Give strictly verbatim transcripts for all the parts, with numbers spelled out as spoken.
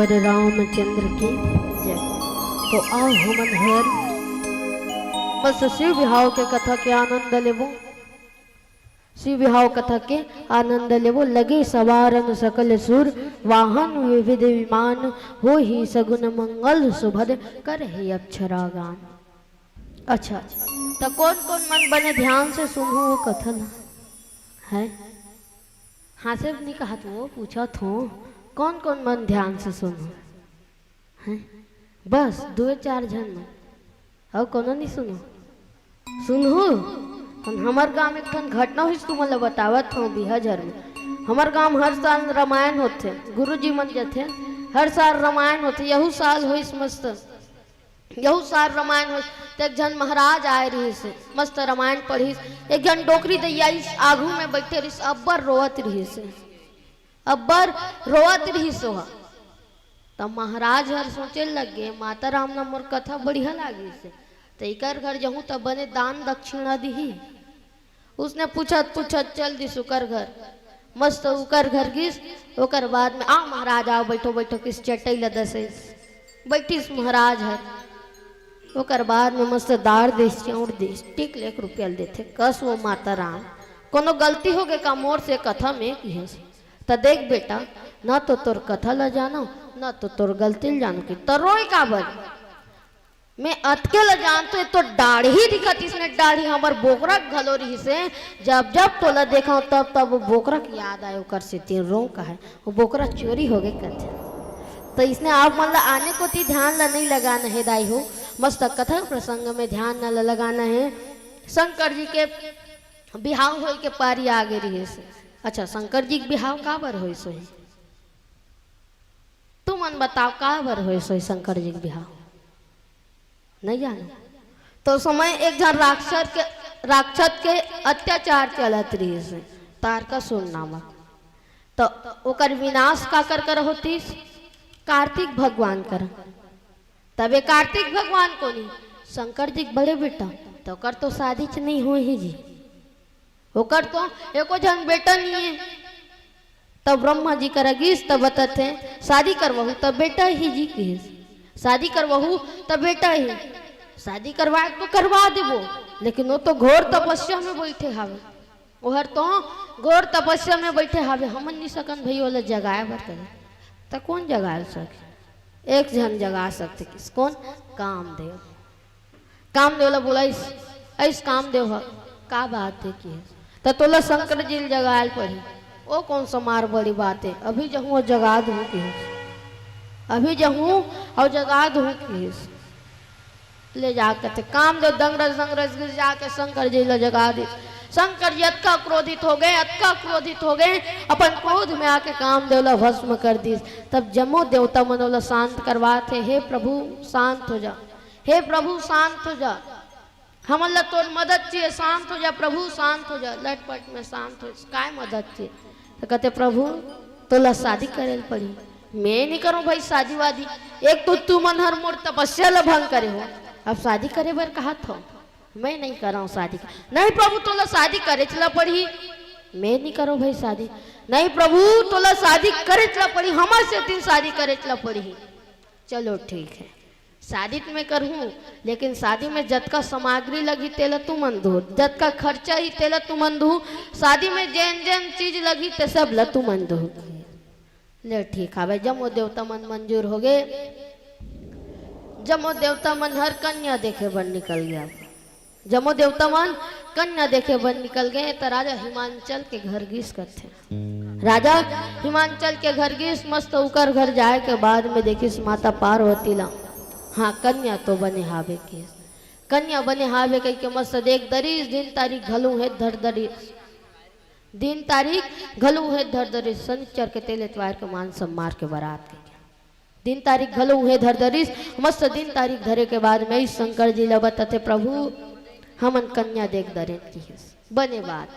रामचंद्र की जय। तो आओ हमन हर बस शिव बिहाव के कथा के आनंद लेबो। शिव बिहाव कथा के आनंद लेबो। लगे सवार अनु सकल सुर, वाहन विविध विमान, होही सगुन मंगल सुभद, करही अक्षरा गान। अच्छा, त कोन कोन मन बने ध्यान से सुनहू वो कथा ला? है? हाँ, से नहीं कहत वो, पूछत हो, कोन कोन मन ध्यान से सुनहू? हैं? बस दुए चार झन मन, अउ कोनो नहीं सुनहू? सुनहू? हम, हमर गांव में एक ठन घटना होइस, तुमन ला बतावत हो बिहाझर में। हमर गांव में हर साल रामायण होथे, गुरुजी मन जथे, हर साल रामायण होथे। यहू साल होइस मस्त, यहू साल रामायण होइस। त एक झन महाराज आए रहिस, मस्त रामायण पढ़िस। एक झन डोकरी दइया आइस, आघू में बइठे रहिस, अब्बड़ रोवत रहिस, अब्बड़ रोवत रहिस ओह। त महाराज हर सोचे लगे, माता राम ला मोर कथा बढ़िया लागिस, त इकर घर जहूं त बने दान दक्षिणा दिही। उसने पूछत पूछत चल दिस उकर घर। मस्त उकर घर गिस। ओकर बाद में, "आ महाराज, आओ, बैठो, बैठो," किस चटई ल दसिस। बैठिस महाराज हर। ओकर बाद में मस्त दार दिस, चाउर दिस, टिक ले एक रुपया ल देथे। कस वो माता राम, कोनो गलती होगे का मोर से, कथा में किहस? त देख बेटा, न तो तोर कथा ल जानो, न तो तोर गलती ल जानो, कि त रोय काबर? मैं अतके ल जानथों, तो दाढ़ी दिखत इसने, दाढ़ी हमर बोकरा घलो रहिसे। जब जब तोला देखा तब तब वो बोकरा के याद आए, ओकर सेती रों कहे, वो बोकरा चोरी होगे कथे। त इसने आप मन ला आने कोती ध्यान ला नहीं लगाना हे दाई हो, मस्त कथा प्रसंग में ध्यान ला लगाना हे। शंकर जी के बिहाव होय के पारी आगे रहिसे। अच्छा, शंकर जी के बिहाव काबर होइस होही? तुमन बताव, काबर होइस होही शंकर जी के बिहाव? नहीं जानो? तो समय एक झन राक्षस के, राक्षस के अत्याचार चलत रहिस हे, तारकासुर नामक। तो ओकर विनाश काकर कर होतिस? कार्तिक भगवान कर। तबे कार्तिक भगवान कोनी, शंकर जी के बड़े बेटा, तो ओकर तो शादी च नहीं होय हे जी। ओकर तो एको झन बेटा नहीं हे। तब ब्रह्मा जी करा गिस, तब बतथे, "शादी करवाहू, तब बेटा ही जी," किहिस। "शादी करवाहू, तब बेटा ही।" शादी करवाए तो करवा देबो, लेकिन वो तो घोर तपस्या में बैठे हावे। ओहर तो घोर तपस्या में बैठे हावे। हमन नहीं सकन भई ओला जगाए बर करे। त कौन जगाए सके? एक झन जगा सकथे, किस? कौन? कामदेव। कामदेव ला बोलाइस, "अइस कामदेव ह, का बात हे?" किहिस। "त तोला शंकर जी ल जगाए ल पड़ही।" "ओ कौन सा मार बड़ी बात हे, अभी जहूं अउ जगा दूं," किहिस। "अभी जहूं अउ जगा दूं," किहिस। ले जा कथे कामदेव दंगरस दंगरस गिर जाके शंकर जी ल जगा दिस। शंकर जी अतका क्रोधित होगे, अतका क्रोधित होगे, अपन क्रोध में आके कामदेव ला भस्म कर दिस। तब जम्मो देवता मन ओला शांत करवाथे, "हे प्रभु, शांत हो जा, हे प्रभु, शांत हो जा, हमन ला तोर मदद चाहिए, शांत हो जा प्रभु, शांत हो जा।" लटपट में शांत हो, "काय मदद चाहिए?" त कथे, "प्रभु, तोला शादी करे ल पड़ही।" "मैं नहीं करूं भई शादी वादी, एक तो तुमन हर मोर तपस्या ला भंग करे हो, अब शादी करे बर कहत हो, मैं नहीं करंव शादी।" "नहीं प्रभु, तोला शादी करेच ला पड़ही।" "मैं नहीं करंव भई शादी।" "नहीं प्रभु, तोला शादी करेच ला पड़ही, हमर सेती शादी करेच ला पड़ही।" "चलो ठीक हे, शादी त मैं करहूं, लेकिन शादी में जतका सामग्री लगही तेला तुमन दो, जतका खर्चा ही तेला तुमन दो, शादी में जेन जेन चीज लगही ते सब ला तुमन दो।" "ले ठीक हावय।" जम्मो देवता मन मंजूर होगे। जम्मो देवता मन हर कन्या देखे बर निकल गे। जम्मो देवता मन कन्या देखे बर निकल गे, त राजा हिमांचल के घर गिस कथे। राजा हिमांचल के घर गिस, मस्त उकर घर जाए के बाद में देखिस माता पार्वती ला, हाँ, कन्या तो बने हावे किहिस। कन्या बने हावे कहिके मस्त देख दरिस, दिन तारीख घलो हे धर दरिस। दिन तारीख घलो हे धर दरिस, शनिचर के तेल एतवार के मान सम्मार के बरात के। दिन तारीख घलो उहे धर दरिस। मस्त दिन तारीख धरे के बाद में शंकर जी ला बतथे, "प्रभु, हमन कन्या देख दरेन," किहिस। "बने बात,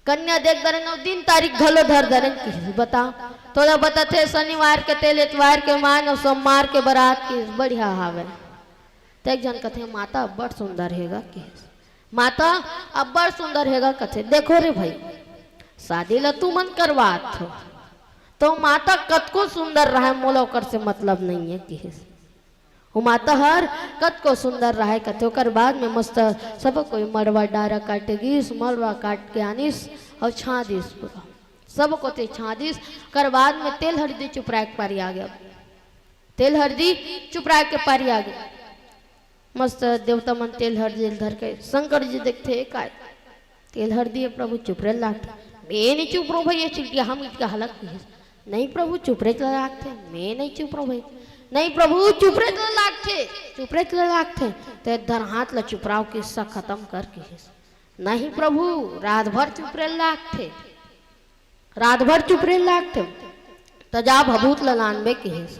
कन्या देख दरेन अउ दिन तारीख घलो धर दरेन," किहिस। "बता, तोला बतथे शनिवार के तेल एतवार के मान अउ सोमवार के बरात," किहिस। "बढ़िया हावे।" त एक झन कथे, "माता अब्बड़ सुंदर हेगा," किहिस। "माता अब्बड़ सुंदर हेगा," कथे। "देखो रे भई, शादी ला तुमन करवात हो, तो माता कतको सुंदर रहय, मोला ओकर से मतलब नइये किहिस। वो माता हर कतको सुंदर रहय कथे। ओकर बाद में मस्त सब कोई मड़वा डारा काटे गिस, मड़वा काट के आनिस अउ छांदिस पूरा। सब कोती छांदिस। ओकर बाद में तेल हरदी चुपराय के पारी आ गे। तेल हरदी चुपराय के पारी आ गे। मस्त देवता मन तेल हरदी ल धर के शंकर जी देखथे, "ए काय तेल हरदी हे प्रभु, चुपरे ल लागथे।" "मैं नइ चुपरंव भई, ए चिलटिया, हम इतका हलक किहिस।" "नहीं प्रभु, चुपरे ल लागथे।" "मैं नइ चुपरंव भई।" "नहीं प्रभु, चुपरे ल लागथे, चुपरे ल लागथे।" ते धर हाथ ल चुपराव, किस्सा खतम कर किहिस। "नहीं प्रभु, रात भर चुपरे ल लागथे।" रात भर चुपरे लागथे। त जा भभूत ल लानबे किहिस।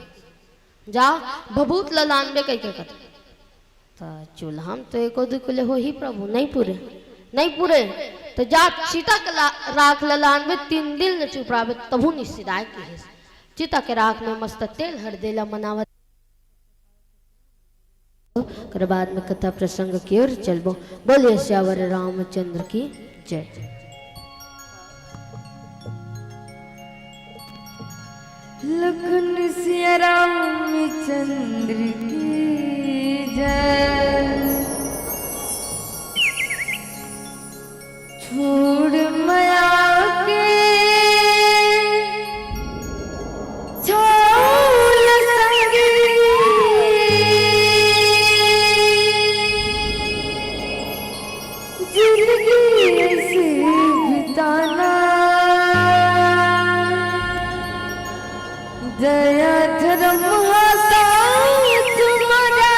जा भभूत ल लानबे कहिके कथे। त चूल्हा म तो एको दुई कुले होही प्रभु, नइ पुरे, नइ पुरे। त जा चिता के ला-, राख ल लानबे, तीन दिन ले चुपराबे, तभू नइ सिदाय किहिस। चिता के राख में मस्त तेल हरदी ल मनावत ओकर बाद में कथा प्रसंग की ओर चलबो। बोलिए सियावर रामचंद्र की जय। लखन सिया रामचंद्र की जय। छोड़ मया के छाउल संगी, जिंदगी ऐसे बिताना। दया धर्म हाता तुम्हारा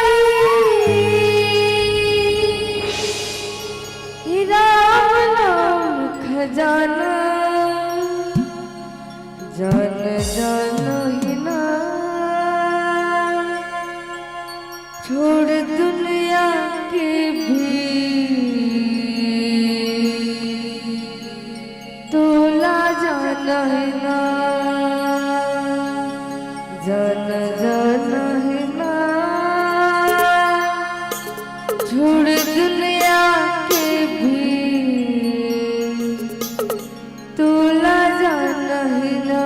ही, राम नाम खजाना, जान जानो ही ना। छोड़ दुनिया की भीड़, तोला जाना है ना, जान जाना है ना। छोड़ दुनिया की भीड़, तोला जाना है ना।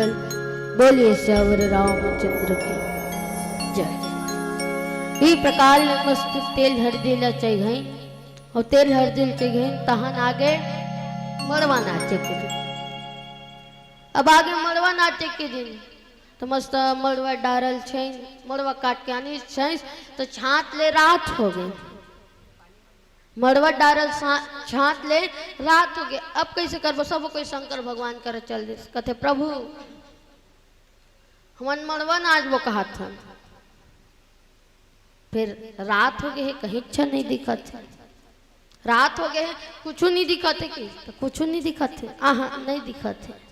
बोलिए सियावर रामचंद्र की जय। ई प्रकार ले मस्त तेल हरदी ला चघाइन अउ तेल हरदी ला चघाइन, तहन आगे मड़वा नाचे के दिन। अब आगे मड़वा नाचे के दिन, त मस्त मड़वा डारल छइन, मड़वा काट के आनिस छइस, त छांत ले रात होगे। मड़वा डारल सा-, छांत ले रात होगे। अब कइसे करबो? सब कोई शंकर भगवान करा चल दिस। कथे, "प्रभु, हमन मड़वा नाचबो कहत हन, फेर रात होगे हे, कहीं अच्छा नइ दिखत हे। रात होगे हे, कुछू नइ दिखत हे कि?" त कुछू नइ दिखत हे। आहा, नइ दिखत हे।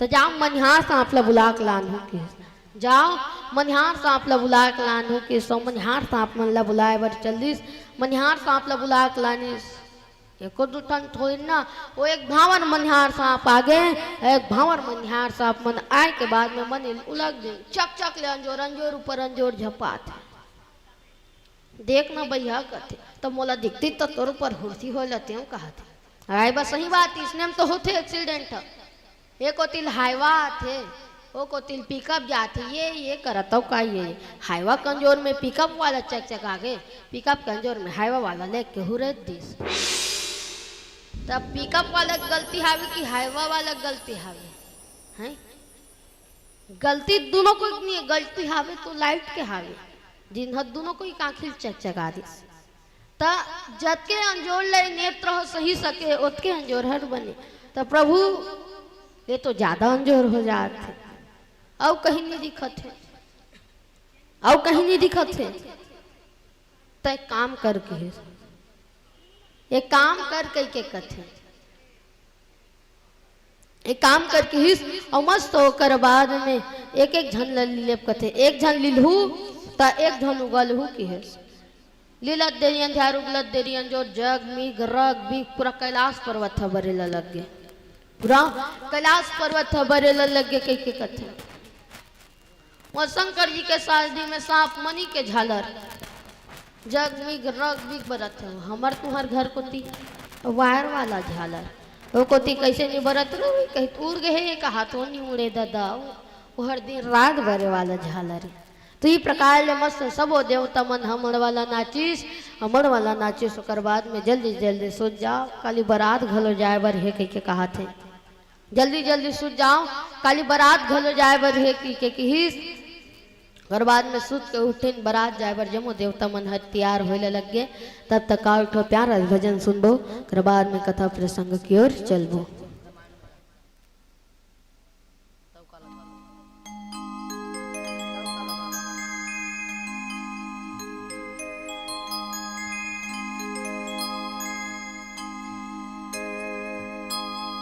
त जाव, मनिहार सांप ला बुला के लानहू किहिस। जाव, मनिहार सांप ला बुला के लानहू किहिस। अउ मनिहार सांप मन ला बुलाए बर चल दिस। मनिहार सांप ला बुला के लानिस। एको दू ठन थोड़ी ना, वो एक भांवर मनिहार सांप आगे, एक भांवर मनिहार सांप मन आए के बाद में मन उलग दे, चक चक ले अंजोर, अंजोर ऊपर अंजोर झपात हे। "देख ना भैया," कथे, "त मोला दिखती त तोर ऊपर हुरसी होय लते," कहत हे। अरे बस सही बात, इसने में तो होथे accident ह। ए कोतिल हाईवा आथे, ओ कोतिल पिकअप जाथे, ये, ये करत हव का ये? हाईवा के अंजोर में पिकअप वाला चकचकागे, पिकअप के अंजोर में हाईवा वाला लेके हुरेद दिस। तब पिकअप वाला के गलती हावे कि हाईवा वाला के गलती हावे? हैं? गलती दुनों कोई के नइ हे, गलती हावे तो लाइट के हावे, जिन ह दुनों कोई के आँखी ल चकचका दिस। त जतके अंजोर ले नेत्र ह सही सके, ओतके अंजोर हर बने। त प्रभु, ये तो ज्यादा अंजोर हो जात हे, अउ कहीं नइ दिखत हे, अउ कहीं नइ दिखत हे। त एक काम कर किहिस, एक काम कर कहिके कथे, एक काम कर किहिस, अउ मस्त ओकर बाद में एक एक झन ल लीलेब कथे, एक झन लीलहू त एक झन उगलहू किहिस। लीलत देरी अंधियार, उगलत देरी अंजोर, जग मीग रग बीग पूरा कैलाश पर्वत ह बरे ल लग गे, पूरा कैलाश पर्वत ह बरे ल लग गे कहिके कथे। मोर शंकर जी के शादी में सांप मनी के झालर, जग मीग रग बीग बरत हे। हमर तुंहर घर कोती वायर वाला झालर, ओ कोती कइसे नइ बरत रही, कहीं त उड़ गे हे, कहा तो नइ उड़े ददा, ओ हर दिन रात बरे वाला झालर हे। त ई प्रकार ले मस्त सबो देवता मन ह मड़वा ला नाचिस, अउ मड़वा ला नाचिस, ओकर बाद में जल्दी जल्दी सुत जाव, काली बरात घलो जाए बर हे कहिके कहत हे। जल्दी जल्दी सुत जाव, काली बरात घलो जाए बर हे कहिके किहिस। ओकर बाद में सुत के उठिन, बरात जाए बर जम्मो देवता मन ह तियार होए ल लग गे। तब तक का एक ठो प्यारा भजन सुनबो, ओकर बाद में कथा प्रसंग की ओर चलबो।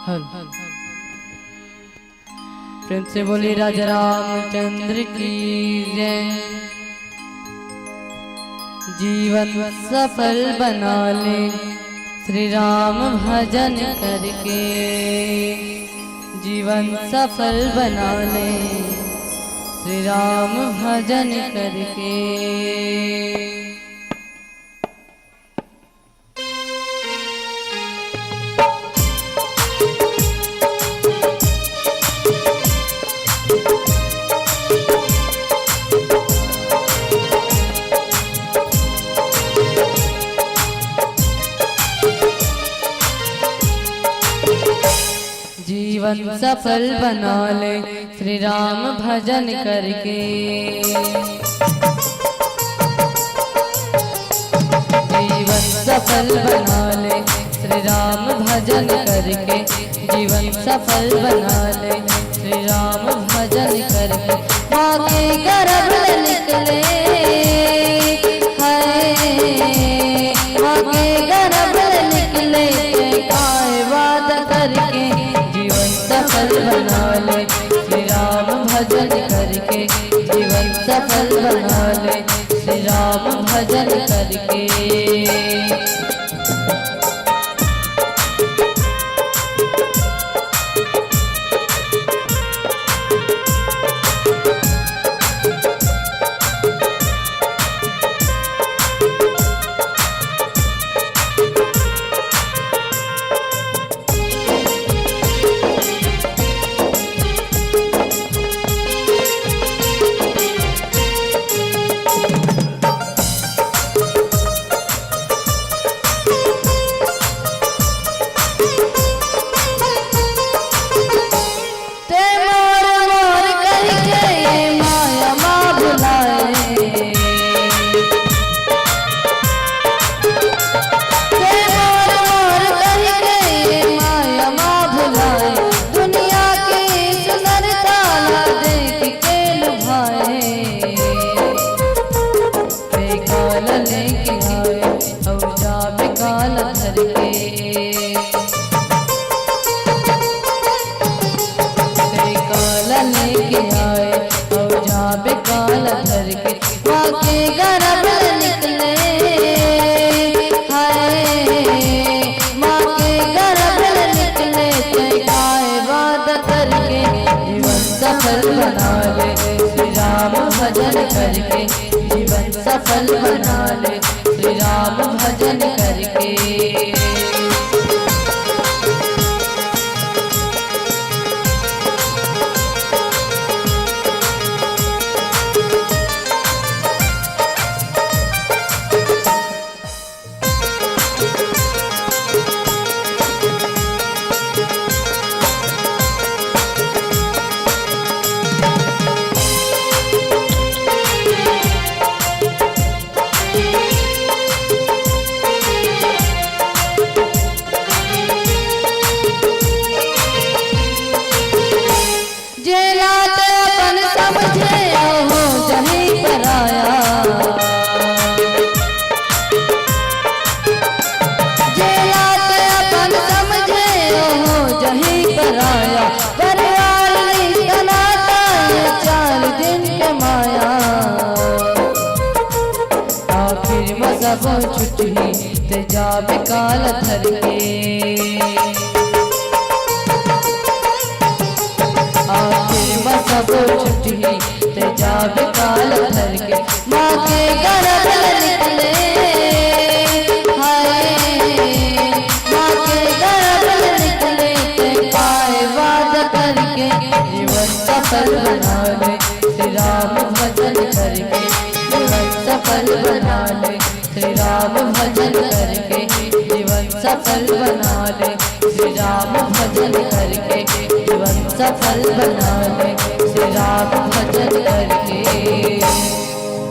हल। प्रेम से बोली राजा रामचंद्र की जय। जीवन सफल बना ले श्री राम भजन करके, जीवन सफल बना ले श्री राम भजन करके। जीवन सफल बना ले श्री राम भजन करके। जीवन सफल बना ले श्री राम भजन करके, जीवन सफल बना ले श्री राम भजन करके। माँ के गर्भ ले निकले, हाय, माँ के गर्भ ले निकले, ते काय वादा करके। जीवन सफल बना ले श्री राम भजन करके, जीवन सफल बना ले श्री राम भजन करके। बना ले श्री राम भजन करके, जीवन सफल बना ले श्री राम भजन करके। जेला ते अपन समझे, ओहो जही पराया। जेला ते अपन समझे, ओहो जही पराया। परिवार रिश्ता नाता, ये चार दिन के माया। आखिर म सब छुटही, ते जाबे काल धर के। आखिर म सब छुटही, ते जाबे काल धर के। माँ के गरभ ले निकले, हाय, माँ के गरभ ले निकले, ते पाए वादा करके। जीवन सफल बना ले श्री राम भजन करके, जीवन सफल बना ले श्री राम भजन करके। जीवन सफल बना ले श्री राम भजन करके, जीवन सफल बना ले श्री राम भजन करके।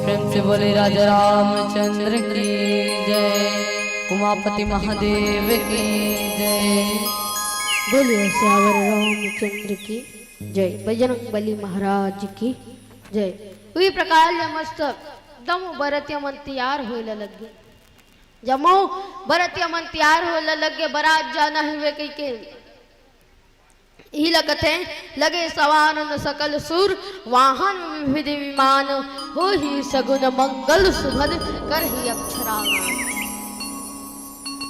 प्रेम से बोले राजा रामचंद्र की जय, उमापति महादेव की जय। बोलिए सियावर रामचंद्र की जय, बजरंग बली महाराज की जय। उही प्रकार ले मस्त जम्मो बरतिया मन तियार होए ल लग गे। जम्मो बरतिया मन तियार होए ल लग गे, बरात जाना हवे कहिके। इही ल कथे, लगे सवानन सकल सुर, वाहन विविध विमान, होही सगुन मंगल सुभद, करही अक्षरागान।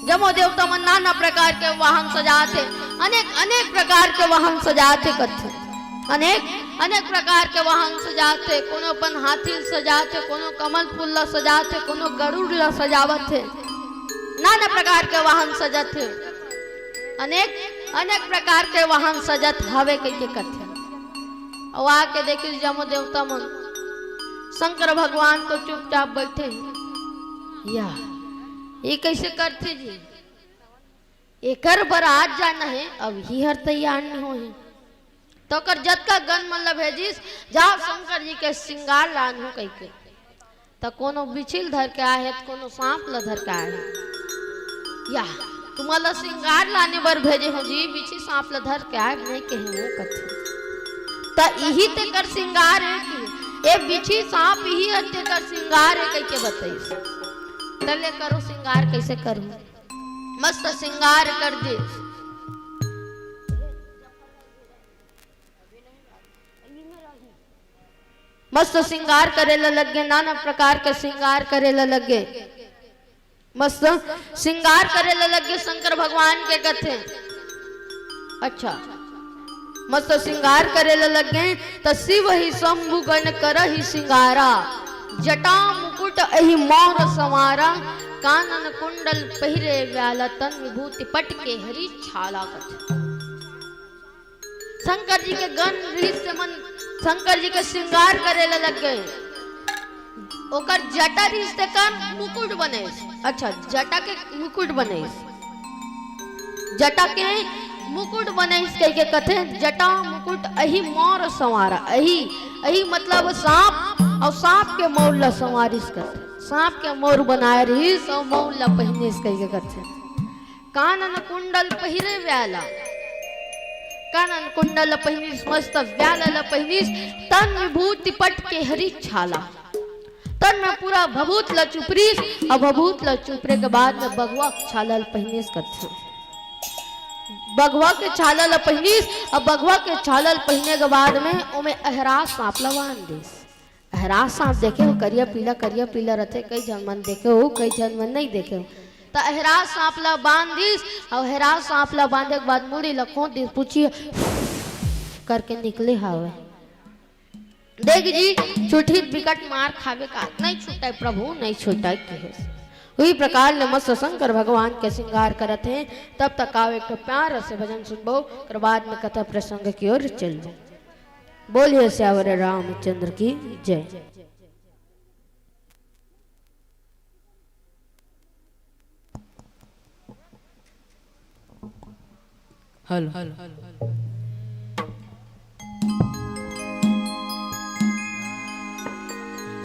जम्मो देवता मन नाना प्रकार के वाहन सजाथे, अनेक, अनेक प्रकार के वाहन सजाथे कथे। अनेक, अनेक प्रकार के वाहन सजाथे, कोनो अपन हाथी ल सजाथे, कोनो कमल फूल ल सजाथे, कोनो गरुड़ ल सजावथे, नाना प्रकार के वाहन सजाथे। अनेक, अनेक प्रकार के वाहन सजत हवे कहिके कथे। अउ आके देखिस जम्मो देवता मन, शंकर भगवान तो चुपचाप बइठे हे। या, ये कइसे करथे जी? एकर बरात जाना हे, अब इही हर तैयार नइ होहे। त ओकर जतका गन मन ल भेजिस, "जाव शंकर जी के सिंगार लानहू," कहिके। त कोनो बिछी ल धर के आए हे, त कोनो सांप ल धर के आए हे। या, तुमन ल सिंगार लाने बर भेजे हों जी, बिछी सांप ल धर के आए नइ कहे हों कथे। त इही तेकर सिंगार हे कि, ए बिछी सांप इही ह तेकर सिंगार हे कहिके बतइस। त ले करो सिंगार, कइसे करो? मस्त सिंगार कर दे। मस्त सिंगार करे ल लग गे, नाना प्रकार के सिंगार करे ल लग गे। मस्त सिंगार करे ल लग गे, शंकर भगवान के कथे। अच्छा, मस्त सिंगार करे ल लग गे, त शिव ही शंभु गण करहि सिंगारा, जटा मुकुट अहि मौर संवारा, कानन कुंडल पहिरे व्याला, तन विभूति पट के हरि छाला कथे। शंकर जी के गन रिहिस ते मन शंकर जी के श्रृंगार करे ल लग गे। ओकर जटा रिहिस तेकर मुकुट बनेस। अच्छा, जटा के मुकुट बनेस। जटा के मुकुट बनेस कहिके कथे, जटा मुकुट अहि मौर संवारा। अहि, अहि मतलब सांप, अउ सांप के मौर ल संवारिस कथे। सांप के मौर बनाए रिहिस अउ मौर ल पहिनिस कहिके कथे। कानन कुंडल पहिरे व्याला, कानन कुंडल पहिनिस, मस्त व्याला ल पहिनिस, तन विभूति पट के हरि छाला। तन में पूरा भभूत ल चुपरिस, अउ भभूत ल चुपरे के बाद में बघवा के छाला ल पहिनिस कथे। बघवा के छाला ल पहिनिस, अउ बघवा के छाला ल पहिने के बाद में ओमे अहराज सांप ल बांध दिस। अहराज सांप देखे हो, करिया पीला, करिया पीला रथे, कई झन मन देखे हो, कई झन मन नइ देखे हो। त अहराज सांप ल बांध दिस, अउ अहराज सांप ल बांधे के बाद मुड़ी ल खोंद दिस, पूछी करके निकले हवे। देख जी, छुटही त बिकट मार खाबे का, "नहीं छुटय प्रभु, नहीं छुटय," कहे। उही प्रकार ले मस्त शंकर भगवान के श्रृंगार करत हे। तब तक आओ एक ठो प्यार से भजन सुनबो, ओकर बाद में कथा प्रसंग की ओर चलबो। बोलिए सियावर रामचंद्र की जय। हेलो।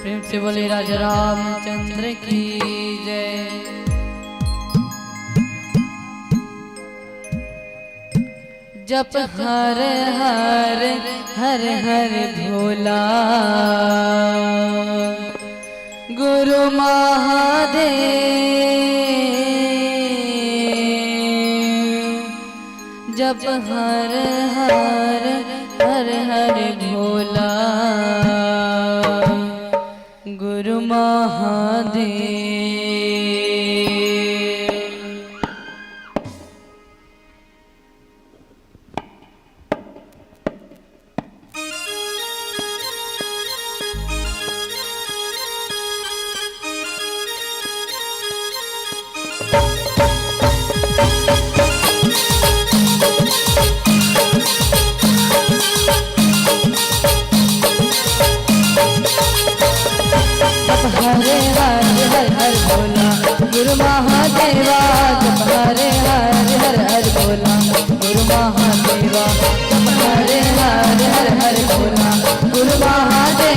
प्रेम से बोले राजा रामचंद्र की जय। जप हर हर, हर हर भोला, गुरु महादेव। जप हर हर, हर हर भोला, गुरु महादेव। जप हरे हर हर हर भोला, गुरु महादेवा। जप हरे हर हर हर भोला, गुरु महादेवा। जप हरे हर हर हर भोला, गुरु महादेवा।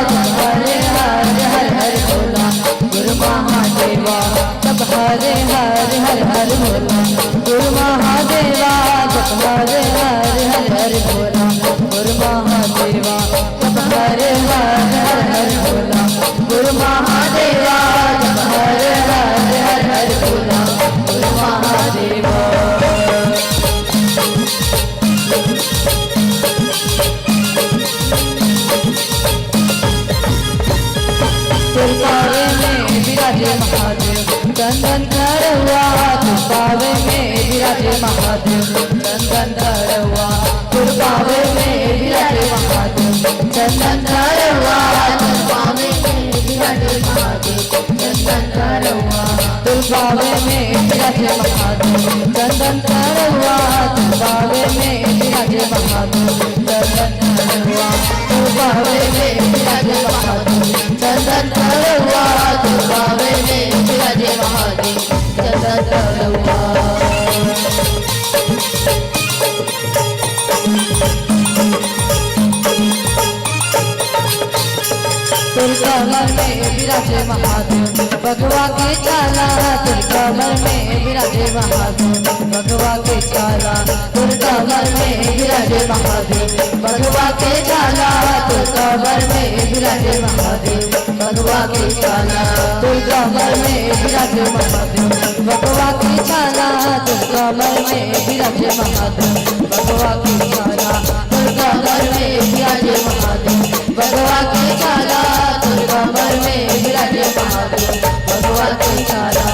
जप हरे हर हर हर भोला, गुरु महादेवा। जप हरे हर हर हर भोला, गुरु महादेवा। जप हरे हर हर हर भोला, गुरु महादेवा। जप हरे हर हर हर भोला, गुरु महादेवा। जप हरे हर हर हर भोला, गुरु महादेवा। तोर पावे में विराजे महादेव, चंदन करौआ। तोर पावे में विराजे महादेव, चंदन करौआ। तोर पावे में विराजे महादेव, चंदन करौआ। तोर पावे में विराजे महादेव, चंदन करौआ। तोर पावे में विराजे महादेव, चंदन करौआ। तोर पावे में विराजे महादेव, चंदन करौआ। तोर पावे में विराजे महादेव, चंदन करौआ। तोर पावे में विराजे महादेव, चंदन करौआ। तोर कमर में विराजे महादेव, बघवा के छाला। तोर कमर में विराजे महादेव, बघवा के छाला। तोर कमर में विराजे महादेव, बघवा के छाला। तोर कमर में विराजे महादेव, बघवा के छाला। तोर कमर में विराजे महादेव, बघवा के छाला। तोर कमर में विराजे महादेव, बघवा के छाला। तोर कमर में विराजे महादेव, बघवा के छाला। तोर कमर में विराजे महादेव, बघवा के छाला।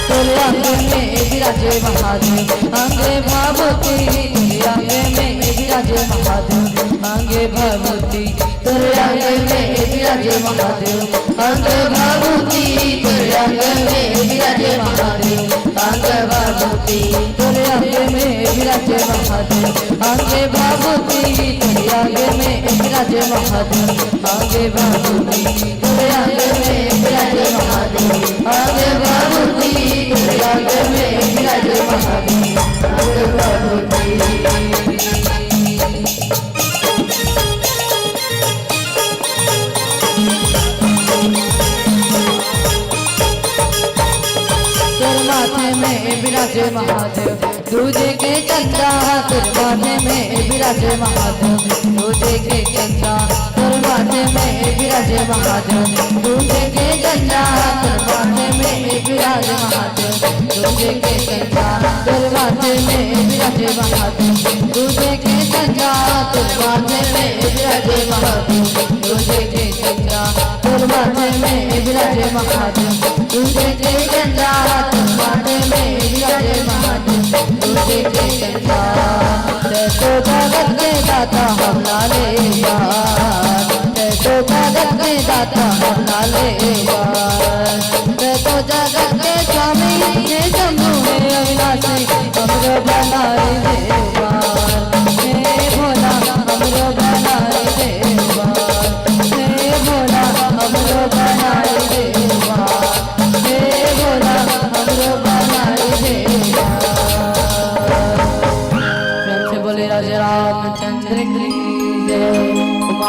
तोरे अंग में विराजे महादेव, अंग भावती। तोरे अंग में विराजे महादेव, अंग भावती। तोरे अंग में विराजे महादेव, अंग भावती। तोरे अंग में विराजे महादेव, अंग भावती। तोरे अंग में विराजे महादेव, अंग भावती। तोरे अंग में विराजे महादेव, अंग भावती। तोरे अंग में विराजे महादेव, अंग भावती। तोरे अंग में विराजे महादेव, अंग भावती। तोर माथे में विराजे महादेव, दूजे के चंदा। तोर माथे में विराजे महादेव, दूजे के चंदा। तोर माथे में विराजे महादेव, दूजे के चंदा। तोर माथे में विराजे महादेव, दूजे के चंदा। तोर माथे में विराजे महादेव, दूजे के चंदा। तोर माथे में विराजे महादेव, दूजे के चंदा। तोर माथे में विराजे महादेव, दूजे के चंदा। तोर माथे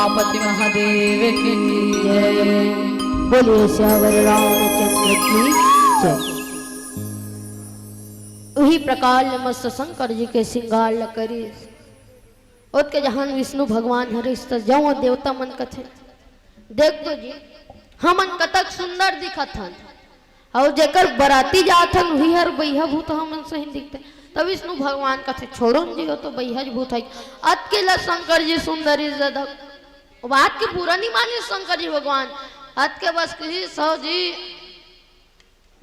पति महादेव की जय। बोलिए सियावर रामचंद्र की जय। उही प्रकार ले मस्त शंकर जी के श्रृंगार ल करिस। ओतके जहान विष्णु भगवान हर इस त जउन देवता मन कथे, "देख तो जी, हमन कतक सुंदर दिखत हन, अउ जेकर बराती जात हन, उही हर बइहा भूत हमन सही दिखथे।" त विष्णु भगवान कथे, "छोड़ो न जी, ओ तो बइहा भूत है।" अतके ल शंकर जी सुंदर इज्जत, बात के पूरा नहीं माने शंकर जी भगवान। अतके बस कही, "सौ जी,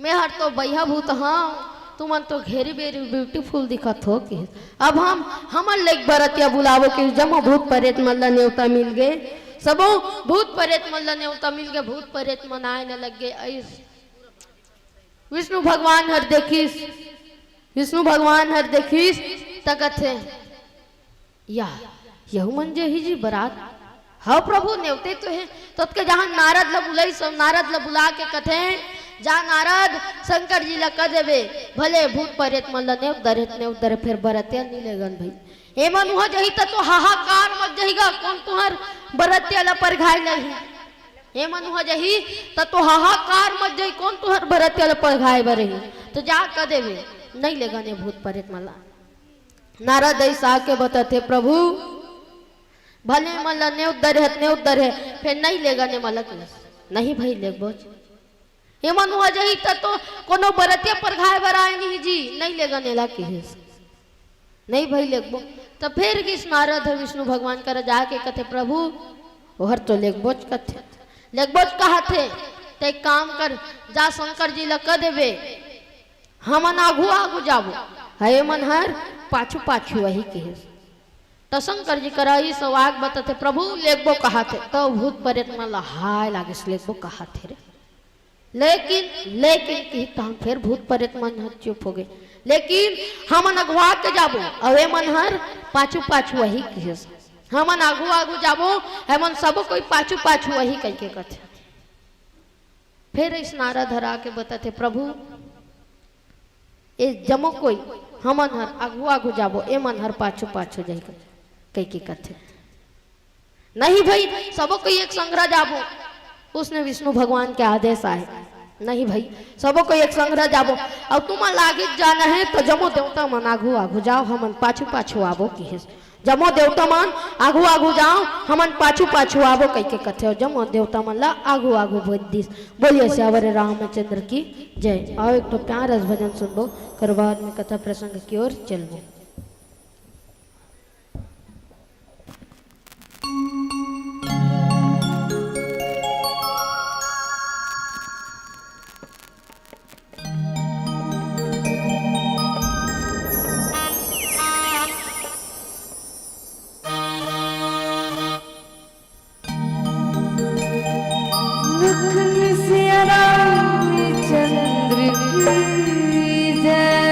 मैं हर तो बइहा भूत हंव, तुमन तो घेरी बेरी beautiful दिखत हो," कहिस। अब हम, हमन ले बरतिया बुलाबो कहिस, जम्मो भूत परेत मन ल नेवता मिल गे, सबो भूत परेत मन ल नेवता मिल गे, भूत परेत मन आए न लग गे। अइस विष्णु भगवान हर देखिस, विष्णु भगवान हर देखिस, त कथे, "या, यहू मन जही जी बरात।" "हव प्रभु, नेवते तो हे।" ततके जहान नारद ल बुलाइस, नारद ल बुला के कथे, "जा नारद, शंकर जी ल कह देबे, भले भूत परेत मन ल नेवत दरे, नेवत दरे, फेर बरतिया नी लेगन भई। एमन उहाँ जही त तो हाहाकार मच जही गा, कोन तुंहर बरतिया ल परघाय लही? एमन उहाँ जही त तो हाहाकार मच जही, कोन तुंहर बरतिया ल परघाय बर रही? त जा कह देबे, नइ लेगन ए भूत परेत मन ल।" नारद अइस आके बतथे, "प्रभु, भले मन ल नेवत दरे हत, नेवत दरे, फेर नइ लेगन ए मन ल," कहिस। "नहीं भई, लेगबोच। एमन उहाँ जही त तो कोनो बरतिया परघाय बर आए नहीं जी, नइ लेगन एला," कहिस। "नहीं भई, लेगबो।" त फेर गिस नारद ह विष्णु भगवान करा जाके कथे, "प्रभु, ओहर तो लेगबोच कथे, लेगबोच कहत हे, त एक काम कर, जा शंकर जी ल कह देबे, हमन आघू आघू जाबो, ह एमन हर पाछू पाछू अही," कहिस। त शंकर जी करा अइस वाक बतथे, "प्रभु, लेगबो कहत हे।" त भूत परेत मन ल हाय लागिस, "लेगबो कहत हे रे।" "लेकिन, लेकिन," कहिस, तहान फेर भूत परेत मन ह चुप हो गे। "लेकिन हमन अघुवा के जाबो, अउ एमन हर पाछू पाछू अही," कहिस। "हमन आघू आघू जाबो, एमन सबो कोई पाछू पाछू अही," कहिके कथे। फेर अइस नारद हर आके बतथे, "प्रभु, ए जम्मो कोई, हमन हर आघू आघू जाबो, एमन हर पाछू पाछू जाही," कहिके कथे। "नहीं भई, सबो कोई एक संघरा जाबो, उसने विष्णु भगवान के आदेश आए। नहीं भई, सबो कोई एक संघरा जाबो, अउ तुमन ल आगे जाना हे त जम्मो देवता मन आघू आघू जाव, हमन पाछू पाछू आबो," कहिस। "जम्मो देवता मन आघू आघू जाव, हमन पाछू पाछू आबो," कहिके कथे, अउ जम्मो देवता मन ल आघू आघू भेज दिस। बोलिए सियावर रामचंद्र की जय। आओ एक ठो प्यारा भजन सुनबो, कर बाद में कथा प्रसंग की ओर चलबो। मुख में सिया रामचंद्र की जय।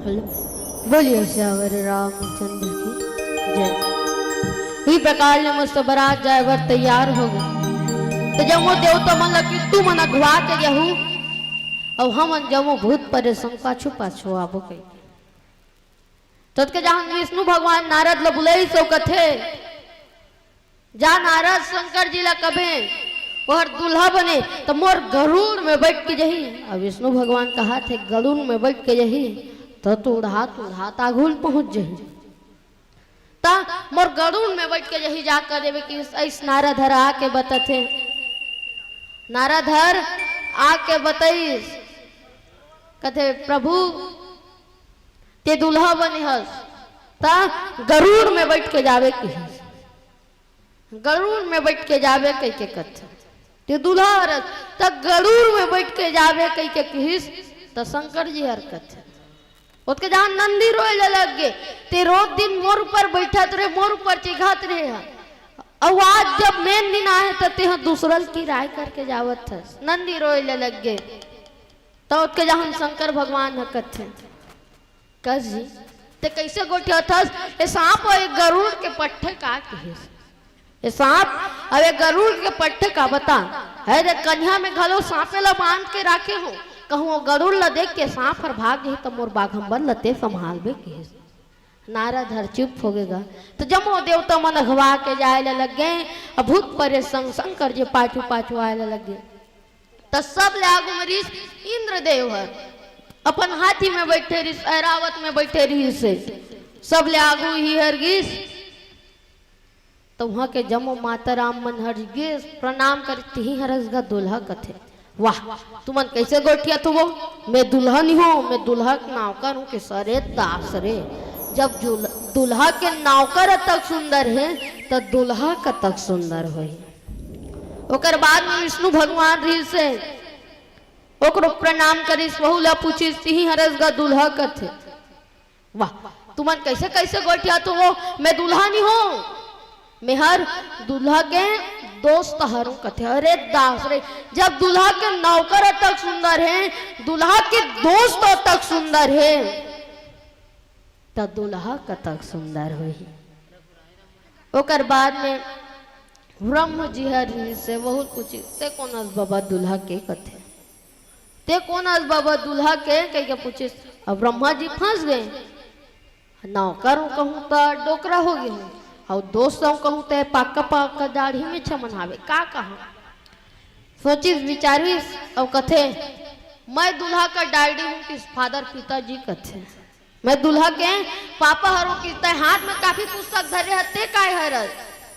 हेलो, बोलिए सियावर रामचंद्र की जय। इही प्रकार ले मस्त बरात जाए बर तैयार हो गे। त जम्मो देवता मन ला कि तुमन अगवा के जाहू, अउ हमन जम्मो भूत परेत संग पाछू पाछू आबो कहिके। त ओतके जहान विष्णु भगवान नारद ला बुलाइस अउ कथे, जा नारद, शंकर जी ला कबे ओहर दूल्हा बने त मोर गरुड़ में बइठ के जाही। अब विष्णु भगवान कहाथे गरुड़ में बइठ के जाही, त तो उड़ात उड़ात आघू ल पहुंच जाही। त मोर गरुड़ में बइठ के जाही, जा कह देबे कि अइस नारद हर आके बतथे। नारद हर आके बताइस, कथे, प्रभु, ते दूल्हा बने हस, त गरुड़ में बइठ के जाबे किहिस। गरुड़ में बइठ के जाबे कहिके कथे। ते दूल्हा हरस, त गरुड़ में बइठ के जाबे कहिके किहिस, त शंकर जी हर कथे। ओतके जहान नंदी रोए ले लग गे, ते रोज दिन मोर ऊपर बइठत रहे, मोर ऊपर चिघात रहे ह। अउ आज जब मेन दिन आहे, त तेह दूसरा ल किराय करके जावत हस। नंदी रोए ले लग गे। त ओतके जहान शंकर भगवान ह कथे, कस जी, ते कइसे गोठियाथस? ए सांप अउ ए गरुड़ के पट्ठे का किहिस? ए सांप अउ ए गरुड़ के पट्ठे का बता? हे रे, कनिहा में घलो सांपे ल बांध के राखे हो, कहूं ओ गरुड़ ल देख के सांप हर भाग जाही, त मोर बाघम्बर ल ते संभालबे किहिस। नारद हर चुप हो गे गा। त जम्मो देवता मन अघवा के जाए ल लग गे। अब भूत परेत संग शंकर जी पाछू पाछू आए ल लग गे। त सब ले आगू में रिहिस इंद्रदेव हर, अपन हाथी में बइठे रिहिस, ऐरावत में बइठे रिहिस हे। सब ले आगू इही हर गिस। त उहां के जम्मो माता राम मन हर गिस, प्रणाम करिस, तिही हरस गा दूल्हा कथे। वाह, तुमन कइसे गोठियाथो वो? मैं दूल्हा नी हों, मैं दूल्हा के नौकर हों। किहिस अरे दास रे, जब जुल-, दूल्हा के नौकर अतक सुंदर हे, त दूल्हा कतक सुंदर होही। ओकर बाद में विष्णु भगवान रिहिस हे, ओकरो प्रणाम करिस, वहू ला पूछिस, तिही हरस गा दूल्हा कथे। वाह, तुमन कइसे कइसे गोठियाथो वो? मैं दूल्हा नी हों, मैं हर दूल्हा के दोस्त हरों कथे। अरे दास रे, जब दूल्हा के नौकर अतक सुंदर हे, दूल्हा के दोस्त अतक सुंदर हे, त दूल्हा कतक सुंदर होही। ओकर बाद में ब्रह्म जी हर रिहिस हे, वहू पूछिस, ते कोन अस बबा दूल्हा के कथे? ते कोन अस बबा दूल्हा के कहिके पूछिस। अब ब्रह्मा जी फंस गे। नौकर हों कहूं त डोकरा हो गे हों, अउ दोस्त हों कहूं त पक्का पक्का दाढ़ी में छमन हावे, का कहूं? सोचिस विचारिस अउ कथे, मैं दूल्हा का डैडी हों किहिस, फादर पिताजी कथे। मैं दूल्हा के पापा हरों किहिस, तैं हाथ में कापी पुस्तक धरे हस, ते काय हरस?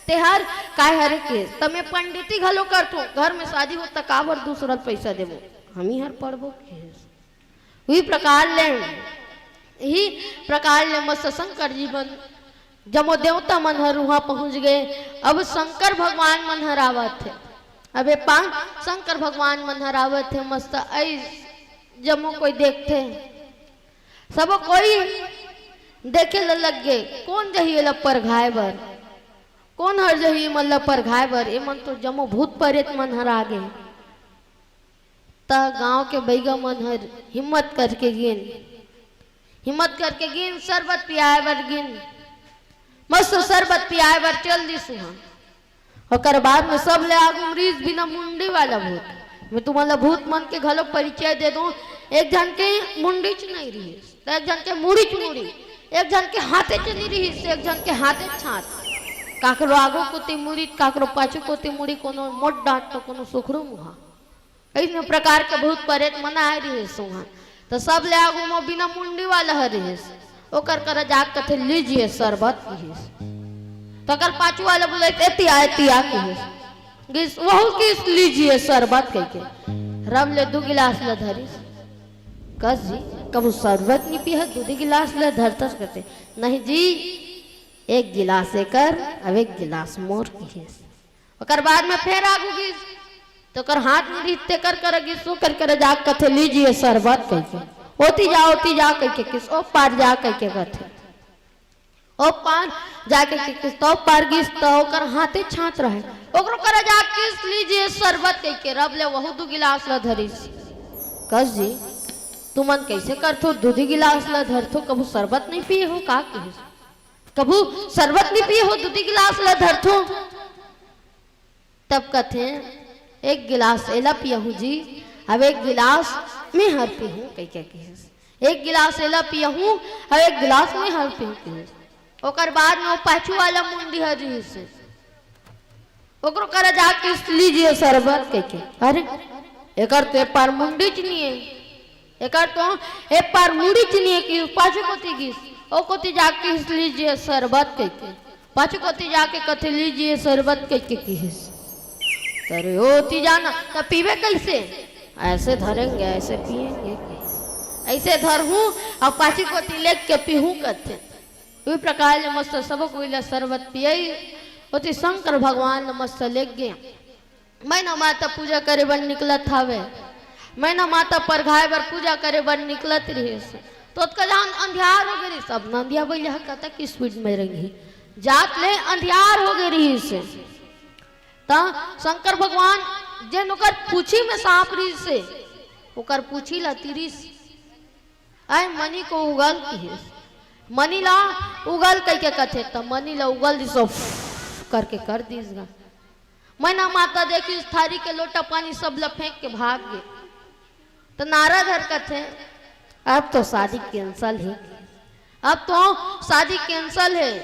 ते हर काय हरे किहिस? त मैं पंडिती घलो करथों, घर में शादी होत त काबर दूसरा ल पइसा देबो, हमही हर पढ़बो किहिस। इही प्रकार ले, इही प्रकार ले मस्त शंकर जी मन, जम्मो देवता मन हर उहां पहुंच गे। अब शंकर भगवान मन हर आवत हे। अब ए पांव शंकर भगवान मन हर आवत हे, मस्त अइस जम्मो कोई देखथे। सबो कोई देखे ल लग गे, कोन जही एला परघाय बर, कोन हर जही एमन ल परघाय बर, एमन तो जम्मो भूत परेत मन हर आ गे। त गांव के बइगा मन हर हिम्मत करके गिन, हिम्मत करके गिन, सरबत पियाय बर गिन, मस्त सरबत पियाय बर चल दिस उहां। ओकर बाद में सब ले आगू म रिहिस बिना मुंडी वाला भूत। मैं तुमन ला भूत मन के घलो परिचय दे दूं। एक झन के मुंडीच नइ रिहिस, त एक झन के मुड़ीच मुड़ी, एक झन के हाथेच नइ रिहिस, एक झन के हाथेच हाथ। काकरो आगू कोती मुड़ी, काकरो पाछू कोती मुड़ी, कोनो मोट डांट त कोनो सुखरू मुहा। अइसने प्रकार के भूत परेत मन आए रिहिस उहां। त सब ले आगू म बिना मुंडी वाला ह रिहिस। ओकर करा जाके कथे, "लीजिए शरबत," किहिस। त ओकर पाछू वाला बोले, "एती आ, एती आ," किहिस। गिस, वहू किहिस, "लीजिए शरबत," कहिके। रब ले दू गिलास ल धरिस। कस जी, कभू शरबत नी पीहस, दूधी गिलास ल धरतस कथे। "नहीं जी, एक गिलास एकर, अब एक गिलास मोर," किहिस। ओकर बाद में फेर आगू गिस, त ओकर हाथ में रिहिस, तेकर करा गिस, ओकर करा जाके कथे, "लीजिए शरबत," कहिके। "ओती जा, ओती जा," कहिके किहिस, "ओ पार जा," कहिके कथे। ओ पार जाके किहिस, त ओ पार गिस, त ओकर हाथे छात रहे। ओकरो करा जाके किहिस, "लीजिए शरबत," कहिके। रब ले वहू दू गिलास ल धरिस। कस जी, तुमन कइसे करथो, दूधी गिलास ल धरथो, कभू शरबत नइ पिए हो का?" कहिस। "कभू शरबत नइ पिए हो, दूधी गिलास ल धरथो?" तब कथे, "एक गिलास एला पियहूँ जी, अब एक गिलास मैं हर पीहूँ," कहिके कहिस। "एक गिलास एला पियहूँ, अब एक गिलास मैं हर पीहूँ," कहिस। ओकर बाद में वो पाछू वाला मुंडी हर रिहिस, ओकरो करा जाके कहिस, "लीजिए शरबत," कहिके। "अरे, एकर तो ए पार मुंडीच नइ हे, एकर तो ए पार मुंडीच नइ हे," कि पाछू कोती गिस, ओ कोती जाके कहिस, "लीजिए शरबत," कहिके। पाछू कोती जाके कथे, "लीजिए शरबत," कहिके किहिस। "अरे ओती जाना, त पीबे कइसे?" "ऐसे धरेंगे, ऐसे पिएंगे," कहिस। "ऐसे धरहूँ अउ पाछू कोती लेग के पीहूँ," कथे। उही प्रकार ले मस्त सबो कोई ला शरबत पियई, ओती शंकर भगवान ल मस्त लेग गे। मैना माता पूजा करे बर निकलत हावे, मैना माता परघाए बर पूजा करे बर निकलत रिहिस, त ओतका जान अंधियार हो गे रिहिस। अब नंदिया बइला ह कतक speed में रेंगही, जात ले अंधियार हो गे रिहिस। त शंकर भगवान जेन ओकर पूछी में सांप रिहिस, ओकर पूछी ला तीरिस, "ऐ मनी को उगल," किहिस। "मनी ला उगल," कहिके कथे, त मनी ला उगल दिस, करके कर दिस गा। मैना माता देखिस, थारी के लोटा पानी सब ला फेंक के भाग गे। त नारद हर कथे, "अब तो शादी cancel हे, अब तो शादी cancel हे।"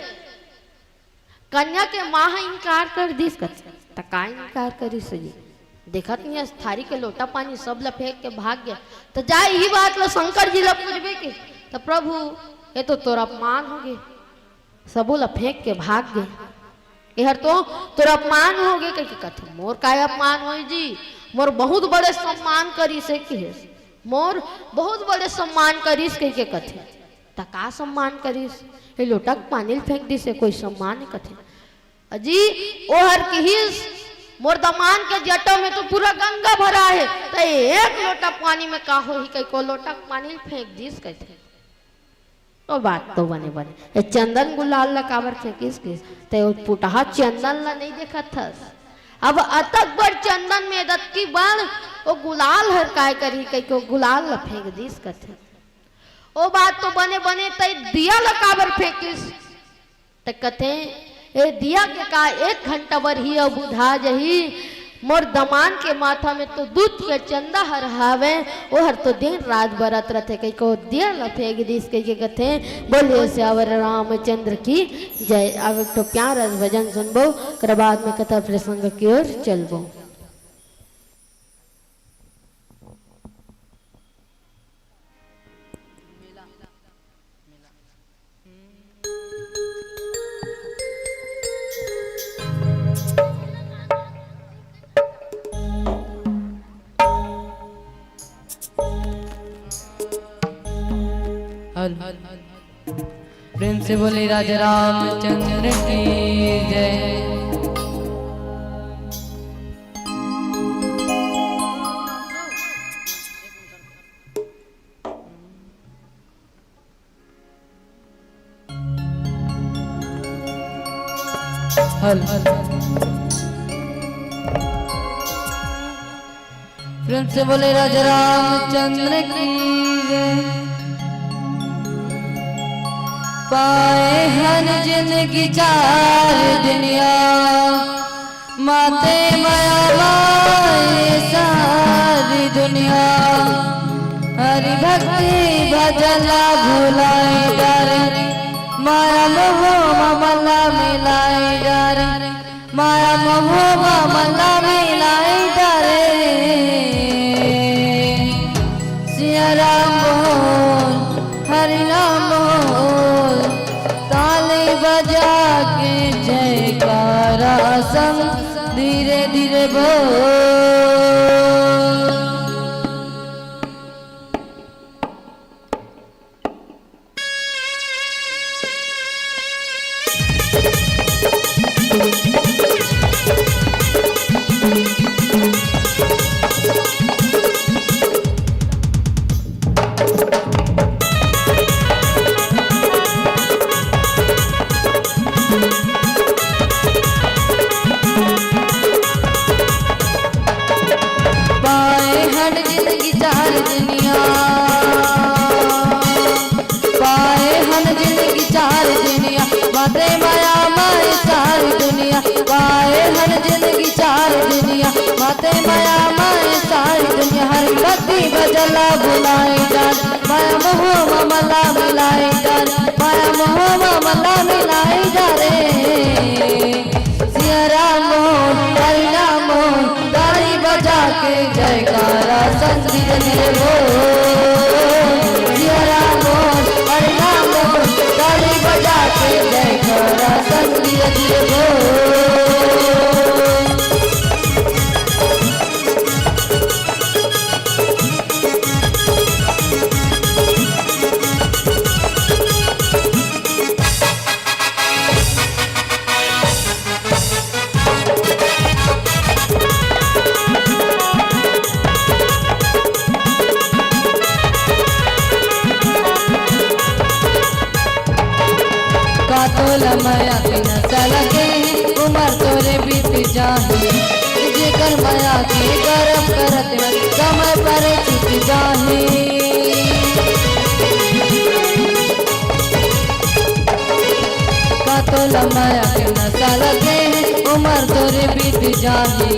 कन्या के माँ ह इनकार कर दिस कथे। त का इनकार करिस जी? देखत नइ हस, थारी के लोटा पानी सब ल फेंक के भाग गे। त जा इही बात ल शंकर जी ल पूछबे के, त प्रभु, ये तो तोर अपमान हो गे, सबो ल फेंक के भाग गे, एहर तो तोर अपमान हो गे कहिके कथे। मोर काय अपमान होई जी, मोर बहुत बड़े सम्मान करिस हे किहिस, मोर बहुत बड़े सम्मान करिस कहिके कथे। त का सम्मान करिस? ए लोटा के पानी ल फेंक दिस, ए कोई सम्मान ए कथे? अजी, ओहर किहिस, "मोर दमांद के जटा में तो पूरा गंगा भरा हे, त एक लोटा पानी में का होही?" कहिके ओ लोटा के पानी ल फेंक दिस कथे। ओ बात तो बने बने, ए चंदन गुलाल ल काबर फेंकिस किहिस? त ओ पुटहा चंदन ल नइ देखत हस? अब अतक बड़ चंदन में दतकी बड़ ओ गुलाल हर काय करही? कहिके ओ गुलाल ल फेंक दिस कथे। ओ बात तो बने बने, तैं दिया ल काबर फेंकिस? त कथे, ए दिया के का एक घंटा बर ही अउ बुझा जही? मोर दमांद के माथा में तो दूध के चंदा हर हावे, ओहर तो दिन रात बरत रथे, कहिके ओ दिया ल फेंक दिस कहिके कथे। बोलिए सियावर रामचंद्र की जय। अब एक ठो प्यारा भजन सुनबो, ओकर बाद में कथा प्रसंग की ओर चलबो। हल। प्रेम से बोले राजा रामचंद्र की जय। हल। प्रेम से बोले राजा रामचंद्र की जय। पाए हन जिनगी चार दुनिया, माते मया माए सारी दुनिया। हरि भक्ति भजन ला भुलाए डारे, माया मोह मा मन ला मिलाए डारे। माया मोह मा मन ला मिलाए डारे। सिया राम बोल, हरि नाम बोल, ताली बजा के जयकारा संग धीरे धीरे बोल। ते माया माय सारी दुनिया हर कति भजला भुलाई जान, माया मोह मा मला मिलाई जान, माया मोह मा मला मिलाई जा रे। सिया राम बोल, हरि नाम बोल, ताली बजा के जयकारा संग धीरे धीरे बोल। सिया राम बोल, हरि नाम बोल, ताली बजा के जयकारा संग धीरे धीरे बोल। का तोला मया के नशा लगे, उमर तोरे बीत जाही। जेकर मया के गरब करत में समय पर छूट जाही। का तोला मया के नशा लगे, उमर तोरे बीत जाही।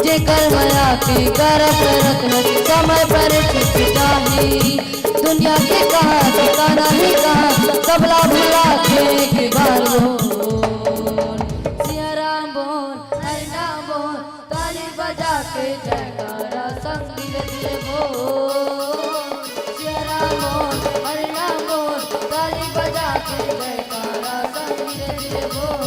जेकर मया के गरब करत में समय पर छूट जाही। दुनिया के कहा ठिकाना ही कहा, सबला भुला के एक बार बोल। सिया राम बोल, हरि नाम बोल, ताली बजा के जयकारा संग धीरे धीरे बोल। सिया राम बोल, हरि नाम बोल, ताली बजा के जयकारा संग धीरे धीरे बोल।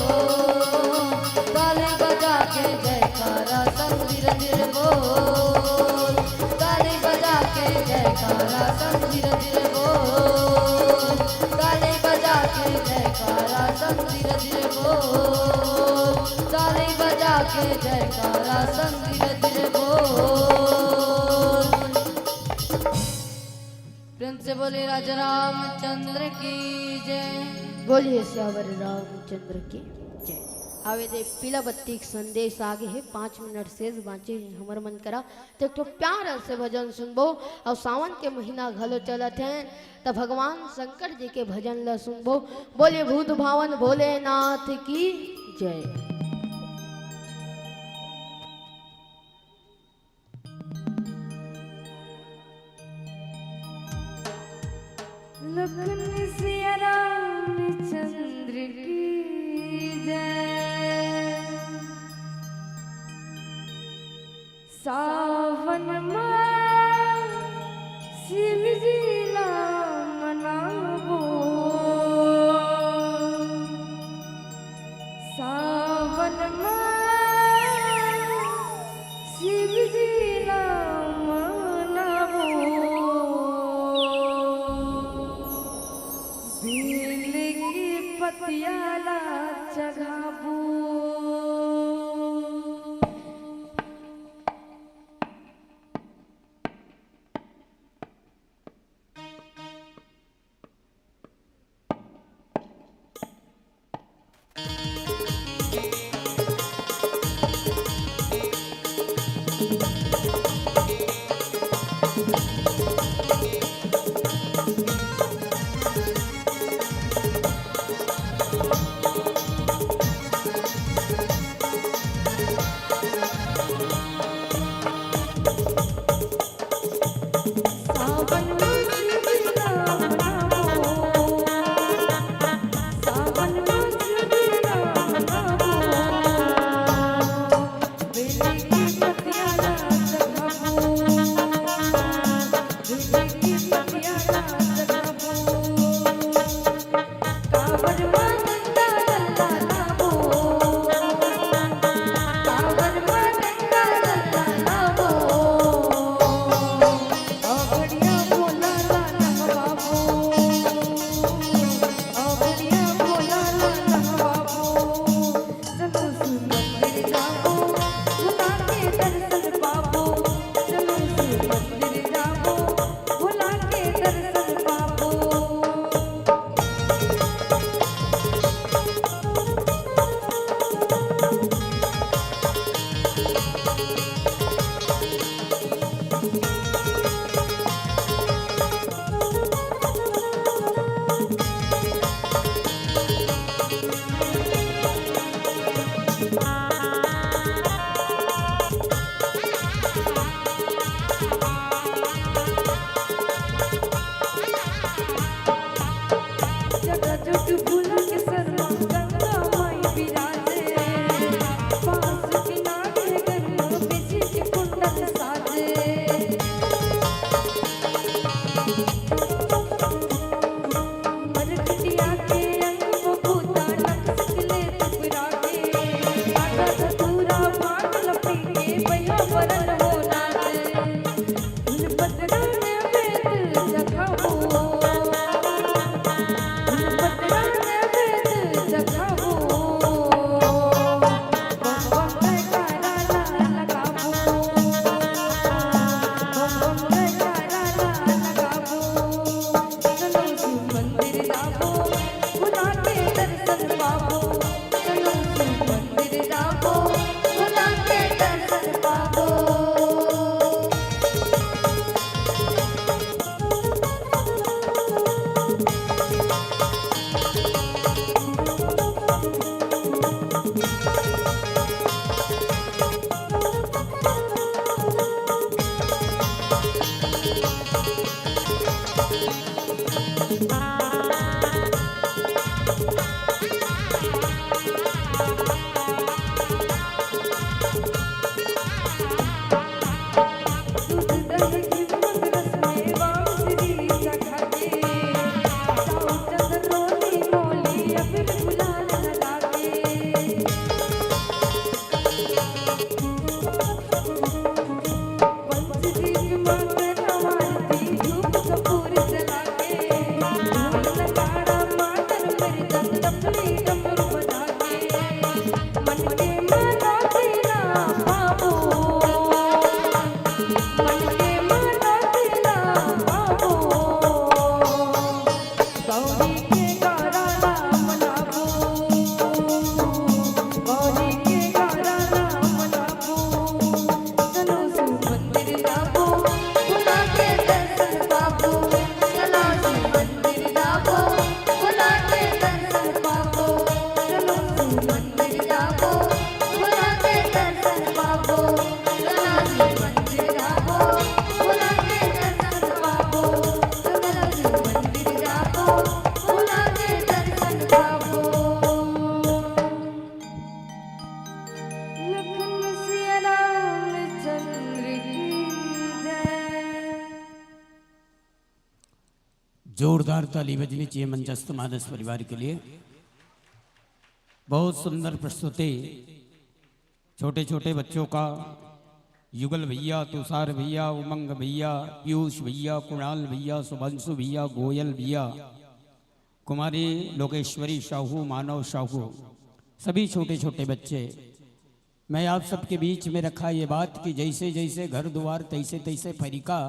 ताली बजा के जयकारा संग धीरे धीरे बोल। ताली बजा के जयकारा संग धीरे धीरे बोल। ताली बजा के जयकारा संग धीरे धीरे बोल। ताली बजा के जयकारा संग धीरे धीरे बोल। प्रेम से बोले राजा रामचंद्र की जय। बोलिए सावर रामचंद्र की जय। आवे दे पीला बत्ती के संदेश आगे है, पाँच मिनट शेष बाँचे है हमर मन करा। तो एक ठो प्यार से भजन सुनबो। और सावन के महीना घलो चलत है, त भगवान शंकर जी के भजन ल सुनबो। बोलिए भूत भावन भोलेनाथ की जय। लखन सिया रामचंद्र की जय। सावन मा शिव जी ला मनाबो। सावन मा शिव जी ला मनाबो। बेल के पतिया ला चघाबो। रजत भुला के सर म गंगा माई बिराजे, बांस बिना के घर म बिजली के कुंडल साजे। मरकटिया के अंग म भूता नक्श के ले दुबरा के, आधा धतूरा भांग ल पी के बइहा बरन हो नाचे। जोरदार ताली बजनी चाहिए मंचस्थ मानस परिवार के लिए। बहुत सुंदर प्रस्तुति। छोटे छोटे बच्चों का, युगल भैया, तुषार भैया, उमंग भैया, पीयूष भैया, कुणाल भैया, शुभंशु भैया, गोयल भैया, कुमारी लोकेश्वरी साहू, मानव साहू, सभी छोटे छोटे बच्चे। मैं आप सबके बीच में रखा ये बात कि जैसे जैसे घर द्वार तैसे तैसे फरीका,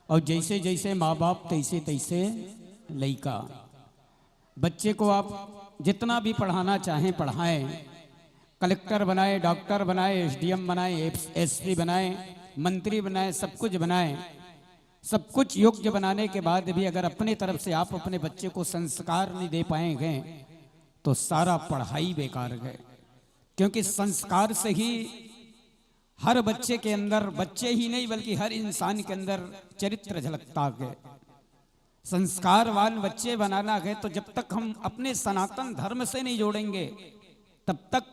और जैसे जैसे माँ बाप तैसे तैसे लइका। बच्चे को आप जितना भी पढ़ाना चाहें पढ़ाएं, कलेक्टर बनाए, डॉक्टर बनाए, एसडीएम बनाए, एसपी बनाए, मंत्री बनाए, सब कुछ बनाए, सब कुछ योग्य बनाने के बाद भी अगर अपने तरफ से आप अपने बच्चे को संस्कार नहीं दे पाएंगे तो सारा पढ़ाई बेकार है। क्योंकि संस्कार से ही हर बच्चे के अंदर, बच्चे ही नहीं बल्कि हर इंसान के अंदर चरित्र झलकता है। संस्कारवान बच्चे बनाना है तो जब तक हम अपने सनातन धर्म से नहीं जोड़ेंगे तब तक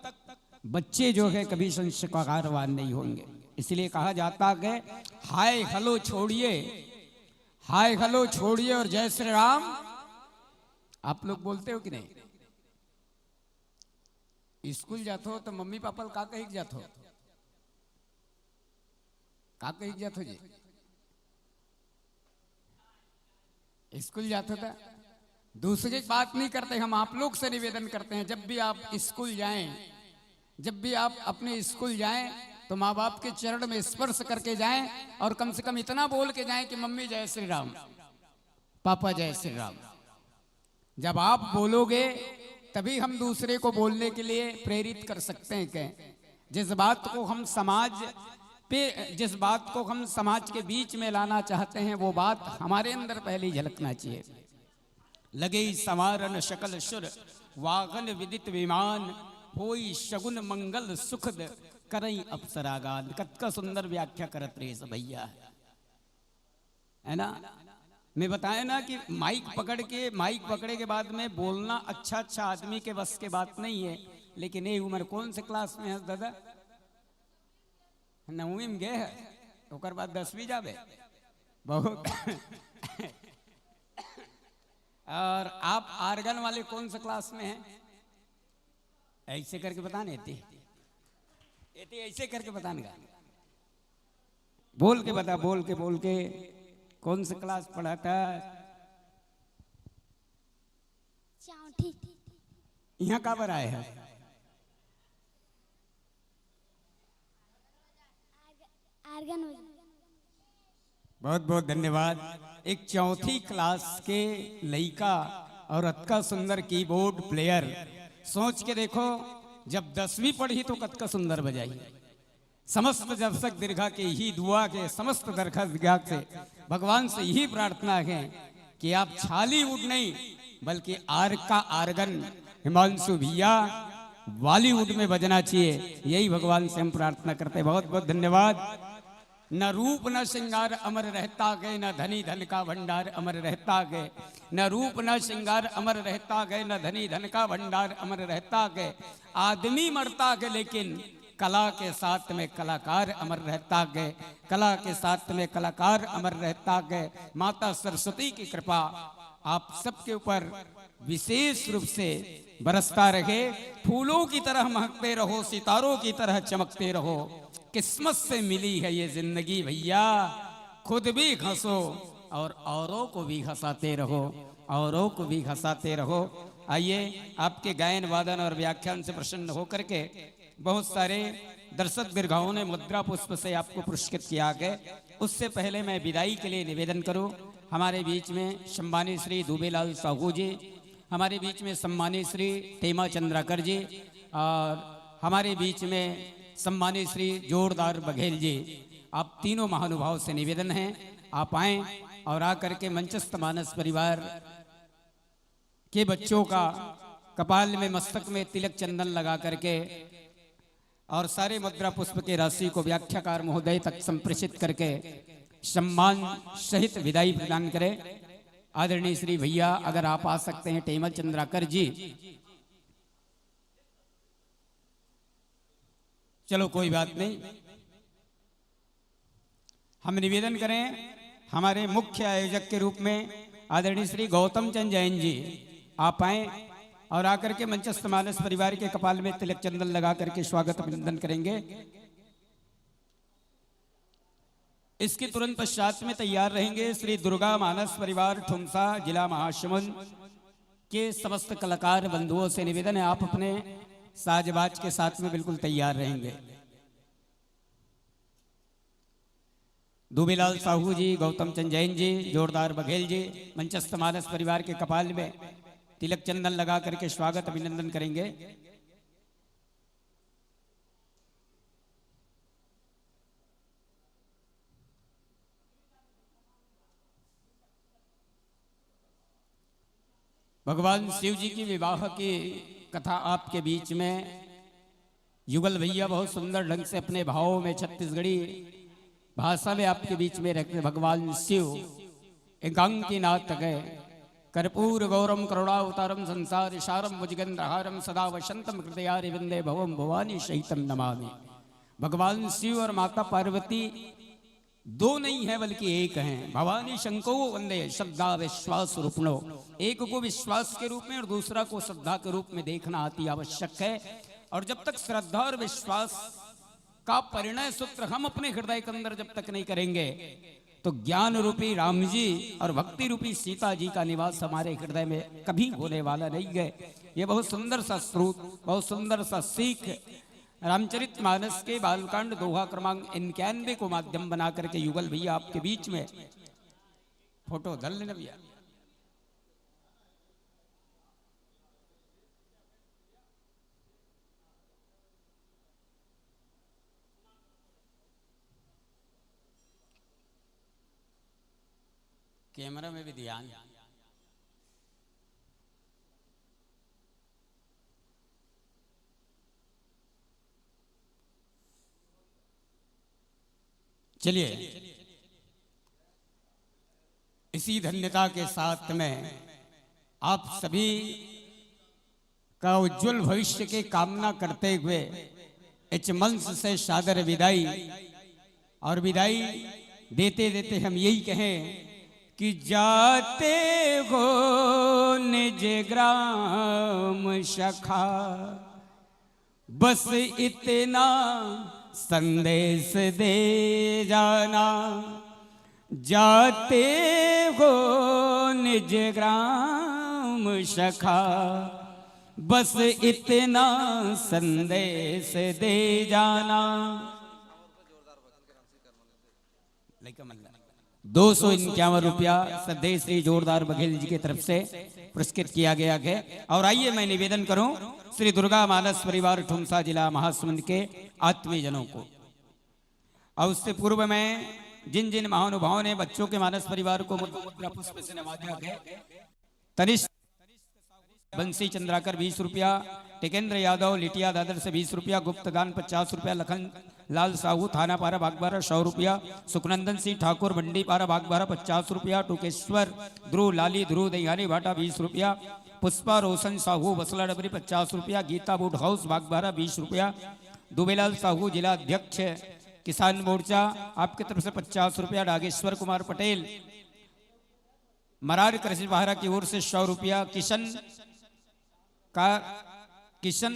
बच्चे जो है कभी संस्कारवान नहीं होंगे। इसलिए कहा जाता है, हाय हेलो छोड़िए, हाय हेलो छोड़िए और जय श्री राम। आप लोग बोलते हो कि नहीं? स्कूल जाथो तो मम्मी पापा ल का कहिक जाथो? का कहिक जाथो जी? स्कूल जाथो तो दूसरे की बात नहीं करते, हम आप लोग से निवेदन करते हैं, जब भी आप स्कूल जाएं, जब भी आप अपने स्कूल जाएं, तो माँ बाप के चरण में स्पर्श करके जाएं और कम से कम इतना बोल के जाएं कि मम्मी जय श्री राम, पापा जय श्री राम। जब आप बोलोगे तभी हम दूसरे को बोलने के लिए प्रेरित कर सकते हैं। कहें, जिस बात को हम समाज पे, जिस बात को हम समाज के बीच में लाना चाहते हैं, वो बात हमारे अंदर पहले ही झलकना चाहिए। लगे संवारन सकल सुर, वाहन विदित विमान, होई सगुन मंगल सुखद, करई अप्सरागान। कतका सुंदर व्याख्या करत रहे सब भैया, है ना? मैं बताया ना कि माइक पकड़ के, माइक पकड़े के बाद में बोलना अच्छा अच्छा आदमी के बस के बात नहीं है। लेकिन ये उम्र कौन से क्लास में है दादा? नौवीं में गए है, ओकर बाद दसवीं जाबे। बहुत। और आप आर्गन वाले कौन से क्लास में हैं? ऐसे करके बता नहीं, एती, एती ऐसे करके बताने का। बोल के बता, बोल के, बोल के। कौन से क्लास पढ़ा था? चौथी। यहाँ का बर आए हैं? आर्गन बजा। बहुत बहुत धन्यवाद। एक चौथी क्लास के लइका और अतका सुंदर कीबोर्ड प्लेयर, सोच के देखो, जब दसवीं पढ़ी तो कतका सुंदर बजाई। समस्त दर्शक दीर्घा के ही दुआ के, समस्त दर्शक दीर्घा से भगवान से यही प्रार्थना है कि आप छालीवुड नहीं, बल्कि आर का आर्गन हिमांशु भैया बॉलीवुड में बजना चाहिए, यही भगवान से हम प्रार्थना करते हैं। बहुत बहुत धन्यवाद। न रूप न श्रृंगार अमर रहता गए, न धनी धन का भंडार अमर रहता गए। न रूप न श्रृंगार अमर रहता गए, न धनी धन का भंडार अमर रहता गए। आदमी मरता गए, लेकिन कला के साथ में कलाकार अमर रहता गए। कला के साथ में कलाकार अमर रहता गए। माता सरस्वती की कृपा आप सबके ऊपर विशेष रूप से बरसता रहे। फूलों की तरह महकते रहो, सितारों की तरह चमकते रहो। किस्मत से मिली है ये जिंदगी भैया, खुद भी हंसो और औरों को भी हंसाते रहो, औरों को भी हंसाते रहो। आइए, आपके गायन वादन और व्याख्यान से प्रसन्न होकर के बहुत सारे दर्शक दीर्घाओं ने मुद्रा पुष्प से आपको पुरस्कृत किया गया। उससे पहले मैं विदाई के लिए निवेदन करूं, हमारे बीच में सम्मानित श्री दूबेलाल साहू जी, हमारे बीच में सम्मानित श्री टेमा चंद्राकर जी और हमारे बीच में सम्मानित श्री जोरदार बघेल जी, आप तीनों महानुभाव से निवेदन है, आप आएं और आकर के मंचस्थ मानस परिवार के बच्चों का कपाल में, मस्तक में तिलक चंदन लगा करके और सारे मुद्रा पुष्प के राशि को व्याख्याकार महोदय तक संप्रेषित करके सम्मान सहित विदाई प्रदान करें। आदरणीय श्री भैया, अगर आप आ सकते हैं, टेमल चंद्राकर जी। चलो, कोई बात नहीं। हम निवेदन करें, हमारे मुख्य आयोजक के रूप में आदरणीय श्री गौतम चंद जैन जी, आप आए और आकर के मंचस्थ मानस परिवार के कपाल में तिलक चंदन लगा करके स्वागत अभिनंदन करेंगे। इसके तुरंत पश्चात में तैयार रहेंगे श्री दुर्गा मानस परिवार ठुमसा, जिला महासमुंद के समस्त कलाकार बंधुओं से निवेदन है, आप अपने साजबाज के साथ में बिल्कुल तैयार रहेंगे। दूबेलाल साहू जी, गौतम चंद जैन जी, जोरदार बघेल जी मंचस्थ मानस परिवार के कपाल में तिलक चंदन लगा करके स्वागत अभिनंदन करेंगे। भगवान शिव जी की विवाह की कथा आपके बीच में युगल भैया बहुत सुंदर ढंग से अपने भावों में छत्तीसगढ़ी भाषा में आपके बीच में रखते। भगवान शिव एकांकी नाथ गए कर्पूर गौरम करुणावतारम संसार सारम भुजगेंद्रहारम सदा वसंतम हृदयारविंदे भवम भवानी सहितम नमामि। भगवान शिव और माता पार्वती दो नहीं है बल्कि एक हैं। भवानी शंको वंदे श्रद्धा विश्वास रूपणो। एक को विश्वास के रूप में और दूसरा को श्रद्धा के रूप में देखना अति आवश्यक है। और जब तक श्रद्धा और विश्वास का परिणय सूत्र हम अपने हृदय के अंदर जब तक नहीं करेंगे तो ज्ञान रूपी राम जी और भक्ति रूपी सीता जी का निवास हमारे हृदय में कभी होने वाला नहीं है। ये बहुत सुंदर सा स्रोत, बहुत सुंदर सा सीख। रामचरित मानस के बालकांड दोहा क्रमांक इक्यानवे को माध्यम बना करके युगल भैया आपके बीच में फोटो धर लेना भैया। कैमरा में भी ध्यान। चलिए, इसी धन्यता के साथ में आप सभी का उज्जवल भविष्य की कामना करते हुए इस मंच से सादर विदाई, और विदाई देते देते हम यही कहें कि जाते हो निज ग्राम सखा, बस इतना संदेश दे जाना। जाते हो निज ग्राम सखा, बस इतना संदेश दे जाना। लइका मन ला दो सौ इक्यावन रुपया श्रद्धेय श्री जोरदार बघेल जी की तरफ से पुरस्कृत किया गया है। और आइए, मैं निवेदन करूं श्री दुर्गा मानस परिवार ठुमसा, जिला महासमुंद के आत्मीय जनों को, और उससे पूर्व में जिन जिन महानुभावों ने बच्चों के मानस परिवार को मुद्रा पुष्प से नवाजा है, तनिष्क बंसी चंद्राकर बीस रुपया, टिकेंद्र यादव लिटिया दादर से बीस रुपया, गुप्त दान पचास रुपया, लखन लाल साहू थाना पारा बागबारा सौ रुपया, सुखनंदन सिंह ठाकुर मंडी पारा बागबारा पचास रुपया, टुकेश्वर ध्रुव लाली ध्रुव दहियानी भाटा बीस रुपया, पुष्पा रोशन साहू बसला डबरी पचास रुपया, गीता बूट हाउस बागबारा बीस रुपया, दुबेलाल साहू जिला अध्यक्ष किसान मोर्चा आपकी तरफ से पचास रुपया, नागेश्वर कुमार पटेल मरार कृषि विभाग की ओर से सौ रुपया, किशन का, किशन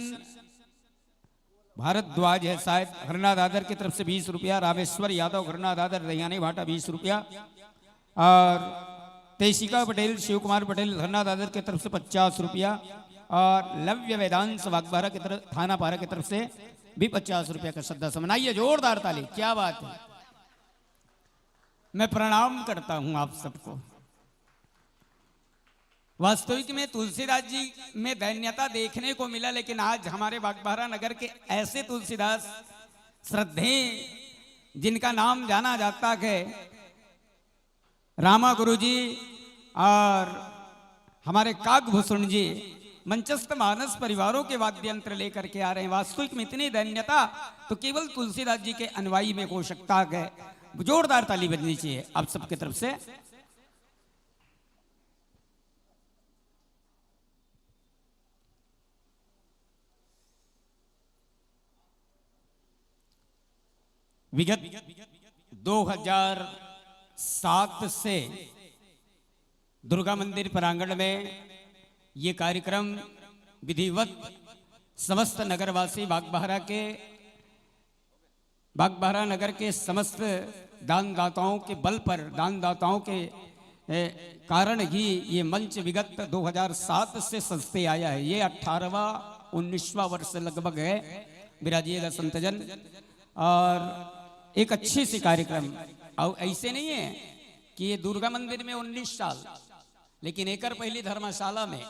भारद्वाज है शायद, हरना दादर की तरफ से बीस रुपया, रामेश्वर यादव हरना दादर दहियानी भाटा बीस रुपया, और तेशिका पटेल, शिव कुमार पटेल हरना दादर की तरफ से पचास रुपया, और लव्य वेदांश बागबारा की तरफ, थाना पारा की तरफ से भी पचास रुपया का श्रद्धा सुमन। आइए, जोरदार ताली, क्या बात है। मैं प्रणाम करता हूं आप सबको। वास्तविक में तुलसीदास जी में दैन्यता देखने को मिला, लेकिन आज हमारे बागबाहरा नगर के ऐसे तुलसीदास श्रद्धेय, जिनका नाम जाना जाता है, रामा गुरु जी और हमारे काकभूषण जी मंचस्थ मानस परिवारों के वाद्य यंत्र लेकर के आ रहे हैं। वास्तविक में इतनी दैन्यता तो केवल तुलसीदास जी के अनुयायी में हो सकता है। जोरदार ताली बजनी चाहिए आप सबकी तरफ से। विगत दो हज़ार सात से दुर्गा मंदिर प्रांगण में ये कार्यक्रम विधिवत समस्त नगरवासी बागबाहरा के, बागबाहरा नगर के समस्त दानदाताओं के बल पर, दानदाताओं के, ए, कारण ही ये मंच विगत दो हज़ार सात से सजते आया है। ये अठारहवाँ उन्नीसवाँ वर्ष लगभग है, विराजिएगा संतजन। और एक अच्छी सी कार्यक्रम, और ऐसे नहीं है कि ये दुर्गा मंदिर में उन्नीस साल, लेकिन एकर पहली धर्मशाला में,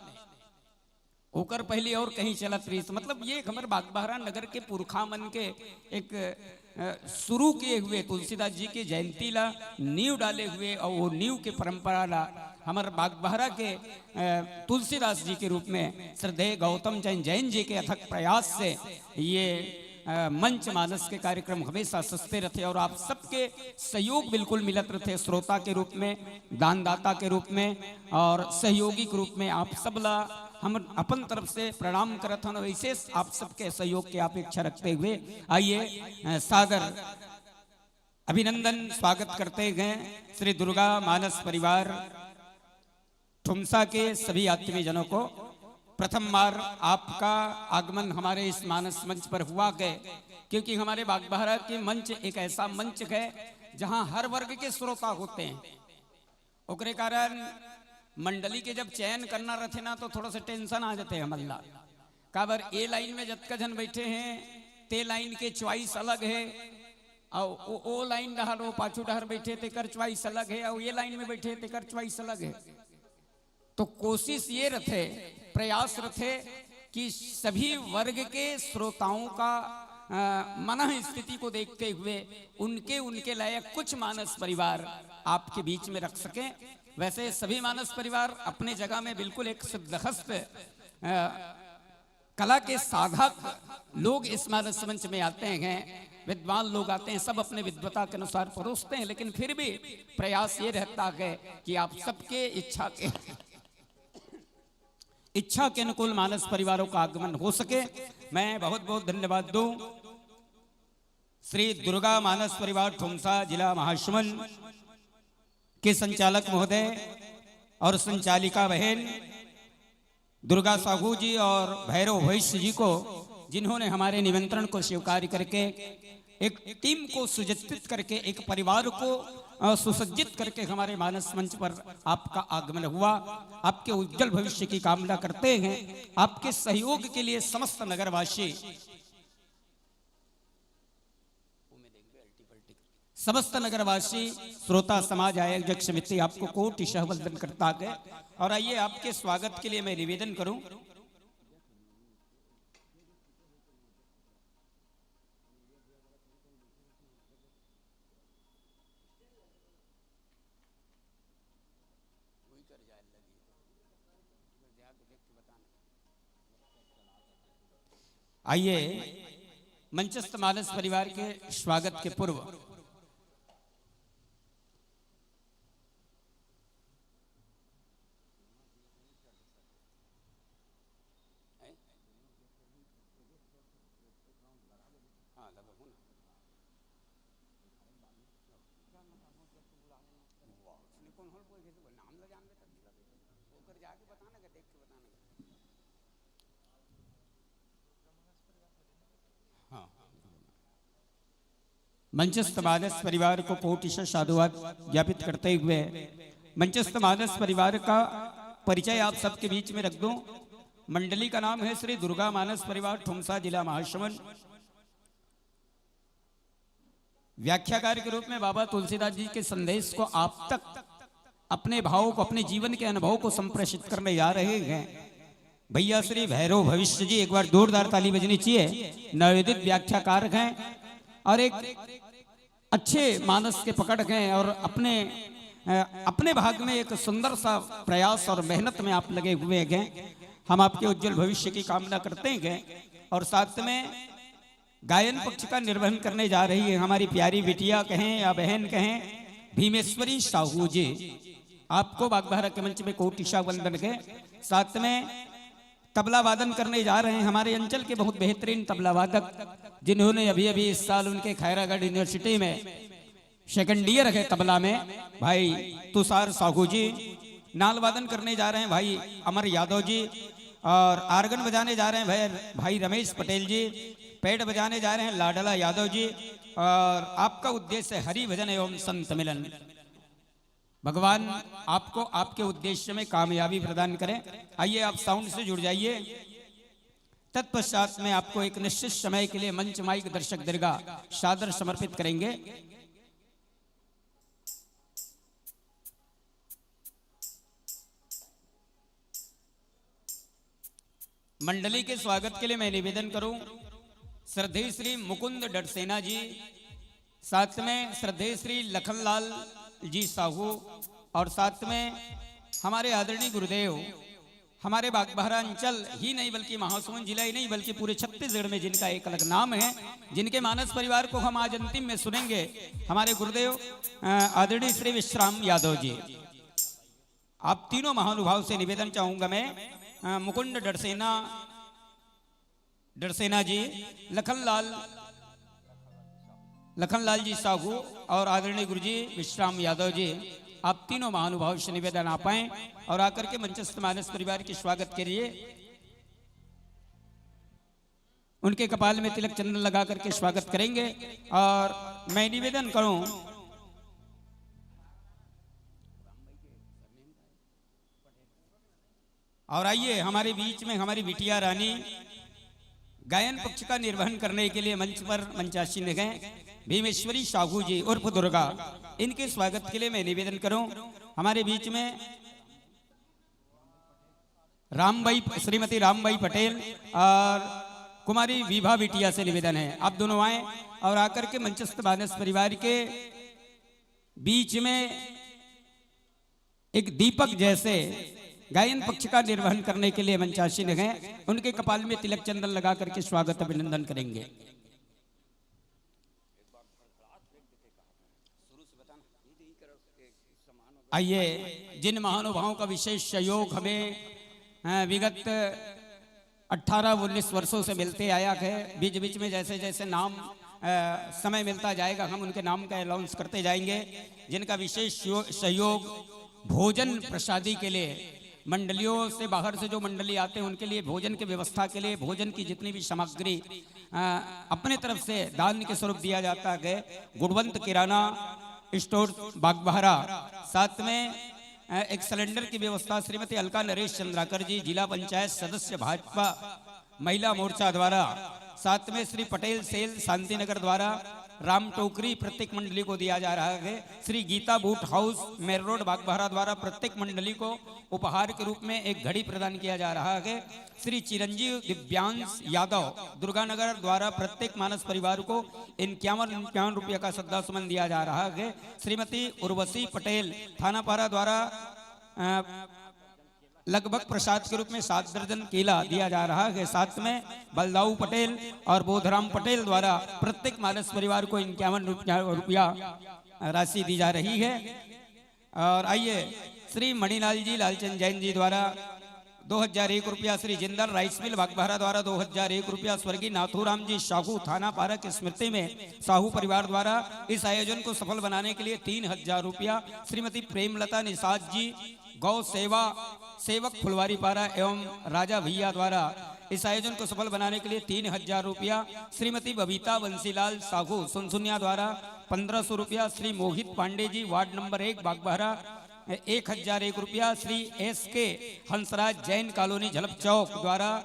ओकर पहली और कहीं चलत रहिस। मतलब, ये एक हमर बागबाहरा नगर के पुरखा मन के एक, अ, शुरू किए हुए तुलसीदास जी के जयंती ला नींव डाले हुए, और वो नींव के परंपरा ला हमर बागबाहरा के, अ, तुलसीदास जी के रूप में श्रद्धेय गौतम जैन जैन जी के अथक प्रयास से ये, अ, मंच मानस के कार्यक्रम हमेशा सजते रहते और आप सबके सहयोग बिल्कुल मिलत रहते, श्रोता के रूप में, दानदाता के रूप में और सहयोगी के रूप में आप सब ला हम अपन तरफ से प्रणाम करत हन। वैसे आप सबके सहयोग की अपेक्षा रखते हुए आइए, अ, सादर अभिनंदन स्वागत करते हैं श्री दुर्गा मानस परिवार ठुमसा के सभी आत्मीय जनों को। प्रथम बार आपका आगमन हमारे इस मानस मंच पर हुआ है, क्योंकि हमारे बागबाहरा के मंच एक ऐसा मंच है जहां हर वर्ग के श्रोता होते हैं। ओकरे कारण मंडली के जब चयन करना रहते ना, तो थोड़ा सा टेंशन आ जाते हैं हमला। काबर ए लाइन में जतका झन बैठे हैं, ते लाइन के चॉइस अलग है, और ओ, ओ लाइन डहर, ओ पाछू डहर बैठे, तेकर चॉइस अलग है, और ये लाइन में बैठे, तेकर चॉइस अलग है। तो कोशिश ये रथे, प्रयास रथे कि सभी वर्ग के श्रोताओं का, अ, मनः स्थिति को देखते हुए उनके, उनके लायक कुछ मानस परिवार आपके बीच में रख सकें। वैसे सभी मानस परिवार अपने जगह में बिल्कुल एक सिद्धहस्त, अ, कला के साधक लोग इस मानस मंच में आते हैं, विद्वान लोग आते हैं, सब अपने विद्वता के अनुसार परोसते हैं, लेकिन फिर भी प्रयास ये रहता है कि आप सबके इच्छा के इच्छा के अनुकूल मानस परिवारों का आगमन हो सके। मैं बहुत बहुत धन्यवाद दूं श्री दुर्गा मानस परिवार ठुमसा, जिला महासमुंद के संचालक महोदय और संचालिका बहन दुर्गा साहू जी और भैरव भविष्य जी को, जिन्होंने हमारे निमंत्रण को स्वीकार करके एक टीम को सुजत्थित करके, एक परिवार को, अ, सुसज्जित करके हमारे मानस मंच पर आपका आगमन हुआ। आपके उज्जवल भविष्य की कामना करते हैं। आपके सहयोग के लिए समस्त नगरवासी समस्त नगरवासी, श्रोता समाज, आयोजक समिति आपको कोटि सहवंदन करता है। और आइए, आपके स्वागत के लिए मैं निवेदन करूं। आइए, मंचस्थ मानस परिवार के स्वागत के पूर्व हाँ। मंचस्थ मानस परिवार को कोटिशः साधुवाद ज्ञापित करते हुए मंचस्थ मानस परिवार का परिचय आप सबके बीच में रख दूं। मंडली का नाम है श्री दुर्गा मानस परिवार ठुमसा, जिला महासमुंद। व्याख्याकार के रूप में बाबा तुलसीदास जी के संदेश को आप तक, अपने भावों को, अपने जीवन के अनुभव को संप्रेषित करने जा रहे हैं भैया श्री भैरव भविष्य जी। एक बार जोरदार ताली बजनी चाहिए। नवोदित व्याख्याकार हैं और एक अच्छे मानस के पकड़ हैं और अपने, अ, अपने भाग में एक सुंदर सा प्रयास और मेहनत में आप लगे हुए हैं। हम आपके उज्जवल भविष्य की कामना करते हैं। और साथ में गायन पक्ष का निर्वहन करने जा रही है हमारी प्यारी बिटिया कहें या बहन कहें, भीमेश्वरी साहू जी। आपको बागबाहरा के मंच में कोटिशः वंदन के। साथ में तबला वादन करने जा रहे हैं हमारे अंचल के बहुत बेहतरीन तबला वादक, जिन्होंने अभी अभी इस साल उनके खैरागढ़ यूनिवर्सिटी में सेकंड ईयर है तबला में, भाई तुषार साहू जी। नाल वादन करने जा रहे हैं भाई अमर यादव जी, और आर्गन बजाने जा रहे हैं भाई, भाई रमेश पटेल जी। पैड बजाने जा रहे हैं लाडला यादव जी। और आपका उद्देश्य है हरि भजन एवं संत मिलन। भगवान आपको आपके उद्देश्य में कामयाबी प्रदान करें। आइए, आप साउंड से जुड़ जाइए। तत्पश्चात में आपको एक निश्चित समय के लिए मंच माइक दर्शक दीर्घा सादर समर्पित करेंगे। मंडली के स्वागत के लिए मैं निवेदन करूं, श्रद्धेय श्री मुकुंद डडसेना जी, साथ में श्रद्धेय श्री लखनलाल जी साहू, और साथ में हमारे आदरणीय गुरुदेव, हमारे बागबाहरा अंचल ही नहीं बल्कि महासमुंद जिला ही नहीं बल्कि पूरे छत्तीसगढ़ में जिनका एक अलग नाम है, जिनके मानस परिवार को हम आज अंतिम में सुनेंगे, हमारे गुरुदेव, अ, आदरणीय श्री विश्राम यादव जी। आप तीनों महानुभाव से निवेदन चाहूंगा मैं, अ, मुकुंद डडसेना, डडसेना जी, लखनलाल, लखनलाल जी साहू और आदरणीय गुरुजी विश्राम यादव जी, आप तीनों महानुभाव से निवेदन आप आएं और आकर के मंचस्थ मानस परिवार के स्वागत के लिए उनके कपाल में तिलक चंदन लगा करके स्वागत करेंगे। और मैं निवेदन करूं, और आइए, हमारे बीच में हमारी बिटिया रानी गायन पक्ष का निर्वहन करने के लिए मंच पर मंचासीन हैं भीमेश्वरी साहू जी उर्फ दुर्गा। इनके स्वागत के लिए मैं निवेदन करूं, हमारे बीच में रामबाई, श्रीमती रामबाई पटेल और कुमारी विभा बिटिया से निवेदन है, आप दोनों आए और आकर के मंचस्थ मानस परिवार के बीच में एक दीपक जैसे गायन पक्ष का निर्वहन करने के लिए मंचासीन हैं, उनके कपाल में तिलक चंदन लगा करके स्वागत अभिनंदन करेंगे। आइए, जिन महानुभावों का विशेष सहयोग हमें, अ, विगत अठारह उन्नीस वर्षों से मिलते आया है, बीच बीच में जैसे जैसे नाम, अ, समय मिलता जाएगा, हम उनके नाम का अनाउंस करते जाएंगे, जिनका विशेष सहयोग भोजन प्रसादी के लिए, मंडलियों से, बाहर से जो मंडली आते हैं उनके लिए भोजन की व्यवस्था के लिए, भोजन की जितनी भी सामग्री, अ, अपने तरफ से दान के स्वरूप दिया जाता है। गुणवंत किराना स्टोर बागबहरा, साथ में, अ, एक सिलेंडर की व्यवस्था श्रीमती अलका नरेश चंद्राकर जी, जिला पंचायत सदस्य भाजपा महिला मोर्चा द्वारा, साथ में श्री पटेल सेल शांतिनगर द्वारा राम टोकरी प्रत्येक मंडली को दिया जा रहा है। श्री गीता बूट हाउस मेर रोड बागबहरा द्वारा प्रत्येक मंडली को उपहार के रूप में एक घड़ी प्रदान किया जा रहा है। श्री चिरंजीव दिव्यांश यादव दुर्गानगर द्वारा प्रत्येक मानस परिवार को इक्यावन इक्यावन रुपये का श्रद्धा सुमन दिया जा रहा है। श्रीमती उर्वशी पटेल थानापारा द्वारा, अ, लगभग प्रसाद के रूप में सात दर्जन केला दिया जा रहा है। साथ में बलदाऊ पटेल और बोधराम पटेल द्वारा प्रत्येक मानस परिवार को इक्यावन रुपया, रुपया राशि दी जा रही है। और आइए, श्री मणिलाल जी लालचंद जैन जी द्वारा दो हजार एक रुपया, श्री जिंदल राइस मिल बागबहरा द्वारा दो हजार एक रुपया, स्वर्गीय नाथूराम जी साहू थानापारा की स्मृति में साहू परिवार द्वारा इस आयोजन को सफल बनाने के लिए तीन हजार रुपया, श्रीमती प्रेमलता निषाद जी गौ सेवा सेवक फुलवारी पारा एवं राजा भैया द्वारा इस आयोजन को सफल बनाने के लिए तीन हजार रुपया, श्रीमती बबीता बंसीलाल साहू सुनसुनिया द्वारा पन्द्रह सौ रुपया, श्री मोहित पांडे जी वार्ड नंबर एक बागबहरा एक हजार एक रुपया, श्री एस के हंसराज जैन कॉलोनी झलप चौक द्वारा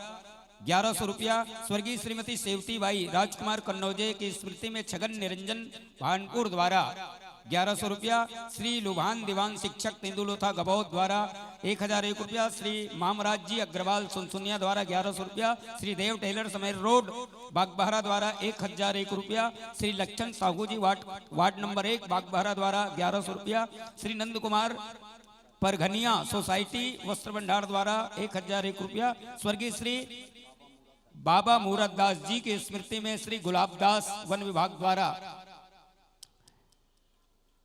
ग्यारह सौ रुपया, स्वर्गीय श्रीमती सेवती बाई राजकुमार कन्नौजे की स्मृति में छगन निरंजन भानपुर द्वारा ग्यारह सौ रुपया, श्री लुभान दीवान शिक्षक तेंदुलोथा गबौत द्वारा एक हजार एक रुपया, श्री मामराज जी अग्रवाल सुनसुनिया द्वारा ग्यारह सौ रुपया, श्री देव टेलर समेर रोड बागबहरा द्वारा एक हजार एक रुपया, श्री लक्षण साहू जी वार्ड, वार्ड नंबर एक बागबहरा द्वारा ग्यारह सौ रुपया, श्री नंद कुमार परघनिया सोसाइटी वस्त्र भंडार द्वारा एक हजार एक रुपया, स्वर्गीय श्री बाबा मूरत दास जी की स्मृति में श्री गुलाब दास वन विभाग द्वारा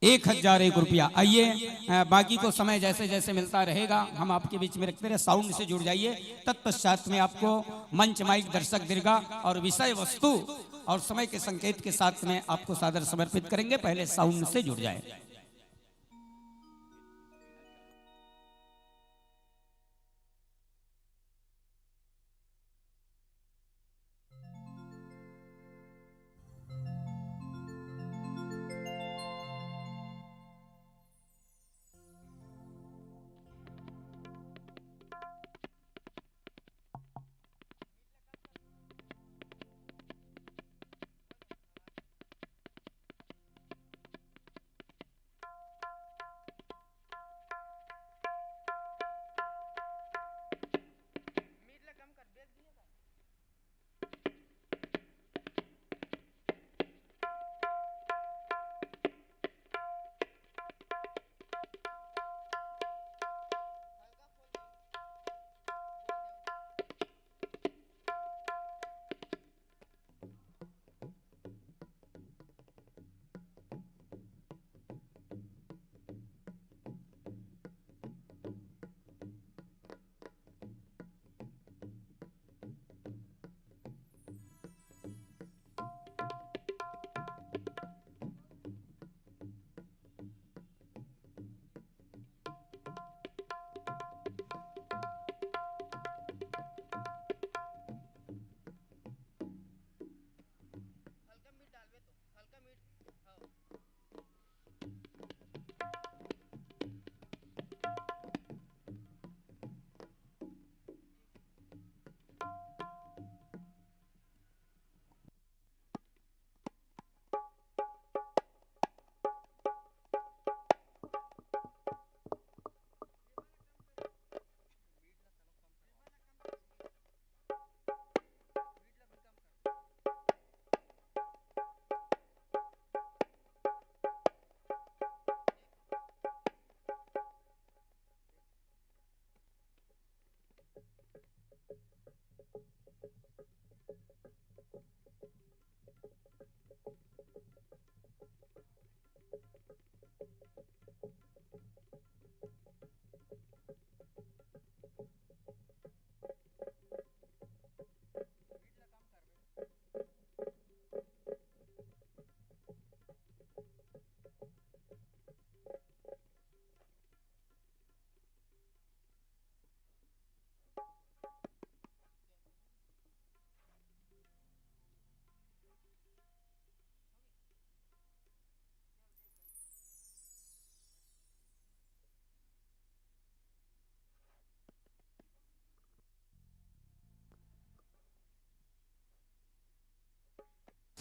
एक हजार एक रुपया। आइए, अ, बाकी को समय जैसे जैसे मिलता रहेगा, हम आपके बीच में रखते रहे। साउंड से जुड़ जाइए, तत्पश्चात में आपको मंच माइक दर्शक दीर्घा और विषय वस्तु और समय के संकेत के साथ में आपको सादर समर्पित करेंगे। पहले साउंड से जुड़ जाए।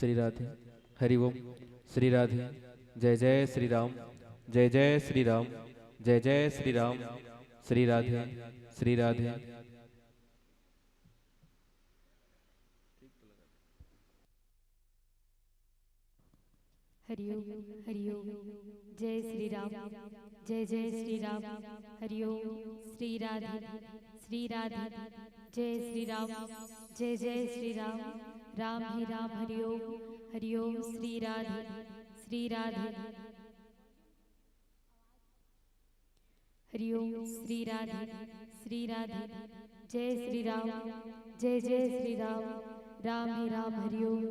श्री राधे। हरि ओम। श्री राधे। जय जय श्री राम। जय जय श्री राम। जय जय श्री राम। श्री राधे। श्री राधे। हरि ओम। हरि ओम। जय श्री राम। जय जय श्री राम। हरि ओम। श्री राधे। श्री राधे। जय श्री राम। जय जय श्री राम। राम ही राम। हरि ओम। हरि ओम। श्री राधे। श्री राधे। हरि ओम। श्री राधे। श्री राधे। जय श्री राम। जय जय श्री राम। राम ही राम। हरि ओम।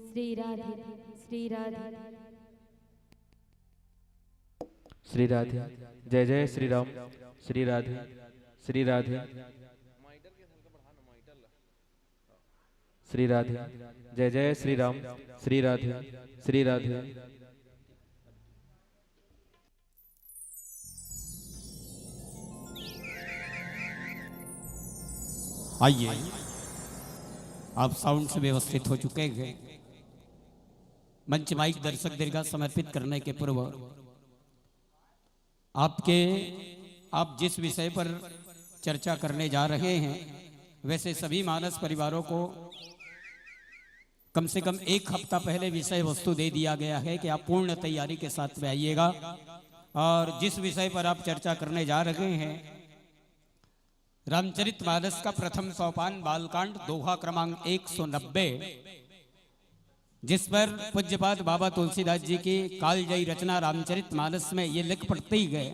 श्री राधे। श्री राधे। श्री राधे। जय जय श्री राम। श्री राधे। श्री राधे। श्री राधे। जय जय श्री राम। श्री राधे। श्री राधे। आइए, आप साउंड से व्यवस्थित हो चुके हैं। मंच माइक दर्शक दीर्घा समर्पित करने के पूर्व आपके, आप जिस विषय पर चर्चा करने जा रहे हैं, वैसे सभी मानस परिवारों को कम से कम एक हफ्ता पहले विषय वस्तु दे दिया गया है कि आप पूर्ण तैयारी के साथ में आइएगा। और जिस विषय पर आप चर्चा करने जा रहे हैं, रामचरित मानस का प्रथम सोपान, बालकांड, दोहा क्रमांक एक सौ नब्बे, जिस पर पूज्यपाद बाबा तुलसीदास जी की कालजयी रचना रामचरित मानस में ये लिख पड़ते ही गए,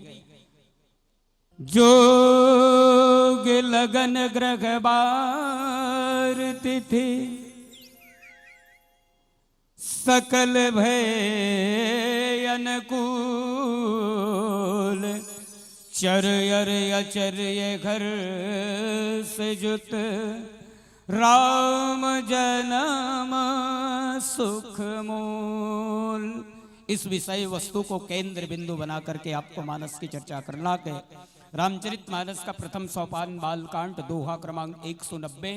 जोग लगन ग्रह बार तिथि, सकल भय अनुकूल, चर अर अचर ये घर से जुत, राम जन्म सुख मूल। इस विषय वस्तु को केंद्र बिंदु बना करके आपको मानस की चर्चा करना है। रामचरित मानस का प्रथम सोपान, बालकांड, दोहा क्रमांक एक सौ नब्बे,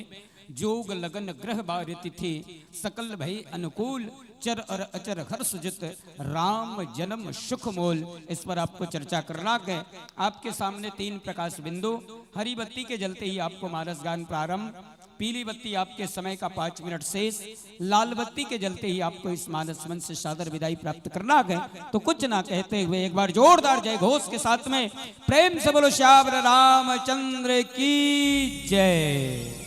जोग लगन ग्रह बार तिथि, सकल भय अनुकूल, चर अर अचर हर्ष जित, राम जन्म सुख मोल। इस पर आपको चर्चा करना है। आपके सामने तीन प्रकाश बिंदु, हरी बत्ती के जलते ही आपको मानस गान प्रारंभ, पीली बत्ती आपके समय का पाँच मिनट शेष, लाल बत्ती के जलते ही आपको इस मानस मंच से सादर विदाई प्राप्त करना है। तो कुछ ना कहते हुए एक बार जोरदार जय घोष के साथ में प्रेम से बोलो, श्यावर रामचंद्र की जय।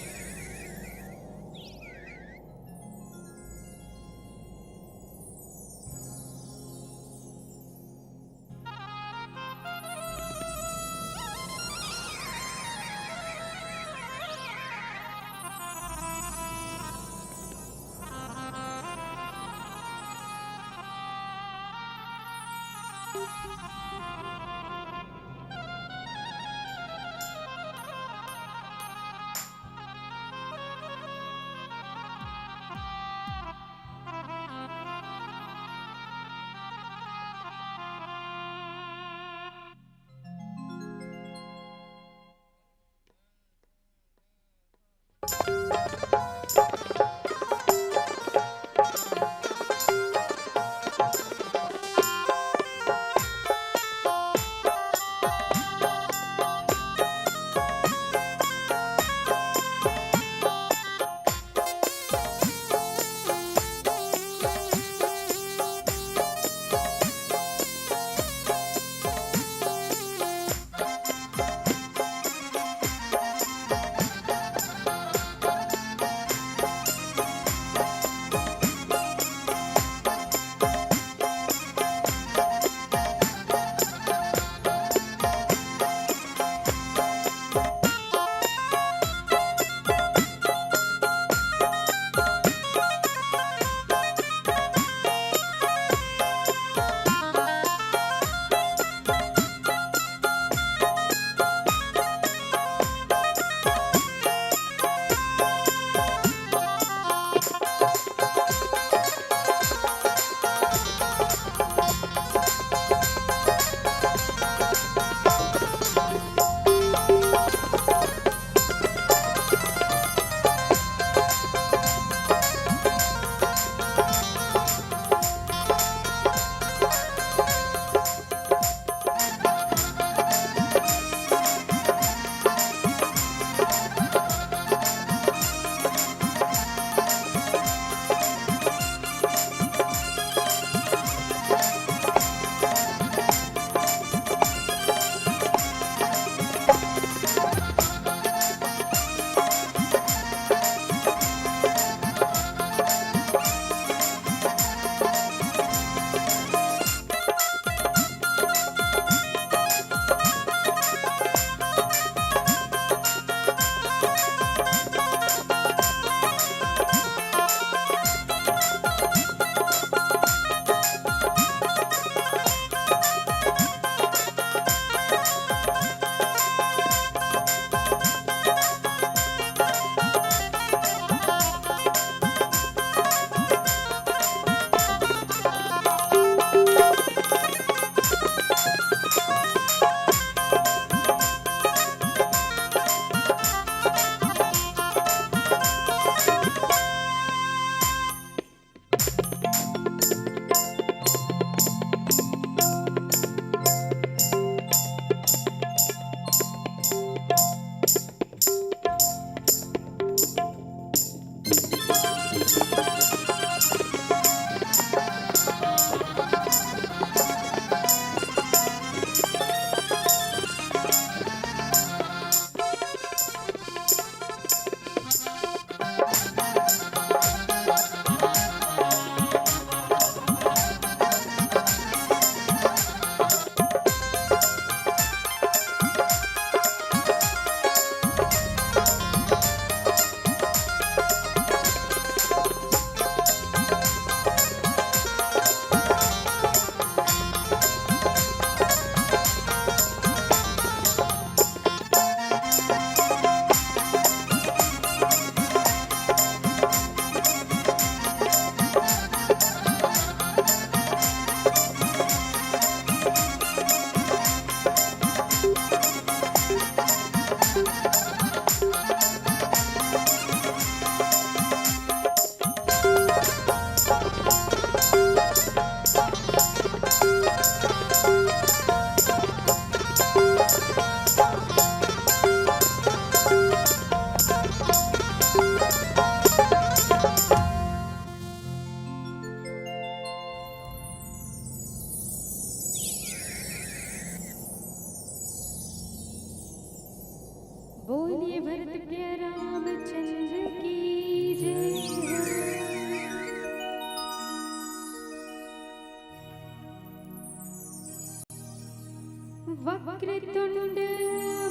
वक्रतुण्ड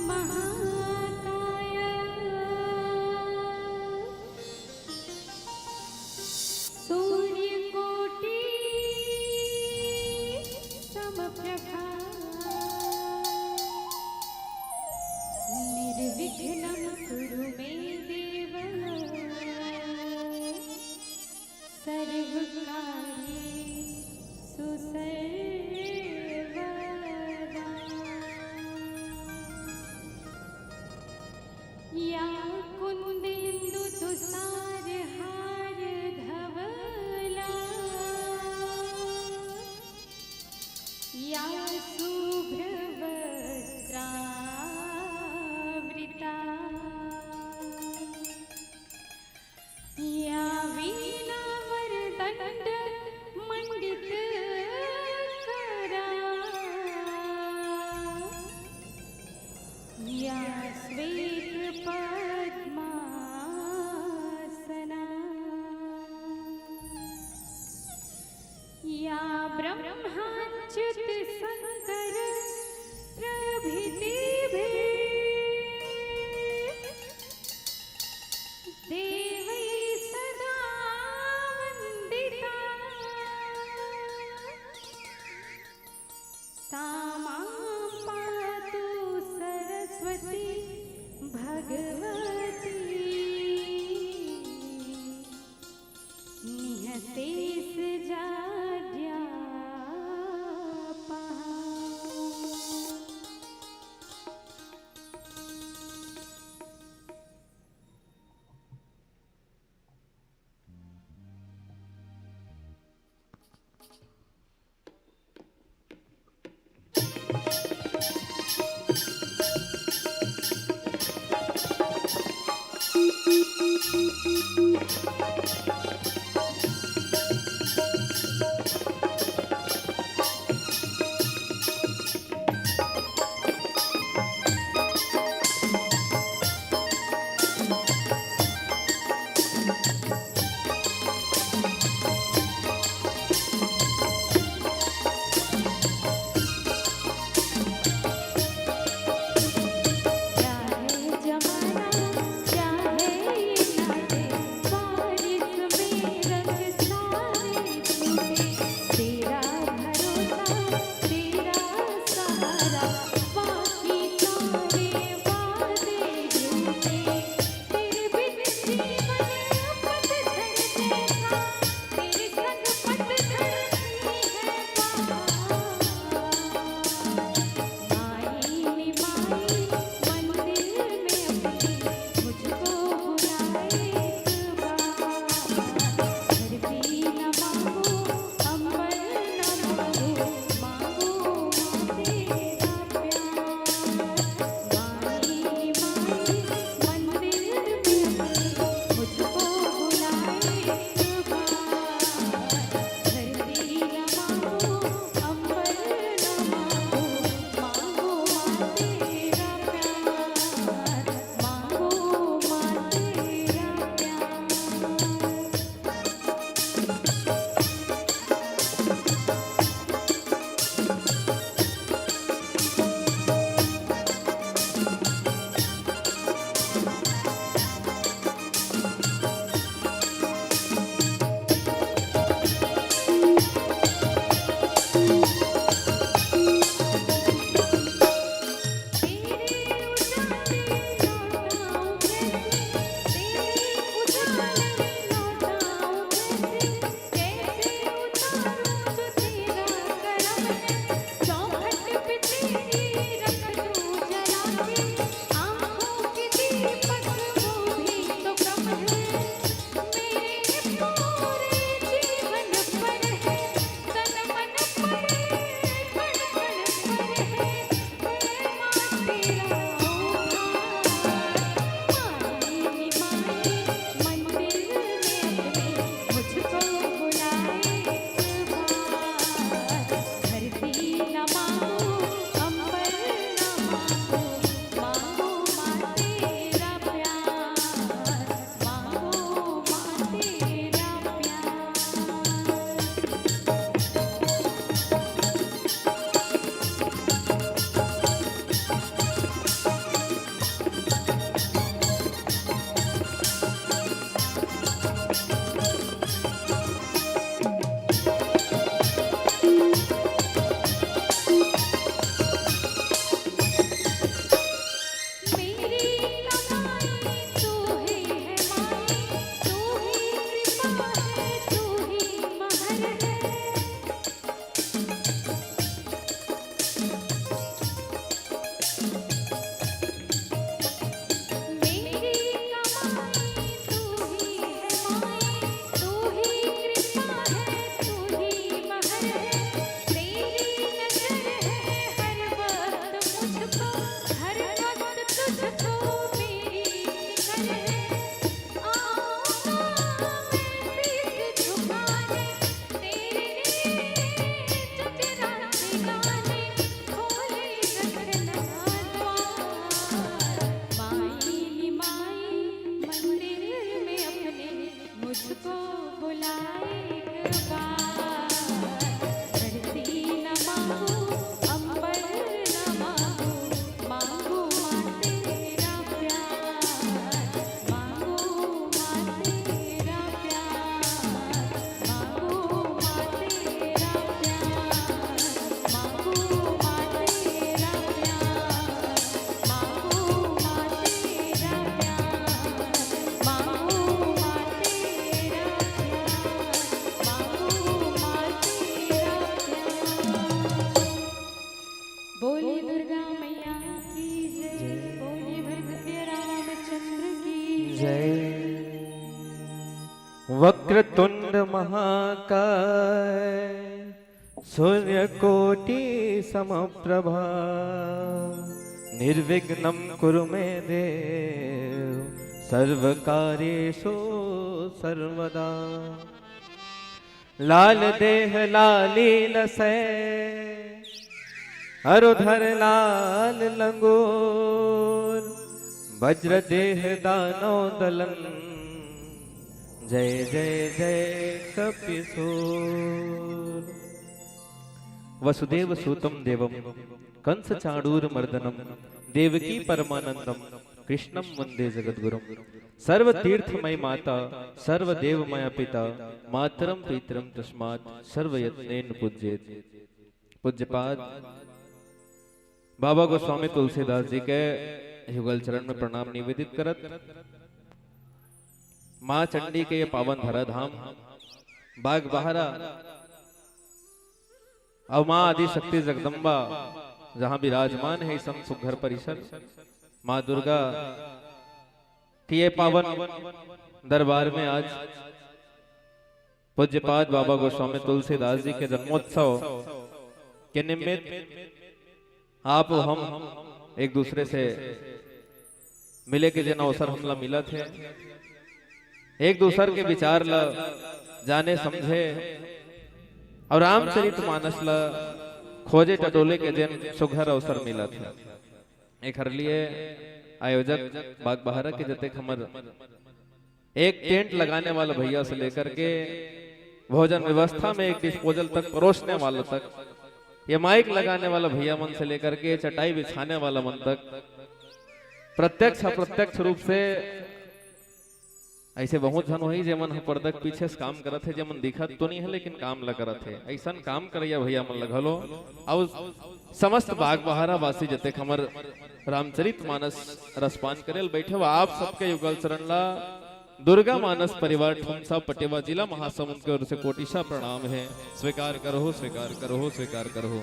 महाकाय सूर्यकोटि समप्रभा। निर्विघ्नं कुरु मे देव सर्वकार्येषु सर्वदा। या कुन्देन्दु तुषार हार धवला या शुभ्र वस्त्रावृता। या वीणा वरदण्ड मण्डित करा। या श्वेत पद्मासना। या ब्रह्माच्युत शंकर प्रभृतिभिः देवैः सदा वन्दिता। सा मां पातु सरस्वती भगवती निःशेष जाड्यापहा। मुझको बुला एक बार, धरती न मांगू, अंबर न मांगू, मांगू माँ तेरा प्यार, मांगू माँ तेरा प्यार, मांगू माँ तेरा प्यार, मांगू माँ तेरा प्यार, मांगू माँ तेरा प्यार, मांगू माँ तेरा प्यार, मांगू माँ तेरा प्यार। बोली दुर्गा मैया की जय, बोली भरत रामचंद्र की जय। वक्रतुंड महाकाय सूर्यकोटि समप्रभा, निर्विघ्नं कुरु मे देव सर्वकार्येषु सर्वदा। लाल देह लाली लसै, अरुधर लाल लंगूर, वज्र देह दानव दलन, जय जय जय कपिसूर। वसुदेव सूतं देवं कंस चाणूर मर्दनम, देवकी परमानंदम कृष्णम वंदे जगद्गुरुम। सर्व तीर्थमय माता, सर्व देवमय पिता, मातरम पितरम तस्मात सर्व यत्नेन पूज्येत। पूज्यपाद बाबा गोस्वामी तुलसीदास जी के युगल चरण में प्रणाम निवेदित करत, माँ चंडी के ये पावन धरा धाम बाग बहारा अउ माँ आदि शक्ति जगदम्बा जहाँ विराजमान है, इसन सुघर परिसर माँ दुर्गा के ये पावन दरबार में आज पूज्यपाद बाबा गोस्वामी तुलसीदास जी के जन्मोत्सव के निमित्त आप अउ हम एक दूसरे से मिले के जेन अवसर हमला मिलत हे, एक दूसर के विचार ला जाने समझे अउ रामचरित मानस ला खोजे टटोले के जेन सुघर अवसर मिलत हे, एखर लिए आयोजक बागबहरा के जतेक हमर एक टेंट लगाने वाला भैया से लेकर के भोजन व्यवस्था में एक डिस्पोजल तक परोसने वाला तक, ये माइक लगाने वाला भैया मन से लेकर के चटाई बिछाने वाला मन तक, प्रत्यक्ष अप्रत्यक्ष रूप से ऐसे बहुत झन होही जेमन ह पर्दा के पीछे से काम करत हे, जेमन दिखत तो नहीं है लेकिन काम ला करत हे। ऐसन काम करैया भैया मन ला घलो अउ समस्त बागबहरा वासी जतेक हमर रामचरित मानस रसपान करे ल बैठे हो, आप सबके युगल चरण ला दुर्गा मानस परिवार ठुमसा पटेवा जिला महासमुंद के ओर से कोटिशा प्रणाम है। स्वीकार करहु, स्वीकार करहु, स्वीकार करहु।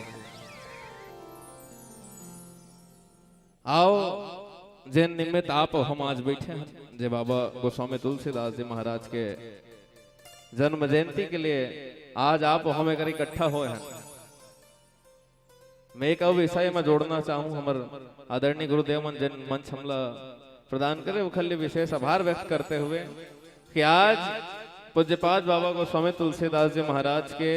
आओ, जेन निमित्त आप हम आज बैठे हैं, जे बाबा गोस्वामी तुलसीदास जी महाराज के जन्म जयंती के लिए आज आप हम एकर इकट्ठा होए हैं। मैं एक अउ विषय में जोड़ना चाहूँ, हमर आदरणीय गुरुदेव मन जेन मंच हमला प्रदान करे, ओखर लिए विशेष आभार व्यक्त करते हुए कि आज पूज्यपाद बाबा गोस्वामी तुलसीदास जी महाराज के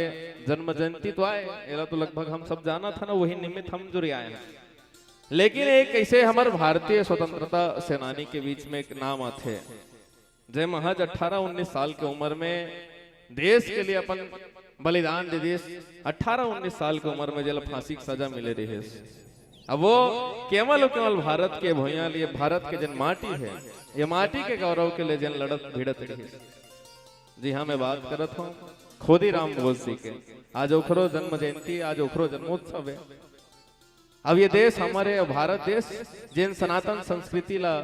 जन्म जयंती तो आए, एला तो लगभग हम सब जानत हन, वही निमित्त हम जुरियाए हैं। लेकिन एक ऐसे हमर भारतीय स्वतंत्रता सेनानी के बीच में एक नाम आथे, जे महज अठारह उन्नीस साल के उम्र में देश के लिए अपन बलिदान दे दिस। अठारह उन्नीस साल के उम्र में जेला फांसी के सजा मिले रिहिस। अब वो केवल अउ केवल भारत के भुइयां लिए, भारत के जेन माटी है, ये माटी के गौरव के लिए जेन लड़त भिड़त रिहिस, जी हाँ, मैं बात करत हूँ खुदीराम बोस जी के। आज ओखरो जन्म जयंती, आज ओखरो जन्मोत्सव है। अब ये देश हमर, भारत देश, जेन सनातन संस्कृति ला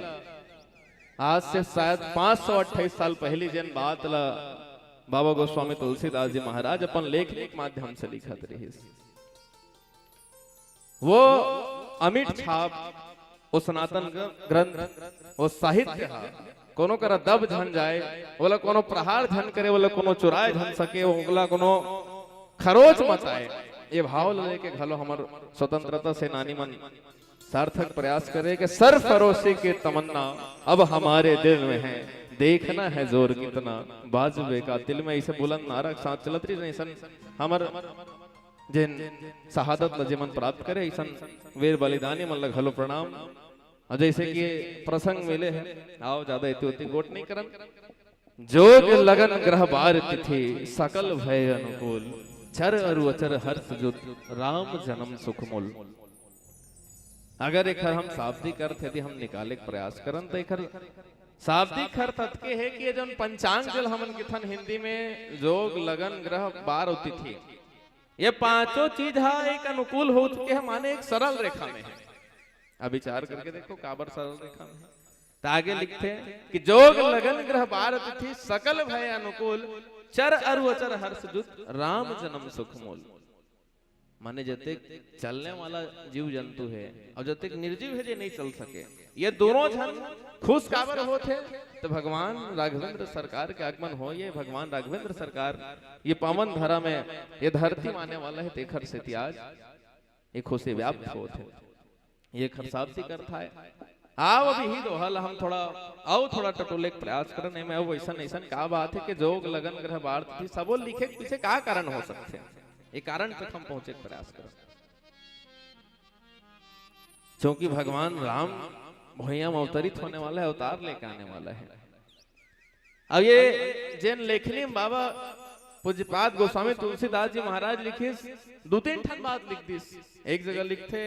आज से शायद पाँच सौ अट्ठाईस साल पहली जेन बात ला बाबा गोस्वामी तुलसीदास जी महाराज अपन लेखनी के माध्यम से लिखत रिहिस, वो अमिट छाप, वो सनातन ग्र-, ग्रंथ, वो साहित्य हा कोनो करा दब झन जाए, ओला कोनो प्रहार झन करे, ओला कोनो चुराए झन सके, ओला कोनो खरोच मत आए, ये भाव ल लेके घलो हमर स्वतंत्रता सेनानी मन सार्थक प्रयास करे कि सरफरोशी की तमन्ना अब हमारे दिल में है, देखना है जोर कितना, बाजुए का दिल में, ऐसे बुलंद नारा के साथ चलत रही। ऐसन हमर जेन शहादत ल जेमन प्राप्त करे, ऐसन वीर बलिदानी मन ल घलो प्रणाम। अउ जैसे कि प्रसंग मिले है, आओ ज्यादा इति उति गोठ नहीं करन। जोग लगन ग्रह बार तिथि, सकल भय अनुकूल। चर अरु अचर हर्ष जुत, राम जन्म सुख मूल। अगर एखर हम शाब्दिक अर्थ यदि हम निकाले के प्रयास करन, त एखर शाब्दिक अर्थ अतके हे कि ये जौन पंचांग, जेला हमन किथन हिंदी में जोग, लगन, ग्रह, बार अउ तिथि, ये पांचों चीज ह एक अनुकूल हो चुके हे, माने एक सरल रेखा में हे। अब विचार करके देखो, काबर सरल रेखा में हे। त आगे लिखथे कि जोग, लगन, ग्रह, बार, तिथि, सकल भय अनुकूल। चर अरु अचर हर्ष जुत, राम जन्म सुख मूल। माने जतेक चलने वाला जीव जंतु हे अउ जतेक निर्जीव हे, जे नहीं चल सके, ये दोनों झन खुश काबर होत हे? त भगवान राघवेंद्र सरकार के आगमन होय हे, भगवान राघवेंद्र सरकार ये पावन धरा में, ये धरती में आने वाला हे, तेखर सेती आज ये खुशी व्याप्त होत हे। ये एखर शाब्दिक अर्थ आय। आओ, अभी इही दोहा ला हम थोड़ा, अउ थोड़ा टटोले के प्रयास करन, एमे अउ अइसन अइसन का बात हे कि जोग, लगन, ग्रह, बार, तिथि सबो लिखे के पीछे का कारण हो सकथे? ये कारण तक हम पहुंचे के प्रयास करन, क्योंकि भगवान राम भुइयां में अवतरित होने वाला हे, अवतार लेके आने वाला हे। अब ये जेन लेखनी में बाबा पूज्यपाद गोस्वामी तुलसीदास जी महाराज लिखिस, दू तीन ठन बात लिख दिस। एक जगह लिखथे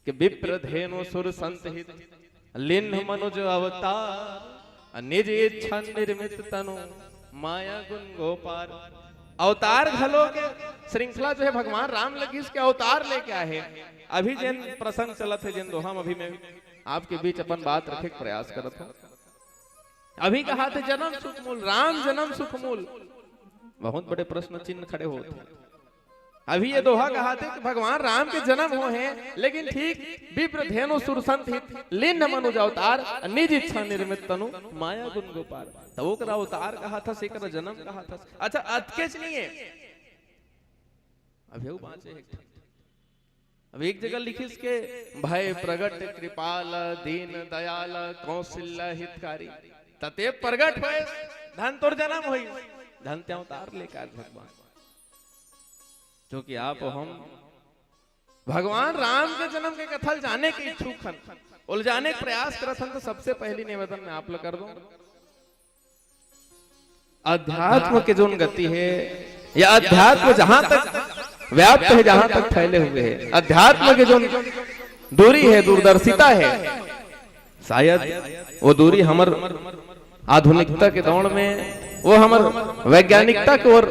कि विप्र धेनु सुर संत हित, लिन्ह मनुज अवतार, निज इच्छा निर्मित तनु माया गुन गो पार। अवतार घलो के श्रृंखला जो हे, भगवान राम लगिस के अवतार लेके आहे। अभी जेन प्रसंग चलत हे, जेन दोहा में अभी मैं आपके बीच अपन बात रखे के प्रयास करत हूं, अभी कहाथे जन्म सुख मूल, राम जन्म सुख मूल। बहुत बड़े प्रश्न चिन्ह खड़े होत हे। अभी ये दोहा कहाथे कि भगवान राम के जन्म होय हे, लेकिन ठीक विप्र धेनु सुर संत हित, लिन्ह मनुज अवतार, निज इच्छा निर्मित तनु माया गुन गो पार। त ओकरा अवतार कहाथस, एकरा जन्म कहाथस। अच्छा, अतकेच नहीं हे, अभी अउ बांचे हे एक ठन। अब एक जगह लिखिस के भय प्रगट कृपाल, दीन दयाल कौशल्य हितकारी। त तें प्रगट होय, धन तोर जन्म होय, धन तें अवतार लेके आय भगवान। क्योंकि आप हम भगवान राम के जन्म के कथा ल जाने के इच्छुक हन, ओला जाने के प्रयास करत हन, त सबसे पहली निवेदन मैं आप ला कर दूं, अध्यात्म के जोन गति हे, या अध्यात्म जहां तक व्याप्त हे, जहां तक फैले हुए हे, अध्यात्म के जोन दूरी हे, दूरदर्शिता हे, शायद वो दूरी हमर आधुनिकता के दौड़ में, वो हमर वैज्ञानिकता के ओर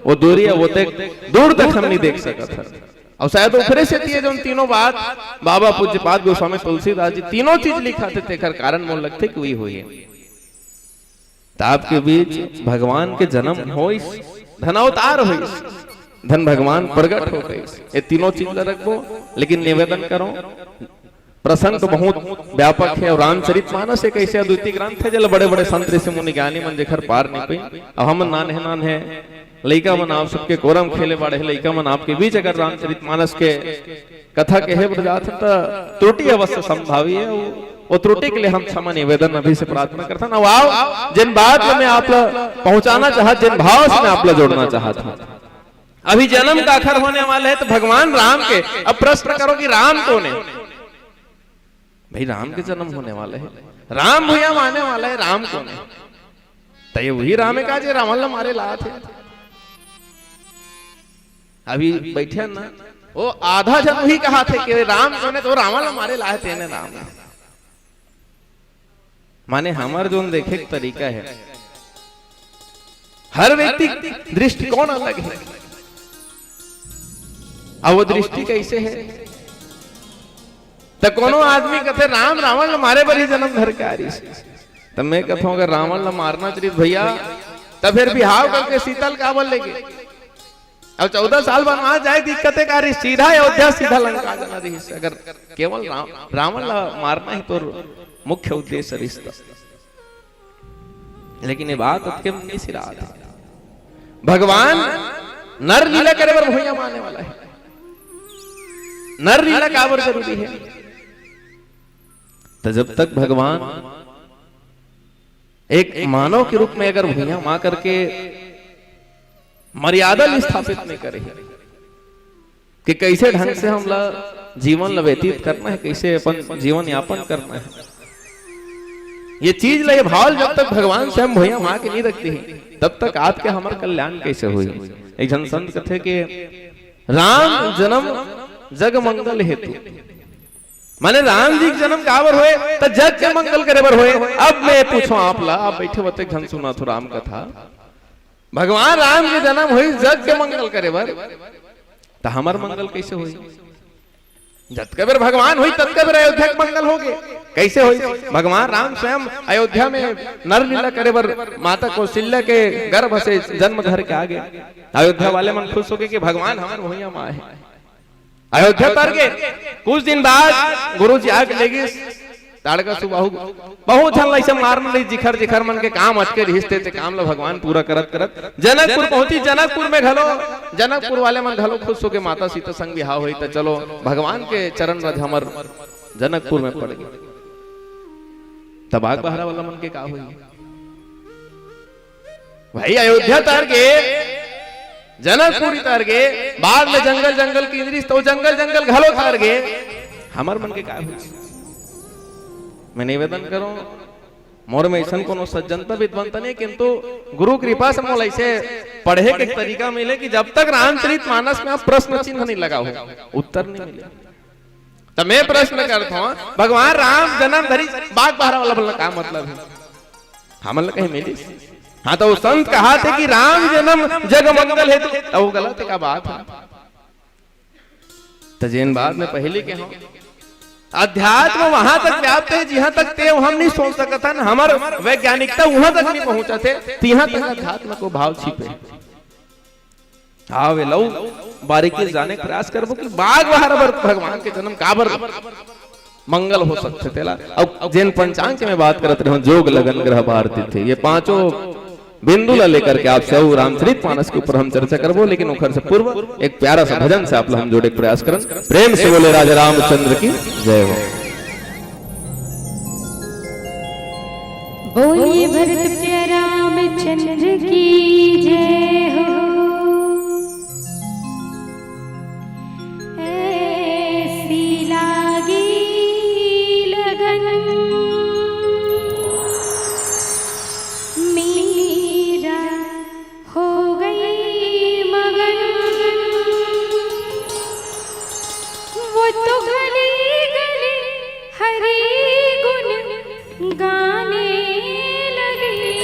वो दूरी हे, वो तक दूर तक हम नहीं देख सकत हन। अउ शायद ओकरे सेती ये जोन तीनों बात बाबा पूज्यपाद गोस्वामी तुलसीदास जी तीनों चीज लिखाथे, तेकर कारण मोला लगथे कि वही होही। त आपके बीच भगवान के जन्म होइस, धन अवतार होइस, धन भगवान प्रगट हो गइस। ये तीनों चीज ला रखबो, लेकिन निवेदन करो, प्रसंग तो बहुत व्यापक हे अउ रामचरित मानस एक ऐसे अद्वितीय ग्रंथ हे, जेला बड़े-बड़े संत ऋषि मुनि ज्ञानी मन जेखर पार नहीं पइन। अब हम नान्हे नान्हे लइका मन आप सबके कोरम खेले बाढ़े लइका मन आपके बीच अगर रामचरित मानस के कथा कहे बर जात हन, त त्रुटि अवश्य संभावी हे। वो, वो त्रुटि के लिए हम क्षमा निवेदन अभी से प्रार्थना करथन। अब आओ, जिन बात ला मैं आप ला पहुंचाना चाहत, जिन भाव से मैं आप ला जोड़ना चाहत हूं, अभी जन्म काखर होने वाला हे, त भगवान राम के। अब प्रश्न करो कि राम कोन हे? भाई, राम के जन्म होने वाला हे, राम भुइयां म आने वाला हे, राम कोन हे? त ये वही राम हे का, जे रावण ला मारे ला आथे? अभी बइठे हन ना, वो आधा झन वही कहाथे कि राम कोन हे, त वो रावण ला मारे ला आथे, तेने राम हे। माने हमर जोन देखे के तरीका हे, हर व्यक्ति के दृष्टिकोण अलग हे। अब वो दृष्टि कइसे हे? त कोनो आदमी कथे, "राम रावण ल मारे बर ही जन्म धर के आ रिहिस।" त मैं कथंव, "अगर रावण ल मारना च रिहिस भइया, त फेर बिहाव करके सीता ल काबर लेगे?" अब चौदह साल बनवास जाए दिक्कते का रही, सीधा अयोध्या, सीधा लंका जाना रही। अगर केवल राम, रावण ला मारना ही तोर मुख्य उद्देश्य रिहिस त। लेकिन ये बात अतके म नइ सिरात हे। भगवान नर लीला करे बर भुइयां म आने वाला हे। नर लीला काबर जरूरी हे? त जब तक भगवान एक मानव के रूप में अगर भुइयां म आकर के मर्यादा ल स्थापित नहीं करे हे कि कइसे ढंग से हमला जीवन ल व्यतीत करना हे, कइसे अपन जीवन यापन करना हे, ये चीज ला, ये भाव जब तक भगवान स्वयं भुइयां मा के नहीं रखते हैं, तब तक आपके हमर कल्याण कैसे होही? एक झन संत कथे कि राम जन्म जग मंगल हेतु, माने राम जी के जन्म काबर होय? त जग के मंगल करे बर होय। अब मैं पूछो आप ला, आप बैठे होते झन सुना थो राम कथा, भगवान राम के जन्म होय जग के मंगल करे बर, त हमर मंगल कैसे होय? जतका बेर भगवान होई, ततका बेर अयोध्या के मंगल होगे। कैसे होई? भगवान राम स्वयं अयोध्या में नर लीला करे बर माता कौशल्या के गर्भ से जन्म धर के आ गे। अयोध्या वाले मन खुश होके कि भगवान हमर भुइयां मा आहे। अयोध्या तर के कुछ दिन बाद गुरु जी आके ले गिस ताड़का सुबाहु। बहुत झन ला अइसे मारना रही, जिखर जिखर मन के काम अटके रहिस ते, ते काम ला भगवान पूरा करत करत जनकपुर पहुंची। जनकपुर में घलो, जनकपुर वाले मन घलो खुश होके माता सीता संग बिहाव होई, त चलो भगवान के चरण रज हमर जनकपुर में पड़ गे। तब बाग बहरा वाला मन के का होई? भाई, अयोध्या तर गे, जनकपुरी तर गे, बाद में जंगल जंगल के इंद्रिस तो जंगल जंगल घलो तर गे, हमर मन के का होई? मैं निवेदन करूं, मोर में अइसन कोनो सज्जनता विद्वंता नहीं, किंतु गुरु कृपा से मोला अइसे पढ़े के तरीका मिले कि जब तक रामचरित मानस में आप प्रश्न चिन्ह नहीं लगाओ, उत्तर नहीं मिले। त मैं प्रश्न करत हूं, भगवान राम जन्म धरी बाग बहरा वाला बोलना का मतलब है? हमन ला कहीं मिलिस? हाँ, त वो संत कहाथे कि राम जन्म जग मंगल हेतु, त वो गलत है, का बात है? त जेन बात में पहले के हूं, अध्यात्म वहां तक व्याप्त है, जिहां तक ते हम नहीं सोच सकत हन, हमर वैज्ञानिकता उहां तक नहीं पहुंचत है, तिहां तक अध्यात्म को भाव छिपे। आवे लऊ, बारीकी जाने के प्रयास करबो कि बाग बहरा बर भगवान के जन्म काबर मंगल हो सकथे तेला। अउ जेन पंचांग के मैं बात करत रहे हूं, जोग लगन ग्रह बार तिथि, ये पांचों बिंदु ला लेकर के आप सब रामचरित मानस के ऊपर हम चर्चा करबो, लेकिन ओखर से पूर्व एक प्यारा सा भजन से आप ला हम जोड़े के प्रयास करन। प्रेम से बोले राजा रामचंद्र की जय हो। बोलिए भरत प्रिय रामचंद्र की जय हो। ऐसी लागी लगन मीरा हो गई मगन। वो तो गली गली हरि गुण गाने लगी।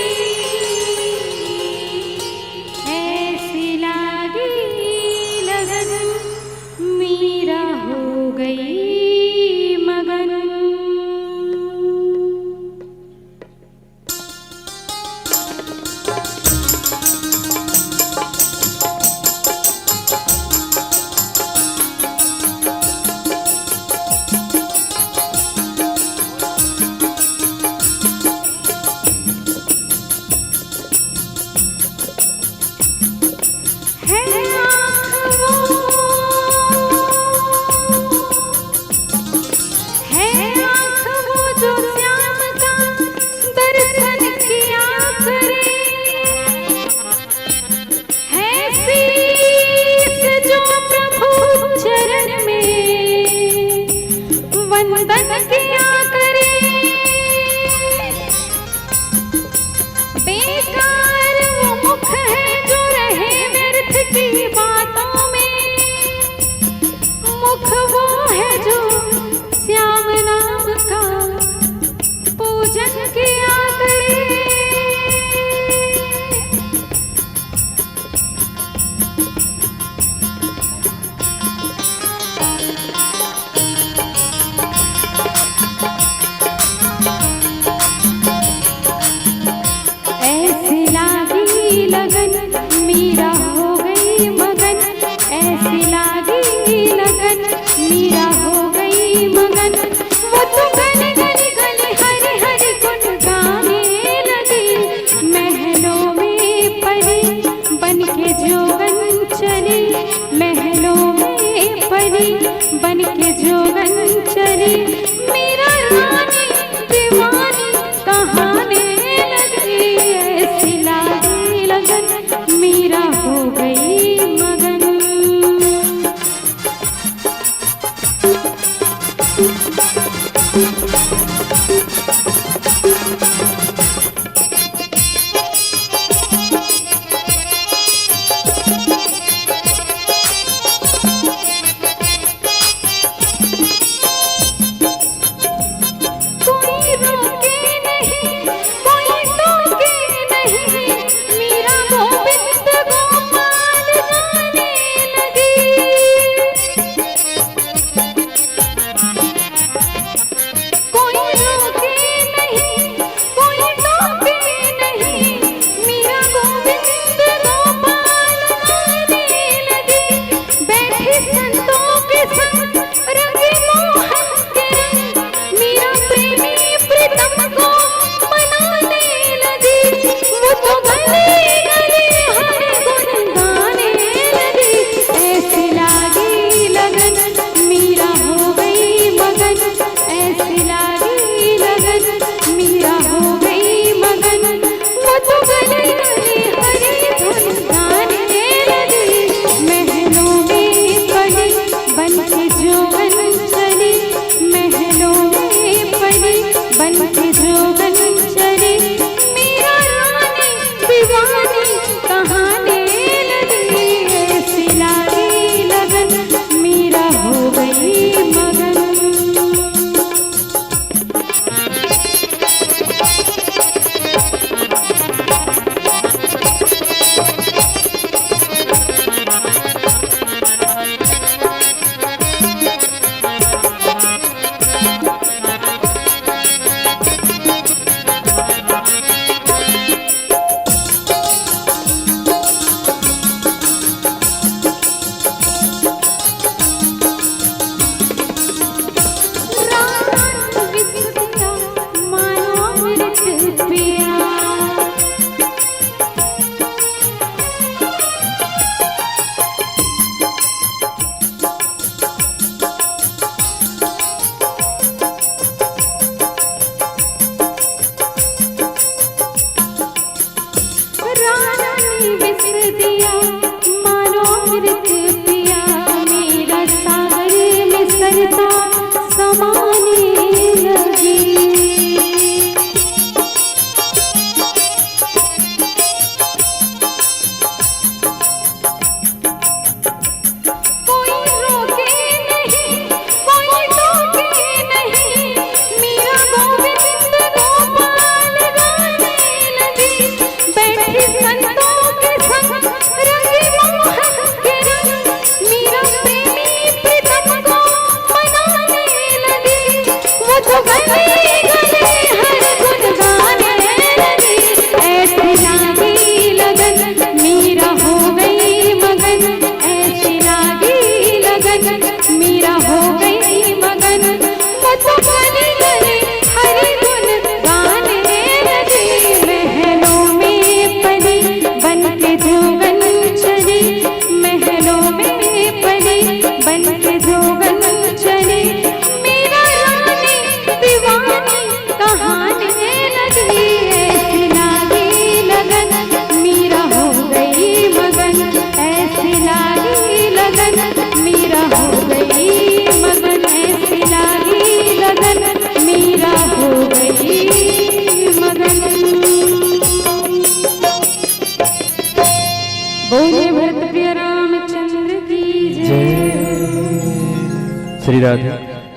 राधे।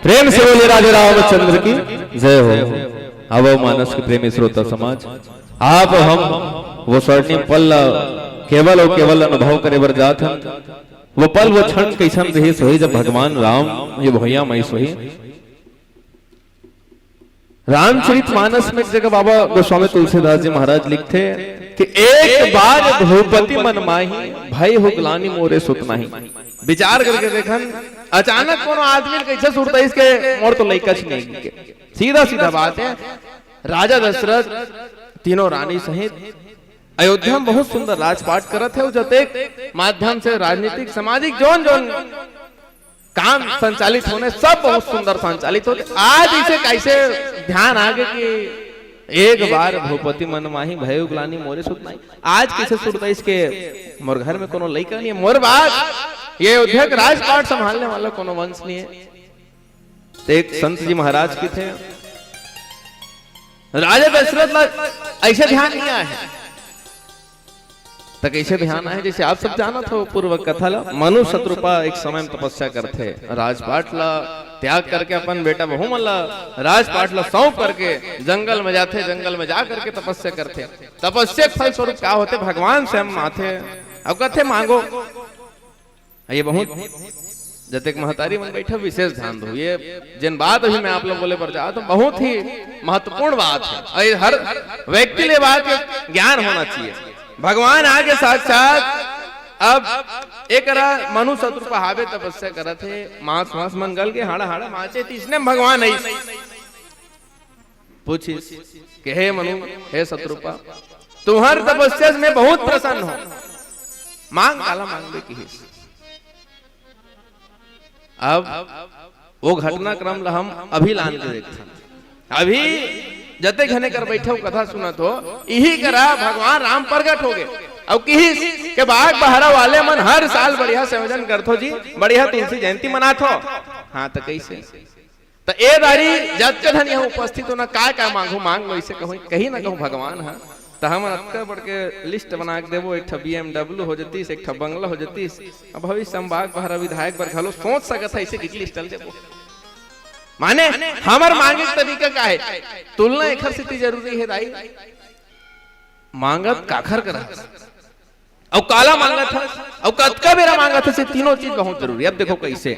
प्रेम से बोलिए राधे रामचंद्र की जय हो। आवो मानस के प्रेमी श्रोता समाज, आप हम वो स्वर्णिम पल ला केवल और केवल अनुभव करे बर जात हन। वो पल, वो क्षण कैसन रहिस होही, जब भगवान राम ये भुइयां म आइस होही। रामचरित मानस में एक जगह बाबा गोस्वामी तुलसीदास जी महाराज लिखथे कि एक बार भूपति मन माही, भई हो ग्लानि मोरे सुत नाहीं। विचार करके देखन, अचानक कोनो आदमी ल कैसे सुरत आइस के मोर तो लइका च नहीं के। सीधा सीधा बात है, राजा दशरथ तीनों रानी सहित अयोध्या में बहुत सुंदर राजपाट करत हे, अउ जतेक माध्यम से राजनीतिक, सामाजिक, जोन जोन काम संचालित होने, सब बहुत सुंदर संचालित होते। आज इसे कैसे ध्यान आ गे कि एक बार भूपति मन माही, भई हो ग्लानि मोरे सुत नाहीं। आज कैसे सुरत आइस के मोर घर में कोनो लइका नहीं है, मोर बाद ये अयोध्या के राजपाट संभालने वाला कोनो वंश नहीं है। तो एक संत जी महाराज कथे, राजा दशरथ ला ऐसे ध्यान नहीं आए हे। त कैसे ध्यान आए, जैसे आप सब जानत हो पूर्व कथा ला, मनु शतरूपा एक समय में तपस्या करथे, राजपाट ला त्याग करके, अपन बेटा बहू मन ला राजपाट ला सौंप करके जंगल में जाथे, जंगल में जा करके तपस्या करथे। तपस्या के फल स्वरूप का होथे? भगवान स्वयं आथे, अब कथे, मांगो। ये बहुत जतेक महतारी मन बैठे, विशेष ध्यान दो। ये जेन बात अभी मैं आप लोग बोले बर जात हूँ, बहुत ही महत्वपूर्ण बात है। और ये हर व्यक्ति ले बात के ज्ञान होना चाहिए। भगवान आगे साक्षात, अब एकरा मनु शतरूपा हावे, तपस्या करत हे, मांस वांस मन गल के हाड़ा हाड़ा मांचे, त इसने भगवान आई पूछिस कि हे मनु, हे शतरूपा, तुम्हर तपस्या से मैं बहुत प्रसन्न हूं, मांग, काला मांगबे किहिस। अब वो घटनाक्रम ला हम अभी लान के देखथन। अभी जते झने कर बैठे हो, कथा सुनत हो, इही करा भगवान राम प्रगट हो गए। अब किहिस के बाग बहरा वाले मन हर साल बढ़िया संयोजन करथो जी, बढ़िया तुलसी जयंती मनाथो। हाँ, तो कैसे? त ए दारी जतके झन यहाँ उपस्थित हो ना, काय काय मांगहू, मांग लो, इसे कहूँ, कहीं ना कहूँ भगवान ह। त हमन अतका बड़के list बना के देबो, एक ठा B M W हो जतिस, एक ठा बंगला हो जतिस। अब भविष्य में बाग बहरा विधायक बर घलो सोच सकत है, ऐसे की list ल देबो। माने हमर मांगे के तरीका का है, तुलना एखर सेती जरूरी है दाई। मांगत काखर करा, अउ काला मांगत हस, अउ कतका बेरा मांगत हस, ये तीनों चीज बहुत जरूरी है। अब देखो कैसे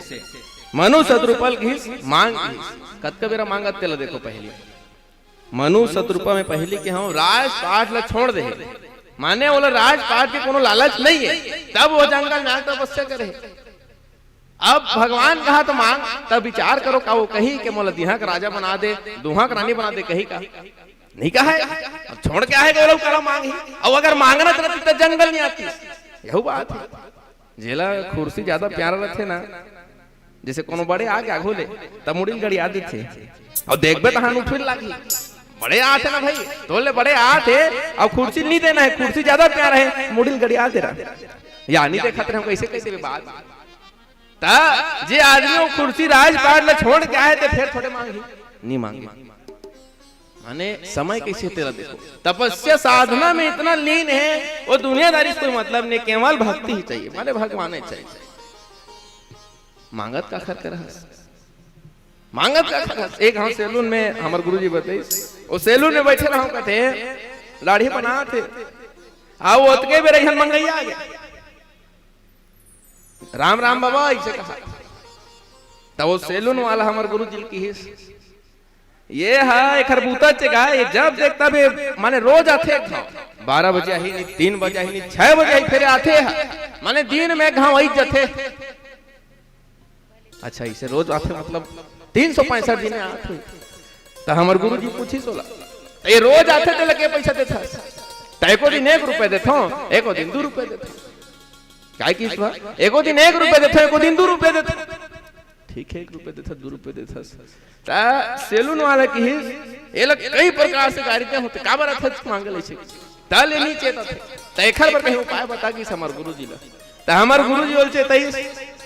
मनु शतरूपा ल किहिस, मांग किहिस, कतका बेरा मांगत तेला देखो पहली। मनु शतरूपा में पहली के हम राजपाट ला छोड़ दे, माने ओला राजपाट के कोनो लालच नहीं है, तब वो जंगल में आके तपस्या करे। अब भगवान कहा तो मांग, तब विचार करो का वो कही के मोला दिहा के राजा बना दे, दुहा के रानी बना दे, कही का? नहीं कहा है। अब छोड़ के आए गए लोग कला मांग ही। अब अगर मांगना रहती तो जंगल नहीं आती। यही बात है। जेला कुर्सी ज्यादा प्यारा रहते ना, जैसे कोनो बड़े आगे आगू ले, तब मुड़ी ल गड़िया देथे। और देखबे तहान उठे लागी। बड़े आते ना भाई, तोले बड़े आते, अब कुर्सी नहीं देना है, कुर्सी ज्यादा प्यारा है, मुड़ी ल गड़िया दे रहा। या नहीं देखत रहे, कैसे कैसे भी बात। त जे आदमी वो कुर्सी राजपाट ला छोड़ के आए, ते फिर थोड़े मांगी, नहीं मांगे। माने समय कैसे तेरा देखो, तपस्या साधना में इतना लीन है, वो दुनियादारी से कोई मतलब नहीं, केवल भक्ति ही चाहिए, माने भगवान ही चाहिए। मांगत काखर के रहस, मांगत काखर रहस। एक हम सैलून में हमर गुरुजी बताइस, वो सैलून में बैठे रहूं कथे, दाढ़ी बनात हे, आ वो ओतके बेरा इहन मंगैया आ गया। राम राम बाबा, ऐसे कहा। तब वो सैलून वाला हमर गुरुजी ल किहिस, ये हा एखर बूता चे गा, ये जब देखता बे, माने रोज आथे एक घाव, बारह बजे ही नहीं, तीन बजे ही नहीं, छह बजे ही फेर आथे हा, माने दिन में एक घाव आई जथे। अच्छा, इसे रोज आथे मतलब तीन सौ पैंसठ दिन आथे। त हमर गुरुजी पूछिस ओला, "त ये रोज आथे तेला के पैसा देथस?" "त एको दिन एक रुपया देथो, एको दिन दू रुपया देथो।" काय किहिस बा? "एको दिन एक रुपया देथो, एको दिन दू रुपया देथो।" "ठीक है, एक रुपया देथस, दू रुपया देथस।" त सैलून वाला किहिस, "एला कई प्रकार से गारी दे होते, काबर अथच मांगे ले छे?" त ले नी चेत अथे। त एखर बर कहीं उपाय बता किहिस हमर गुरुजी ला। त हमर गुरुजी ओला चेतइस,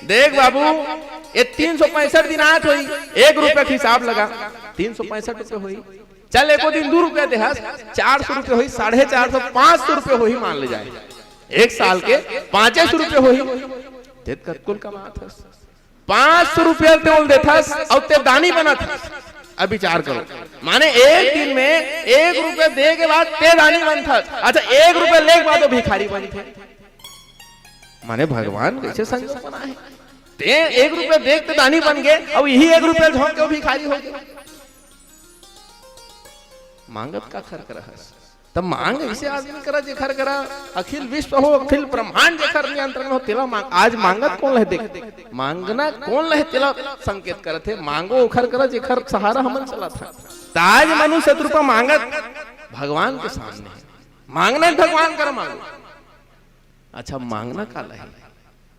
"देख बाबू, ये तीन सौ पैंसठ दिन आत होई, एक रुपया के हिसाब लगा, तीन सौ पैंसठ रुपया होई। चल, एको दिन दू रुपया देहस, चार सौ रुपया होई, साढ़े चार सौ, पाँच सौ रुपया होई, मान ले जाए। एक साल के पाँचे सौ रुपया होई, तेत कतकुल कमात हस।" पांच सौ रुपया ते ओला देथस अउ ते दानी बनत हस। अब विचार करो, माने एक दिन में एक रुपया दे के बाद ते दानी बनथस। अच्छा, एक रुपया ले के बाद वो भिखारी बनथे। माने भगवान कइसे संजोग बनाए हे? ते एक रुपया दे के ते दानी बन गे, अउ इही एक रुपया झोंक के वो भिखारी हो गे। मांगत काखर करा हस? त मांग अइसे आदमी करा, जेखर करा अखिल विश्व हो, अखिल ब्रह्मांड जेखर नियंत्रण हो, तेला मांग। आज मांगत कोन ल हे देख, मांगना कोन ल हे तेला संकेत करत हे। मांगो ओखर करा, जेखर सहारा हमन चलत हन। त आज मनुष्य रूपा मांगत भगवान के सामने हे। मांगना हे भगवान करा मांगो। अच्छा, मांगना काला हे?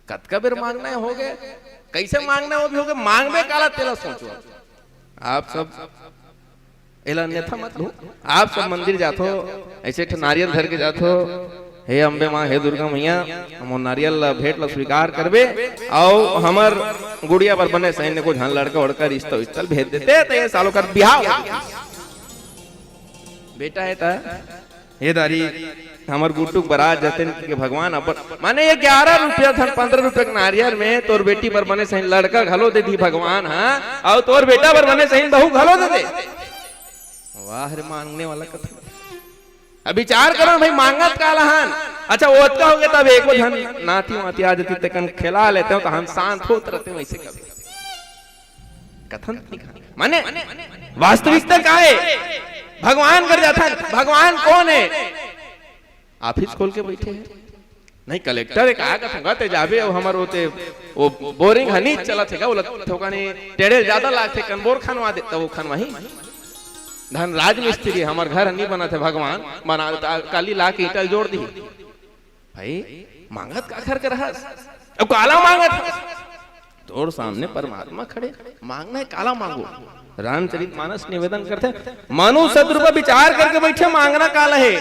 कतका बेर मांगना हे होगे, कइसे मांगना हे वो भी होगे, मांगबे काला तेला सोचो। आप सब एला अन्यथा मत लो। आप सब मंदिर जाथो, अइसे एक ठो नारियल धर के जाथो, "हे अम्बे माँ, हे दुर्गा मैया, हमर नारियल ला, भेंट ला स्वीकार करबे, अउ हमर गुड़िया बर बने सही एको झन लड़का वड़का रिश्ता उश्ता भेज देते, त ए साल ओकर बिहाव हो जातिस।" बेटा हे त हे दारी, हमर गुड्डू के बरात जतिन के भगवान अपन, माने ग्यारह रुपया धन पन्द्रह रुपया के नारियल में तोर बेटी बर बने सही लड़का घलो दे दिही भगवान, हाँ, अउ तोर बेटा बर बने सही बहू घलो दे दे। वाह रे मांगने वाला कथा। अब विचार करो भाई, मांगत काला हन? अच्छा, ओतका होगे तब एको झन नाती वाती आ जातिस, तेकन खिला लेतेंव, त हम शांत होत रहतेंव, वइसे कभी कथन नहीं खाना। माने वास्तविकता का हे? भगवान कर जाथन, भगवान कोन हे? ऑफिस खोल के बइठे हे? नहीं, कलेक्टर हे, का कथन गा, ते जाबे अउ हमर ओते, वो बोरिंग ह नी चलत हे गा, ओला थोकन टेढ़े जादा लागथे, कन बोर खनवा दे, त वो खनवाही। धन राजमिस्त्री, हमर घर नी बनत हे, भगवान बना, काली ला के ईंटा जोड़ दिही। भाई, मांगत काखर करा हस? अब काला मांगत हस? तोर सामने परमात्मा खड़े, मांगना हे, काला मांगो। रामचरित मानस निवेदन करथे, मनु सतरूपा विचार करके बइठे, मांगना काला हे?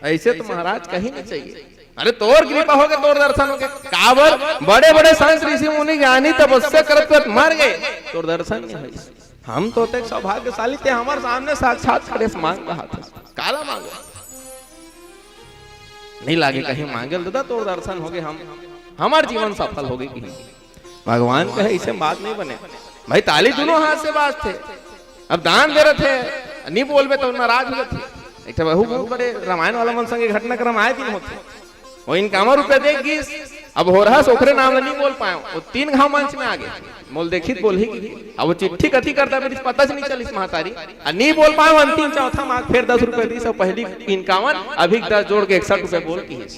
अइसे तो महाराज कहीं नहीं चाहिए। अरे, तोर कृपा होगे, तोर दर्शन होगे। काबर? बड़े-बड़े संत, ऋषि, मुनि, ज्ञानी तपस्या करत करत मर गे, तोर दर्शन नहीं होइस। हम तो तेक सौभाग्यशाली, ते हमर सामने साक्षात खड़े हस, मांग कहात हस, काला मांगो? नहीं लागे कहीं मांगे ल, ददा तोर दर्शन होगे, हम, हमर जीवन सफल होगे कहीं। भगवान कहे, "अइसे बात नहीं बने।" भाई, ताली दूनों हाथ से बाजथे। अब दान दे रथे, नहीं बोलबे त नाराज हो जाथे। एक ठो बहुत, बहुत बड़े रामायण वाला मन संग ये घटनाक्रम आए दिन होथे। वो इनकामा रुपया दे गिस, अब हो रहा ओखरे नाम ला नहीं बोल पाए, वो तीन घाव मंच में आ गे। मोल देखित बोलही कि, अब वो चिट्ठी कथी करता, मेरी पता च नहीं चलिस महतारी। आ नहीं बोल पाए, अंतिम चौथा मांग फेर दस रुपया दिस, अउ पहली इनकावन, अभी दस जोड़ के इकसठ रुपया बोल किहिस।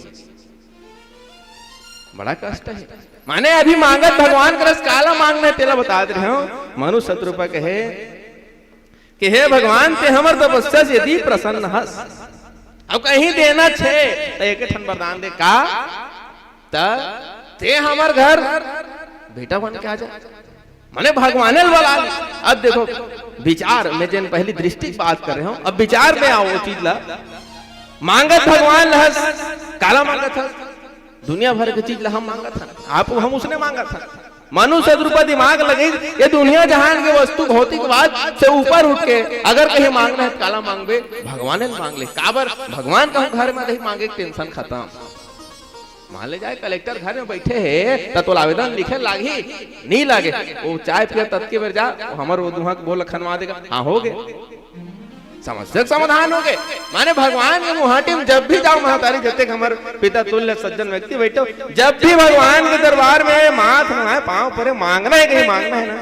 बड़ा कष्ट हे। माने अभी मांगत भगवान करा हस, काला मांगना हे तेला बता दे रहे हो। मनु सतरूपा कहे कि हे भगवान, ते हमर तपस्या से यदि प्रसन्न हस, अउ कहीं देना हे, त एक ठन वरदान दे। का? त ते हमर घर बेटा बन के आ जा। माने भगवाने ल बला ले। अब देखो, विचार, मैं जेन पहली दृष्टि के बात कर रहे हो, अब विचार में आओ वो चीज ला। मांगत भगवान ल हस, काला मांगत हस? दुनिया भर के चीज ला हम मांगत हन, आप हम उसने मांगत हन। मनुष्य रूपा दिमाग लगे, ये दुनिया जहान के वस्तु भौतिकवाद से ऊपर उठ के अगर कहीं मांगना हे त काला मांगबे? भगवाने ल मांग ले। काबर? भगवान कहूं घर में रही, मांगे के tension खत्म। मान ले जाए कलेक्टर घर में बइठे हे, त तोला आवेदन लिखे लागही? नहीं लागे। वो चाय पिया ततके बेर जा, वो हमर वो दुहा के बोल खनवा देगा। हाँ, हो गे। समस्या के समाधान हो गे। माने भगवान के मुहाटी में जब भी जाओ, महतारी जतेक हमर पिता तुल्य सज्जन व्यक्ति बइठे हो, जब भी भगवान के दरबार में माथ नवाए, पांव परे, मांगना हे कहीं, मांगना हे ना,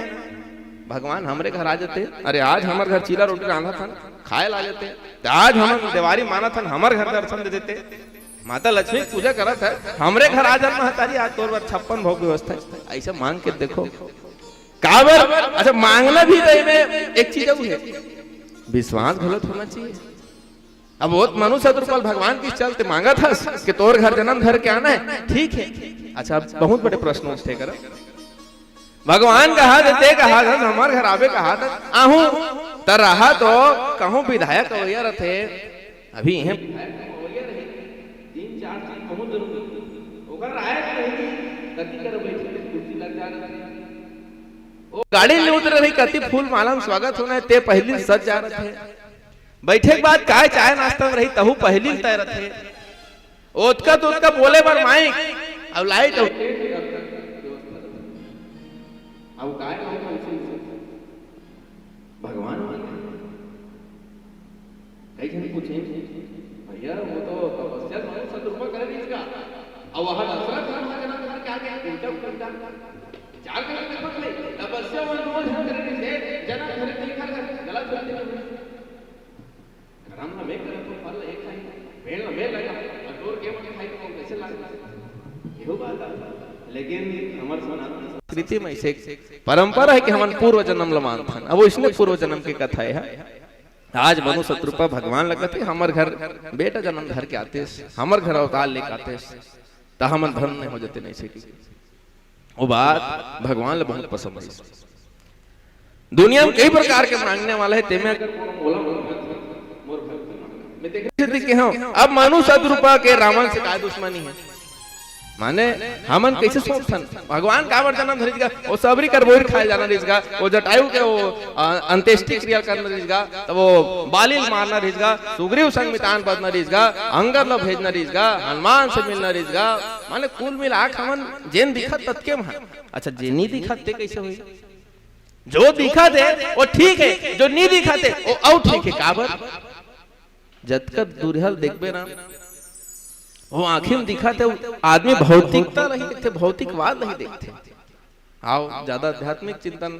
भगवान हमरे घर आ जाते। अरे, आज हमर घर चीला रोटी रांधत हन, खाए ला जाते, त आज हमन देवारी मानत हन, हमर घर दर्शन दे देते। माता लक्ष्मी के पूजा करत हे, हमरे घर आ जा महतारी, आज तोर बर छप्पन भोग व्यवस्था हे। अइसे मांग के देखो, काबर? अच्छा, मांगना भी तो एमे एक चीज अउ हे, विश्वास घलो होना चाहिए। अब वो मनुष्य रूपा भगवान के चलते मांगत हस कि तोर घर जन्म धर के आना हे, ठीक हे। अच्छा, अब बहुत बड़े प्रश्न उठथे करा। भगवान कहा देते, कहा था, हमर घर आबे कहा था, आहूं त रहा तो कहूं विधायक अवैया रथे, अभी इहें विधायक अवैया रही, तीन चार चीज बहुत जरूरी, ओकर आए के रही, कति कर बैठे के कुर्सी लग जा रही, वो गाड़ी ले उतर रही, कति फूल माला में स्वागत होना हे, ते पहली सज जा रहे, बैठे के बाद काय चाय नाश्ता में रही, तहू पहली तय रथे। ओतका तो ओतका बोले बर माइक, अब लाइट, अब अब काय भाई, कौन से भगवान मान गए? कई झन पूछे, "भैया, वो तो तपस्या में सतरूपा करे रहिस का? अब वहाँ दशरथ राम हा जनम धर के आगे उल्टा उल्टा विचार करके देखो भाई, तपस्या में दो झन करे रहिस हे, जनम धरे तीन घर गलत होते।" करम ल मैं करत हूँ, फल ल ये खाही, पेड़ ल मैं लगाहूँ, अउ तोर के मन खाही, तो कइसे लागही? एहू बात आथे। लेकिन हमर सनातन संस्कृति में अइसे परंपरा हे कि हमन पूर्व जनम ल मानथन। अब ओइसने पूर्व जनम के कथा हे। आज मनु सतरूपा भगवान ल कथे, "हमर घर बेटा जनम धर के आतेस, हमर घर अवतार लेके आतेस, त हमन धन्य हो जतेन," अइसे कि ओ बात भगवान ल बहुत पसंद हे। दुनिया में कई प्रकार के मांगने वाला हे, तेमे अगर कोनो मोला मांगत हे, मोर भक्ति मांगत हे। मैं देख रहे थे कि हाँ, अब मनु सतरूपा के रावण से का दुश्मनी हे? माने, हमन कइसे सोचथन? भगवान काबर जनम धरिस गा? ओ सबरी कर बोर खाए जाना रहिस गा, ओ जटायु के ओ, अ, अंत्येष्टि क्रिया करना रहिस गा, तब ओ बाली ल मारना रहिस गा, सुग्रीव संग मितान बंधना रहिस गा, अंगद ल भेजना रहिस गा, हनुमान से मिलना रहिस गा। माने, कुल मिला के हमन जेन दिखत ततके म हन। अच्छा, जे नी दिखत ते कइसे होही? जो दिखत हे, ओ ठीक हे, जो नी दिखत हे, ओ अउ ठीक हे। काबर? जतका दूरिहा ल देखबे ना, ओ आँखी म दिखत हे, आदमी भौतिकता ल ही देखथे, भौतिकवाद ल ही देखथे। आओ, ज्यादा आध्यात्मिक चिंतन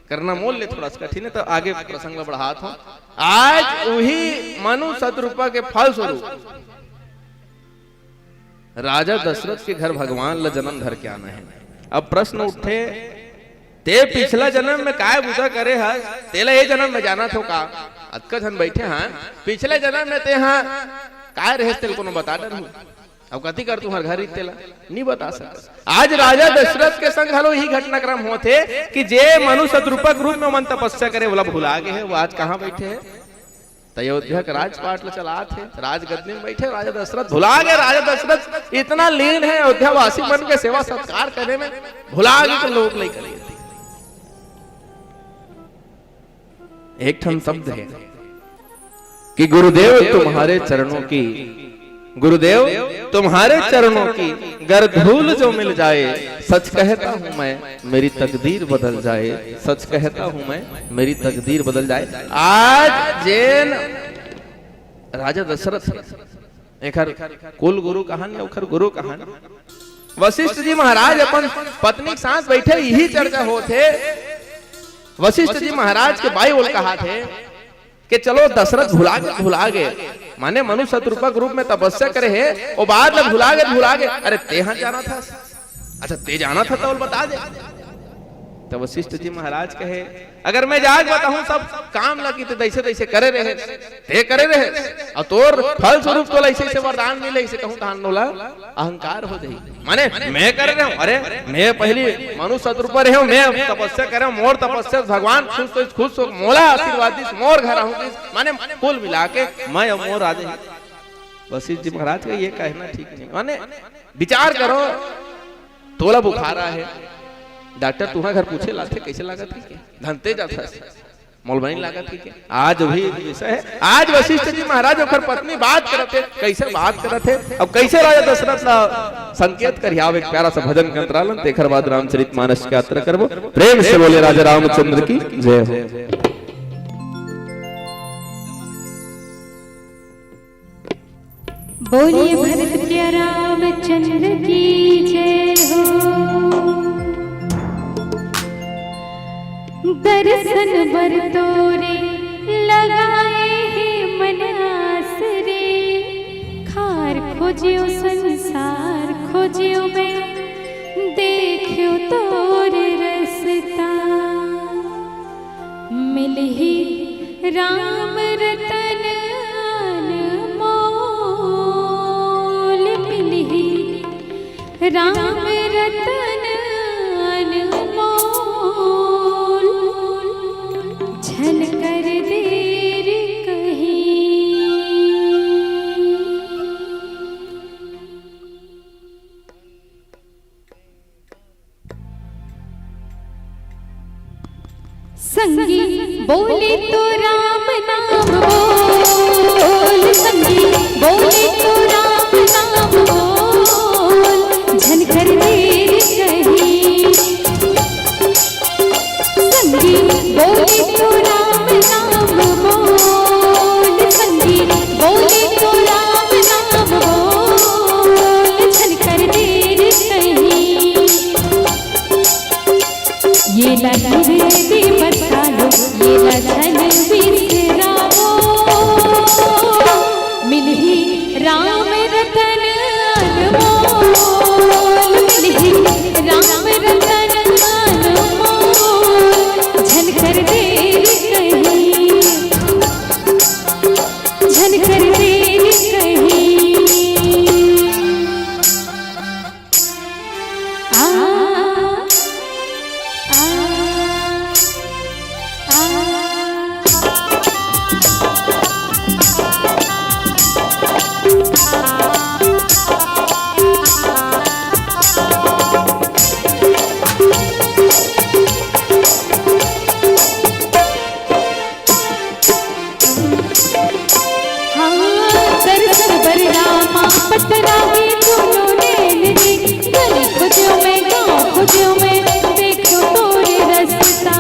करना मोर ले थोड़ा सा कठिन हे, त आगे प्रसंग ल बढ़ात हूँ। आज उही मनु सतरूपा के फलस्वरूप राजा दशरथ के घर भगवान ल जनम धर के आना हे। अब प्रश्न उठथे, ते पिछला जनम में काय बुता करे हस, तेला ए जनम में जानत हो का? अतका झन बइठे हन, पिछले जनम में ते हा काय रहेस, तेला कोनो बता डरहू? अब कति कर तुँहर घर रहिस तेला नी बता सकस। आज राजा दशरथ के संग घलो इही घटनाक्रम होथे कि जे मनु सतरूपा के रूप में ओमन तपस्या करे, ओला भुला गे हे, वो आज कहाँ बइठे हे? त अयोध्या के राजपाट ल चलात हे, राजगद्दी में बइठे राजा दशरथ। भुला गे राजा दशरथ, इतना लीन हे अयोध्यावासी मन के सेवा सत्कार करे में, भुला गे त लोग नइ करे। एक ठन शब्द हे कि गुरुदेव तुम्हारे चरणों की, गुरुदेव तुम्हारे चरणों की गर धूल जो मिल जाए, सच कहता हूँ मैं, मेरी तकदीर बदल जाए, सच कहता हूँ मैं, मेरी तकदीर बदल जाए। आज जेन राजा दशरथ हे, एखर कुल गुरु कहान या ओखर गुरु कहान, वशिष्ठ जी महाराज अपन पत्नी के साथ बइठे, इही चर्चा होत हे। वशिष्ठ जी महाराज के बाई ओला कहाथे कि चलो दशरथ भुला गे, भुला गे, माने मनु सतरूपा के रूप में तपस्या करे हे, ओ बात ल भुला गे, भुला गे। अरे तेहा जानत हस? अच्छा, ते जानत हस त ओला बता दे। त वशिष्ठ जी महाराज कहे, अगर मैं जाके बताहूँ सब काम ल कि ते तइसे तइसे करे रहेस, ते करे रहेस, अउ तोर फलस्वरूप तोला अइसे अइसे वरदान मिले, अइसे कहूँ तहान ओला अहंकार हो जाही। माने, मैं करे रहेंव, अरे, मैं पहिली मनु सतरूपा रहेंव, मैं तपस्या करेंव, मोर तपस्या से भगवान खुश होइस, खुश हो मोला आशीर्वाद दिस, मोर घर आहूँ दिस, माने कुल मिला के मैं अउ मोर आ जाही। वशिष्ठ जी महाराज का ये कहना ठीक नहीं। माने, विचार करो, तोला बुखार आहे, डॉक्टर तुँहर घर पूछे ल आथे, कइसे लागत हे के? धनतेज आथे। मोला बने लागत हे के? आज भी विषय हे। आज वशिष्ठ जी महाराज ओखर पत्नी बात करत हे, कइसे बात करत हे, अब कइसे राजा दशरथ ला संकेत करिहावे। एक प्यारा सा भजन के अंतराल, तेखर बाद रामचरित मानस के यात्रा करबो। प्रेम से बोले राजा रामचंद्र की जय हो। बोलिए भरत प्रिय रामचंद्र की जय हो। दर्शन बर तोरे लगाए हे मन आस रे, खार खोज्यो संसार खोज्यो मैं, देख्यो तोर रस्ता। मिलही राम रतन अनमोल, मिलही राम रतन अनमोल, झन कर देर कहीं। संगी बोले तो राम नाम बोल, संगी बोले तो राम नाम बोल, झन कर देर कहीं। पटरा के दूनों नैन रे, गली खोज्यों मैं, गाँव खोज्यों मैं, देखो तोरे रस्ता।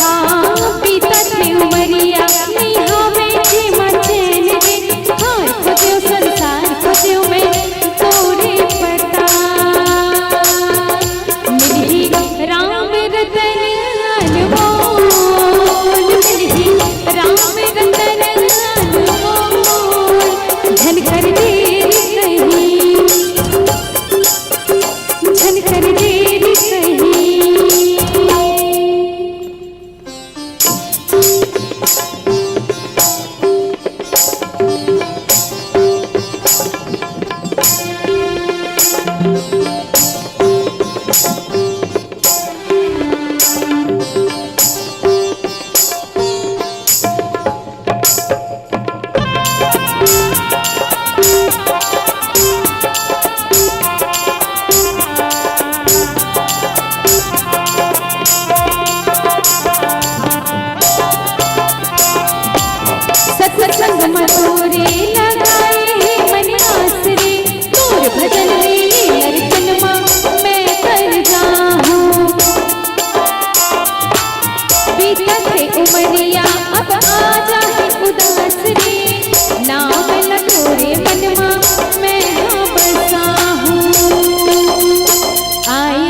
हाँ, बीतत हे उमरिया, नइ हवे जेमा चैन रे, हार खोज्यों, संसार खोज्यों मैं, तोरे पता। मिलही राम रतन अनमोल, मिलही राम रतन अनमोल। झन कर देर कहीं, झन कर देर कहीं। सत्संग म तोरे लगाए हे मन आस रे, तोर भजन में ये लड़कन मा मैं तर जाहूँ। बीतत हे उमरिया अब आ जाहे उदास रे, नाम ल तोरे मन मा मैं हाँ बसाहूँ। आए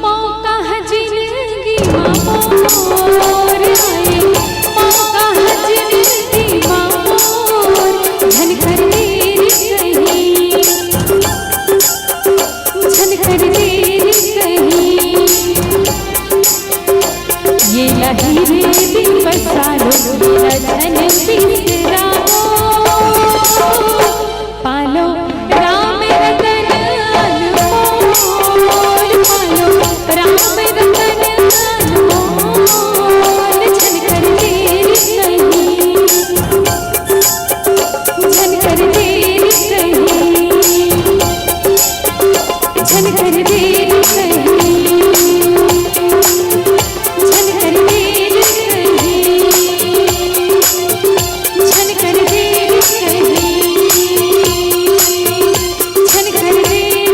मौका ह जिंदगी मा मोर, आए मौका ह जिंदगी मा मोर, झन कर देर कहीं, झन कर देर कहीं। ये लही रे दिन बसालो, ये लछन बिसराओ। पालो राम रतन अनमोल, पालो राम रतन अनमोल। झन कर देर कहीं, झन कर देर कहीं, झन कर देर कहीं, झन कर देर कहीं, झन कर देर कहीं, झन कर देर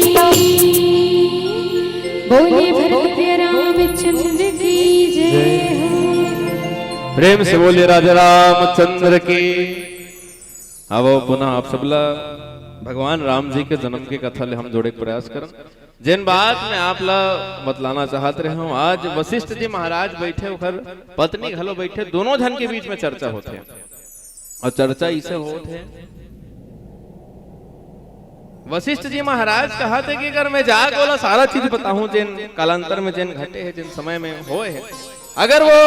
कहीं। बोलिए भरत प्रिय रामचंद्र की जय हो। प्रेम से बोलिए राजा रामचंद्र की। अब पुनः आप सबला भगवान राम जी के जन्म के कथा ले हम जोड़े के प्रयास करन। जेन बात मैं आप ला बतलाना चाहत रहे हूँ, आज वशिष्ठ जी महाराज बैठे, ओकर पत्नी घलो बैठे, दोनों झन के बीच में चर्चा होथे। और चर्चा इसे होत हे, वशिष्ठ जी महाराज कहत हे कि अगर मैं जाके ओला सारा चीज बताहूं, जेन कालांतर में जेन घटे हे, जेन समय में होए हे, अगर वो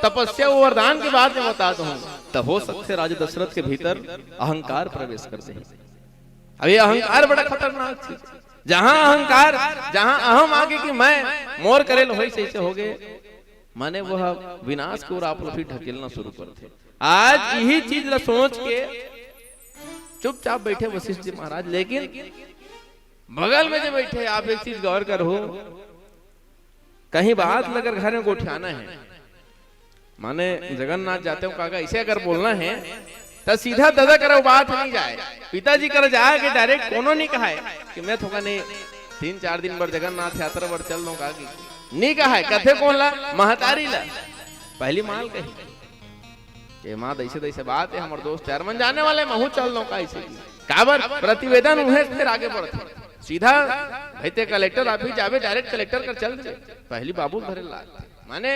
तपस्या, वो वरदान के बात में बता दूं, त हो सकथे राजा दशरथ के भीतर अहंकार प्रवेश कर दे। अब ये अहंकार बड़ा खतरनाक चीज, जहां अहंकार, जहां अहम आगे कि मैं, मोर करेल होइस, ऐसे हो गए, माने वह विनाश के ओर आप लोग फिर ढकेलना शुरू करथे। आज यही चीज ला सोच के चुपचाप बैठे वशिष्ठ जी महाराज, लेकिन बगल में जो बैठे, आप एक चीज गौर करो, कहीं बात ल अगर घर में गोठियाना है, माने जगन्नाथ जाते हो काका, ऐसे अगर बोलना है, तो सीधा ददा करा बात नहीं जाए, पिताजी करा जाए के डायरेक्ट कोनो नहीं कहा है कि मैं थोका नहीं तीन चार दिन बर जगन्नाथ यात्रा बर चल दूं काकी, नहीं कहा है। कथे कौन ला? महतारी ला। पहली माल कही के माँ, ऐसे तैसे बात है, हमर दोस्त यार मन जाने वाले, महू चल दो का ऐसे की। काबर? प्रतिवेदन उहे फिर आगे बढ़थे। सीधा भाई ते कलेक्टर ऑफिस जाबे, डायरेक्ट कलेक्टर कर चल दे। पहली बाबू धरे ला। माने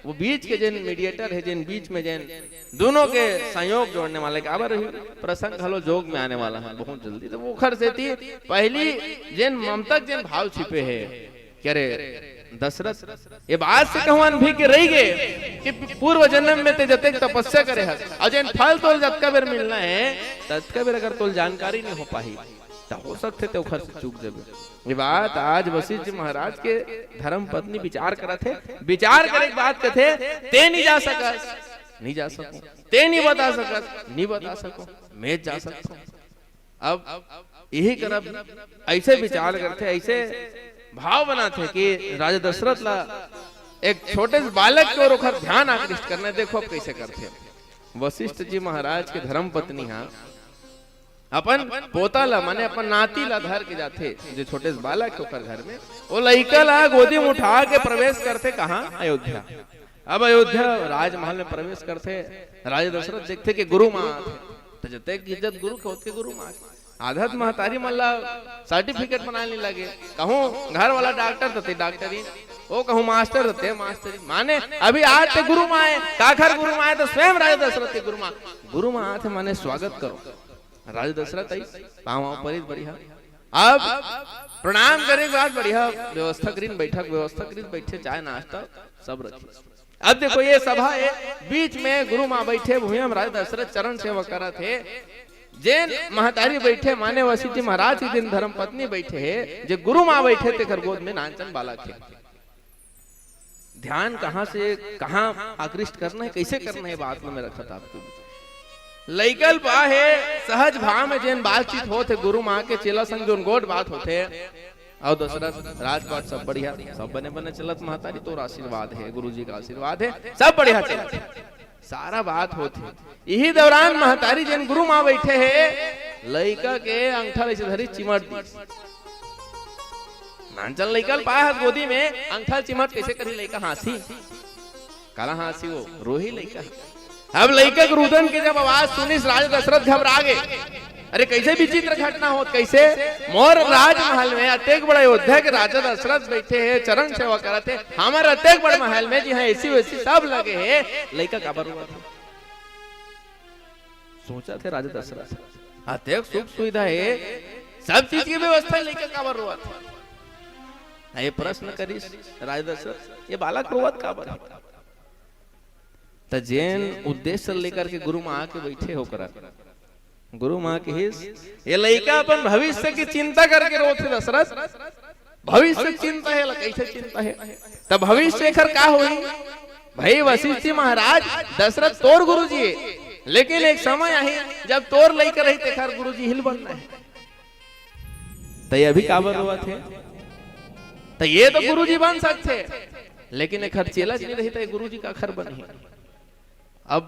वो बीच के जेन मीडिएटर है, जेन बीच में जेन दोनों के संयोग जोड़ने वाले, काबर ही प्रसंग हलो जोग में आने वाला है बहुत जल्दी। तो वो खर से थी पहली जेन ममता के जेन भाव छिपे है, क्या रे दशरथ, ये बात से कहूं अनभिज्ञ रही गे कि पूर्व जन्म में ते जतेक तपस्या करे हस, और जेन फल तोल जतका बेर मिलना है, ततका बेर अगर तोल जानकारी नहीं हो पाही, त हो सकथे ते ओखर से चूक जबे। ये बात आज वशिष्ठ जी महाराज के धर्म पत्नी विचार करत हे। विचार करे के बात कथे, "ते नहीं जा सकस, नहीं जा सको, ते नहीं बता सकस, नहीं बता सको, मैं जा सकता हूँ।" अब यही करब, ऐसे विचार करथे, ऐसे भाव बनाथे कि राजा दशरथ ला एक छोटे से बालक के ओर ओखर ध्यान आकृष्ट करना है। देखो अब कैसे करथे। वशिष्ठ जी महाराज के धर्म पत्नी हा अपन पोता ला, माने अपन नाती ला धर के जाथे, जो छोटे से बालक हे ओकर घर में, वो लइका ला गोदी में उठा के प्रवेश करथे। कहाँ? अयोध्या। अब अयोध्या राजमहल में प्रवेश करथे। राजा दशरथ देखथे कि गुरु माँ आथे, तो जतेक इज्जत गुरु के, ओतके गुरु माँ के। आधा तो महतारी मन ला सर्टिफिकेट बनाए नहीं लगे, कहूँ घर वाला डॉक्टर तो ते डॉक्टरी, वो कहूँ मास्टर तो ते मास्टरी। माने अभी आज ते गुरु माँ आय, काखर गुरु माँ आय? तो स्वयं राजा दशरथ के गुरु माँ। गुरु माँ आथे माने स्वागत करो। राजा दशरथ आई, पाँव परी, बढ़िया। अब प्रणाम करे के बाद बढ़िया व्यवस्था करिन, बैठक व्यवस्था करिन, बैठे, चाय नाश्ता सब रखिस। अब देखो, ये सभा हे, बीच में गुरु माँ बैठे, भुइयां में राजा दशरथ चरण सेवा करत हे। जेन महतारी बैठे, माने वशिष्ठ जी महाराज के जेन धर्म पत्नी बैठे हे, जे गुरु माँ बैठे, तेकर गोद में नानचन बालक हे। ध्यान कहाँ से कहाँ आकृष्ट करना हे, कैसे करना हे, बात में रखत आपको। लइका ल पाहे, सहज भाव में जेन बातचीत होत हे गुरु माँ के चेला संग, जोन गोठ बात होथे, अउ दशरथ राजपाट सब बढ़िया, सब बने बने चलत, महतारी तोर आशीर्वाद हे, गुरु जी का आशीर्वाद हे, सब बढ़िया चलत हे, सारा बात होत हे। इही दौरान महतारी जेन गुरु माँ बैठे हे, लइका के अंगठा ल ऐसे धरी चिमट दी। नानचन लइका ल पाए हस गोदी में, अंगठा ल चिमट कैसे करही लइका? हाँसी। काला हाँसी? वो रोही लइका। अब लइका के रुदन के जब आवाज सुनिस, राजा दशरथ घबरा गे। अरे, कैसे विचित्र घटना होत, कैसे? मोर राजमहल में अतेक बड़ा अयोध्या के राजा दशरथ बैठे हे, चरण सेवा करत हे, हमर अतेक बड़ महल में जी हाँ, एसी वेसी सब लगे हे, लइका काबर रोवत हे? सोचत हे राजा दशरथ, अतेक सुख सुविधा हे, सब चीज के व्यवस्था हे, लइका काबर रोवत हे? ये प्रश्न करिस राजा दशरथ, ये बालक रोवत काबर हे? त जेन उद्देश्य लेकर के गुरु माँ आके बैठे हे ओकरा, गुरु माँ कहिस, ये लइका अपन भविष्य की चिंता करके रोथे दशरथ, भविष्य चिंता हे, ला कैसे चिंता हे? त भविष्य एखर का होही? भाई वशिष्ठ जी महाराज, दशरथ तोर गुरु जी हे, लेकिन एक समय आही जब तोर लइका रही तेखर गुरु जी हिल बनना हे। त ये अभी काबर रोवत हे? त ये तो गुरु जी बन सकथे, लेकिन एखर चेला जी नहीं रही त ये गुरु जी काखर बनही? अब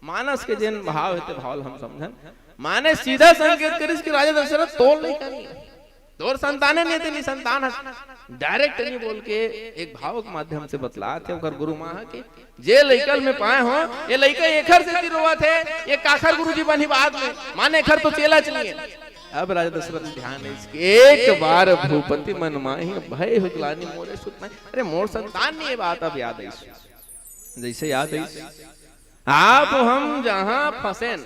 मानस के जेन भाव हे ते भाव ल हम समझन। माने सीधा संकेत करिस कि राजा दशरथ तोर लइका नहीं हे, तोर संताने नहीं हे, ते निसंतान हस। डायरेक्ट नहीं बोल के एक भाव के माध्यम से बतलात हे ओकर गुरु माँ ह कि जे लइका ल मैं पाए हों, ये लइका एखर सेती रोवत हे, ये काखर गुरु जी बनही बाद में, माने एखर तो चेला च नहीं हे। अब राजा दशरथ ध्यान हे कि एक बार भूपति मन माही, भए हु ग्लानि मोरे सुत नाहीं। अरे मोर संतान नहीं हे, बात अब याद आइस। जैसे याद आइस, आप हम जहाँ फंसेन,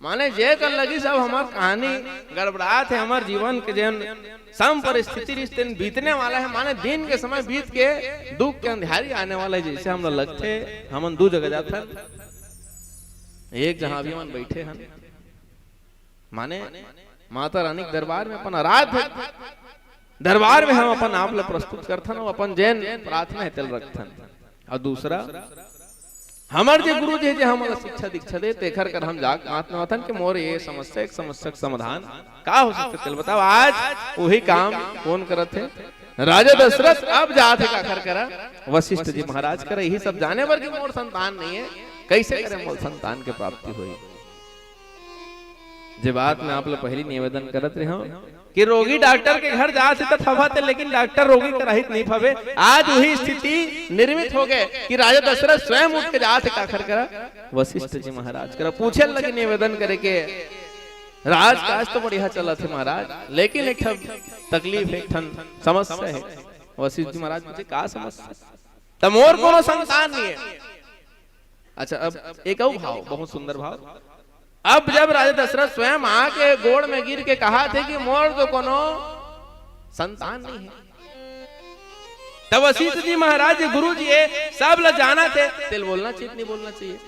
माने जे कर लगिस अब हमर कहानी गड़बड़ात हे, हमर जीवन के जेन सम परिस्थिति रिहिस तेन बीतने वाला हे, माने दिन के समय बीत के दुख के अंधियारी आने वाला हे, जैसे हमला लगथे। हमन दू जगह जाथन, एक जहाँ अभी हमन बैठे हन, माने माता रानी के दरबार में अपन आराध्य दरबार में हम अपन आप ल प्रस्तुत करथन अउ अपन जेन प्रार्थना हे तेल रखथन। अउ दूसरा, हमर जे गुरु जी हे, जे हमन ल शिक्षा दीक्षा दे, तेखर कर हम जाके मात नवाथन कि मोर ये समस्या, एक समस्या के समाधान का हो सकथे, तेल बताओ। आज वही काम कोन करत हे? राजा दशरथ अब जात हे काखर करा? वशिष्ठ जी महाराज करा। यही सब जाने बर कि मोर संतान नहीं हे, कैसे करे मोर संतान के प्राप्ति होही। जे बात मैं आप ल पहली निवेदन करत रहे हूँ कि रोगी डॉक्टर के घर जात हे त फबत हे, लेकिन डॉक्टर रोगी के रहित नहीं फबे। आज वही स्थिति निर्मित हो गए कि राजा दशरथ स्वयं उठ के जात हे काखर करा? वशिष्ठ जी महाराज करा। पूछे लगे निवेदन करे के, राजकाज तो बढ़िया चलत हे महाराज, लेकिन एक ठन तकलीफ, एक ठन समस्या हे। वशिष्ठ जी महाराज पूछे, का समस्या? त मोर कोनो संतान नहीं हे। अच्छा, अब एक अउ भाव, बहुत सुंदर भाव। अब जब राजा दशरथ स्वयं आके गोड़ में गिर के कहाथे कि मोर तो कोनो संतान नहीं हे, तब वशिष्ठ जी महाराज जी गुरु जी हे, सब ल जानथे, तेल बोलना चाहिए, नहीं बोलना चाहिए?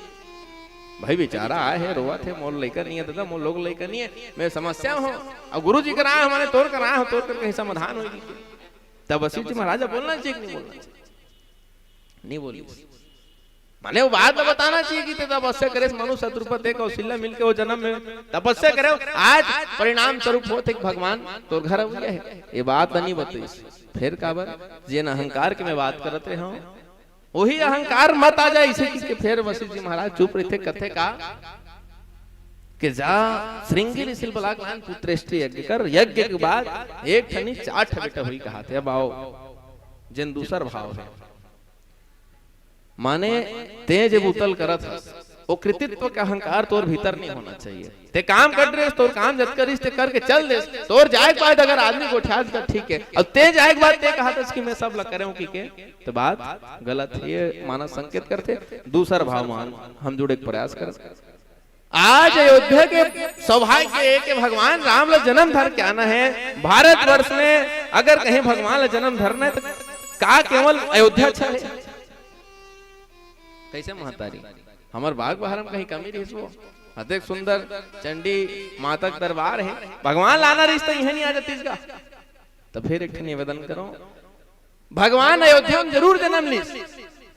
भाई बेचारा आए हे, रोवत हे, मोर लइका नहीं हे दादा, मोर लोग लइका नहीं हे, मैं समस्या हों। अब गुरु जी करा आए हों, माने तोर करा आए हों, तोर कर कहीं समाधान होही। तब वशिष्ठ जी महाराज बोलना चाहिए कि नहीं बोलना चाहिए? नहीं बोलिस। माने वो बात ल बताना चाहिए कि ते तपस्या करे, मनु शतरूपा ते कौशल्या मिलके वो जन्म में तपस्या करे, आज परिणाम स्वरूप होत हे कि भगवान तोर घर आ गया हे। ये बात नहीं बताइस। फिर काबर? जेन अहंकार के मैं बात करत रहे हूँ, वही अहंकार मत आ जाए, इसे कि फेर वशिष्ठ जी महाराज चुप रहिथे, कथे का कि जा श्रृंगी ऋषि ल बला के लान, पुत्रेष्टि यज्ञ कर, यज्ञ के बाद एक ठनी चार ठा बेटा होई कहाथे। अब आओ, जेन दूसर भाव हे, माने तें जे बुता ल करत हस, वो कृतित्व के अहंकार तोर भीतर नहीं होना चाहिए। तें काम कर रहे, तोर काम जतका रिहिस तें करके चल देस, तोर जाए के बाद अगर आदमी गोठियात त ठीक हे, अउ तें जाए के बाद तें कहत हस कि मैं सब ला करे हूं कि के, त बात गलत हे। ये मानस संकेत करथे, दूसर भाव मान हम जुड़े के प्रयास करत। आज अयोध्या के सौभाग्य हे कि भगवान राम ला जन्म धर के आना हे। भारतवर्ष में अगर कहीं भगवान ला जन्म धरना हे त का केवल अयोध्या अच्छा हे? कइसे महतारी, हमर बाग बहरा म कहीं कमी रहिस वो? अतेक सुंदर चंडी माता के दरबार हे, भगवान ला आना रहिस त इहां नहीं आ जातिस का? त फेर एक ठन निवेदन करो, भगवान अयोध्या म जरूर जन्म लिस,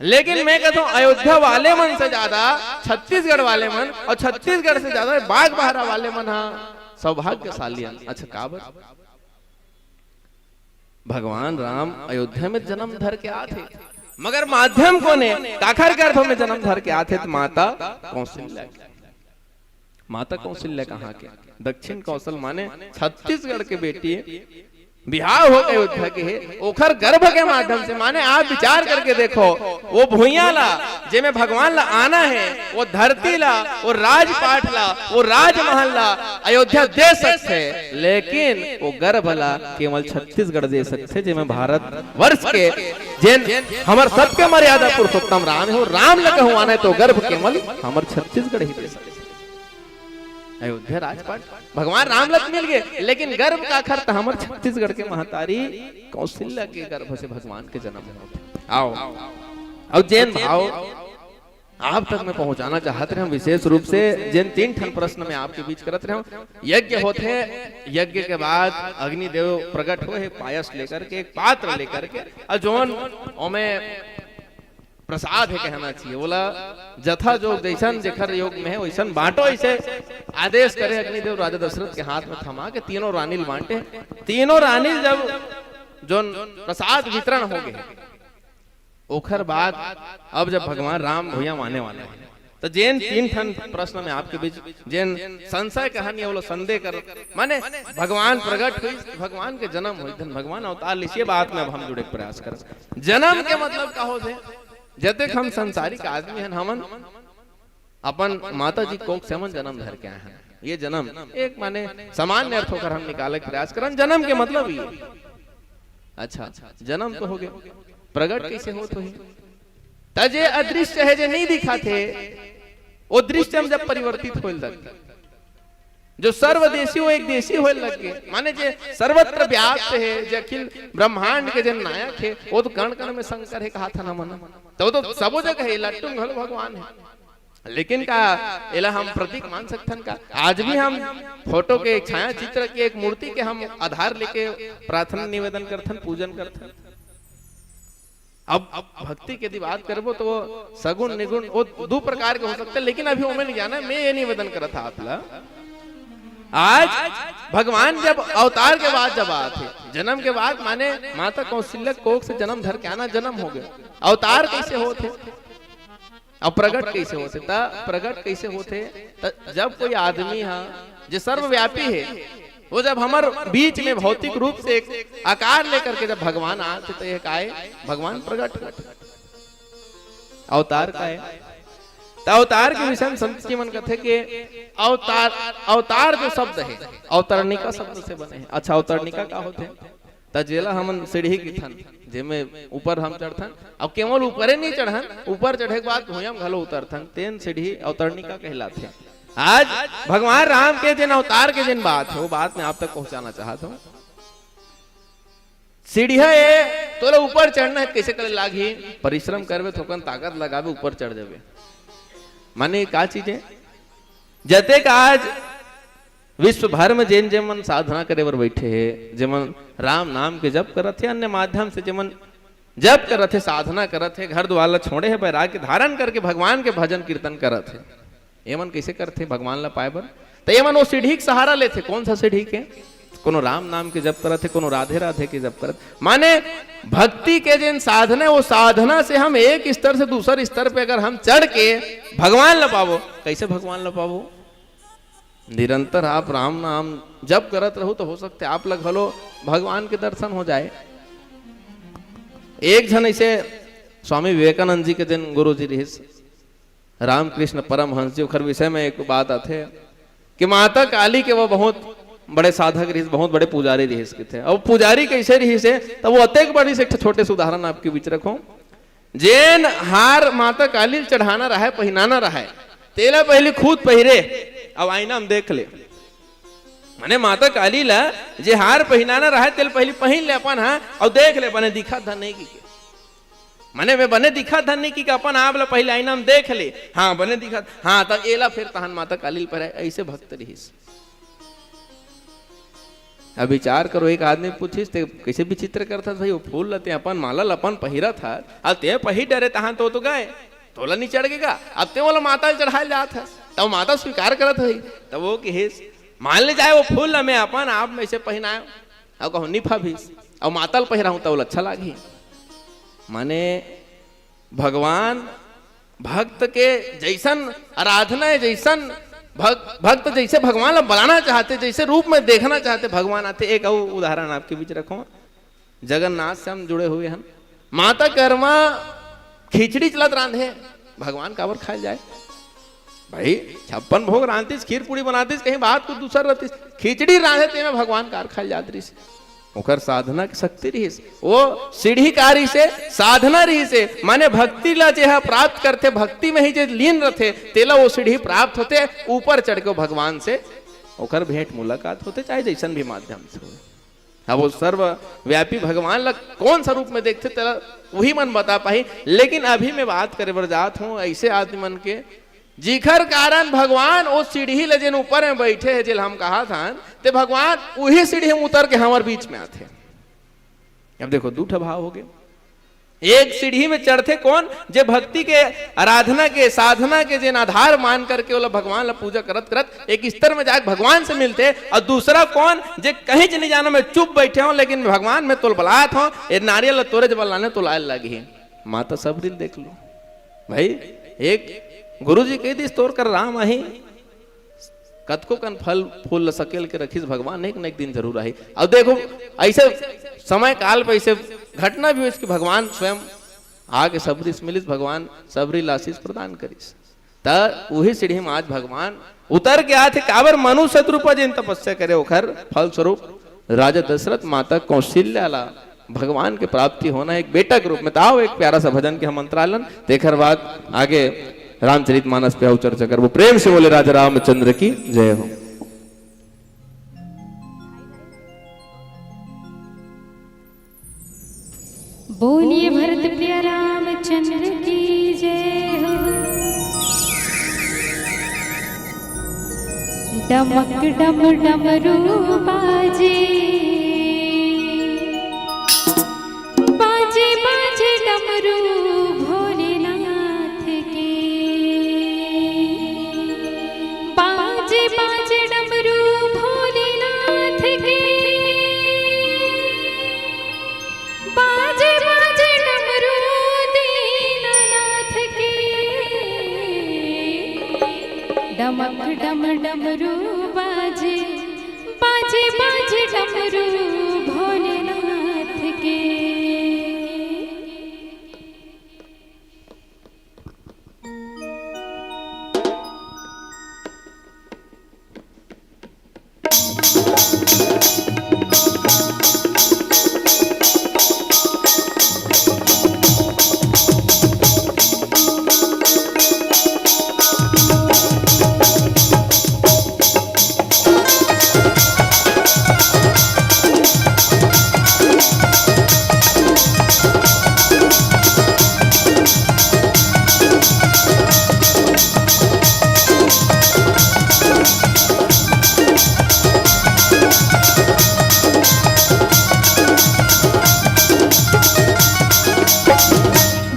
लेकिन मैं कहत हूं अयोध्या वाले मन से ज्यादा छत्तीसगढ़ वाले मन अउ छत्तीसगढ़ से ज्यादा बाग बहरा वाले मन हा सौभाग्यशाली हन। अच्छा, काबर? भगवान राम अयोध्या में जन्म धर के आथे, मगर माध्यम कोन हे? काखर गर्भ में जन्म धर के आथे? त माता कौशल्या के। माता कौशल्या कहां के? दक्षिण कौशल माने छत्तीसगढ़ के बेटी, बिहाव हो के अयोध्या के हे, ओखर गर्भ के माध्यम से, माने आप विचार करके देखो, वो भुइयां ला, जेमे भगवान ला आना हे, वो धरती ला, वो राजपाट ला, वो राजमहल ला अयोध्या दे सकथे, लेकिन वो गर्भ ला केवल छत्तीसगढ़ दे सकथे, जेमे भारत वर्ष के जेन हमर सबके मर्यादा पुरुषोत्तम राम हे, वो राम ला कहूं आना हे त गर्भ केवल हमर छत्तीसगढ़ ही दे सकथे। अयोध्या राजपाट भगवान राम ला त मिल गे, लेकिन गर्भ काखर? त हमर छत्तीसगढ़ के महतारी कौशल्या के गर्भ से भगवान के जन्म होथे। आओ, अउ जेन भाव आप तक मैं पहुंचाना चाहत रहेंव, विशेष रूप से जेन तीन ठन प्रश्न मैं आपके बीच करत रहेंव, यज्ञ होथे, यज्ञ के बाद अग्निदेव प्रकट होए हे, पायस लेकर के, एक पात्र लेकर के, अउ जोन ओमे प्रसाद हे कहना चाहिए, ओला जथा जोग जइसन जेखर योग में हे वइसन बांटो, अइसे आदेश करे अग्निदेव राजा दशरथ के हाथ में थमा के तीनों रानी ल बांटे। तीनों रानी ल जब जोन प्रसाद वितरण हो गे, ओखर बाद अब जब भगवान राम भुइयां म आने वाला हे, त जेन तीन ठन प्रश्न में आपके बीच जेन संशय कहन या ओला संदेह कर, माने भगवान प्रगट होइस, भगवान के जन्म होइस, धन भगवान अवतार लिस, ये बात में अब हम जुड़े के प्रयास करत। जन्म के मतलब का होथे? जतेक हम संसारिक आदमी हन, हमन अपन माता जी कोख से हमन जन्म धर के आए हन। ये जन्म एक माने सामान्य अर्थ ओकर हम निकाले के प्रयास करन। जन्म के मतलब ये। अच्छा, जन्म तो हो गे, प्रगट कइसे होत होही? त जे अदृश्य हे, जे नहीं दिखाथे, वो दृश्य में जब परिवर्तित होए लग गे, जो सर्वदेशी वो एक देशी होए लग गे, माने जे सर्वत्र व्याप्त हे, जे अखिल ब्रह्मांड के जे नायक हे, वो तो कण कण में शंकर हे कहाथन हमन। त वो तो सबो जगह हे, लट्टू म घलो भगवान हे। लेकिन का एला हम प्रतीक मान सकथन का? आज भी हम फोटो के, छाया चित्र के, एक मूर्ति के हम आधार लेके प्रार्थना निवेदन करथन, पूजन करथन। अब, अब भक्ति के यदि बात करबो त वो सगुण निगुण वो दू प्रकार के हो सकथे, लेकिन अभी ओमे नहीं जाना हे। मैं ये निवेदन करत हंव आप ला, आज भगवान जब अवतार के बाद जब आथे, जन्म के बाद माने माता कौशल्या कोख से जन्म धर के आना, जन्म हो गे, अवतार कइसे होथे? अब प्रगट कइसे होथे? त प्रगट कइसे होथे? त जब कोई आदमी ह, जे सर्वव्यापी हे, वो जब हमर बीच में भौतिक रूप से एक आकार लेकर के जब भगवान आथे, त ये काय? भगवान प्रगट होथे। अवतार काय? त अवतार के विषय में संत जी मन कथे कि अवतार, अवतार जो शब्द हे, अवतरणिका शब्द से बने हे। अच्छा, अवतरणिका का होथे? त जेला हमन सीढ़ी किथन, जेमे ऊपर हम चढ़थन, अउ केवल ऊपरे नहीं चढ़न, ऊपर चढ़े के बाद भुइयां म घलो उतरथन, तेन सीढ़ी अवतरणिका कहलाथे। आज भगवान राम के जेन अवतार के जेन बात हे, वो बात मैं आप तक पहुंचाना चाहत हंव। सीढ़िया ए, तोला ऊपर चढ़ना हे, कइसे करे लागही? परिश्रम करबे, थोकन ताकत लगाबे, ऊपर चढ़ जाबे। माने का चीज हे? जतेक आज विश्व भर में जेन जेमन साधना करे बर बइठे हे, जेमन राम नाम के जप करत हे, अन्य माध्यम से जेमन जप करत हे, साधना करत हे, घर दुवार ला छोड़े हे, बैराग्य धारण करके भगवान के भजन कीर्तन करत हे, एमन कइसे करथे भगवान ला पाए बर? त एमन वो सीढ़ी के सहारा लेथे। कौन सा सीढ़ी के? कोनो राम नाम के जप करत हे, कोनो राधे राधे के जप करत, माने भक्ति के जेन साधना हे, वो साधना से हम एक स्तर से दूसर स्तर पे अगर हम चढ़ के भगवान ला पाबो। कैसे भगवान ला पाबो? निरंतर आप राम नाम जप करत रहू, तो हो सकथे आप ला घलो भगवान के दर्शन हो जाए। एक झन ऐसे स्वामी विवेकानंद जी के जेन गुरु जी रिहिस, रामकृष्ण परमहंस जी, ओखर विषय में एक बात आथे कि माता काली के वो बहुत बड़े साधक रिहिस, बहुत बड़े पुजारी रिहिस किथे। अब पुजारी कैसे रिहिस हे, तब वो अतेक बड़ी से एक ठो छोटे से उदाहरण आपके बीच रखो। जेन हार माता काली ल चढ़ाना रहय, पहिनाना रहय, तेला पहली खुद पहिरे, अब आईना में देख ले। माने माता काली ला जे हार पहिनाना रहय, तेल पहली पहिन ले अपन, हाँ, अउ देख ले, बने दिखत धन नहीं की के। माने मैं बने दिखत धन नहीं की के, अपन आप ला पहले आईना में देख ले, हाँ, बने दिखत, हाँ, तब एला फिर तहन माता काली ल पहिराय, ऐसे भक्त रिहिस। अब विचार करो, एक आदमी पूछिस, "ते कैसे विचित्र करथस भाई, वो फूल ल ते अपन माला ल अपन पहिरत हस, अब ते पहिर डरे तहां तो, तो गए, तोला नहीं चढ़ गे का? अब ते ओला माता ल चढ़ाए ल जात हस, तब माता स्वीकार करत होही।" तब वो किहिस, "मान ले जाए वो फूल ल मैं अपन आप में से पहिनायो, अब कहूँ निभाभिस, अब माता ल पहिराहूं त ओला अच्छा लागही।" माने भगवान भक्त के जैसन आराधना हे, जैसन भग-, भक्त जैसे भगवान ला बुलाना चाहथे, जैसे रूप में देखना चाहथे, भगवान आथे। एक अउ उदाहरण आपके बीच रखो, जगन्नाथ से हम जुड़े हुए हन। माता कर्मा खिचड़ी चलत रांधे, भगवान काबर खाए ल जाए? भाई, छप्पन भोग रांधतिस, खीर पूड़ी बनातिस, कहीं बात कुछ दूसर रहतिस, खिचड़ी रांधे तेमे भगवान काबर खाए ल जात रिहिस? ओकर साधना के शक्ति रिहिस। वो सीढ़ी का रिहिस हे, साधना रिहिस हे, माने भक्ति ला जे ह प्राप्त करथे, भक्ति में ही जे लीन रथे, तेला वो सीढ़ी प्राप्त होथे, ऊपर चढ़ के वो भगवान से ओकर भेंट मुलाकात होथे, चाहे जैसन भी माध्यम से हो। अब वो सर्वव्यापी भगवान ला कौन सा रूप में देखथे, तेला वही मन बता पाही। लेकिन अभी मैं बात करे बर जात हूँ ऐसे आदमी मन के, जिखर कारण भगवान ओ सीढ़ी ले जेन ऊपर में बैठे हे, जेल हम कहा था, ते भगवान उही सीढ़ी में उतर के हमर बीच में आथे। अब देखो, दू ठा भाव हो गए। एक सीढ़ी में चढ़थे कौन? जे भक्ति के, आराधना के, साधना के जेन आधार मान करके ओला भगवान ला पूजा करत करत एक स्तर में जाके भगवान से मिलथे। और दूसरा कौन? जे कहीं नहीं जाना, मैं चुप बैठे हूँ, लेकिन भगवान मैं तोल बलात हूँ, ये नारियल ला तोरे जब लाने तो लाए लगी। माता सबरी ल देख लो भाई, एक गुरुजी कह दिस तोर कर राम आही, कतको कन फल फूल ल सकेल के रखिस भगवान, एक न एक दिन जरूर आही। अब देखो, ऐसे समय काल पे ऐसे घटना भी हुई कि भगवान स्वयं आके सबरी से मिलिस, भगवान सबरी ल आशीष प्रदान करिस। त उही सीढ़ी में आज भगवान उतर के आथे, काबर मनुष्य रूप जेन तपस्या करे ओखर फल स्वरूप राजा दशरथ माता कौशल्या ला भगवान के प्राप्ति होना एक बेटा के रूप में। त आओ एक प्यारा सा भजन के हम अंतरालन, तेखर बाद आगे रामचरित मानस पे अउ चर्चा करबो। प्रेम से बोले राजा रामचंद्र की जय हो। बोलिए भरत प्रिय रामचंद्र की जय हो। डमक डम डमरू बाजे, बाजे बाजे डमरू भोलेनाथ के। बाजे बाजे डमरू भोलेनाथ के। बाजे बाजे डमरू दीनानाथ के। डमक डम डमरू बाजे, बाजे बाजे डमरू भोलेनाथ के।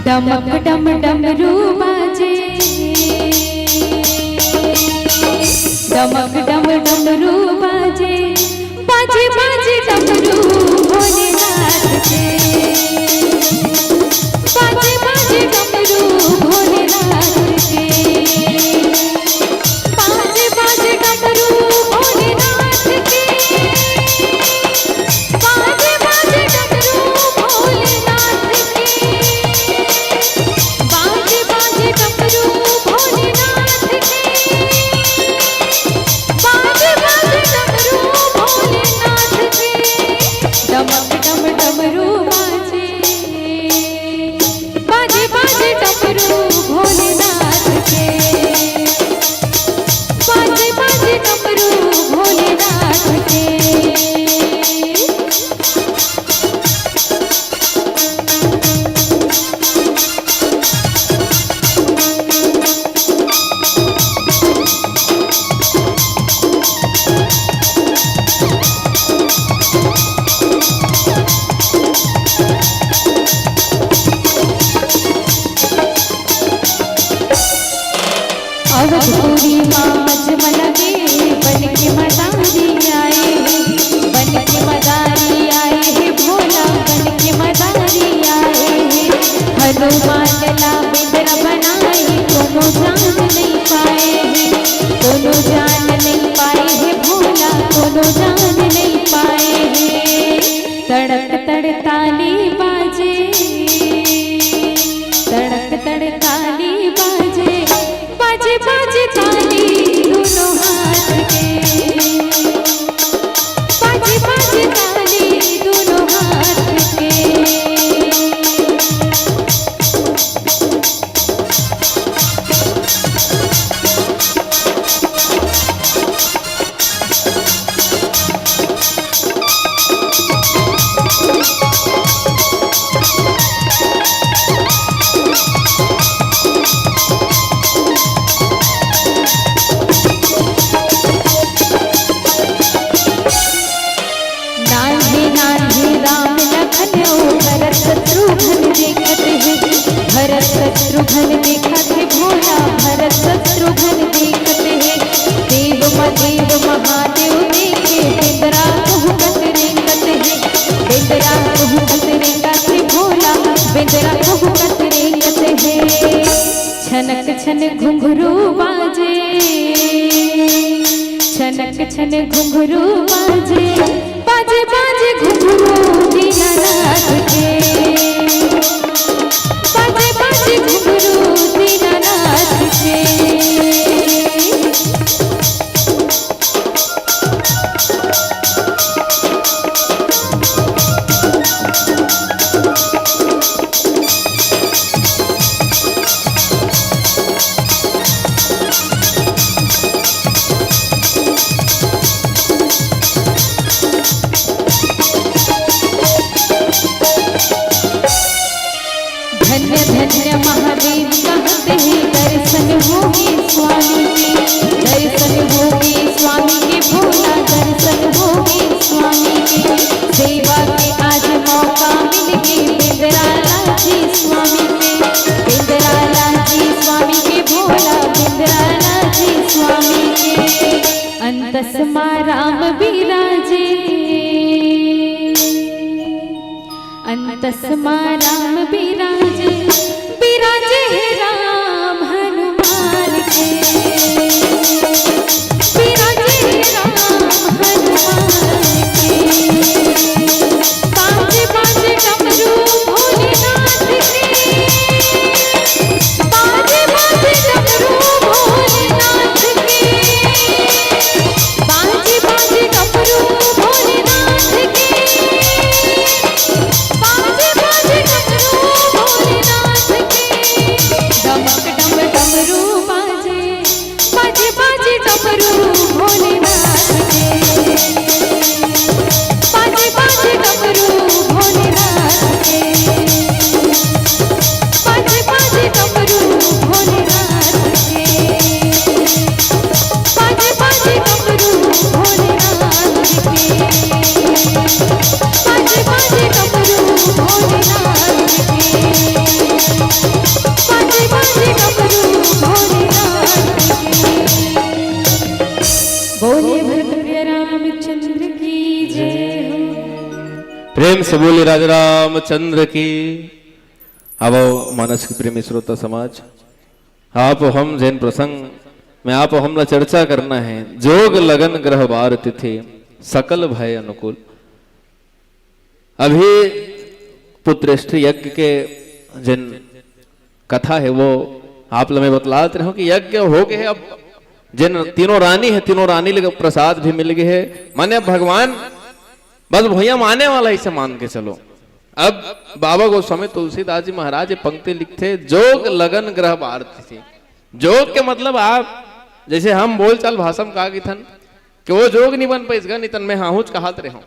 डमक डम डमरू बाजे, डमक डम डमरू बाजे, बाजे सीमा मजमलगे बन के मदारी आए हे, बन के मदारी आए हे भोला, बन के मदारी आए हे। हनुमान ला बेंदरा बनाए, कोनो जान नहीं पाए हे, कोनो जान नहीं पाए हे भोला, कोनो जान नहीं पाए हे। तड़क तड़ ताली बाजे, तड़क तड़ ताली बाजे, बाजे बाजे ताली दोनों हाथ के, बाजे बाजे ताली दोनों हाथ के। नान्हे नान्हे राम लखन ओ भरत शत्रुघ्न देखत हे, भरत शत्रुघ्न देखत हे भोला, भरत शत्रुघ्न देखत हे। देव म देव महादेव देखे, बेंदरा कुहकत रेंगत हे, बेंदरा कुहकत रेंगत हे भोला, बेंदरा कुहकत रेंगत हे। छनक छन घुंघरू बाजे, छनक छन घुंघरू बाजे, बाजे बाजे घुंघरू दीनानाथ के, बाजे बाजे घुंघरू दीनानाथ के। धन्य धन्य महादेव कहत हे, दर्शन होगे स्वामी के, दर्शन होगे स्वामी के भोला, दर्शन होगे स्वामी के। सेवा के आज मौका मिल गे, बेंदरा लाजी स्वामी के, बेंदरा लाजी स्वामी के भोला, बेंदरा लाजी स्वामी के। अंतस मा राम बिराजे, अंतस मा राम बिराजे, बिराजे हे राम हनुमान के, बिराजे हे राम हनुमान के। बाजे बाजे डमरू भोलेनाथ के, बाजे बाजे डमरू भोलेनाथ के, बाजे बाजे डमरू भोलेनाथ के, बाजे बाजे डमरू भोलेनाथ के। डमक डम डमरू बाजे, बाजे बाजे डमरू भोलेनाथ के, बाजे बाजे डमरू भोलेनाथ के, बाजे बाजे डमरू भोलेनाथ के, बाजे बाजे डमरू भोलेनाथ के, बाजे बाजे डमरू भोलेनाथ के, बाजे बाजे डमरू भोलेनाथ के। बोलिए भरत प्रिय रामचंद्र की जय हो। प्रेम से बोलिए राजा रामचंद्र की। आवो मानस के प्रेमी श्रोता समाज, आप हम जेन प्रसंग में आप हमला चर्चा करना हे, जोग लगन ग्रह बार तिथि सकल भय अनुकूल। अभी पुत्रेष्ठ यज्ञ के जेन कथा हे वो आप ल मैं बतलात रहेंव कि यज्ञ हो गे हे। अब जेन तीनों रानी हे, तीनों रानी ल प्रसाद भी मिल गे हे। माने अब भगवान बस भुइयां म आने वाला हे, इसे मान के चलो। अब बाबा गोस्वामी तुलसीदास जी महाराज ये पंक्ति लिखथे, "जोग लगन ग्रह बार तिथि।" जोग के मतलब आप, जैसे हम बोलचाल भाषा म का कहिथन कि वो जोग नहीं बन पाइस गा, नहीं तन मैं हाहूच कहत रहेंव।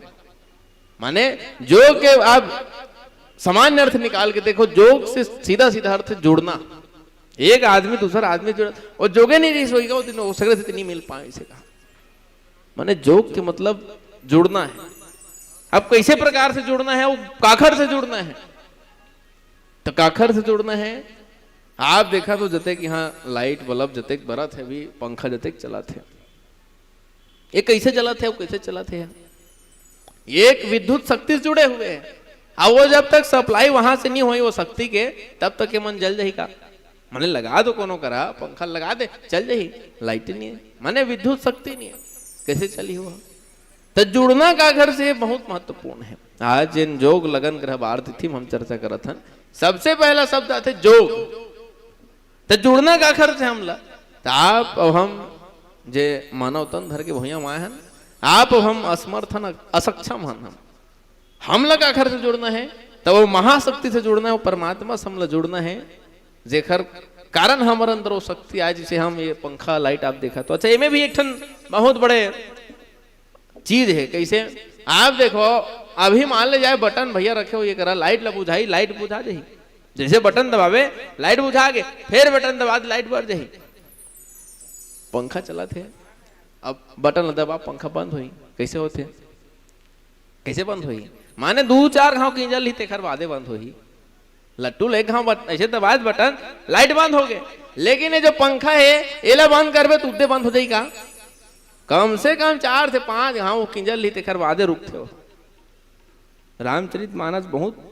माने जोग के आप सामान्य अर्थ निकाल के देखो, जोग से सीधा सीधा अर्थ जुड़ना। एक आदमी दूसर आदमी जुड़ा, वो जोगे नहीं रहिस होही गा, वो दिन वो सगरे से नहीं मिल पाए, इसे कहा। माने जोग के मतलब जुड़ना हे। अब कैसे प्रकार से जुड़ना हे, वो काखर से जुड़ना हे, तो काखर से जुड़ना हे, आप देखा तो जतेक यहाँ लाइट बल्ब जतेक बरत हे, अभी पंखा जतेक चलत हे, ये कैसे चलत हे, वो कैसे चलत हे? ये एक विद्युत शक्ति से जुड़े हुए हैं। अब वो जब तक सप्लाई वहां से नहीं होई वो शक्ति के, तब तक ये मन जल जाही का? माने लगा दो कोनो करा, पंखा लगा दे, चल जाही, लाइट नहीं है, माने विद्युत शक्ति नहीं है, कैसे चली हुआ? तो जुड़ना काखर से बहुत महत्वपूर्ण है। आज जिन जोग लगन ग्रह बार तिथि में हम चर्चा करत हन, सबसे पहला शब्द आथे जोग। तो जुड़ना काखर से हमला? तो आप अउ हम जे मानव तन धर के भुइयां माए हन, आप अउ हम असमर्थ हन, असक्षम हन। हम हमला काखर से जुड़ना है? तो वो महाशक्ति से जुड़ना है, वो परमात्मा से हमला जुड़ना है, जेकर कारण हमर अंदर वो शक्ति आए, जिसे हम ये पंखा लाइट आप देखा तो। अच्छा, एमे भी एक ठन बहुत बड़े चीज है। कैसे? आप देखो, अभी मान ले जाए बटन भैया रखे हो, ये करा लाइट ला बुझाई, लाइट बुझा जाही। जैसे बटन दबावे, लाइट बुझा गे, फिर बटन दबा दे, लाइट बर जाही। पंखा चलत हे, अब बटन ला दबा, पंखा बंद होई, कैसे होथे? कैसे बंद होई? माने दू चार घाव किंजल ही तेखर बादे बंद होई। लट्टू ले घाव बट-, ऐसे दबाए बटन, लाइट बंद हो गए। लेकिन ये जो पंखा है, एला बंद करबे तो उद्दे बंद हो जाई का? कम से कम चार से पांच घाव किंजल ही तेखर बादे रुकथे हो। रामचरित मानस बहुत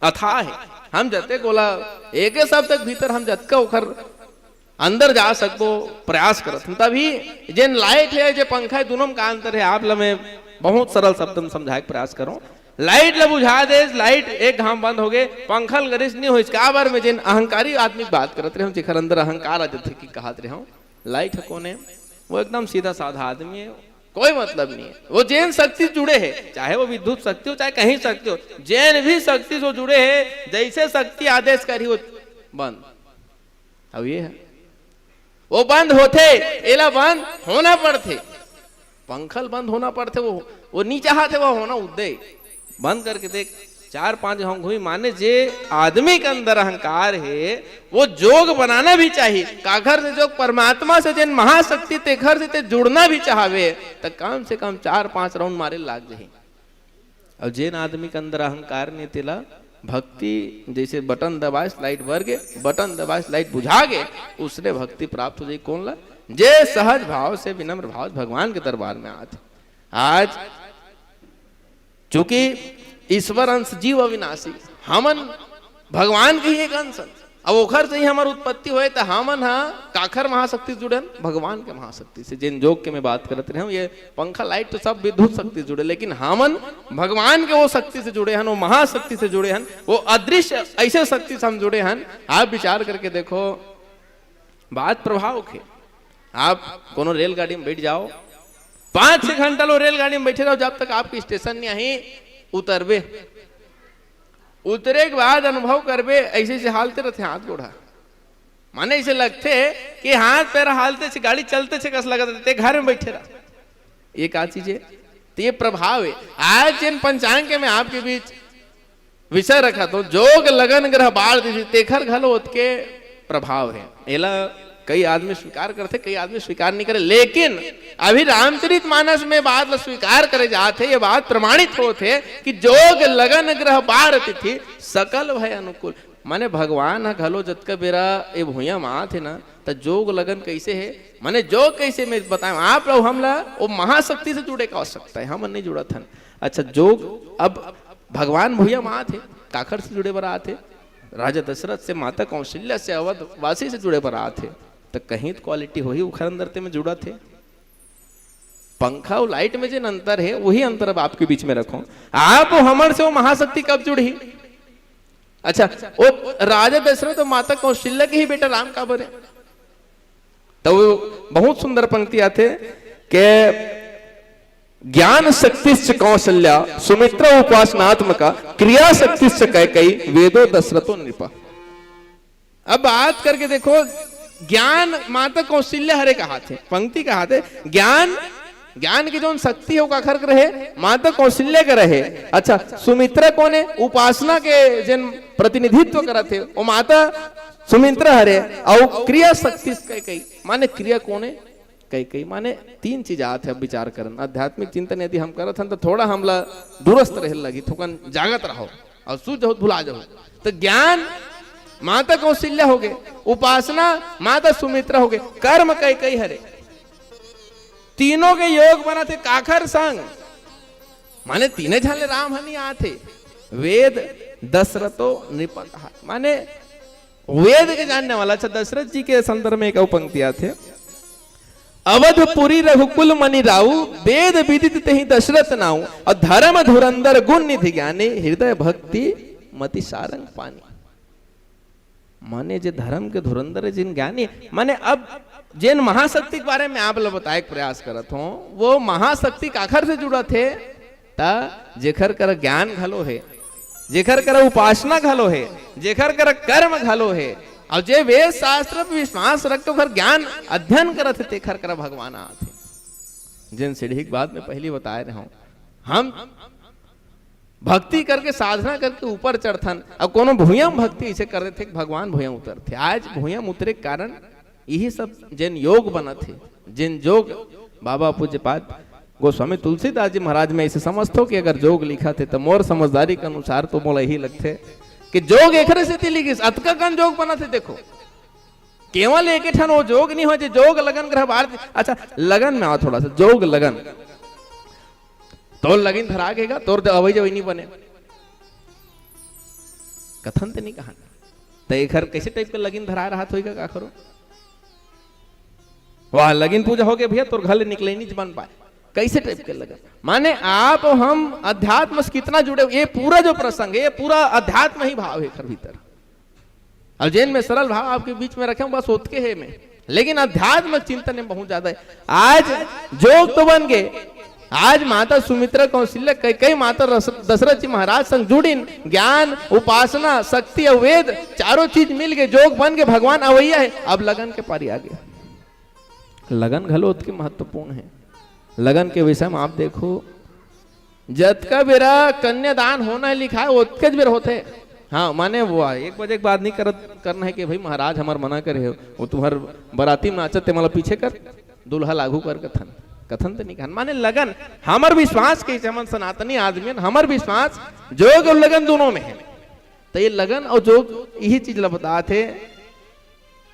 अथाह है। हम जते गोला एक शब्द के भीतर हम जतका ओखर अंदर जा सकबो, प्रयास करत हन। तभी जेन लाइट है, जे पंखा है, दोनों में का अंतर है, आप ला मैं बहुत सरल शब्द में समझाए के प्रयास करूं। लाइट ला बुझा दे, लाइट एक घाम बंद हो गए, पंखा ल गरिस नहीं होइस। काबर में जेन अहंकारी आदमी के बात करत रहे, जेकर अंदर अहंकार आ जथे कि कहत रहे, लाइट ह कोन ए? वो एकदम सीधा साधा आदमी है, कोई मतलब नहीं है। वो जेन शक्ति जुड़े है, चाहे वो विद्युत शक्ति हो, चाहे कहीं शक्ति हो, जेन भी शक्ति से जुड़े है, जैसे शक्ति आदेश करी वो बंद। अब ये है, वो बंद होथे, एला बंद होना पड़थे, पंखा ल बंद होना पड़थे, वो, वो नी चाहत हे, वो होना उद्दे बंद करके देख। चार पांच घाव घूमी, माने जे आदमी के अंदर अहंकार है, वो जोग बनाना भी चाहिए। काखर से जोग? परमात्मा से, जेन महाशक्ति, तेखर से ते जुड़ना भी चाहवे, त कम से कम चार पांच राउंड मारे लाग जाही। और जेन आदमी के अंदर अहंकार नहीं, तेला भक्ति जैसे बटन दबाइस, लाइट बर गे, बटन दबाइस, लाइट बुझा गे, उसने भक्ति प्राप्त हो जाई। कोन ला? जे सहज भाव से, विनम्र भाव से भगवान के दरबार में आत हे। आज चूंकि ईश्वर अंश जीव अविनाशी, हमन भगवान के ही एक अंश हन। अब ओखर से ही हमर उत्पत्ति होए, त हमन ह काखर महाशक्ति से जुड़े हन? भगवान के महाशक्ति से। जेन जोग के मैं बात करत रहे हूँ, ये पंखा, लाइट तो सब विद्युत शक्ति से जुड़े, लेकिन हमन भगवान के वो शक्ति से जुड़े हन, वो महाशक्ति से जुड़े हन, वो अदृश्य ऐसे शक्ति से हम जुड़े हन। आप विचार करके देखो, बात प्रभाव के। आप कोनो रेलगाड़ी में बैठ जाओ, पांच छह घंटा लो रेलगाड़ी में बैठे रहो, जब तक आपके स्टेशन नहीं आही, उतरबे। उतरे के बाद अनुभव करबे, ऐसे ऐसे हालते रहते हाथ गोड़ ह। माने ऐसे लगथे कि हाथ पैर हालते छे, गाड़ी चलते छे, कस लगत रहते, घर में बैठे रह। ये का चीज है? तो ये प्रभाव है। आज जिन पंचांग के मैं आपके बीच विषय रखत हूं, जोग लगन ग्रह बार तिथि, तेखर घलो ओतके प्रभाव है। एला कई आदमी स्वीकार करथे, कई आदमी स्वीकार नहीं करे, लेकिन अभी रामचरित मानस में बात ला स्वीकार करे जात हे, ये बात प्रमाणित होत हे कि जोग लगन ग्रह बार तिथि, सकल भय अनुकूल। माने भगवान ह घलो जतका बेरा ए भुइयां म आत हे ना, त जोग लगन कैसे हे, माने जोग कैसे मैं बताएं आप लोग, हमला वो महाशक्ति से जुड़े का आवश्यकता है, हमन नहीं जुड़त हन। अच्छा, जोग अब भगवान भुइयां म आत हे, काखर से जुड़े बर आत हे? राजा दशरथ से, माता कौशल्या से, अवध वासी से जुड़े बर आत हे, त कहीं तो क्वालिटी होही उखर अंदर ते में जुड़त हे। पंखा अउ लाइट में जेन अंतर हे, वही अंतर अब आपके बीच में रखो। आप हमर से वो महाशक्ति कब जुड़ही? अच्छा, वो राजा दशरथ तो माता कौशल्या के ही बेटा राम काबर हे? तो वो बहुत सुंदर पंक्ति आथे के ज्ञान शक्तिश्च कौशल्या सुमित्रा उपासनात्मका क्रिया शक्तिश्च कैकेयी वेदो दशरथो नृपा। अब बात करके देखो, ज्ञान माता कौशल्या हरे कहाथे, पंक्ति कहाथे, ज्ञान, ज्ञान की जोन शक्ति हे, वो काखर के रहे? माता कौशल्या के रहे। अच्छा, सुमित्रा कोन हे? उपासना के जेन प्रतिनिधित्व करत हे, वो माता सुमित्रा हरे। अउ क्रिया शक्तिश्च कैकेयी, माने क्रिया कोन हे? कैकेयी। माने तीन चीज आत हे। अब विचार करन, आध्यात्मिक चिंतन यदि हम करत हन, तो थोड़ा हमला दूरस्थ रहे लगी, थोकन जागत रहो, अउ सूत जाहू त भुला जाहू। तो ज्ञान माता कौशल्या होगे, उपासना माता सुमित्रा होगे, कर्म कैकेयी हरे। तीनों के योग बनत हे काखर संग? माने तीने झन ले राम ह नइ आत हे। वेद दशरथो नृप कहात, माने वेद के जानने वाला। अच्छा, दशरथ जी के संदर्भ में एक अउ पंक्ति आथे, "अवधपुरी रघुकुल मनि राऊ, वेद विदित तेहि दशरथ नाऊ, अउ धर्म धुरंधर गुण निधि ज्ञानी, हृदय भक्ति मति सारंग पानी।" माने जे धर्म के धुरंधर हे, जिन ज्ञानी, माने अब जेन महाशक्ति के बारे में आप ला बताए के प्रयास करत हों, वो महाशक्ति काखर से जुड़त हे? त जेखर करा ज्ञान घलो हे, जेखर करा उपासना घलो हे, जेखर करा कर्म घलो हे, अउ जे वेद शास्त्र पे विश्वास रख के ओखर ज्ञान अध्ययन करत हे, तेखर करा भगवान आत हे। जेन सीढ़ी के बात में पहिली बताए रहेंव, हम भक्ति करके, साधना करके ऊपर चढ़थन, अउ कोनो भुइयां म भक्ति अइसे कर देथे कि भगवान भुइयां उतरथे। आज भुइयां म उतरे के कारण इही सब जेन योग बनत हे, जेन जोग, बाबा पूज्यपाद गोस्वामी तुलसीदास जी महाराज, मैं अइसे समझथों कि अगर जोग लिखत हे त मोर समझदारी के अनुसार तो मोला इही लगथे कि जोग एखरे सेती लिखिस, अतका कन जोग बनत हे। देखो, केवल एके ठन वो जोग नइ होय, जे जोग लगन ग्रह बार। अच्छा, लगन में आओ थोड़ा सा, जोग लगन। तोर लगिन धरा गे गा, तोर अवई जवई नइ बने। कथन ते नइ कहन। त एखर कइसे type के लगिन धराए रहत होही गा, का करो? वाह, लगिन पूजा होगे भइया, तोर घर ले निकले नइ बन पाए। कइसे type के लगन? माने आप अउ हम अध्यात्म से कितना जुड़े, ये पूरा जो प्रसंग हे, ये पूरा अध्यात्म ही भाव हे एखर भीतर। अउ जेन में सरल भाव आपके बीच में रखे हंव, बस ओतके हे में, लेकिन आध्यात्मिक चिंतन में बहुत ज्यादा हे। आज जोग तो बन गे, आज माता सुमित्रा, कौशल्या, कैकेयी माता, रस-, दशरथ जी महाराज संग जुड़िन, ज्ञान, उपासना, शक्ति अउ वेद, चारों चीज मिल गे, जोग बन गे, भगवान अवइया हे। अब लगन के पारी आ गे। लगन घलो ओतके महत्वपूर्ण हे। लगन के विषय में आप देखो, जतका बेरा कन्यादान होना हे लिखाए, ओतकेच बेर होथे। हाँ, माने वो एक बजे के बाद नइ करत, करना हे कि भाई महाराज हमर मना करे हे, वो तुम्हर बराती में नाचत हे, तेमन ला पीछे कर, दूल्हा ला आघू कर, कथन, कथन त नइ कहन। माने लगन, हमर विश्वास कइसे, हमन सनातनी आदमी हन, हमर विश्वास जोग अउ लगन दूनों में हे। त ये लगन अउ जोग इही चीज ला बतात हे।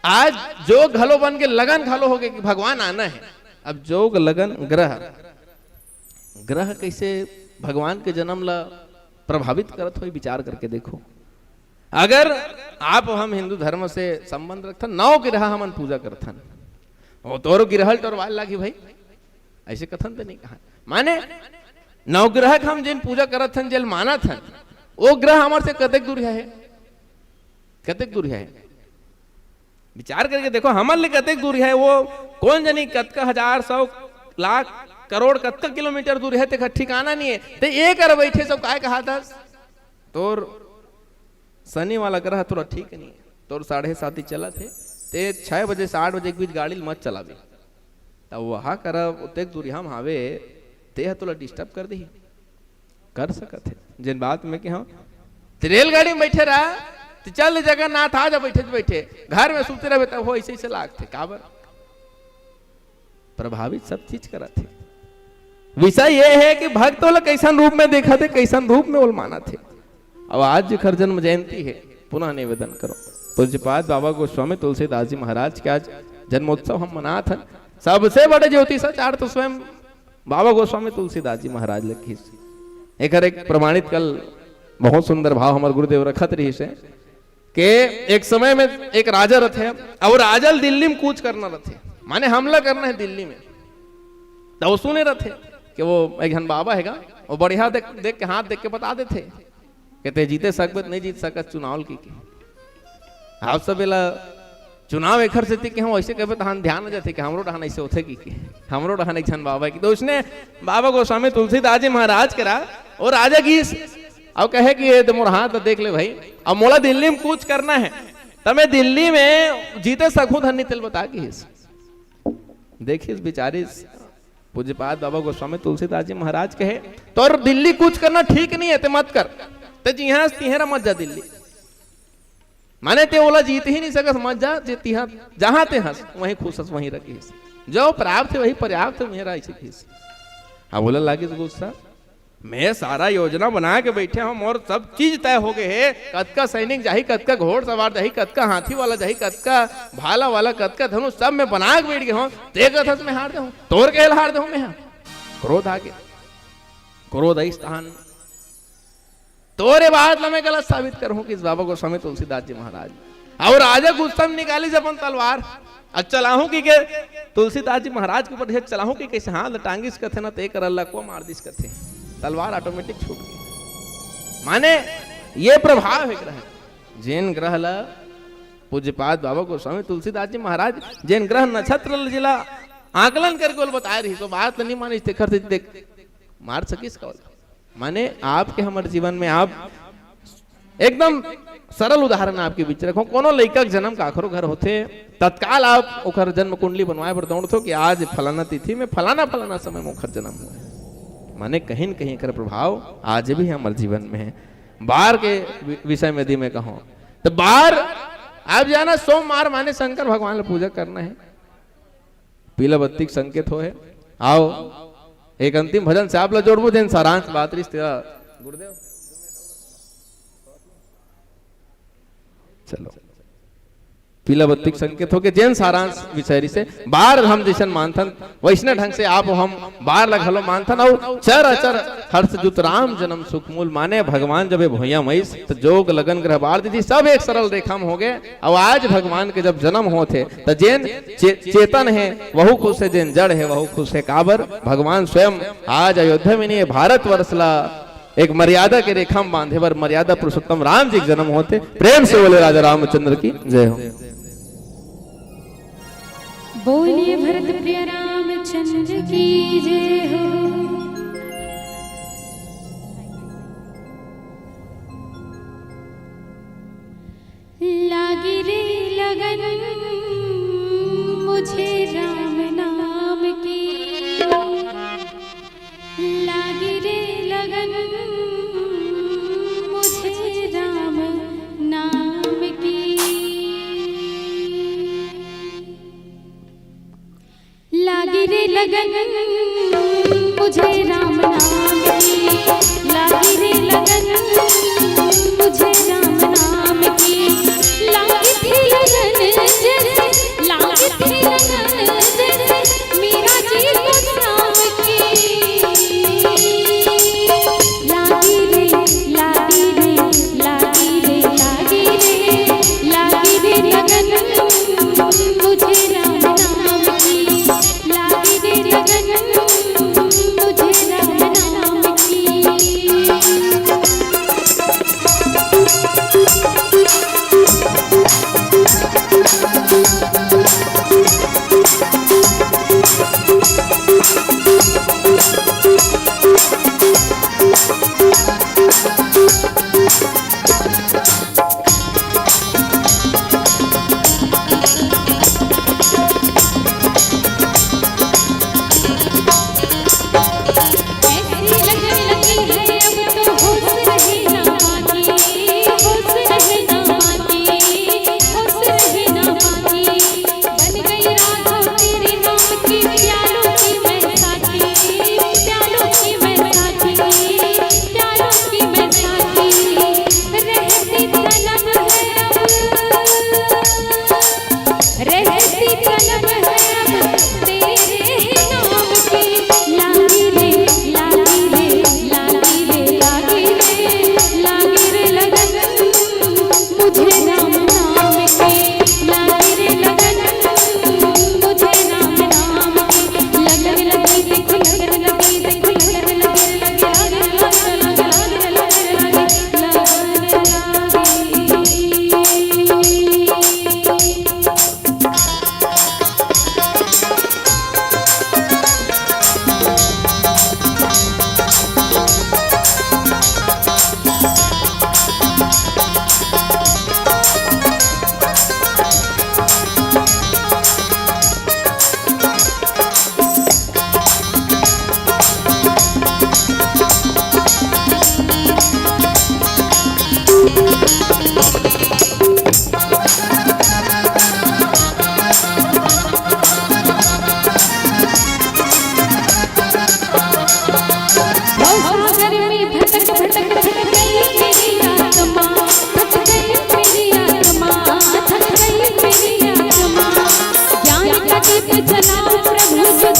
आज जोग घलो बन के लगन घलो होगे कि भगवान आना हे। अब जोग, लगन, ग्रह, ग्रह कइसे भगवान के जनम ला प्रभावित करत होही, विचार करके देखो। अगर आप अउ हम हिंदू धर्म से संबंध रखथन, नौ ग्रह हमन पूजा करथन, वो तोर गिरहल टोरवाल लागी भाई, अइसे कथन त नइ कहन। माने नवग्रह के हम जेन पूजा करत हन, जेल मानत हन, वो ग्रह हमर से कतेक दूरिहा हे, कतेक दूरिहा हे? विचार करके देखो, हमर ले कतेक दूरिहा हे वो। कोन जनी कतका हजार, सौ, लाख, करोड़, कतका किलोमीटर दूरिहा हे, तेखर ठिकाना नइ हे। ते ए कर बइठे सब काय कहाथस? तोर शनि वाला ग्रह तोला ठीक नइ हे, तोर साढ़े साती चलत हे, ते छह बजे से आठ बजे के बीच गाड़ी ल मत चलाबे। त वहा करा ओतेक दूरिहा म हावे, ते ह तोला disturb कर दिही, कर सकत हे। जेन बात में कहे हंव, ते रेलगाड़ी में बइठे रहा, ते चल जगन्नाथ आ जा, बइठे बइठे घर में सुते रहबे, तब हो अइसे अइसे लागथे। काबर? प्रभावित सब चीज करत हे। विषय ये हे कि भक्त ओला कइसन रूप में देखत हे, कइसन रूप में ओला मानत हे। अउ आज जेखर जन्म जयंती हे, पुनः निवेदन करो, पूज्यपाद बाबा गोस्वामी तुलसीदास जी महाराज के आज जन्मोत्सव हम मनात हन। सबसे बड़े ज्योतिषाचार्य तो स्वयं बाबा गोस्वामी तुलसीदास जी महाराज ल किहिस। एकर एक प्रमाणित कल बहुत सुंदर भाव हमर गुरुदेव रखत रहिस हे। के एक समय में एक राजा रथे, अउ राजा ल दिल्ली में कूच करना रथे, माने हमला करना हे दिल्ली में। त वो सुने रथे कि वो एक झन बाबा हे गा, वो बढ़िया देख, देख के, हाथ देख के बता देथे कि ते जीते सकबे त नइ जीत सकस चुनाव ल कहिके। आप सब एला चुनाव एखर सेती कहे हंव, अइसे कहबे त ध्यान आ जाथे कि हमरो डहन अइसे होथे कहिके, हमरो डहन एक झन बाबा हे कि। त ओइसने बाबा गोस्वामी तुलसीदास जी महाराज करा वो राजा गिस अउ कहे कि ये तो मोर हाथ देख ले भाई, अब मोला दिल्ली में कूच करना हे, त मैं दिल्ली में जीते सकहूं धन नइ, तेला बता, किहिस। देखिस, बिचारिस, पूज्यपाद बाबा गोस्वामी तुलसीदास जी महाराज कहे, तोर दिल्ली कूच करना ठीक नइ हे, ते मत कर, ते जिहां हस तिहें रह, मत जा दिल्ली। माने ते ओला जीत ही नइ सकस, मत जा, जे तिहां, जहां ते हस, वहीं खुश हस, वहीं रह, किहिस। जो प्राप्त हे, वही पर्याप्त हे, उहें रह, अइसे किहिस। अब ओला लागिस गुस्सा, मैं सारा योजना बना के बैठे हूँ, मोर सब चीज तय हो गए हे। कतका सैनिक जाही, कतका घोड़सवार जाही, कतका हाथी वाला जाही, कतका भाला वाला, कतका धनुष, सब मैं बना के बैठ गए हूँ। ते कथस मैं हार दे हूँ, तोर के हार दे हूँ मैं हा? क्रोध आगे, क्रोध अइस तहान तोरे बात ला मैं गलत साबित करहूं कि बाबा गोस्वामी तुलसीदास जी महाराज। अउ राजा गुस्सा में निकालिस अपन तलवार, अउ चलाहूं कहिके तुलसीदास जी महाराज के ऊपर चलाहूं कहिके कइसे हाथ ला टांगिस कथे ना, ते कर लकवा मार दिस कथे, तलवार ऑटोमेटिक छूट गई। माने ये प्रभाव हे ग्रह, जेन ग्रह ला पूज्यपाद बाबा गोस्वामी तुलसीदास जी महाराज जेन ग्रह नक्षत्र ला जिला आकलन करके ओला बताए रहिस, तो बात ला नहीं मानिस, तेकर से देख मार सकिस का ओला। माने आपके हमर जीवन में आप एकदम सरल उदाहरण आपके बीच रखो, कोनो लइका के जन्म काखरो घर होथे, तत्काल आप ओकर जन्म कुंडली बनवाए बर दौड़थो कि आज फलाना तिथि में फलाना फलाना समय में ओकर जन्म हुआ है। माने कहीं न कहीं एकर प्रभाव आज भी हमर जीवन में है। बार के वि-, विषय में यदि मैं कहूँ तो बार आप जाना सोमवार माने शंकर भगवान ला पूजा करना है, पीला बत्ती के संकेत होहे। आओ, एक अंतिम भजन से आप ला जोड़बो, जेन सारांश बात रहिस तेला गुरुदेव। चलो, पीला बत्ती के संकेत होके जेन सारांश विषय रहिसे, बार हम जइसन मानथन, वइसने ढंग से आप हम बार ला घलो मानथन, अउ चर अचर हर्ष जुत राम जन्म सुख मूल। माने भगवान जब ये भुइयां म आइस, त जोग लगन ग्रह बार दीदी सब एक सरल रेखा में हो गए। अउ आज भगवान के जब जन्म होत हे, त जेन चे-, चेतन हे, वहू खुश हे, जेन जड़ हे, वहू खुश हे। काबर? भगवान स्वयं आज अयोध्या में नहीं, भारतवर्ष ला एक मर्यादा के रेखा में बांधे बर मर्यादा पुरुषोत्तम राम जी के जन्म होत हे। प्रेम से बोले राजा रामचंद्र की जय हो। बोलिए भरत प्रिय रामचंद्र की जय हो। लागी रे लगन मुझे राम नाम की, लागी रे लगन मुझे राम नाम की। लागी रे लगन मुझे राम नाम की, लागी रे लगन मुझे राम नाम की। लागी थी लगन जैसे, लागी थी लगन जैसे मेरा जी को शाम की। लागी रे, लागी रे, लागी रे, लागी रे, लागी रे लगन मुझे राम नाम की। लागी रे लगन मुझे राम नाम की।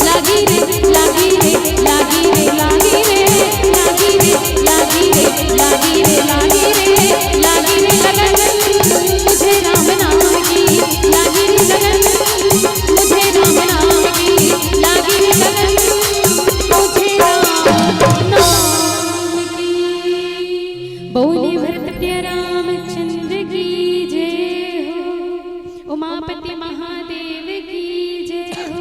लागी रे, लागी रे, लागी रे, लागी रे, लागी रे, लागी रे, लागी रे, लागी रे, लागी रे लगन, मुझे राम नाम की, लागी रे लगन, मुझे राम नाम की, लागी रे लगन, मुझे राम नाम की। बोले भरत प्रिय रामचंद्र की जय हो, उमापति महादेव की जय हो,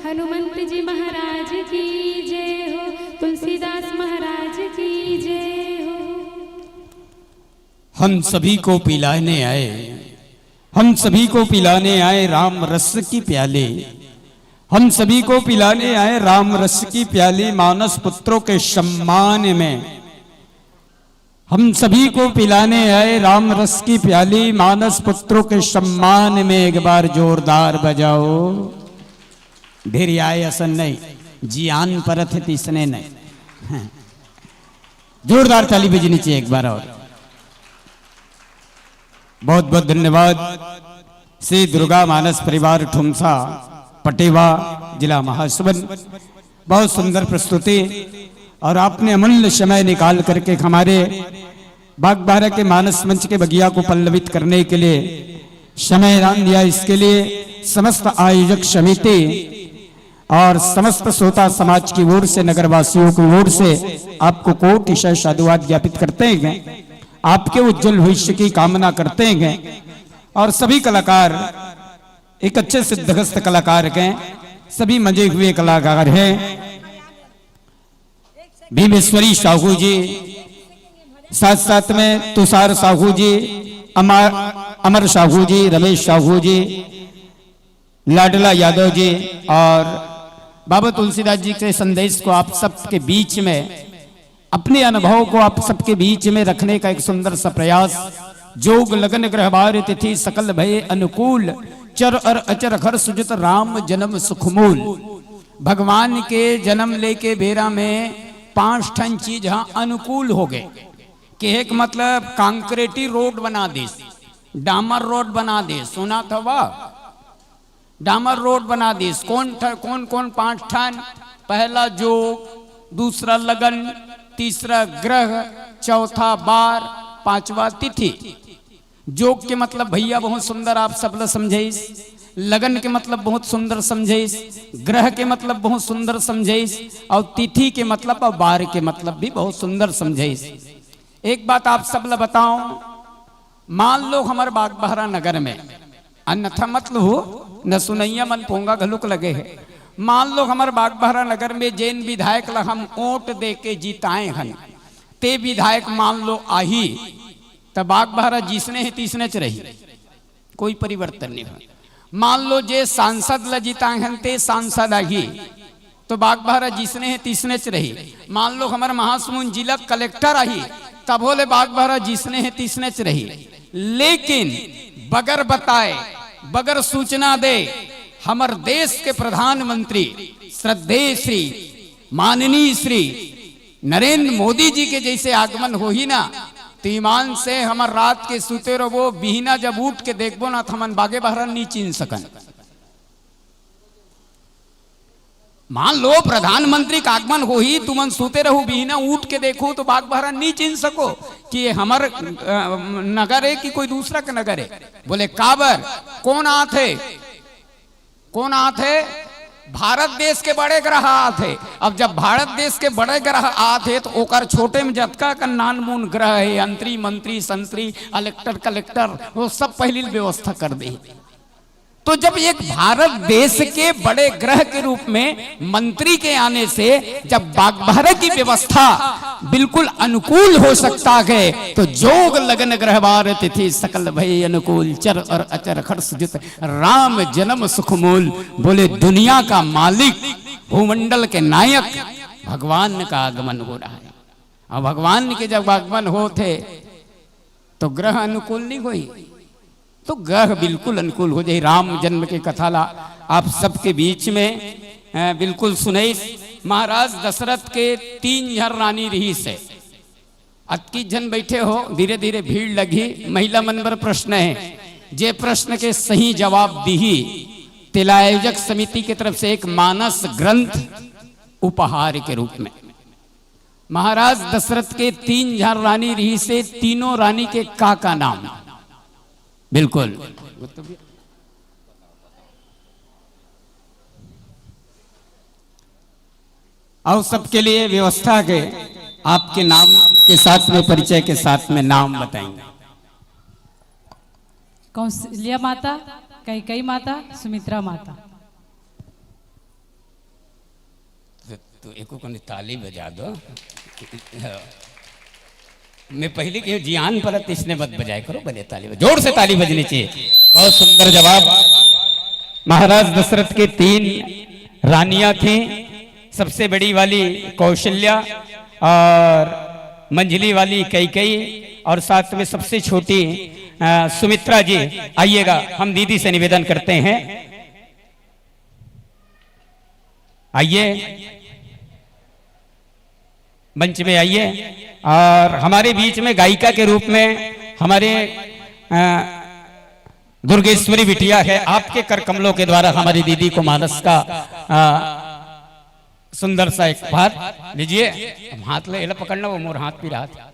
हनुमंत जी महाराज की जय हो, तुलसीदास महाराज की जय हो। हम सभी को पिलाने आए, हम सभी को पिलाने आए राम रस की प्याली। हम सभी को पिलाने आए राम रस की प्याली, मानस पुत्रों के सम्मान में। हम सभी को पिलाने आए राम रस की प्याली, मानस पुत्रों के सम्मान में। एक बार जोरदार बजाओ। ढेर आए असन नहीं, जियान परत हे तिसने नहीं। जोरदार ताली बजनी चाहिए एक बार और। बहुत बहुत धन्यवाद। श्री दुर्गा मानस परिवार ठुमसा पटेवा, जिला महासमुंद। बहुत सुंदर प्रस्तुति और आपने अमूल्य समय निकाल करके हमारे बागबारा के मानस मंच के बगिया को पल्लवित करने के लिए समय दान दिया। इसके लिए समस्त आयोजक समिति और समस्त श्रोता समाज की ओर से, नगरवासियों की ओर से आपको कोटि साधुवाद ज्ञापित करते हैं, आपके उज्जवल भविष्य की कामना करते हैं। और सभी कलाकार एक अच्छे सिद्धहस्त कलाकार हैं, सभी मजे हुए कलाकार हैं। भीमेश्वरी साहू जी, साथ साथ में तुषार साहू जी, अमर अमर साहू जी, रमेश साहू जी, लाडला यादव जी और बाबा तुलसीदास जी के संदेश को आप सबके बीच में, अपने अनुभव को आप सबके बीच में रखने का एक सुंदर सा प्रयास जोग लगन ग्रह बार तिथि सकल भय अनुकूल, चर अर अचर घर सुजत राम जन्म सुखमूल। भगवान के जन्म लेके बेरा में पांच ठन चीज ह अनुकूल हो गए। कहे के मतलब, कंक्रीटी रोड बना दिस, डामर रोड बना दिस, सुनत हवा? डामर रोड बना दिस। कौन ठ-, कौन कौन पांच ठन? पहला जोग, दूसरा लगन, तीसरा ग्रह, चौथा बार, पांचवा तिथि। जोग के मतलब भैया बहुत सुंदर आप सबला समझाइस, लगन के मतलब बहुत सुंदर समझाइस, ग्रह के मतलब बहुत सुंदर समझाइस, और तिथि के मतलब और बार के मतलब भी बहुत सुंदर समझाइस। एक बात आप सबला बताओ, मान लो हमर बागबहरा नगर में, अन्यथा मत लूहू, न सुनैया मन पोंगा घलुक लगे हे। मान लो हमर बागबहरा नगर में जेन विधायक ला हम वोट दे के जिताए हन, ते विधायक मान लो आही, त बागबहरा जिसने हे तिसनेच रही, कोई परिवर्तन नहीं हो। मान लो जे सांसद ला जिताए हन ते सांसद आही, तो बागबहरा जिसने हे तिसनेच रही। मान लो हमर महासमुंद जिला कलेक्टर आही, तभो ले बागबहरा जिसने हे तिसनेच रही। लेकिन बगर बताए, बगर सूचना दे, हमर देश के प्रधानमंत्री श्रद्धेय श्री माननीय श्री नरेंद्र मोदी जी के जैसे आगमन होही ना, तो ईमान से हमर रात के सुते रहो, बिहना जब उठ के देखबो ना, तो हमन बागबहरा नी चिन सकन। मान लो प्रधानमंत्री का आगमन होही, तुमन सुते रहू, बिहना उठ के देखो तो बागबहरा नी चिन सको कि ये हमर, अ, नगर है कि कोई दूसरा का नगर है। बोले, काबर? कौन आत है? कौन आत है? भारत देश के बड़े ग्रह आत है। अब जब भारत देश के बड़े ग्रह आत है, तो ओकर छोटे में जतका का नानमून ग्रह है, अंतरी, मंतरी, संतरी, कलेक्टर, कलेक्टर, वो सब पहली व्यवस्था कर दे। तो जब एक भारत देश के बड़े ग्रह के रूप में मंत्री के आने से जब बागबहरा की व्यवस्था बिल्कुल अनुकूल हो सकता है, तो जोग लगन ग्रह बार तिथि सकल भय अनुकूल, चर और अचर खर्च जित राम जन्म सुखमूल। बोले, दुनिया का मालिक, भूमंडल के नायक भगवान का आगमन हो रहा है। और भगवान के जब आगमन होत हे, तो ग्रह अनुकूल नहीं होई, तो ग्रह बिल्कुल अनुकूल हो जाए। राम जन्म के कथा ला आप सबके बीच में, अ, बिल्कुल सुनई। महाराज दशरथ के तीन झन रानी रहिस हे। अतकी झन बैठे हो, धीरे धीरे भीड़ लगही। महिला मन बर प्रश्न है, जे प्रश्न के सही जवाब दिही, तेला आयोजक समिति के तरफ से एक मानस ग्रंथ उपहार के रूप में। महाराज दशरथ के तीन झन रानी रहिस हे, तीनों रानी के का का नाम? बिल्कुल। और सबके लिए व्यवस्था के, आपके नाम के साथ में, परिचय के साथ में नाम बताएंगे। कौशल्या माता, कैकई माता, सुमित्रा माता। तो, तो एको कोनी ताली बजा दो। मैं पहले कही, जियान परत इसने मत बजाया करो, बने ताली बजा-, जोर से ताली बजनी चाहिए। बहुत सुंदर जवाब। महाराज दशरथ के तीन रानियां थीं, सबसे बड़ी वाली कौशल्या और मंझली वाली कैकई और साथ में सबसे छोटी, अ, सुमित्रा जी। आइएगा, हम दीदी से निवेदन करते हैं। आइए, मंच में आइए। और हमारे बीच में गायिका के रूप में हमारे, अ, दुर्गेश्वरी बिटिया है, आपके कर कमलों के द्वारा हमारी दीदी को मानस का, अ, सुंदर सा एक उपहार लीजिए। हम हाथ ले, एला पकड़ना, वो मोर हाथ पी रहा था।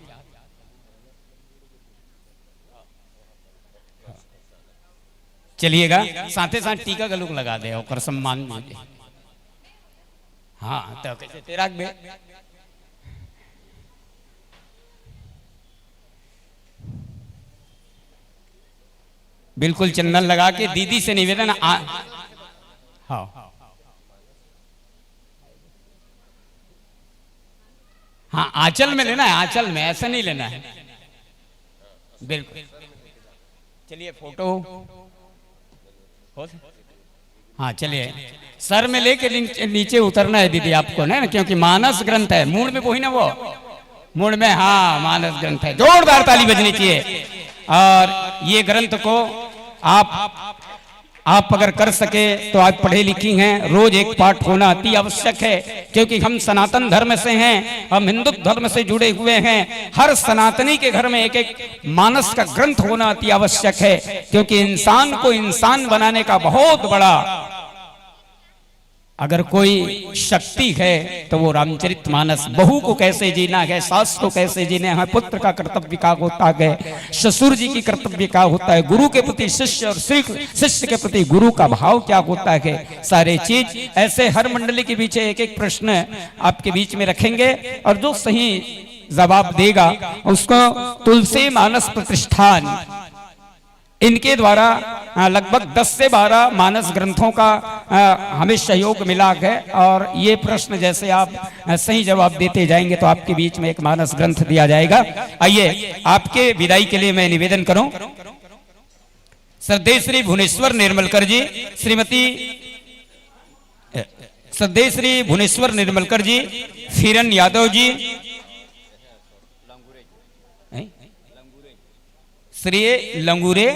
चलिएगा, साथे साथ टीका घलोक लगा दे, ओकर सम्मान में। हाँ, तो कैसे तेरा बे? बिल्कुल चंदन लगा के दीदी से निवेदन, आ, हाँ। हाँ, आंचल में लेना है, आंचल में, ऐसा नहीं लेना है। बिल्कुल। चलिए, फोटो हो सक-, हाँ, चलिए, सर में लेके नीचे, नीचे उतरना है दीदी आपको, है ना, क्योंकि मानस ग्रंथ है, मूड़ में वही ना वो, मूड़ में, हाँ, मानस ग्रंथ है। जोरदार ताली बजनी चाहिए। और ये ग्रंथ को आप आप अगर कर सके तो आप पढ़े लिखी हैं, रोज एक पाठ होना अति आवश्यक है, क्योंकि हम सनातन धर्म से हैं, हम हिंदू धर्म से जुड़े हुए हैं। हर सनातनी के घर में एक एक मानस का ग्रंथ होना अति आवश्यक है, क्योंकि इंसान को इंसान बनाने का बहुत बड़ा, अगर कोई शक्ति है तो वो रामचरित मानस। बहू को कैसे जीना है, सास को कैसे जीना है, पुत्र का कर्तव्य क्या होता है, ससुर जी की कर्तव्य क्या होता है, गुरु के प्रति शिष्य और शिष्य के प्रति गुरु का भाव क्या होता है, सारे चीज। ऐसे हर मंडली के पीछे एक एक प्रश्न आपके बीच में रखेंगे, और जो सही जवाब देगा उसको तुलसी मानस प्रतिष्ठान इनके द्वारा, अ, लगभग दस से बारह मानस ग्रंथों का, अ, हमें सहयोग मिला है, और ये प्रश्न जैसे आप, अ, सही जवाब देते जाएंगे तो आपके बीच में एक मानस ग्रंथ दिया जाएगा। आइए, आपके विदाई के लिए मैं निवेदन करूं, श्रद्धेय श्री भुवनेश्वर निर्मलकर जी, श्रीमती, अ, श्रद्धेय श्री भुवनेश्वर निर्मलकर जी, फिरन यादव जी, हैं? श्री लंगूरे,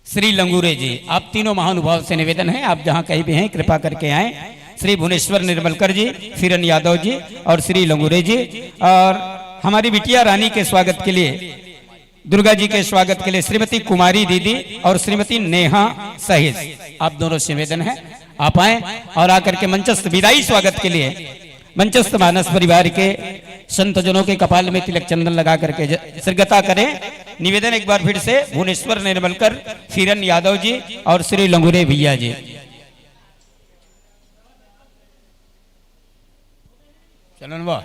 श्री लंगूरे जी, आप तीनों महानुभाव से निवेदन है, आप जहां कहीं भी हैं कृपा करके आएं। श्री भुवनेश्वर निर्मलकर जी, फिरन यादव जी और श्री लंगूरे जी। और हमारी बिटिया रानी के स्वागत के लिए, दुर्गा जी के स्वागत के लिए श्रीमती कुमारी दीदी और श्रीमती नेहा सहित आप दोनों से निवेदन है, आप आए और आकर के मंचस्थ विदाई स्वागत के लिए मंचस्थ मानस परिवार के संतजनों के कपाल में तिलक चंदन लगा करके ज-, सिरगता करें। निवेदन एक बार फिर से भुवनेश्वर निर्मलकर, फिरन यादव जी और श्री लंगुरे भैया जी। चलन बा।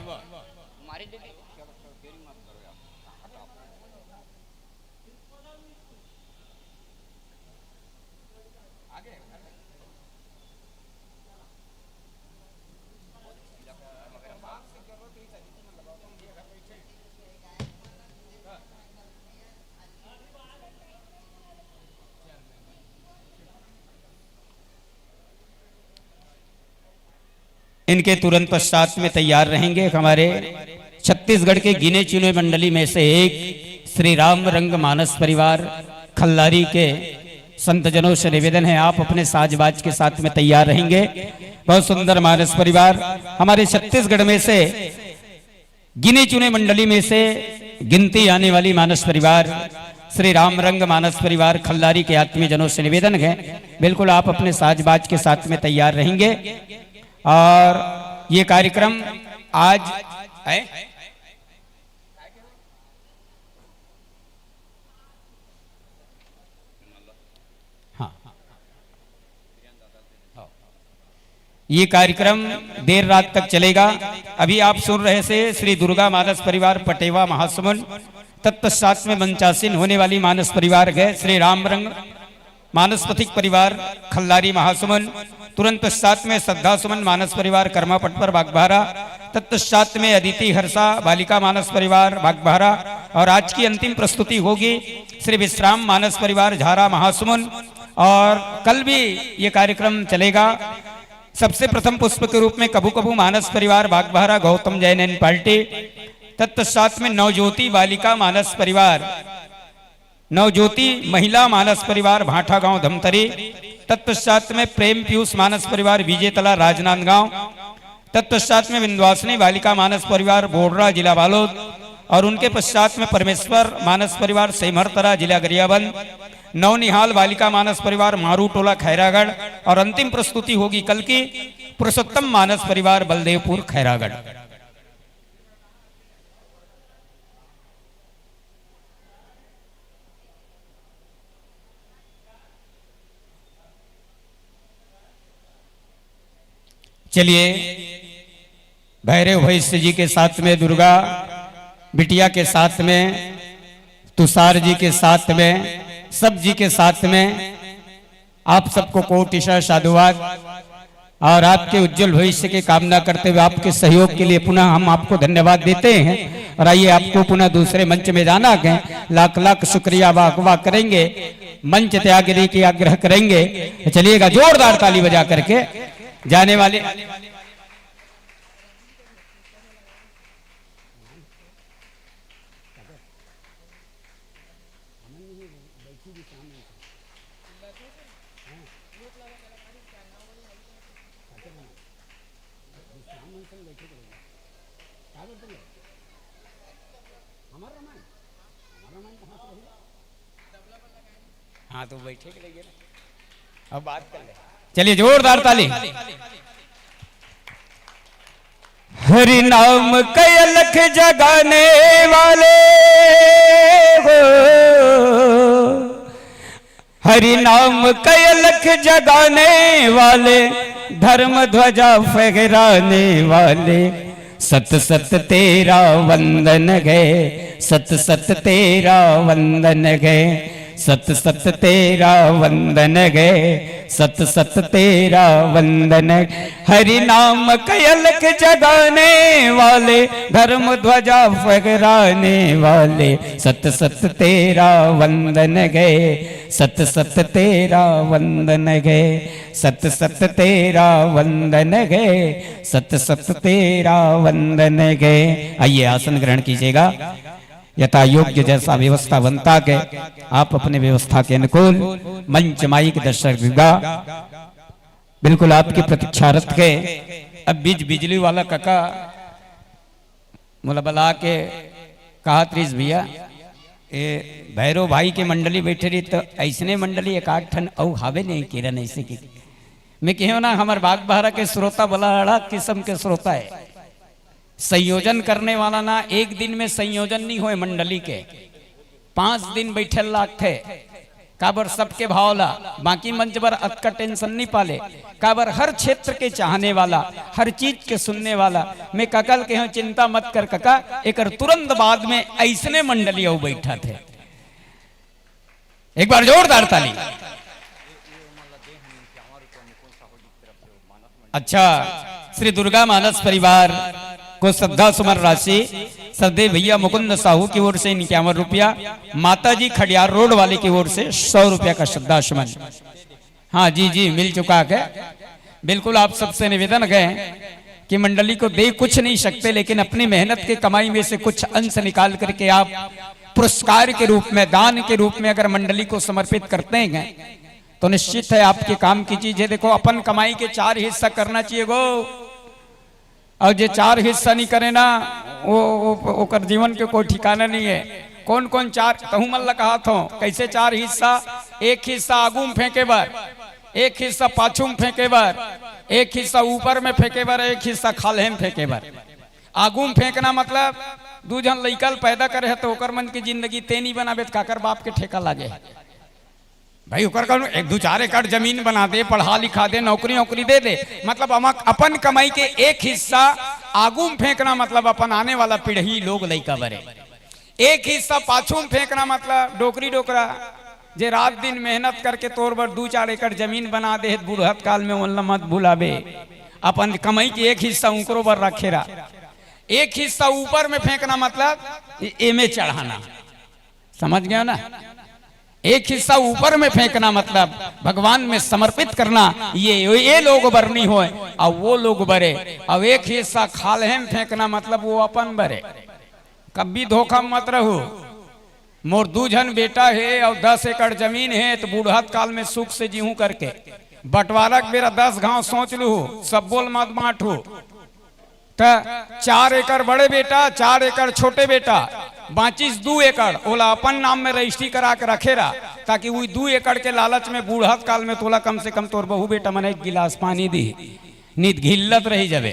इनके तुरंत पश्चात में तैयार रहेंगे हमारे छत्तीसगढ़ के गिने चुने मंडली में से एक श्री राम रंग मानस परिवार खल्लारी के संतजनों से निवेदन है, आप अपने साजबाज के साथ में तैयार रहेंगे। बहुत सुंदर मानस परिवार हमारे छत्तीसगढ़ में से गिने चुने मंडली में से गिनती आने वाली मानस परिवार, श्री राम रंग मानस परिवार खल्लारी के आत्मीयजनों से निवेदन है, बिल्कुल आप अपने साजबाज के साथ में तैयार रहेंगे। और ये कार्यक्रम आज है। हाँ, ये कार्यक्रम देर रात तक चलेगा। अभी आप सुन रहे थे श्री दुर्गा मानस परिवार पटेवा महासमुंद, तत्पश्चात में मंचासीन होने वाली मानस परिवार है श्री रामरंग मानस पथिक परिवार खल्लारी महासमुंद, तुरंत पश्चात में श्रद्धा सुमन मानस परिवार कर्मा पटपर बागबाहरा, तत्पश्चात में अदिति हर्षा बालिका मानस परिवार बागबाहरा, और आज की अंतिम प्रस्तुति होगी श्री विश्राम मानस परिवार झारा महासमुंद। और कल भी ये कार्यक्रम चलेगा। सबसे प्रथम पुष्प के रूप में कभू कभू मानस परिवार बागबाहरा गौतम जैन एंड पार्टी, तत्पश्चात में नवज्योति बालिका मानस परिवार, नवज्योति महिला मानस परिवार भाटा गांव धमतरी, तत्पश्चात में प्रेम पीयूष मानस परिवार विजेतला राजनांदगांव, तत्पश्चात में विंध्यवासिनी बालिका मानस परिवार बोडरा जिला बालोद, और उनके पश्चात में परमेश्वर मानस परिवार सेमहरतरा जिला गरियाबंद, नवनिहाल बालिका मानस परिवार मारू टोला खैरागढ़, और अंतिम प्रस्तुति होगी कल की पुरुषोत्तम मानस परिवार बलदेवपुर खैरागढ़। चलिए, भैरव भैंस जी के साथ में, दुर्गा बिटिया के साथ में, तुषार जी के साथ में, सब जी के साथ में आप सबको कोटिशः साधुवाद और आपके उज्जवल भविष्य की कामना करते हुए आपके सहयोग के लिए पुनः हम आपको धन्यवाद देते हैं। और आइए, आपको पुनः दूसरे मंच में जाना है। लाख लाख शुक्रिया, वाह वाह करेंगे, मंच त्यागने की आग्रह करेंगे। चलिएगा, जोरदार ताली बजा करके जाने वाले। विश्राम मंच में। हाँ। विश्राम मंच में बैठे करेंगे। क्या बोलते हैं? हमारा रामायण, हमारा रामायण कहाँ से रहेगा? हाँ, तो बैठे के लगे ना। अब बात कर ले। चलिए, जोरदार ताली। हरि नाम के अलख जगाने वाले हो, हरि नाम के अलख जगाने वाले, धर्म ध्वजा फहराने वाले, सत सत तेरा वंदन है, सत सत तेरा वंदन है, सत सत तेरा वंदन है, सत सत तेरा वंदन है। हरि नाम के अलख जगाने वाले, धर्म ध्वजा फहराने वाले, सत सत तेरा वंदन है, सत सत तेरा वंदन है, सत सत तेरा वंदन है, सत सत तेरा वंदन है। आइए, आसन ग्रहण कीजिएगा। यथा योग्य जैसा व्यवस्था बनता के, आप अपने व्यवस्था के अनुकूल मंच माइक दर्शक विभाग बिल्कुल आपकी प्रतीक्षारत है। अब बीच बिजली वाला काका मोला बला के कहा, "त्रिस भैया, ए भैरव भाई के मंडली बैठे रही, तो ऐसने मंडली एक आध ठन अउ हावे नहीं किरण ऐसे की।" मैं कहे ना, हमर बागबाहरा के श्रोता बड़ा अलग किस्म के श्रोता है। संयोजन करने वाला ना, एक दिन में संयोजन नहीं होए मंडली के, पांच दिन बैठे लागथे। काबर सबके भाव ला, बाकी मंच बर अतका टेंशन नहीं पाले। काबर हर क्षेत्र के चाहने वाला, हर चीज के सुनने वाला। मैं कका ल कहेंव, "चिंता मत कर कका, एकर तुरंत बाद में ऐसने मंडली अउ बैठत हे।" एक बार जोरदार ताली। अच्छा, श्री दुर्गा मानस परिवार को श्रद्धा सुमन राशि, श्रद्धेय भैया मुकुंद साहू की ओर से इक्यावन रुपया, माता जी खडियार रोड वाले की ओर से सौ रुपया का श्रद्धा सुमन। हाँ जी, जी, मिल चुका है। बिल्कुल आप सबसे निवेदन है कि मंडली को दे कुछ नहीं सकते, लेकिन अपनी मेहनत की कमाई में से कुछ अंश निकाल करके आप पुरस्कार के रूप में, दान के रूप में अगर मंडली को समर्पित करते हैं, तो निश्चित है आपके काम की चीज है। देखो, अपन कमाई के चार हिस्सा करना चाहिए गो, और जे चार हिस्सा नहीं करे ना, वो, वो ओकर जीवन के कोई ठिकाना नहीं है। कौन कौन चार, तहु मन ला कहा थो, कैसे चार हिस्सा? एक हिस्सा आगू में फेंके बर, एक हिस्सा पाछू में फेंके बर, एक हिस्सा ऊपर में फेंके बर, एक हिस्सा खाल्हे में फेंके बर। आगू में फेंकना मतलब दू झन लइका ल पैदा करे है, तो ओकर मन की जिंदगी ते नहीं बनाबे, त काकर बाप के ठेका लागे है? भाई, ओकर कहूँ एक दू चार एकड़ जमीन बना दे, पढ़ा लिखा दे, नौकरी वौकरी दे दे, मतलब हम अपन कमाई के एक हिस्सा आगू में फेंकना, मतलब अपन आने वाला पीढ़ी लोग लइका बरे। एक हिस्सा पाछू में फेंकना, मतलब डोकरी डोकरा जे रात दिन मेहनत करके तोर बर दू चार एकड़ जमीन बना दे हे, बुढ़त काल में ओन ला मत भुलाबे, अपन कमाई के एक हिस्सा उकरो बर रखे रहा। एक हिस्सा ऊपर में फेंकना, मतलब ए-, एमे चढ़ाना, समझ गया ना? एक हिस्सा ऊपर में फेंकना मतलब भगवान में समर्पित करना, ये, ये लोग बर नहीं होए, और वो लोग बरे। और एक हिस्सा खाल्हे में फेंकना मतलब वो अपन बरे। कभी धोखा में मत रहू। मोर दू झन बेटा हे और दस एकड़ जमीन हे, तो बूढ़त काल में सुख से जीहूं करके बंटवारा के बेरा दस घाव सोच लूहू, सब बोल मत बांटू। त चार एकड़ बड़े बेटा, चार एकड़ छोटे बेटा, बांचिस दू एकड़, ओला अपन नाम में रजिस्ट्री करा के रखे रहा, ताकि वही दू एकड़ के लालच में बूढ़त काल में तोला कम से कम तोर बहू बेटा मन एक गिलास पानी दी, नित घिल्लत रही जाबे।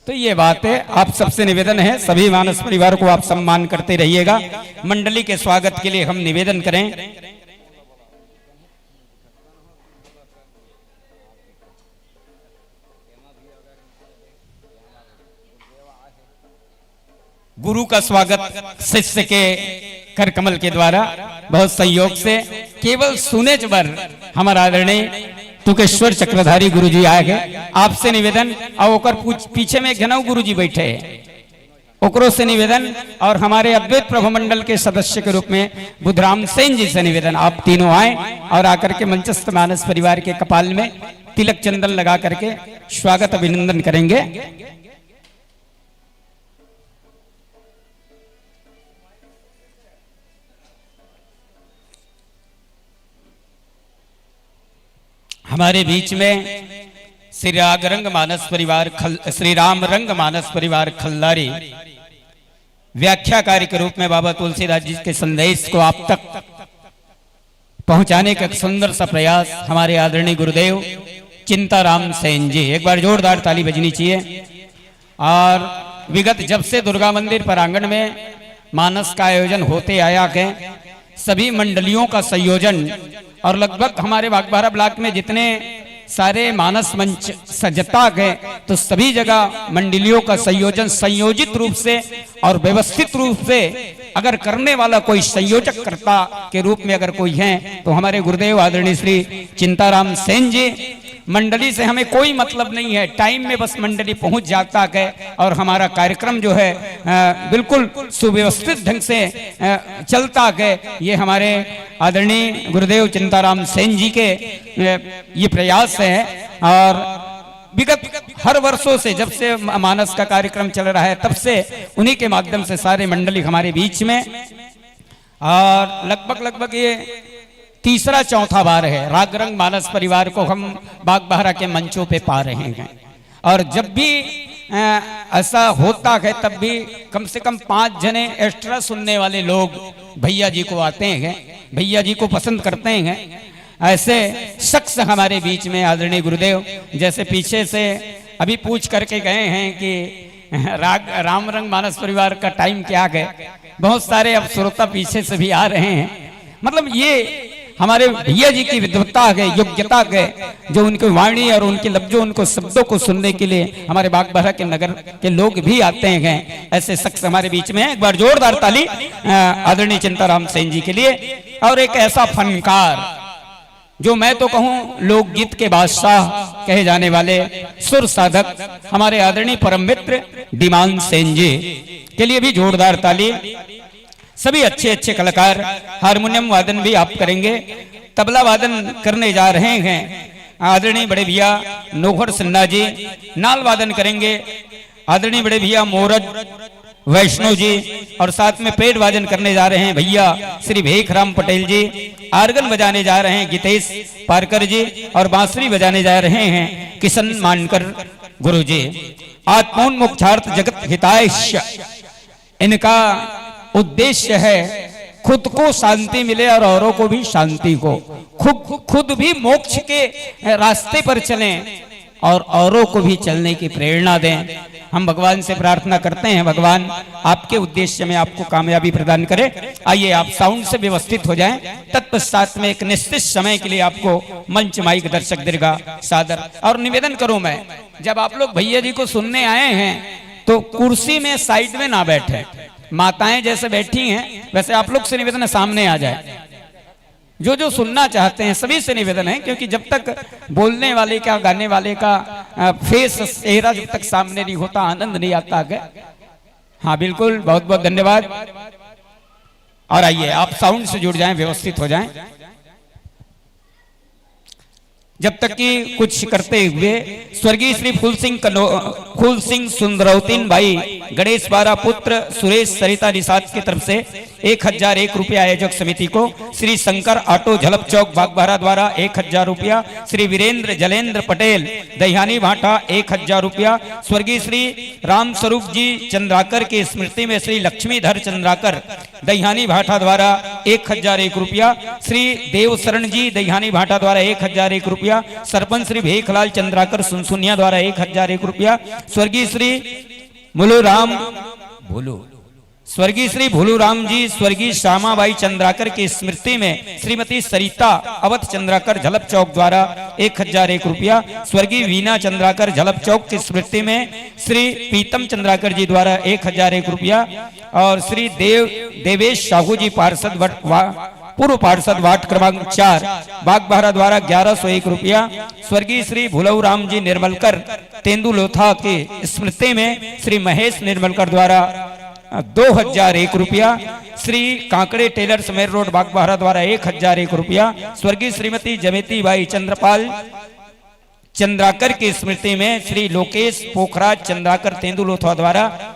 तो ये बात है, आप सबसे निवेदन है, सभी मानस परिवार को आप सम्मान करते रहिएगा। मंडली के स्वागत के लिए हम निवेदन करें। गुरु का स्वागत शिष्य के कर कमल के द्वारा बहुत संयोग से। केवल सुनेच बर हमारा आदरणीय टुकेश्वर चक्रधारी गुरु जी आए हैं। आपसे निवेदन, और ओकर पूछ-, पीछे में एक घनऊ गुरु जी बैठे हैं, ओकरो से निवेदन, और हमारे अद्वैत प्रभु मंडल के सदस्य के रूप में बुधराम सेन जी से निवेदन, आप तीनों आए और आकर के मंचस्थ मानस परिवार के कपाल में तिलक चंदन लगा करके स्वागत अभिनंदन करेंगे। हमारे बीच में श्री राग रंग मानस परिवार खल-, श्री राम रंग मानस परिवार खल्लारी व्याख्याकारी के रूप में बाबा तुलसीदास जी के संदेश को आप तक पहुंचाने का एक सुंदर सा प्रयास हमारे आदरणीय गुरुदेव चिंताराम सेन जी। एक बार जोरदार ताली बजनी चाहिए। और विगत जब से दुर्गा मंदिर प्रांगण में मानस का आयोजन होते आया है, सभी मंडलियों का संयोजन और लगभग हमारे बागबाहरा ब्लॉक में जितने सारे मानस मंच सजता है, तो सभी जगह मंडलियों का संयोजन संयोजित रूप से और व्यवस्थित रूप से अगर करने वाला कोई संयोजक कर्ता के रूप में अगर कोई है, तो हमारे गुरुदेव आदरणीय श्री चिंताराम सेन जी। मंडली से हमें कोई मतलब नहीं है, टाइम में बस मंडली पहुंच जाता है और हमारा कार्यक्रम जो है, अ, बिल्कुल सुव्यवस्थित ढंग से, अ, चलता है। ये हमारे आदरणीय गुरुदेव चिंताराम सेन जी के, अ, ये प्रयास है। और विगत हर वर्षों से, जब से म-, मानस का कार्यक्रम चल रहा है, तब से उन्हीं के माध्यम से सारे मंडली हमारे बीच में। और लगभग, लगभग ये तीसरा चौथा बार है राग रंग मानस परिवार को हम बागबाहरा के मंचों पे पा रहे हैं। और जब भी, अ, ऐसा होता है, तब भी कम से कम पांच जने एक्स्ट्रा सुनने वाले लोग भैया जी को आते हैं, भैया जी को पसंद करते हैं। ऐसे शख्स हमारे बीच में आदरणीय गुरुदेव, जैसे पीछे से अभी पूछ करके गए हैं कि राग, राम रंग मानस परिवार का टाइम क्या है, बहुत सारे अब श्रोता पीछे से भी आ रहे हैं। मतलब, ये हमारे भैया जी की विद्वता है, योग्यता है, जो उनकी वाणी और उनके लफ्जों, उनको शब्दों को सुनने के लिए हमारे बागबाहरा के नगर के लोग भी आते हैं। ऐसे शख्स हमारे बीच में हैं। एक बार जोरदार ताली, अ, आदरणीय चिंताराम सेन जी के लिए। और एक ऐसा फनकार, जो मैं तो कहूं, लोकगीत के बादशाह कहे जाने वाले सुर साधक हमारे आदरणीय परम मित्र डीमान सेन जी के लिए भी जोरदार ताली। सभी अच्छे अच्छे कलाकार, हारमोनियम वादन भी आप करेंगे, तबला वादन करने जा रहे हैं आदरणीय बड़े भैया नोहर सिन्हा जी, नाल वादन करेंगे आदरणीय बड़े भैया मोरज वैष्णव जी, और साथ में पैड वादन करने जा रहे हैं भैया श्री भेखराम पटेल जी, आर्गन बजाने जा रहे हैं गीतेश पारकर जी, और बांसुरी बजाने जा रहे हैं किशन मानकर गुरु जी। आत्मोन्मुक्षार्थ जगत हिताय च इनका उद्देश्य है खुद को शांति मिले और औरों को भी शांति को, खुद, खुद भी मोक्ष के रास्ते पर चलें और औरों को भी चलने की प्रेरणा दें। हम भगवान से प्रार्थना करते हैं, भगवान आपके उद्देश्य में आपको कामयाबी प्रदान करे। आइए, आप साउंड से व्यवस्थित हो जाएं, तत्पश्चात में एक निश्चित समय के लिए आपको मंच, माइक, दर्शक दीर्घा सादर। और निवेदन करूं मैं, जब आप लोग भैया जी को सुनने आए हैं, तो कुर्सी में साइड में ना बैठे। माताएं जैसे बैठी हैं, वैसे आप लोग से निवेदन है, सामने आ जाए। जो जो सुनना चाहते हैं, सभी से निवेदन है, क्योंकि जब तक बोलने वाले का, गाने वाले का, अ, फेस, चेहरा जब तक सामने नहीं होता, आनंद नहीं आता है। हाँ, बिल्कुल, बहुत बहुत धन्यवाद। और आइए, आप साउंड से जुड़ जाएं, व्यवस्थित हो जाएं। जब तक कि कुछ करते हुए स्वर्गीय श्री फूल सिंह कनो-, फूल सिंह सुंदरौतीन बाई गणेश बारा पुत्र सुरेश सरिता निषाद की तरफ से एक हजार एक रुपया आयोजक समिति को, श्री शंकर ऑटो झलप चौक बागबाहरा द्वारा एक हजार रुपया, श्री वीरेंद्र जलेंद्र पटेल दहियानी भाटा एक हजार रुपया, स्वर्गीय श्री राम स्वरूप जी चंद्राकर की स्मृति में श्री लक्ष्मीधर चंद्राकर दहियानी भाटा द्वारा एक हजार एक रुपया, श्री देवशरण जी दहियानी भाटा द्वारा एक हजार एक रुपया, सरपंच श्री भेखलाल चंद्राकर सुनसुनिया द्वारा एक हजार एक रुपया, स्वर्गीय श्री मुलुराम भोलू, स्वर्गीय श्री भोलूराम जी, स्वर्गीय श्यामाबाई चंद्राकर की स्मृति में श्रीमती सरिता अवध चंद्राकर झलप चौक द्वारा एक हजार एक रुपया, स्वर्गीय वीना चंद्राकर झलप चौक की स्मृति में श्री पीतम चंद्राकर जी द्वारा एक हजार एक रुपया और श्री देव, देवेश साहू जी पार्षद वट-, वा-, पूर्व पार्षद वार्ड क्रमांक चार बागबाहरा द्वारा ग्यारह सौ एक रुपया, स्वर्गीय श्री भुलऊ राम जी निर्मलकर तेंदुलोथा की स्मृति में श्री महेश निर्मलकर द्वारा दो हजार एक रुपया, श्री कांकड़े टेलर समेर रोड बागबाहरा द्वारा एक हजार एक रुपया, स्वर्गीय श्रीमती जमेती बाई चंद्रपाल चंद्राकर की स्मृति में श्री लोकेश पोखराज चंद्राकर तेंदुलोथा द्वारा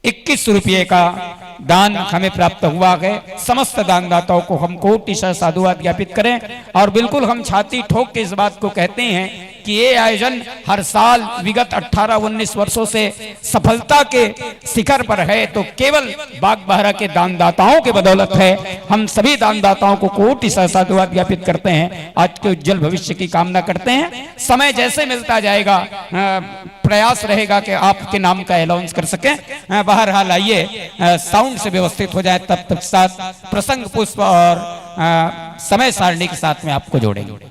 इक्कीस रुपये का दान हमें प्राप्त हुआ है। समस्त दानदाताओं को हम कोटि सह साधुवाद ज्ञापित करें और बिल्कुल हम छाती ठोक के इस बात को कहते हैं कि ये आयोजन हर साल विगत अठारह उन्नीस वर्षों से सफलता के शिखर पर है, तो केवल बागबाहरा के दानदाताओं के बदौलत है। हम सभी दानदाताओं को कोटि सह साधुवाद ज्ञापित करते हैं, आज के उज्जवल भविष्य की कामना करते हैं। समय जैसे मिलता जाएगा, अ, प्रयास रहेगा कि आपके नाम का अनाउंस कर सकें। अ, बहरहाल, आइए, अ, साउंड से व्यवस्थित हो जाए, तब तक साथ प्रसंग पुष्प और, अ, समय सारणी के साथ में आपको जोड़ेंगे।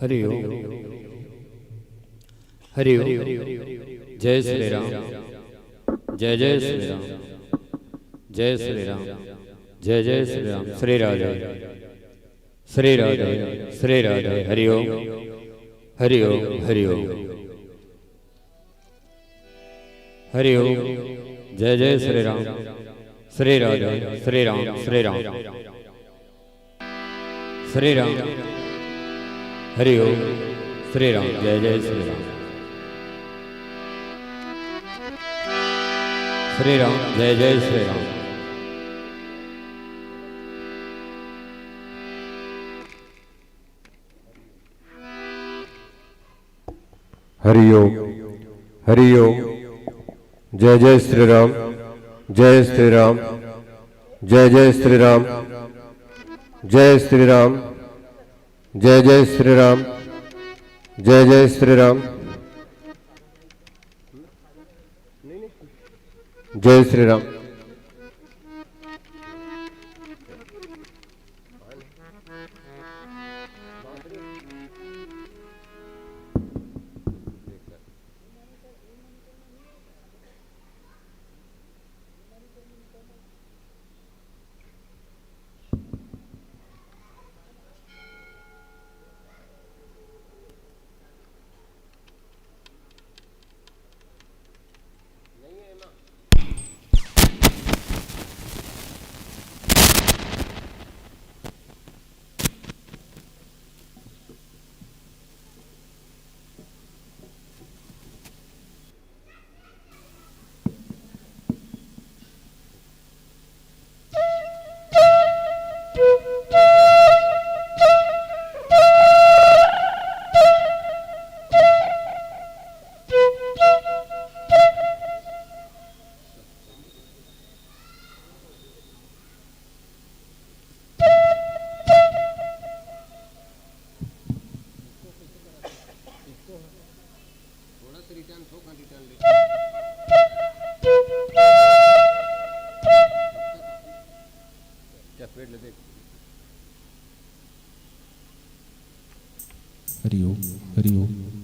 हरि ओम। हरि ओम। जय श्री राम। जय जय श्री राम। जय श्री राम। जय जय श्री राम। श्री राधे। श्री राधे। श्री राधे। हरि ओम। हरि ओम। हरि ओम। हरि ओम। जय जय श्री राम। श्री राधे। श्री राम। श्री राम। श्री राम। हरि ओम। श्री राम। जय जय श्री राम। श्री राम। जय जय श्री राम। हरि ओम। हरि ओम। जय जय श्री राम। जय श्री राम। जय जय श्री राम। जय श्री राम। जय जय श्री राम। जय जय श्री राम। जय श्री राम। हरि ओम। हरि ओम।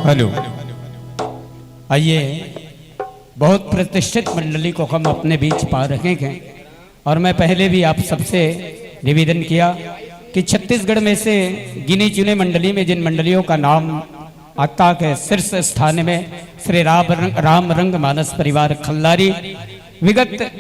हेलो, आइए, बहुत प्रतिष्ठित मंडली को हम अपने बीच पा रखे हैं। और मैं पहले भी आप सबसे निवेदन किया कि छत्तीसगढ़ में से गिनी चुनी मंडली में जिन मंडलियों का नाम आता है शीर्ष स्थान में, श्री राम रंग, राम रंग मानस परिवार खल्लारी विगत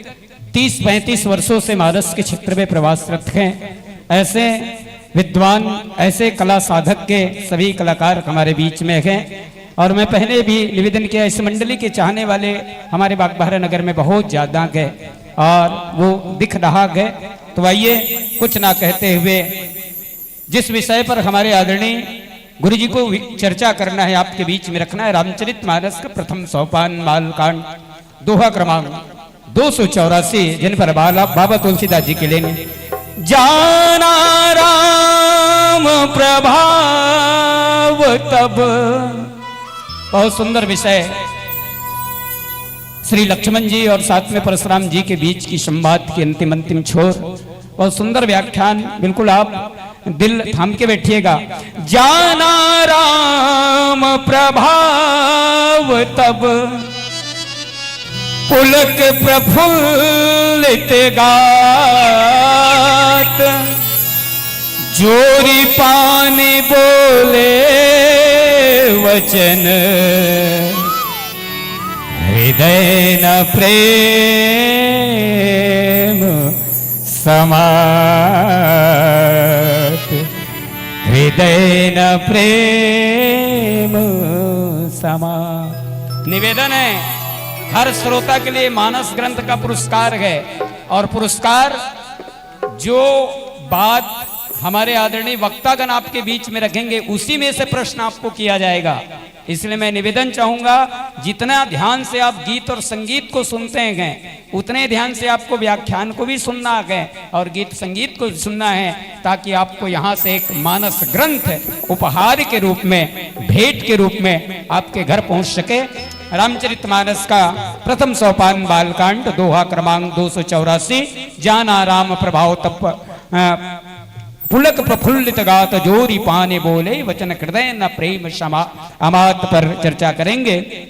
तीस पैंतीस वर्षों से मानस के क्षेत्र में प्रवासरत हैं। ऐसे विद्वान, ऐसे कला साधक के सभी कलाकार हमारे बीच में हैं। और मैं पहले भी निवेदन किया, इस मंडली के चाहने वाले हमारे बागबाहरा नगर में बहुत ज्यादा हैं और वो दिख रहा है। तो आइए, कुछ ना कहते हुए, जिस विषय पर हमारे आदरणीय गुरु जी को वि-, चर्चा करना है, आपके बीच में रखना है, रामचरित मानस का प्रथम सोपान, बालकांड, दोहा क्रमांक दो सौ चौरासी, जिन पर बाला, बाबा तुलसीदास जी के लेंगे। जाना राम प्रभाव तब। बहुत सुंदर विषय, श्री लक्ष्मण जी और साथ में परशुराम जी के बीच की संवाद की अंतिम, अंतिम छोर। बहुत सुंदर व्याख्यान, बिल्कुल आप दिल थाम के बैठिएगा। जाना राम प्रभाव तब, पुलक प्रफुल्लित गात, जोरी पानी बोले वचन, हृदय न प्रेम समात, हृदय न प्रेम समात। निवेदन है हर श्रोता के लिए, मानस ग्रंथ का पुरस्कार है, और पुरस्कार, जो बात हमारे आदरणीय वक्तागण आपके बीच में रखेंगे, उसी में से प्रश्न आपको किया जाएगा। इसलिए मैं निवेदन चाहूंगा, जितना ध्यान से आप गीत और संगीत को सुनते हैं, उतने ध्यान से आपको व्याख्यान को भी सुनना है और गीत संगीत को भी सुनना है, ताकि आपको यहाँ से एक मानस ग्रंथ उपहार के रूप में, भेंट के रूप में आपके घर पहुँच सके। रामचरित मानस का प्रथम सोपान, बालकांड, दोहा क्रमांक दो सौ चौरासी। जाना राम प्रभाव तब, अ, पुलक प्रफुल्लित गात, जोरी पानी बोले वचन, हृदय न प्रेम समा-, अमात पर चर्चा करेंगे।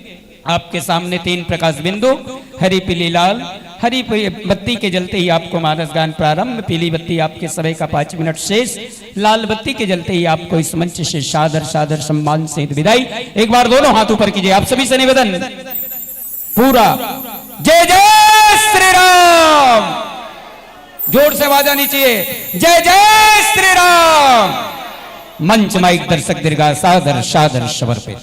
आपके सामने तीन प्रकाश बिंदु, हरी पीली लाल। हरी पी-, बत्ती के जलते ही आपको मानस गान प्रारंभ, पीली बत्ती आपके समय का पाँच मिनट शेष, लाल बत्ती के जलते ही आपको इस मंच से सादर, सादर सम्मान से विदाई। एक बार दोनों हाथ ऊपर कीजिए, आप सभी से निवेदन पूरा। जय जय श्री राम। जोर से आवाज आनी चाहिए, जय जय श्री राम। मंच माइक दर्शक दीर्घा सादर सादर समर्पित।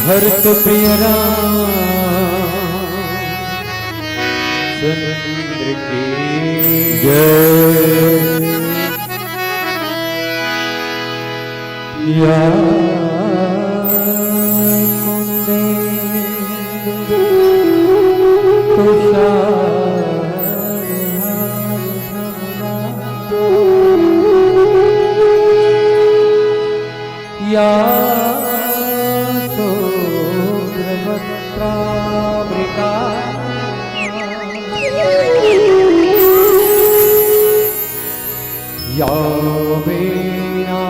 भरत प्रिय राम चंद्र की जय। या कुंदे तुषार या शुभ्रवस्त्रावृता या वीणा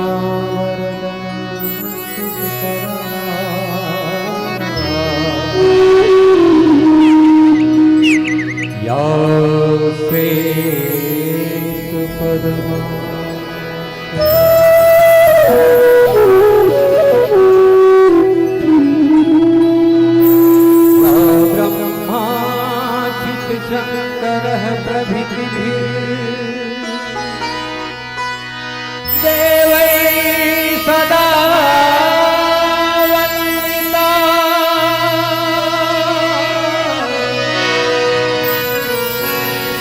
या श्वेत पद्मा ब्रह्माच्युत शंकरः प्रभृतिभिः देवैः सदा वन्दिता।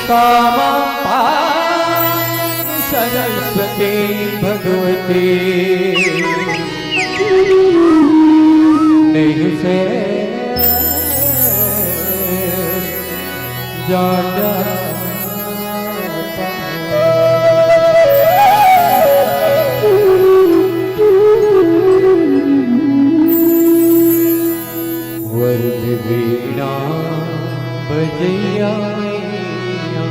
सा मां पातु सरस्वती भगवती। नहीं से जा जा वरद वीणा बजैया मैया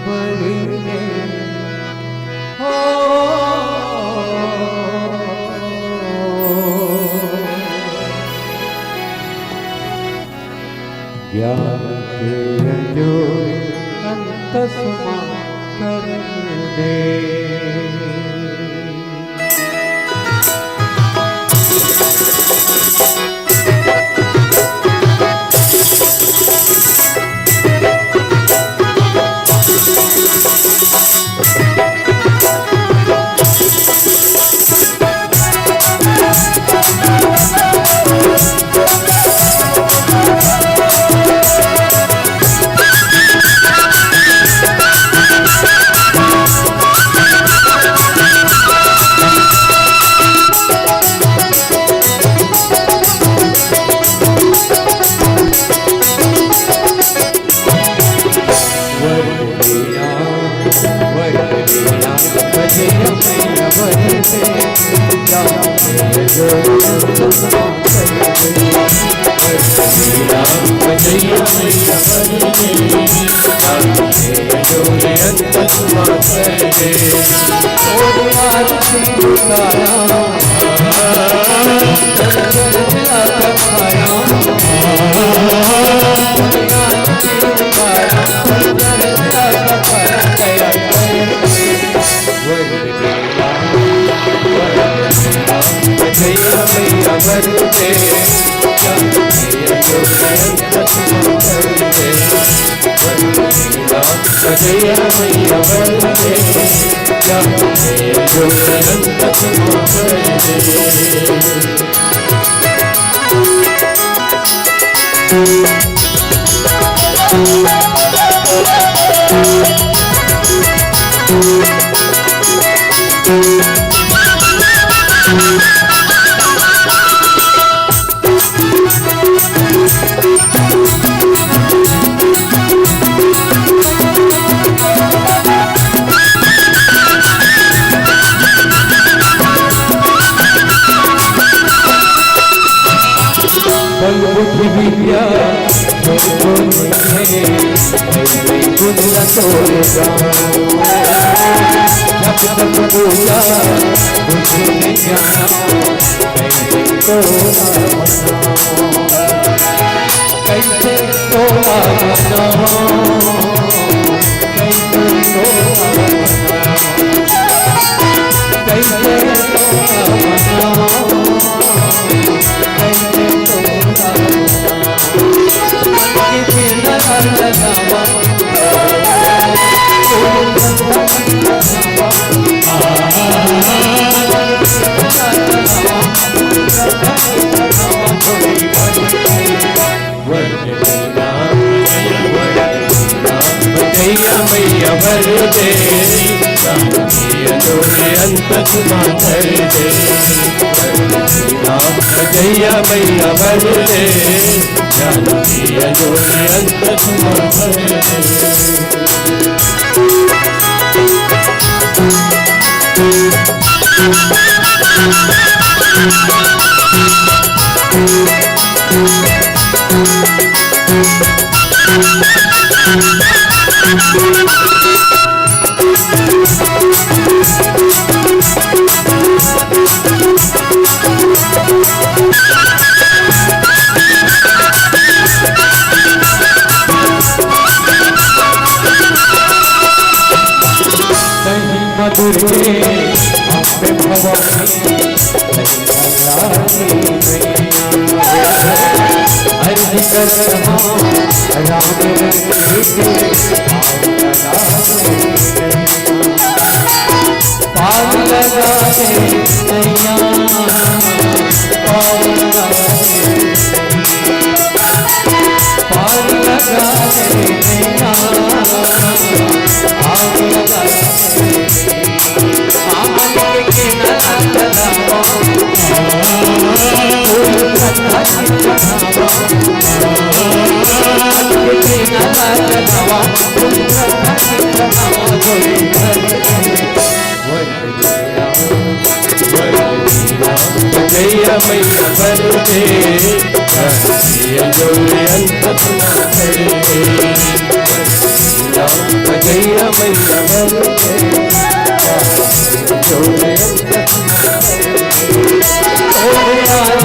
वरदे हो। ज्ञान के अंजोर अंतस मां कर दे। बल बुद्धि विद्या जो जो नहीं है, ऐसे गुण रचोर जाओ। जब तक पूजा बुद्धि में जाना, ऐसे तो ना मनाओ। कैसे तो ना मनाओ, कैसे तो ना मनाओ। भैया मैया वर दे, जानकी अजोरे अंत सुना कर दे। भैया मैया वर दे, जानकी अजोरे अंत सुना कर दे। कहीं माँ दुर्गे, अम्बे भवानी, कहीं कल्याणी मैया। अर्ज करत हँव राम रंग के, पाँव लगा दे मैया, पाँव लगा दे। पार लगा दे मैया, पार लगा दे। आमन के केना चलावा, फूल पत्ता के चढ़ावा। आमन के केना चलावा, फूल पत्ता के चढ़ावा। जोड़ी भर के भैया मैया वर दे, जानकी अजोरे अंत सुना कर दे। भैया मैया वर दे, जानकी अजोरे अंत सुना कर दे। ओ यार,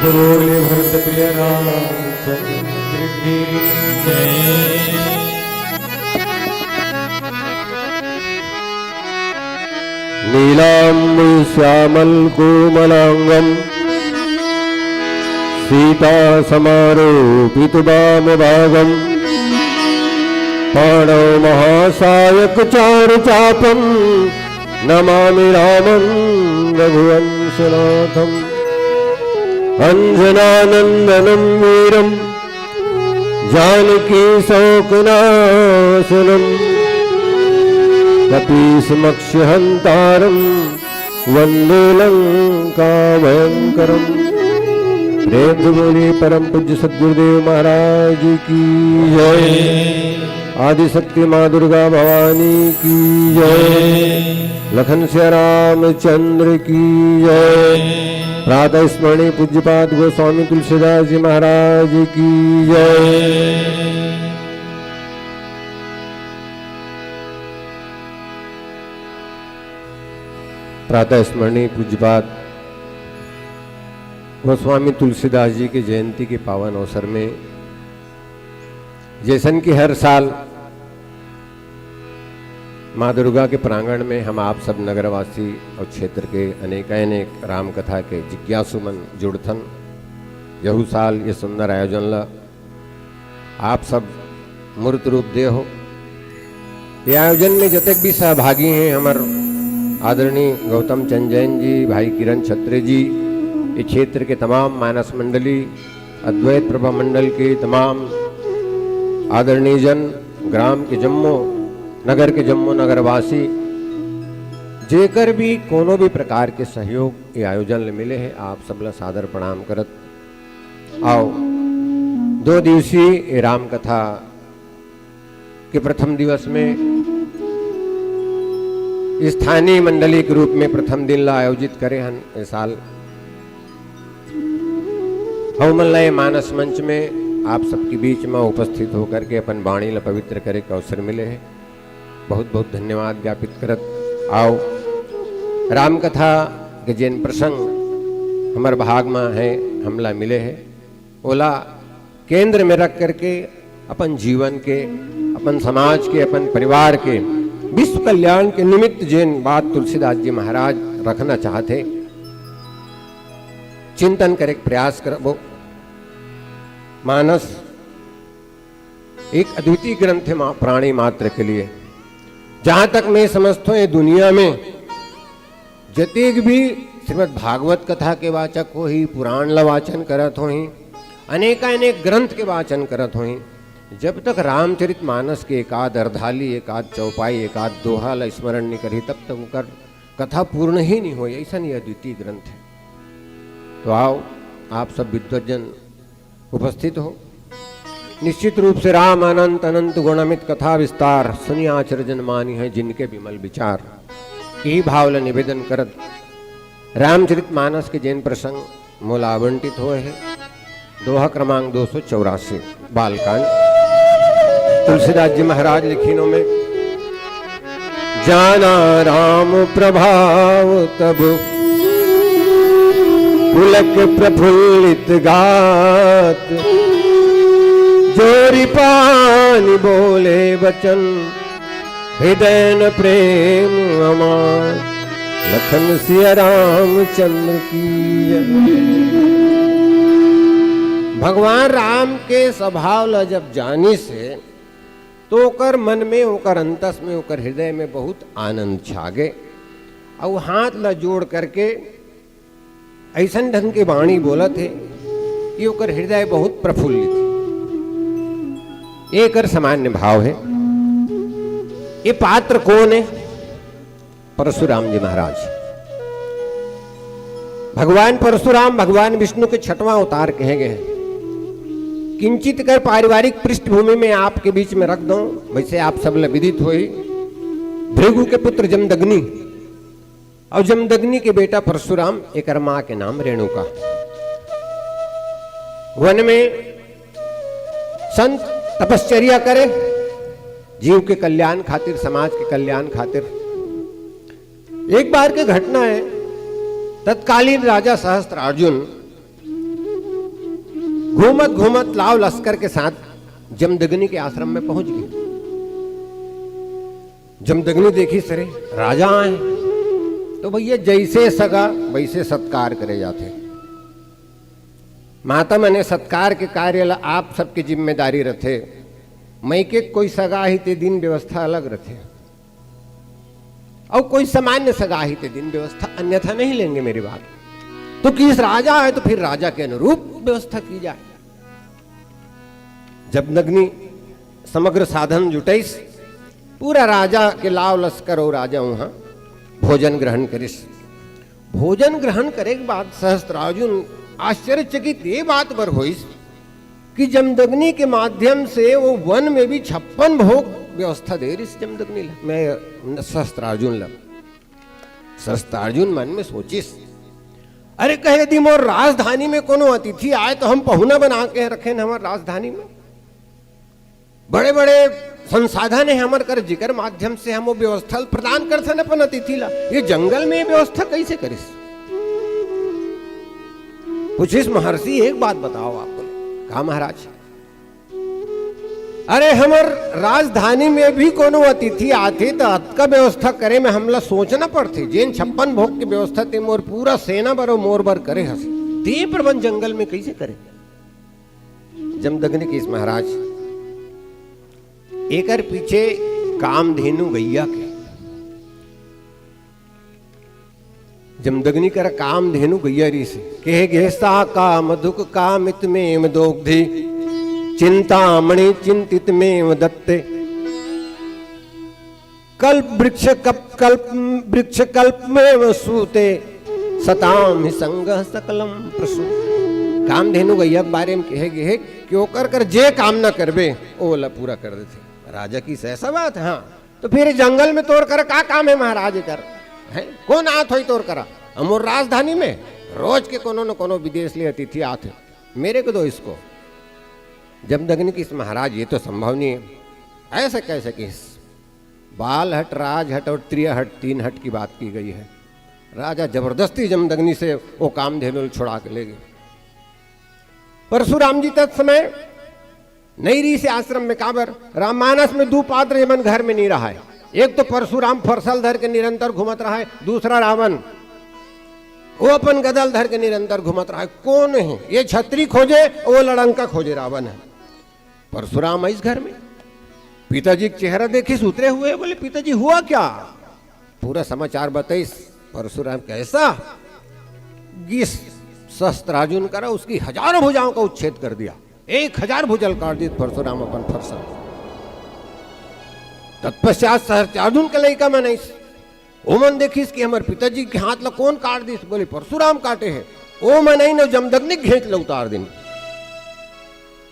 बोले भरत प्रिय रामचंद्र की जय। नीलाम्बुश्यामलकोमलाङ्गं सीतासमारोपितवामभागम्। पाणौ महासायकचारुचापं नमामि रामं रघुवंशनाथम्। अञ्जनानन्दनं वीरं जानकी शोकनाशनम्। कपीशमक्षहन्तारं वन्दे लंकाभयंकरम्। प्रेम से बोलिए परम पूज्य सदगुरुदेव महाराज की जय। आदिशक्ति माँ दुर्गा भवानी की जय। लखन सिया रामचंद्र की जय। प्रातः स्मरणीय पूज्यपाद गोस्वामी तुलसीदास जी महाराज की जय। प्रातः स्मरणीय पूज्यपाद गोस्वामी तुलसीदास जी के जयंती के पावन अवसर में, जैसन कि हर साल माँ दुर्गा के प्रांगण में हम आप सब नगरवासी और क्षेत्र के अनेकानेक राम कथा के जिज्ञासु मन जुड़थन, यहू साल ये सुंदर आयोजन ला आप सब मूर्त रूप दे हो। ये आयोजन में जतेक भी सहभागी हैं, हमर आदरणीय गौतम चंद जैन जी, भाई किरण छत्रे जी, ये क्षेत्र के तमाम मानस मंडली, अद्वैत प्रभा मंडल के तमाम आदरणीय जन, ग्राम के जम्मो, नगर के जम्मो नगरवासी, जेकर भी कोनो भी प्रकार के सहयोग ये आयोजन ले मिले हे, आप सब ला सादर प्रणाम करत आओ। दो दिवसीय ये राम कथा के प्रथम दिवस में स्थानीय मंडली के रूप में प्रथम दिन ला आयोजित करे हन ए साल। हमन ला ये मानस मंच में आप सबके बीच में उपस्थित होकर के अपन वाणी ला पवित्र करे के अवसर मिले हे। बहुत बहुत धन्यवाद ज्ञापित करत आओ, राम कथा के जेन प्रसंग हमर भाग में है, हमला मिले है, ओला केंद्र में रख करके अपन जीवन के, अपन समाज के, अपन परिवार के विश्व कल्याण के निमित्त जेन बात तुलसीदास जी महाराज रखना चाहते, चिंतन करे के प्रयास करबो। मानस एक अद्वितीय ग्रंथ है मा-, प्राणी मात्र के लिए। जहां तक मैं समझता हूं, ये दुनिया में जतेक भी श्रीमद् भागवत कथा के वाचक होही, पुराण ला वाचन करत होही, अनेकानेक ग्रंथ के वाचन करत होही, जब तक रामचरित मानस के एकाध अरधाली, एकाध चौपाई, एकाध दोहा ला स्मरण नहीं करही, तब तक ओकर कथा पूर्ण ही नहीं होई। ऐसा नहीं अद्वितीय ग्रंथ है। तो आओ, आप सब विद्वजन उपस्थित हो। निश्चित रूप से राम अनंत अनंत गुण अमित कथा विस्तार, सुनि आचर जन मानिहैं जिनके विमल विचार। यही भाव ला निवेदन करत रामचरित मानस के जेन प्रसंग मोला आवंटित होए हे, दोहा क्रमांक दो सौ चौरासी, बालकांड। तुलसीदास जी महाराज लिखिनो में, जाना राम प्रभाव तब पुलक प्रफुल्लित गात, जोरि पानि बोले बचन हृदय न प्रेम अमार। लखन सिया रामचंद्र की जय। भगवान राम के स्वभाव ला जब जानिस हे, तो ओकर मन में, ओकर अंतस में, ओकर हृदय में बहुत आनंद छा गे। अउ हाथ ला जोड़ करके अइसन ढंग के वाणी बोलत हे कि ओकर हृदय बहुत प्रफुल्लित हे। एकर सामान्य भाव हे। ये पात्र कोन हे? परशुराम जी महाराज। भगवान परशुराम भगवान विष्णु के छठवां अवतार कहे गए हैं। किंचित कर पारिवारिक पृष्ठभूमि में आपके बीच में रख दो, वैसे आप सब ल विदित होई। भृगु के पुत्र जमदग्नि और जमदग्नि के बेटा परशुराम, एकर माँ के नाम रेणुका। वन में संत तपश्चर्या करे, जीव के कल्याण खातिर, समाज के कल्याण खातिर। एक बार के घटना है, तत्कालीन राजा सहस्त्रार्जुन घूमत घूमत लाव लश्कर के साथ जमदग्नि के आश्रम में पहुंच गए। जमदग्नि देखिस, अरे, राजा आए, तो भैया, जैसे सगा वैसे सत्कार करे जाथे। माता मने सत्कार के कार्य ला आप सबके जिम्मेदारी रथे। मइके कोई सगा ही ते दिन व्यवस्था अलग रथे, अउ कोई सामान्य सगा ही ते दिन व्यवस्था, अन्यथा नहीं लेंगे मेरी बात। तो किस राजा आए तो फिर राजा के अनुरूप व्यवस्था की जाए। जमदग्नि समग्र साधन जुटइस, पूरा राजा के लाव लश्कर अउ राजा उहाँ भोजन ग्रहण करिस। भोजन ग्रहण करे के बाद सहस्त्रार्जुन आश्चर्यचकित ये बात बर होइस कि जमदग्नि के माध्यम से वो वन में भी छप्पन भोग व्यवस्था दे रिस जमदग्नि ल, मैं सहस्त्रार्जुन ल। सहस्त्रार्जुन मन में सोचिस, अरे कहे, यदि मोर राजधानी में कोनो अतिथि आए तो हम पहुना बना के रखेन हमर राजधानी में। बड़े-बड़े संसाधन हे हमर कर, जेकर माध्यम से हम वो व्यवस्था प्रदान करथन अपन अतिथि ला। ये जंगल में ये व्यवस्था कैसे करिस? पूछिस, महर्षि, एक बात बताओ आप। बोले, का महाराज? अरे, हमर राजधानी में भी कोनो अतिथि आथे, त अतका व्यवस्था करे में हमला सोचना पड़थे। जेन छप्पन भोग के व्यवस्था ते मोर पूरा सेना बर अउ मोर बर करे हस, ते प्रबंध जंगल में कैसे करे? जमदग्नि किहिस, महाराज, एकर पीछे कामधेनु गैया के। जमदग्नि कर कामधेनु गैया रिहिस। कहे गे, सा कामधुक कामितमेव दोग्धि, चिंतामणि चिंतितमेव दत्ते। कल्प वृक्ष कप-, कल्प वृक्ष कल्पमेव सूते, सताम हि संगः सकलं प्रसूते। कामधेनु गैया के बारे में कहे गे हे कि ओकर कर जे कामना करबे, ओला पूरा कर देथे। राजा किहिस, ऐसा बात? हाँ। तो फिर जंगल में तोर करा का काम है महाराज एकर? हैं? कौन आत होई तोर करा? अउ मोर राजधानी में रोज के कोनो न कोनो विदेश ले अतिथि आत हे। मेरे को दो इसको। जमदग्नि कहिस महाराज, ये तो संभव नहीं है। ऐसे कैसे कहिस? बाल हट, राज हट और त्रिय हट, तीन हट की बात की गई है। राजा जबरदस्ती जमदग्नि से वो कामधेनु ल छुड़ा के ले गे। परशुराम जी तत्समय नइ रहिस हे आश्रम में। काबर? राममानस में दू पात्र जेमन घर में नइ रहय। एक तो परशुराम फरसा ल धर के निरंतर घूमत रहय, दूसरा रावण, वो अपन गदा ल धर के निरंतर घूमत रहय। कौन हे? ये छतरी खोजे, वो लड़ंका खोजे, रावण हे। परशुराम आइस घर में, पिताजी के चेहरा देखिस, उतरे हुए, बोले, "पिताजी, हुआ क्या?" पूरा समाचार बताइस। परशुराम, "कैसा?" गिस शस्त्र अर्जुन करा, उसकी हजारों भुजाओं का उच्छेद कर दिया, एक हजार भुजा ल काट दिस परशुराम अपन फरसा। तत्पश्चात सहस्त्रार्जुन के लइका मन आइस, ओमन देखिस कि हमर पिताजी के हाथ ला कौन काट दिस, बोले, "परशुराम काटे हे।" ओमन आइन अउ जमदग्नि के घेंच ला उतार दिन।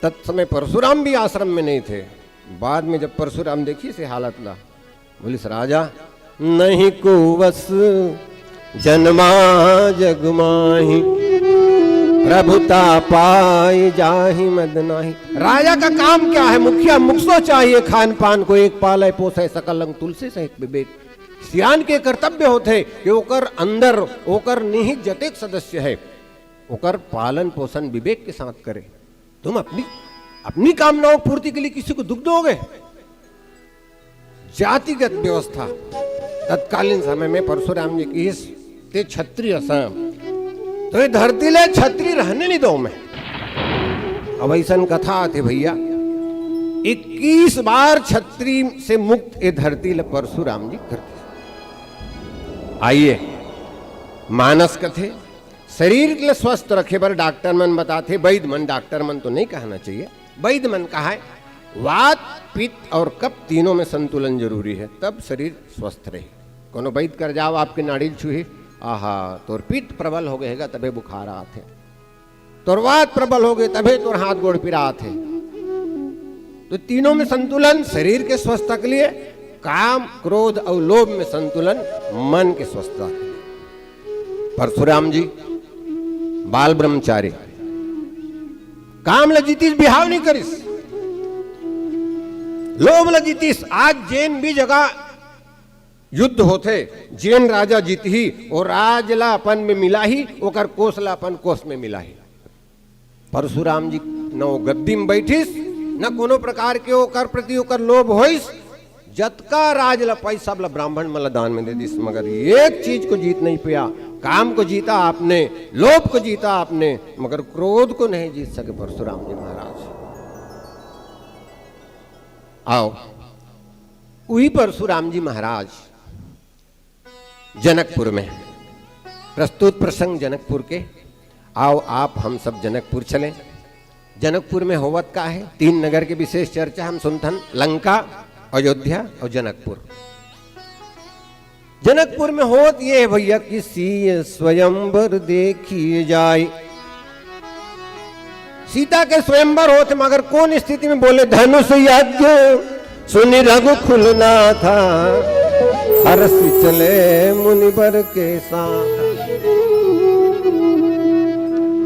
तत्समय परशुराम भी आश्रम में नहीं थे। बाद में जब परशुराम देखिस ये हालत ला, बोलिस, "राजा, नहीं को वस जनमा जग माही, प्रभुता पाई जाहि मद नाही।" राजा का काम क्या है? मुखिया मुख सो चाहिए खान पान को, एक पाले पोसे सकल अंग तुलसी सहित विवेक। सियान के कर्तव्य होथे कि ओकर अंदर, ओकर निहित जतेक सदस्य है, ओकर पालन पोषण विवेक के साथ करे। तुम अपनी, अपनी कामनाओं की पूर्ति के लिए किसी को दुख दोगे? जातिगत व्यवस्था। तत्कालीन समय में परशुराम जी कहिस, "ते छत्री अस, तो ये धरती ले छत्री रहने नहीं दो मैं।" अब अइसन कथा आथे भैया, इक्कीस बार छत्री से मुक्त ये धरती ले परशुराम जी कर दिस। आइए, मानस कथे, शरीर ल स्वस्थ रखे बर डॉक्टर मन बताथे, वैद्य मन, डॉक्टर मन तो नहीं कहना चाहिए, वैद्य मन कहाय, वात, पित्त और कफ तीनों में संतुलन जरूरी है, तब शरीर स्वस्थ रही। कोनो वैद्य कर जाओ, आपके नाड़ी ल छुही, "आहा, तोर पित्त प्रबल हो गए हेगा, तभे बुखार आत हे, तोर वात प्रबल हो गए, तभे तोर हाथ गोड़ पिरात हे।" तो तीनों में संतुलन, शरीर के स्वस्थता के लिए काम, क्रोध और लोभ में संतुलन, मन के स्वस्थता के लिए। परशुराम जी बाल ब्रह्मचारी, काम ल जीतिस, बिहाव नहीं करिस, लोभ ल जीतिस। आज जेन भी जगह युद्ध होथे, जेन राजा जीतही, वो राज ला अपन में मिलाही, ओकर कोष ला अपन कोष में मिलाही। परशुराम जी न वो गद्दी में बैठिस, न कोनो प्रकार के ओकर प्रति ओकर लोभ होइस। जतका राज ला पाइस, सब ला ब्राह्मण मन ला दान में दे दिस, मगर एक चीज को जीत नहीं पाया। काम को जीता आपने, लोभ को जीता आपने, मगर क्रोध को नहीं जीत सके परशुराम जी महाराज। आओ, उही परशुराम जी महाराज जनकपुर में, प्रस्तुत प्रसंग जनकपुर के। आओ, आप हम सब जनकपुर चलें। जनकपुर में होवत का है? तीन नगर के विशेष चर्चा हम सुनथन, लंका, अयोध्या और जनकपुर। जनकपुर में होत ये है भैया कि सीय स्वयंवर देखिए जाय। सीता के स्वयंवर होत, मगर कौन स्थिति में? बोले, "धनुष यज्ञ सुनि रघुकुल नाथा, हरषि चले मुनिवर के साथ।"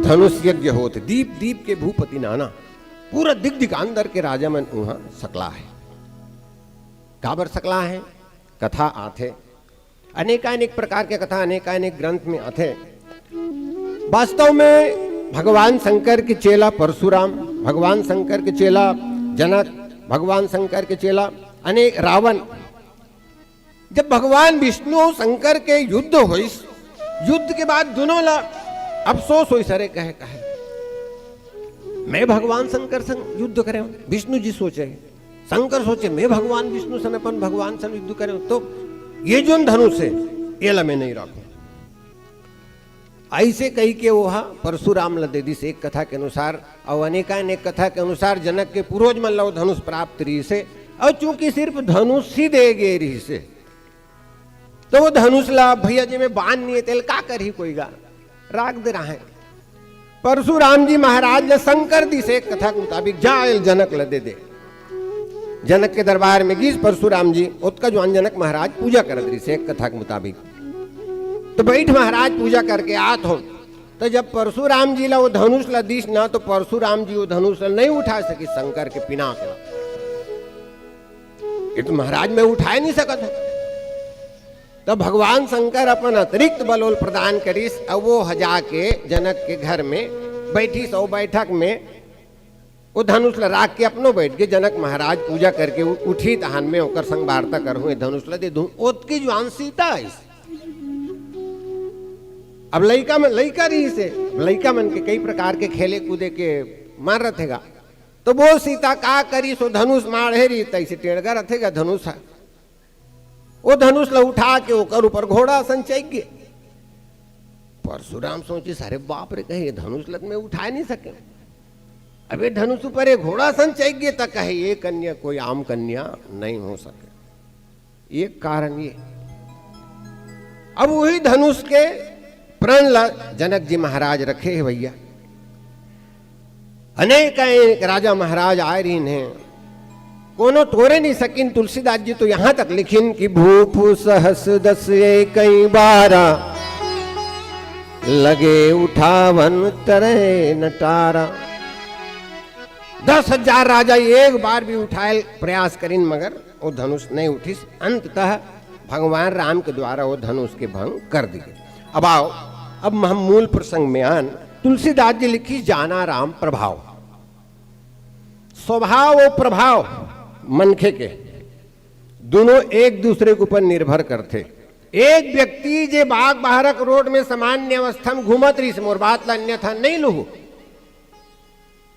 धनुष यज्ञ होत, दीप दीप के भूपति नाना, पूरा दिग दिगांतर के राजा मन उहाँ सकला है। काबर सकला है? कथा आथे, अनेकानेक प्रकार के कथा अनेकानेक ग्रंथ में आथे। वास्तव में भगवान शंकर के चेला परशुराम, भगवान शंकर के चेला जनक, भगवान शंकर के चेला अनेक रावण, जब भगवान विष्णु अउ शंकर के युद्ध होइस, युद्ध के बाद दुनों ला अफसोस होइस, "अरे, कहे, कहे, मैं भगवान शंकर संग युद्ध करे हूँ।" विष्णु जी सोचे, शंकर सोचे, "मैं भगवान विष्णु सन, अपन भगवान सन युद्ध करे हूँ, तो ये जोन धनुष है, ये ला मैं नहीं राखूँ।" ऐसे कही के वो हा परशुराम ला दे दिस एक कथा के अनुसार, अउ अनेकानेक कथा के अनुसार जनक के पूर्वज मन ला वो धनुष प्राप्त रहिस हे, अउ चूंकि सिर्फ धनुष ही दे गे रहिस हे, तो वो धनुष ला भैया जी में बाण नहीं है, तेल का करही कोई गा, राख दे रहा है। परशुराम जी महाराज ला शंकर दिस एक कथा के मुताबिक, "जा एल जनक ला दे दे।" जनक के दरबार में गिस परशुराम जी, ओतका जुआन जनक महाराज पूजा करत रहिस हे एक कथा के मुताबिक। तो बइठ महाराज, पूजा करके आत हों। तो जब परशुराम जी ला वो धनुष ला दिस ना, तो परशुराम जी वो धनुष ला नहीं उठा सकिस शंकर के पिनाक ला। ये तो महाराज मैं उठाए नहीं सकत हों। तब भगवान शंकर अपन अतिरिक्त बल ओला प्रदान करिस, अउ वो ह जाके जनक के घर में बइठिस, अउ बइठक में वो धनुष ला राख के अपनो बइठ गे। जनक महाराज पूजा करके उ-, उठही तहान में ओकर संग वार्ता करहूं, ये धनुष ला दे दूं। ओतकी जुआन सीता आइस। अब लइका मन, लइका रहिस हे, अब लइका मन के कई प्रकार के खेले कूदे के मन रथे गा। तो वो सीता का करिस, वो धनुष माढ़े रहिस, तइसे टेड़गा रथे गा धनुष ह। वो धनुष ला उठा के ओकर ऊपर घोड़ा असन चढ़ गे। परशुराम सोचिस, "अरे बाप रे," कहे, "ये धनुष ला त मैं उठाए नहीं सकेंव। अब ये धनुष ऊपर ये घोड़ा असन चढ़ गे," त कहे, "ये कन्या कोई आम कन्या नहीं हो सके।" ये कारण ये। अब वही धनुष के प्रण ला जनक जी महाराज रखे हे भइया। अनेक, अनेक राजा महाराज आए रहिन हे, कोनो टोरे नहीं सकिन। तुलसीदास जी तो यहाँ तक लिखिन कि भूप सहस दस एकइ बारा, लगे उठावन तरइ न टारा। दस हजार राजा एक बार भी उठाए प्रयास करिन, मगर वो धनुष नहीं उठिस। अंततः भगवान राम के द्वारा वो धनुष के भंग कर दिए। अब आओ, अब हम मूल प्रसंग में आन। तुलसीदास जी लिखिस जाना राम प्रभाव। स्वभाव अउ प्रभाव मनखे के दोनों एक दूसरे के ऊपर निर्भर करथे। एक व्यक्ति जे बाग बहरा के रोड में सामान्य अवस्था में घूमत रहिस, मोर बात ला अन्यथा नहीं लुहू,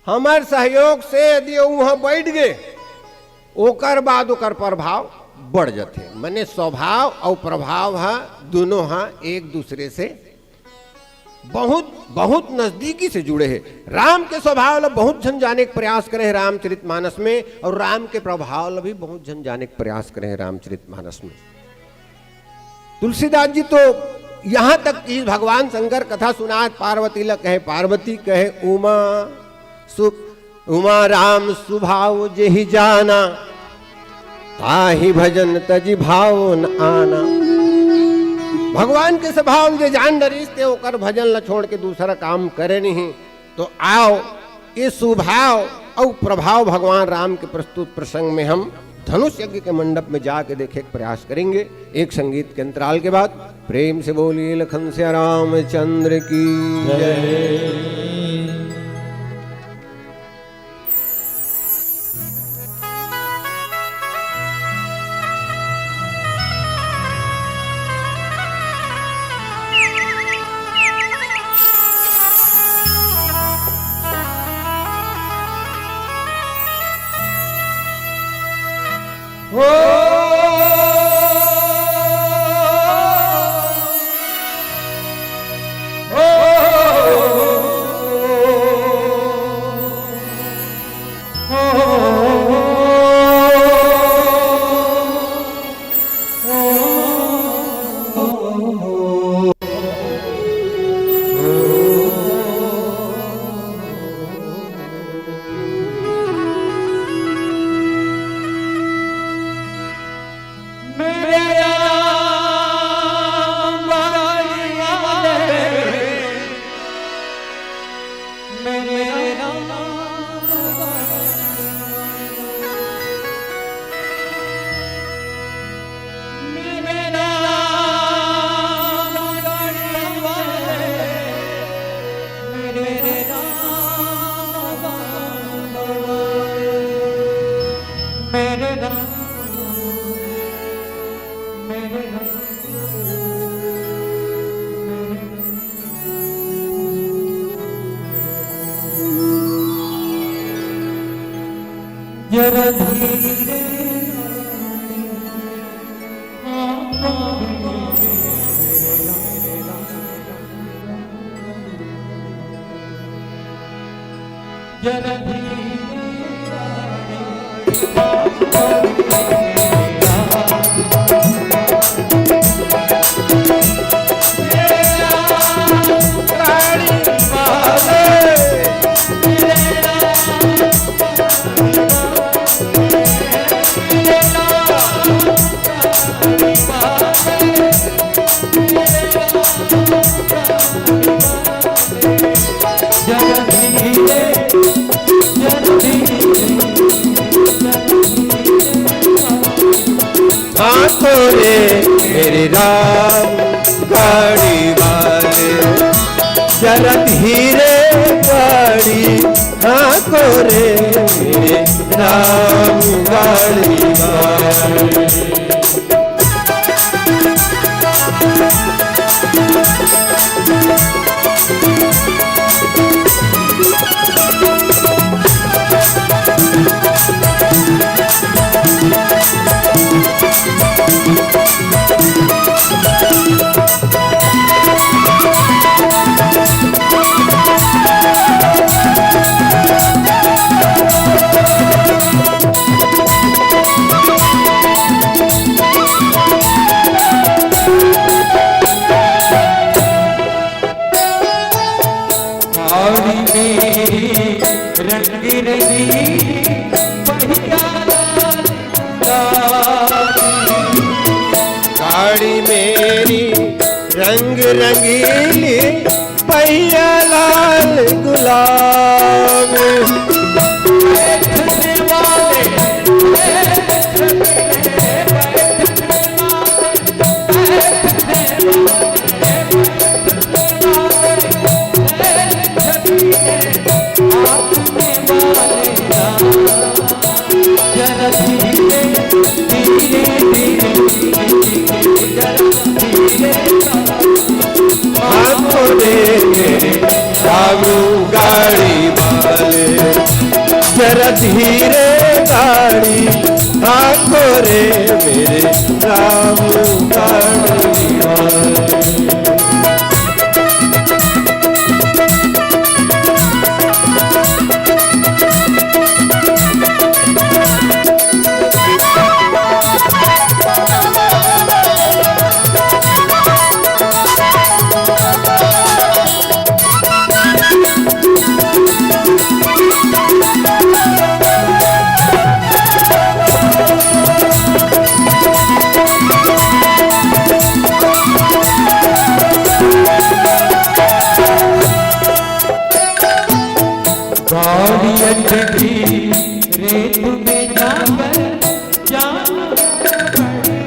हमर सहयोग से यदि उहाँ बइठ गे, ओकर बाद ओकर प्रभाव बढ़ जाथे। मने स्वभाव अउ प्रभाव ह, दोनों ह एक दूसरे से बहुत, बहुत नजदीकी से जुड़े हे। राम के स्वभाव ला बहुत झन जाने के प्रयास करे हे रामचरित मानस में, अउ राम के प्रभाव ला भी बहुत झन जाने के प्रयास करे हे रामचरित मानस में। तुलसीदास जी तो यहाँ तक कि भगवान शंकर कथा सुनात, पार्वती ला कहे, पार्वती कहे, "उमा सु-, उमा राम सुभाव जेहि जाना, ताहि भजन तजि भाव न आना।" भगवान के स्वभाव जे जान डरिस, ते ओकर भजन ला छोड़ के दूसरा काम करे नहीं। तो आओ, ये सुभाव अउ प्रभाव भगवान राम के प्रस्तुत प्रसंग में हम धनुष यज्ञ के मंडप में जाके देखे के प्रयास करेंगे। एक संगीत के अंतराल के बाद प्रेम से बोलिए लखन सिया रामचंद्र की जय। रे मेरे राम गाड़ी वाले, जरा धीरे गाड़ी हाँको रे मेरे राम गाड़ी वाले। गाड़ी मेरी रंग रंगीली, पहिया लाल गुलाबी। गाड़ी मेरी रंग रंगीली, पहिया लाल गुलाबी। बैठने वाले, बैठने, बैठने वाले, बैठने वाले। जरा धीरे गाड़ी हाँको रे मेरे राम गाड़ी वाले। गाड़ी अटकी रेत में जाकर जान पड़ तू।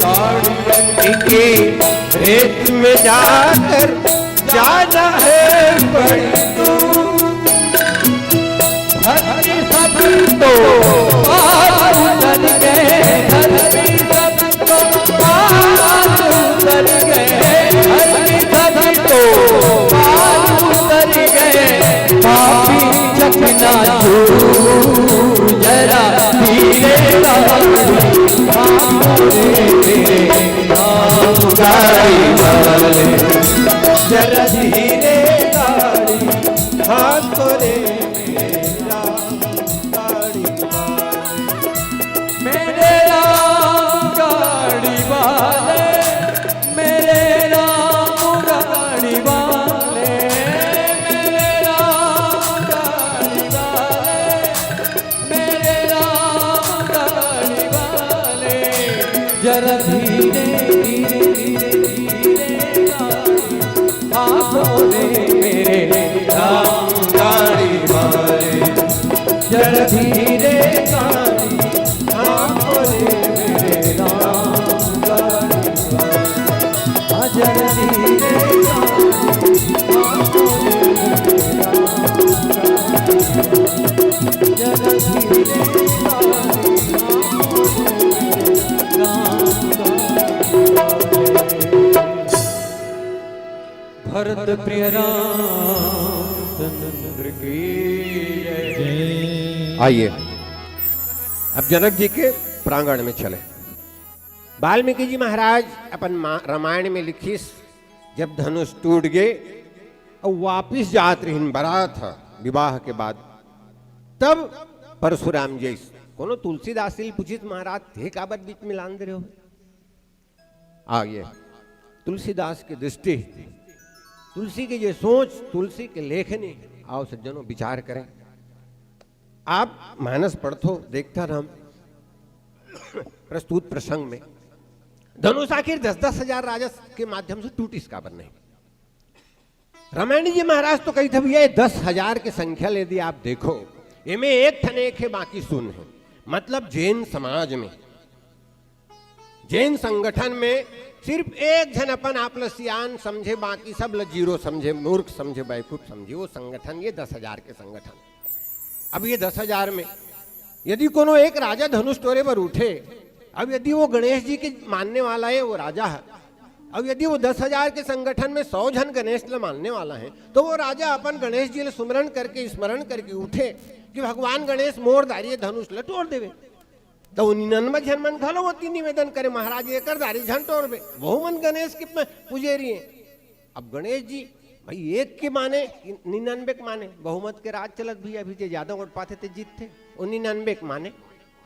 गाड़ी अटकी रेत में जाकर जाना है बड़ी दूर। धरती सब तो पार उतर गए, धरती सब तो पार उतर गए, धरती सब तो पार उतर गए। पापी चकनाचूर जरा धीरे गाड़ी, हाँ, रे, रे, रे, हाँ, गाड़ी वाले। जरा धीरे गाड़ी हाँको रे मेरे राम गाड़ी वाले। मेरे राम गाड़ी वाले, मेरे राम गाड़ी वाले, मेरे राम गाड़ी वाले, मेरे राम गाड़ी वाले। जरा धीरे, धीरे, धीरे, धीरे गाड़ी हाँको रे मेरे राम गाड़ी वाले। जरा धीरे गाड़ी हाँको रे मेरे राम गाड़ी वाले। हाँ, जरा धीरे गाड़ी हाँको रे मेरे राम गाड़ी वाले। जरा धीरे गाड़ी हाँको रे मेरे राम गाड़ी वाले। भरत प्रिय रामचंद्र की जय। आइए, अब जनक जी के प्रांगण में चले। वाल्मीकि जी महाराज अपन मा-, रामायण में लिखिस, जब धनुष टूट गे अउ वापिस जात रहिन बरात ह विवाह के बाद, तब परशुराम जी कोनो तुलसीदास जी पूछिस, महाराज, ते काबर बीच में लान दे रहे हो? आगे तुलसीदास की दृष्टि, तुलसी की ये सोच, तुलसी के लेखनी, आओ सज्जनों, विचार करें। आप मानस पढ़थो, देखता रहम प्रस्तुत प्रसंग में धनुष आखिर दस दस हजार राजस के माध्यम से टूटिस काबर नहीं? रामायणी जी महाराज तो कहिथे, भैया, ये दस हजार के संख्या ले यदि आप देखो, एमे एक ठन एक हे, बाकी सुन हे। मतलब, जैन समाज में, जैन संगठन में सिर्फ एक झन अपन आप ल सियान समझे, बाकी सब ल जीरो समझे, मूर्ख समझे, बेवकूफ समझे, वो संगठन, ये दस हजार के संगठन। अब ये दस हजार में यदि कोनो एक राजा धनुष टोरे बर उठे, अब यदि वो गणेश जी के मानने वाला हे, वो राजा हे, अब यदि वो दस हजार के संगठन में सौ झन गणेश ल मानने वाला हे, तो वो राजा अपन गणेश जी ल सुमरण करके, स्मरण करके उठे कि भगवान गणेश, मोर दारी ये धनुष ल टोर देवे। तो वो निन्यानवे झन मन घलो ओती निवेदन करे, महाराज, एकर दारी झन टोरबे, वहू मन गणेश के प-, पुजेरी हे। अब गणेश जी, भाई, एक के माने, निन्यानवे के माने, बहुमत के राज चलत भी, अभी जे ज्यादा वोट पाथे ते जीतथे, वो निन्यानवे के माने,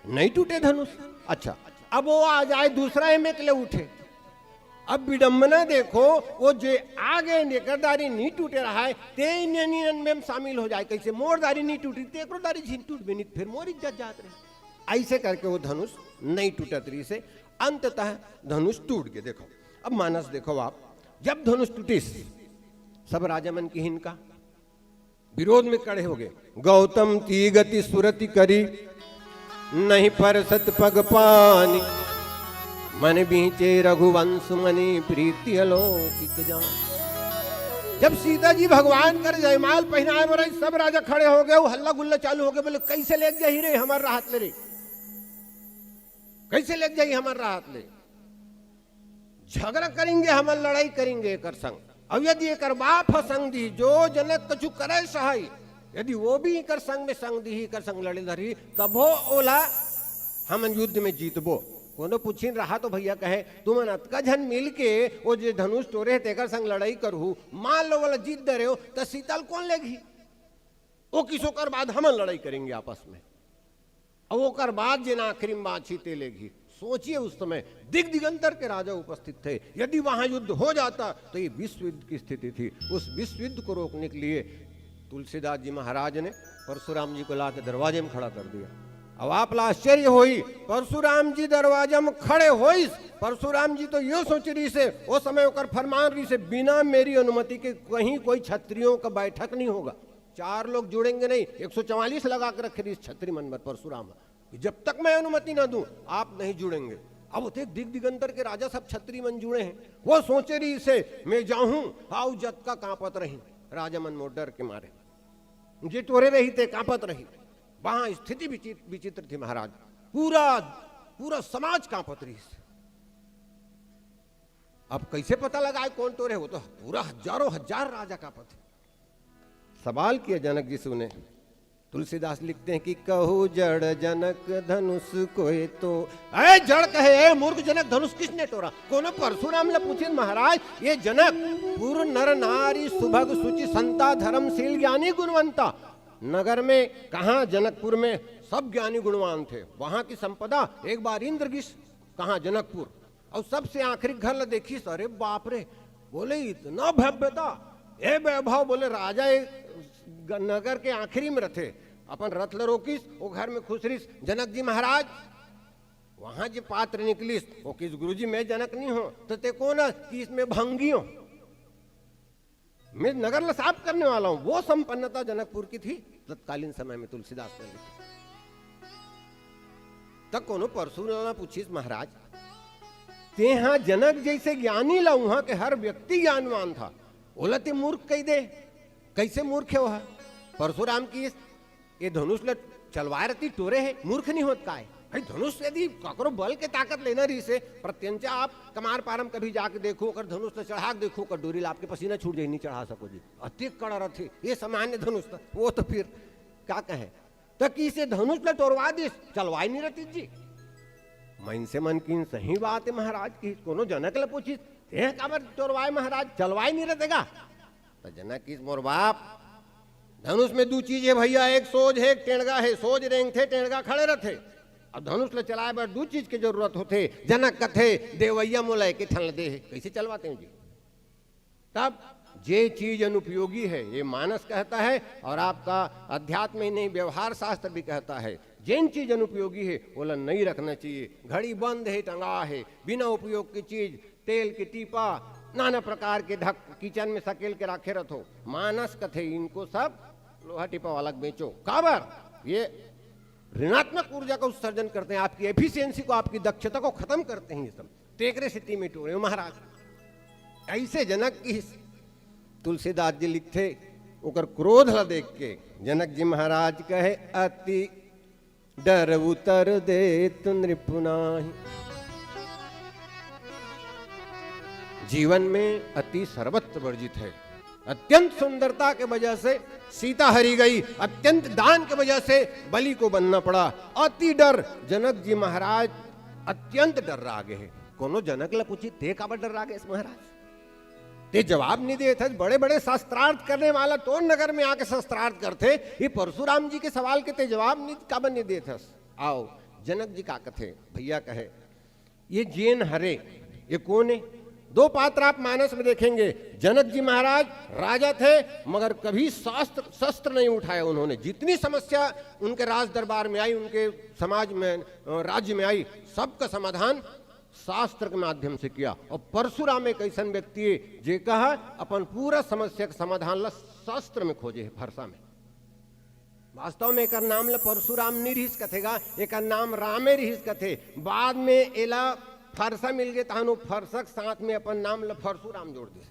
नहीं टूटे धनुष। अच्छा, अब वो आ जाए दूसरा एम एक ले उठे, अब विडंबना देखो, वो जे आगे एकर दारी नहीं टूटे रहा हे, ते निन्यानवे में शामिल हो जाए, कैसे मोर दारी नहीं टूटी, ते एकरो दारी झिन टूट बिनित, फिर मोर इज्जत जात रही। ऐसे करके वो धनुष नहीं टूटत रहिसे, अंततः धनुष टूट गे। देखो, अब मानस देखो आप, जब धनुष टूटिस, सब राजा मन किहिन का विरोध में खड़े हो गए, "गौतम ती गति सुरति करी, नहीं परसत पग पानी, मन बीचे रघुवंश मनि प्रीति अलौकिक जान।" जब सीता जी भगवान कर जयमाल पहनाए बर आई, सब राजा खड़े हो गए, वो हल्ला गुल्ला चालू हो गए, बोले, "कैसे लेग जाही रे हमर राहत ले रे, कैसे लेग जाही हमर राहत ले, झगड़ा करेंगे, हमन लड़ाई करेंगे एकर संग।" अब यदि एकर बाप ह संग दी, जो जनक कछु करे सहाय, यदि वो भी एकर संग में संग दी, एकर संग लड़े धरही, तभो ओला हमन युद्ध में जीतबो। कोनो पूछिन रहा तो भैया कहे, "तुमन अतका झन मिल के वो जे धनुष टोरे हे, तेकर संग लड़ाई करहू, मान लो, ओला जीत डरेव, त सीता ल कौन लेगही? वो किस ओकर बाद हमन लड़ाई करेंगे आपस में।" अब ओकर बाद जेन आखिरी में बांचही ते लेगही। सोचिए, उस समय दिग दिगंतर के राजा उपस्थित थे। यदि वहां युद्ध हो जाता तो ये विश्व युद्ध की स्थिति थी। उस विश्व युद्ध को रोकने के लिए तुलसीदास जी महाराज ने परशुराम जी को ला के दरवाजे में खड़ा कर दिया। अब आप ला आश्चर्य होई, परशुराम जी दरवाजा में खड़े होइस। परशुराम जी तो यो सोच रहिसे, वो समय ओकर फरमान रहिसे, "बिना मेरी अनुमति के कहीं कोई क्षत्रियों का बैठक नहीं होगा।" चार लोग जुड़ेंगे नहीं, एक सौ चवालीस लगा के रखे रहिस छतरी मन बर परशुराम ह, कि जब तक मैं अनुमति ना दूं, आप नहीं जुड़ेंगे। अब ओते दिग दिगंतर के राजा सब छतरी मन जुड़े हैं। वो सोचे रहिसे, "मैं जाहूं, हाउ जतका कांपत रही, राजा मन मोर डर के मारे, जे टोरे रही ते कांपत रही।" वहां स्थिति विचित्र, विचित्र थी महाराज, पूरा, पूरा समाज कांपत रहिस। अब कैसे पता लगाए कौन टोरे? वो तो पूरा हजारों हजार राजा कांपत हे। सवाल किया जनक जी से उन्हें। तुलसीदास लिखते हैं कि "कहु जड़ जनक धनुष कोय तो।" अरे जड़ कहे, ए मूर्ख जनक, धनुष किसने टोरा? कोनो परशुराम ला पूछिन, "महाराज, ये जनक पुर नर नारी सुभग सुचि संता धर्मशील ज्ञानी गुणवंता।" नगर में कहाँ, जनकपुर में सब ज्ञानी गुणवान थे, वहां की संपदा। एक बार इंद्र गिस कहाँ, जनकपुर, और सबसे आखिरी घर ला देखिस, अरे बाप रे, बोले, "इतना भव्यता, ए वैभव।" बोले, "राजा ए ग-, नगर के आखिरी में रथे।" अपन रथ ला रोकिस, वो घर में खुसरिस, "जनक जी महाराज।" वहां जे पात्र निकलिस, वो किस, "गुरुजी, मैं जनक नहीं हूं।" "तो ते कौन है?" "कि इसमें भंगी हूं, मैं नगर ला साफ करने वाला हूं।" वो संपन्नता जनकपुर की थी तत्कालीन समय में, तुलसीदास ने लिखी। तब कोनो परशुराम ला पूछिस, "महाराज, तेहा जनक जैसे ज्ञानी ला, वहां के हर व्यक्ति ज्ञानवान था, ओला ते मूर्ख कह दे, कैसे मूर्ख हे वह?" परशुराम किहिस, "ये धनुष ल चलवाए रती टोरे हे, मूर्ख नहीं होत काय?" भाई, धनुष यदि ककरो बल के ताकत लेना रहिसे, प्रत्यंचा आप कमार पारम कभी जाके देखो, ओकर धनुष ल चढ़ा के देखो, ओकर डोरी ला आपके पसीना छूट जाही, नहीं चढ़ा सको जी, अति कड़ा रथे ये सामान्य धनुष। त वो तो फिर का कहे, त किसे धनुष ल टोरवा दिस, चलवाए नहीं रतिस जी। मनसे मन किहिन, "सही बात हे महाराज," कि कोनो जनक ल पूछिस, "तें काबर टोरवाए महाराज, चलवाए नहीं रतेगा?" त जनक किहिस, "मोर बाप, धनुष में दू चीज हे भैया, एक सोज हे, एक टेंड़गा हे। सोज रेंगथे, टेंड़गा खड़े रथे। अब धनुष ल चलाए बर दू चीज के जरूरत होथे।" जनक कथे, "देवैया मोला एके ठन ल दे हे, कैसे चलवाते हो जी?" तब जे चीज अनुपयोगी है, ये मानस कहता है, और आपका अध्यात्म ही नहीं, व्यवहार शास्त्र भी कहता है, जेन चीज अनुपयोगी है, ओला नहीं रखना चाहिए। घड़ी बंद है, टंगा है, बिना उपयोग की चीज, तेल की टीपा, नाना प्रकार के ढक किचन में सकेल के रखे रथो। मानस कथे, इनको सब लोहा टिपा वाला बेचो। काबर? ये ऋणात्मक ऊर्जा का उत्सर्जन करते हैं, आपकी एफिशिएंसी को, आपकी दक्षता को खत्म करते हैं ये सब। तेकरे सेती में टोरे महाराज। ऐसे जनक की तुलसीदास जी लिखथे, ओकर क्रोध ला देख के जनक जी महाराज कहे, "अति डर उतर देत नृपु नाहीं।" जीवन में अति सर्वत्र वर्जित है। अत्यंत सुंदरता के वजह से सीता हरी गई, अत्यंत दान के वजह से बलि को बनना पड़ा। अति डर, जनक जी महाराज अत्यंत डर्रागे हे। कोनो जनक ला पूछी, "ते काबर डर्रागे हस महाराज?" ते जवाब नहीं देत हस। बड़े बड़े शास्त्रार्थ करने वाला तोर नगर में आके शास्त्रार्थ करथे, ये परशुराम जी के सवाल के ते जवाब नहीं, काबर नहीं देत हस? आओ, जनक जी का कथे, भैया कहे, ये जेन हरे, ये कोन हे? दो पात्र आप मानस में देखेंगे। जनक जी महाराज राजा थे, मगर कभी शास्त्र शस्त्र नहीं उठाया उन्होंने। जितनी समस्या उनके राज दरबार में आई, उनके समाज में, अ, राज्य में आई, सबका समाधान शास्त्र के माध्यम से किया। और परशुराम एक ऐसन व्यक्ति हे, जे कहा अपन पूरा समस्या के समाधान ला शास्त्र में खोजे हे, फरसा में। वास्तव में एकर नाम ल परशुराम नी रिहिस कथे गा, एकर नाम रामे रिहिस कथे। बाद में एला फरसा मिल गे, तहन वो फरसा के साथ में अपन नाम ल परशुराम जोड़ दिस।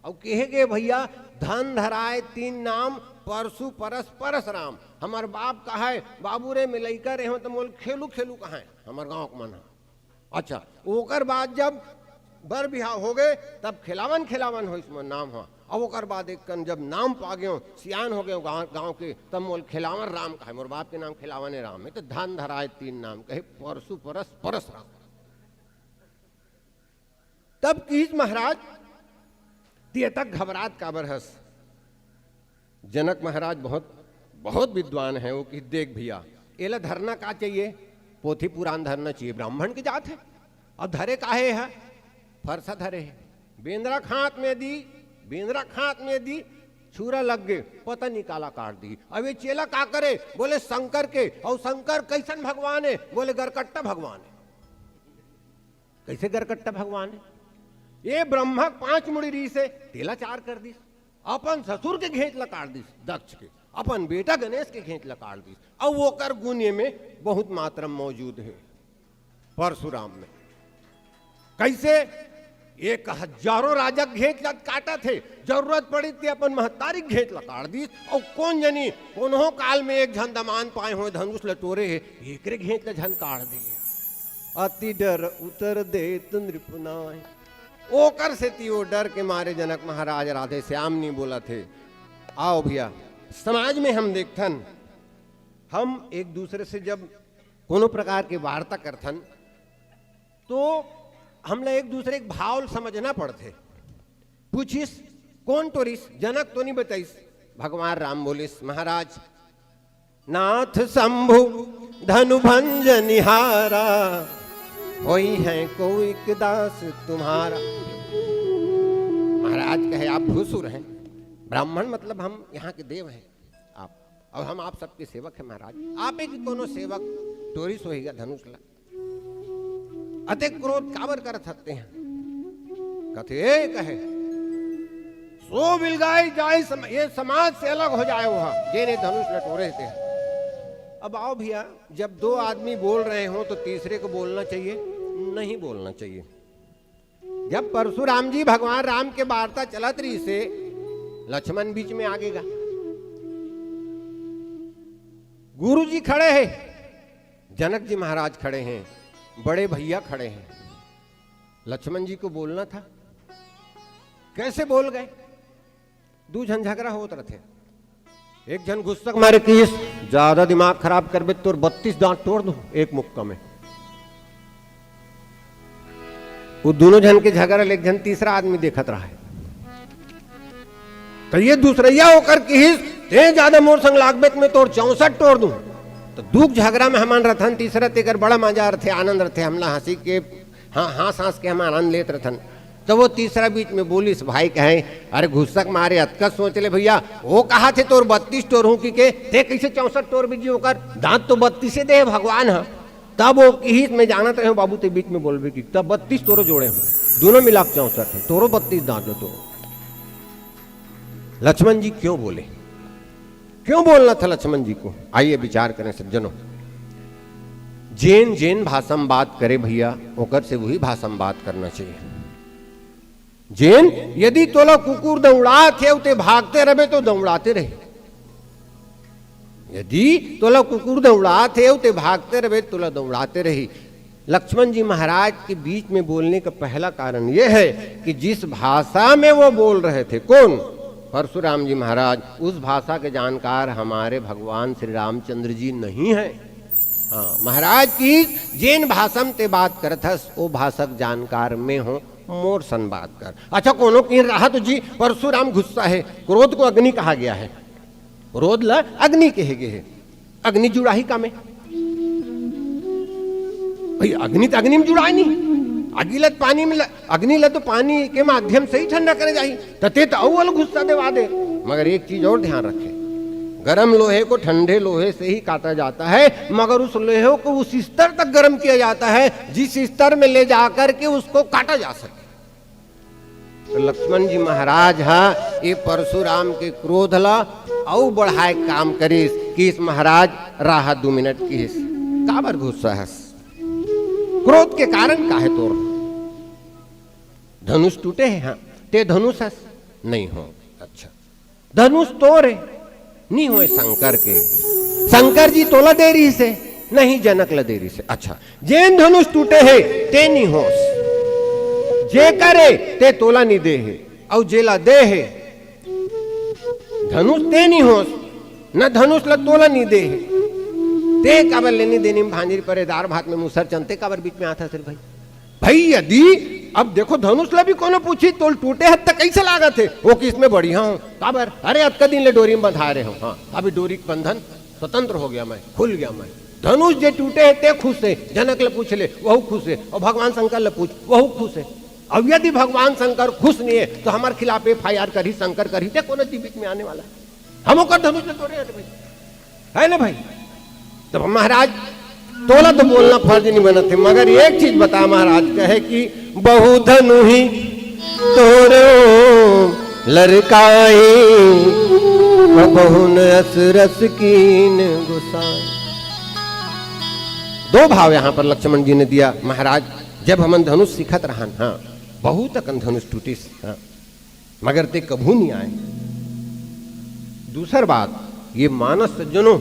अउ कहे गे, "भैया, धन धराए तीन नाम, परशु परस परस राम।" हमर बाप कहाय, "बाबू रे, मैं लइका रेहेंव त मोल खेलू खेलू कहाय हमर गांव के मन ह।" अच्छा, ओकर बाद जब बर बिहाव हो गए, तब खिलावन खिलावन होइस मोर नाम ह। अब ओकर बाद एक कन जब नाम पा गयो, सियान हो गयो गांव, गांव के, तब मोल खिलावन राम कहे। मोर बाप के नाम खिलावन राम हे, तो धन धराए तीन नाम कहे, परशु परस परस राम। तब किहिस महाराज, "ते अतक घबरात काबर हस?" जनक महाराज बहुत, बहुत विद्वान है, वो कि, "देख भैया, एला धरना का चाहिए? पोथी पुराण धरना चाहिए, ब्राह्मण के जात है। अब धरे काहे है? फरसा धरे है। बेंदरा खात में दी, बेंदरा खात में दी, छुरा लग गे, पता नहीं काला काट दी। अब ये चेला का करे?" बोले, "शंकर के।" "और शंकर कैसन भगवान है?" बोले, "गरकट्टा भगवान है।" "कैसे गरकट्टा भगवान है?" "ये ब्रह्मा के पांच मुड़ी रिहिस हे, तेला चार कर दिस, अपन ससुर के घेंच ला काट दिस, दक्ष के, अपन बेटा गणेश के घेंच ला काट दिस।" अब ओकर गुण ये में बहुत मात्रा में मौजूद है परशुराम में। कैसे? एक हजारों राजा के घेंच ला काटत हे, जरूरत पड़ी ते अपन महतारी के घेंच ला काट दिस। और कोन जनी कोनो काल में एक झन दमान पाए होय, धनुष ल टोरे हे, एकरे घेंच ला झन काट दे। "अति डर उतर देत नृपु नाहीं।" ओकर सेती वो डर के मारे जनक महाराज राधे श्याम नहीं बोलत हे। आओ भैया, समाज में हम देखथन, हम एक दूसरे से जब कोनो प्रकार के वार्ता करथन, तो हमला एक दूसरे के भाव ल समझना पड़थे। पूछिस, "कोन टोरिस?" "जनक तो नहीं बताइस।" भगवान राम बोलिस, "महाराज, नाथ शंभु धनु भंजनिहारा, होई है कोई दास तुम्हारा।" महाराज कहे, "आप भूसुर हैं, ब्राह्मण, मतलब हम यहाँ के देव हैं आप, और हम आप सबके सेवक हैं महाराज। आप एक कोनो सेवक टोरिस होही गा धनुष ला।" "अतेक क्रोध काबर करत हस तें?" कथे, "ए कहे, सो बिलगाई जाए सम-, ये समाज से अलग हो जाए वो, जेने धनुष ल टोरे हे तें।" अब आओ भैया, जब दो आदमी बोल रहे हो तो तीसरे को बोलना चाहिए? नहीं बोलना चाहिए। जब परशुराम जी भगवान राम के वार्ता चलत रहिसे, लक्ष्मण बीच में आगे गा। गुरु जी खड़े हैं, जनक जी महाराज खड़े हैं, बड़े भैया खड़े हैं। लक्ष्मण जी को बोलना था, कैसे बोल गए? दू झन झगड़ा होत रथे, एक झन गुस्सा के मारे किहिस, "ज्यादा दिमाग खराब करबे, तोर बत्तीस दांत टोर दूं एक मुक्का में।" वो दोनों झन के झगड़ा ले एक झन तीसरा आदमी देखत रहा है। तो ये दूसरैया ओकर किहिस, "तें ज्यादा मोर संग लागबे त मैं तोर चौसठ टोर दूं।" तो दुख झगड़ा में हमन रथन, तीसरा तेकर बड़ा मजा रथे, आनंद रथे, हमला हंसी के, हाँ, हंस हंस के हम आनंद लेत रथन। तो वो तीसरा बीच में बोलिस, भाई कहे, "अरे गुस्सा के मारे अतका सोच ले भैया, वो कहाथे तोर बत्तीस टोर हूं कि के, तें कैसे चौसठ टोर भी जी, ओकर दांत तो बत्तीसे दे हे भगवान ह।" तब वो किहिस, "मैं जानत रहे हूं बाबू, तें बीच में बोलबे कि तब बत्तीस तोरो जोड़े हूं।" दोनों मिला के चौसठ है, तोरो बत्तीस दांत है तो। लक्ष्मण जी क्यों बोले, क्यों बोलना था लक्ष्मण जी को? आइए विचार करें सज्जनों। जेन जेन भाषा में बात करे भैया, ओकर से वही भाषा में बात करना चाहिए। जेन, यदि तोला कुकुर दौड़ात हे, ते भागते रहबे तो दौड़ाते रही। यदि तोला कुकुर दौड़ात हे, ते भागते रहबे, तोला दौड़ाते रही। लक्ष्मण जी महाराज के बीच में बोलने का पहला कारण यह है कि जिस भाषा में वो बोल रहे थे, कौन? परशुराम जी महाराज, उस भाषा के जानकार हमारे भगवान श्री रामचंद्र जी नहीं हैं। हाँ, महाराज की जेन भाषा में ते बात करत हस, वो भाषा के जानकार में हो, मोर सन बात कर। अच्छा, कोनो कहीं रहा तो जी, परशुराम गुस्सा है, क्रोध को अग्नि कहा गया है, क्रोध ला अग्नि कहे गए है। अग्नि जुड़ाही का में भाई, अग्नि तो अग्नि में जुड़ाए नहीं। अग्नि ला तो पानी में ल-, अग्नि ला तो पानी के माध्यम से ही ठंडा करे जाही, त ते तो अउ अलग गुस्सा देवा दे। मगर एक चीज और ध्यान रखे, गरम लोहे को ठंडे लोहे से ही काटा जाता है, मगर उस लोहे को उस स्तर तक गर्म किया जाता है जिस स्तर में ले जाकर के उसको काटा जा सके। तो लक्ष्मण जी महाराज हा ये परशुराम के क्रोध ला अउ बढ़ाए काम करिस कि इस महाराज राह दू मिनट की हिस। काबर गुस्सा हस? क्रोध के कारण का है तोर? धनुष टूटे है, हाँ, ते धनुष हस? नहीं हो। अच्छा, धनुष तोर है, नहीं होए शंकर के। शंकर जी तोला दे रही से, नहीं, जनक ला दे रही से। अच्छा, जेन धनुष टूटे है, ते नहीं होस। जे करे, ते तोला नहीं दे है। अउ जेला दे है, धनुष ते नहीं होस, न धनुष ला तोला नहीं दे है। ते काबर लेनी देनी में भांजरी परे, दार भात में मूसर चंद, ते काबर बीच में आता सिर्फ भाई? भाई, यदि अब देखो, धनुष ला भी कोनो पूछी, तोल टूटे हत त कैसे लागत है? वो किस में बढ़िया हो, काबर? अरे, अतका दिन ले डोरी में बंधा रहे हो। हाँ, अभी डोरी के बंधन स्वतंत्र हो गया मैं, खुल गया मैं। धनुष जे टूटे है, ते खुश है। जनक ले पूछ ले, वहू खुश है। और भगवान शंकर ले पूछ, वहू खुश है। अब यदि भगवान शंकर खुश नहीं है, तो हमारे खिलाफ एफ आई आर करही, शंकर करही, ते कोनो दी बीच में आने वाला है? हम ओकर धनुष ले तोड़े हत भाई, है ना भाई? तब महाराज, तोला तो बोलना फर्ज नहीं बनत है, मगर एक चीज बता, महाराज कहे कि बहु धनु ही तोरो लरकाई, बहुन अस रस कीन गुसाई। दो भाव यहाँ पर लक्ष्मण जी ने दिया महाराज। जब हमन धनुष सिखत रहन, हाँ, बहुत अकन धनुष टूटिस, हाँ, मगर ते कभू नहीं आए। दूसर बात, ये मानस सज्जनों,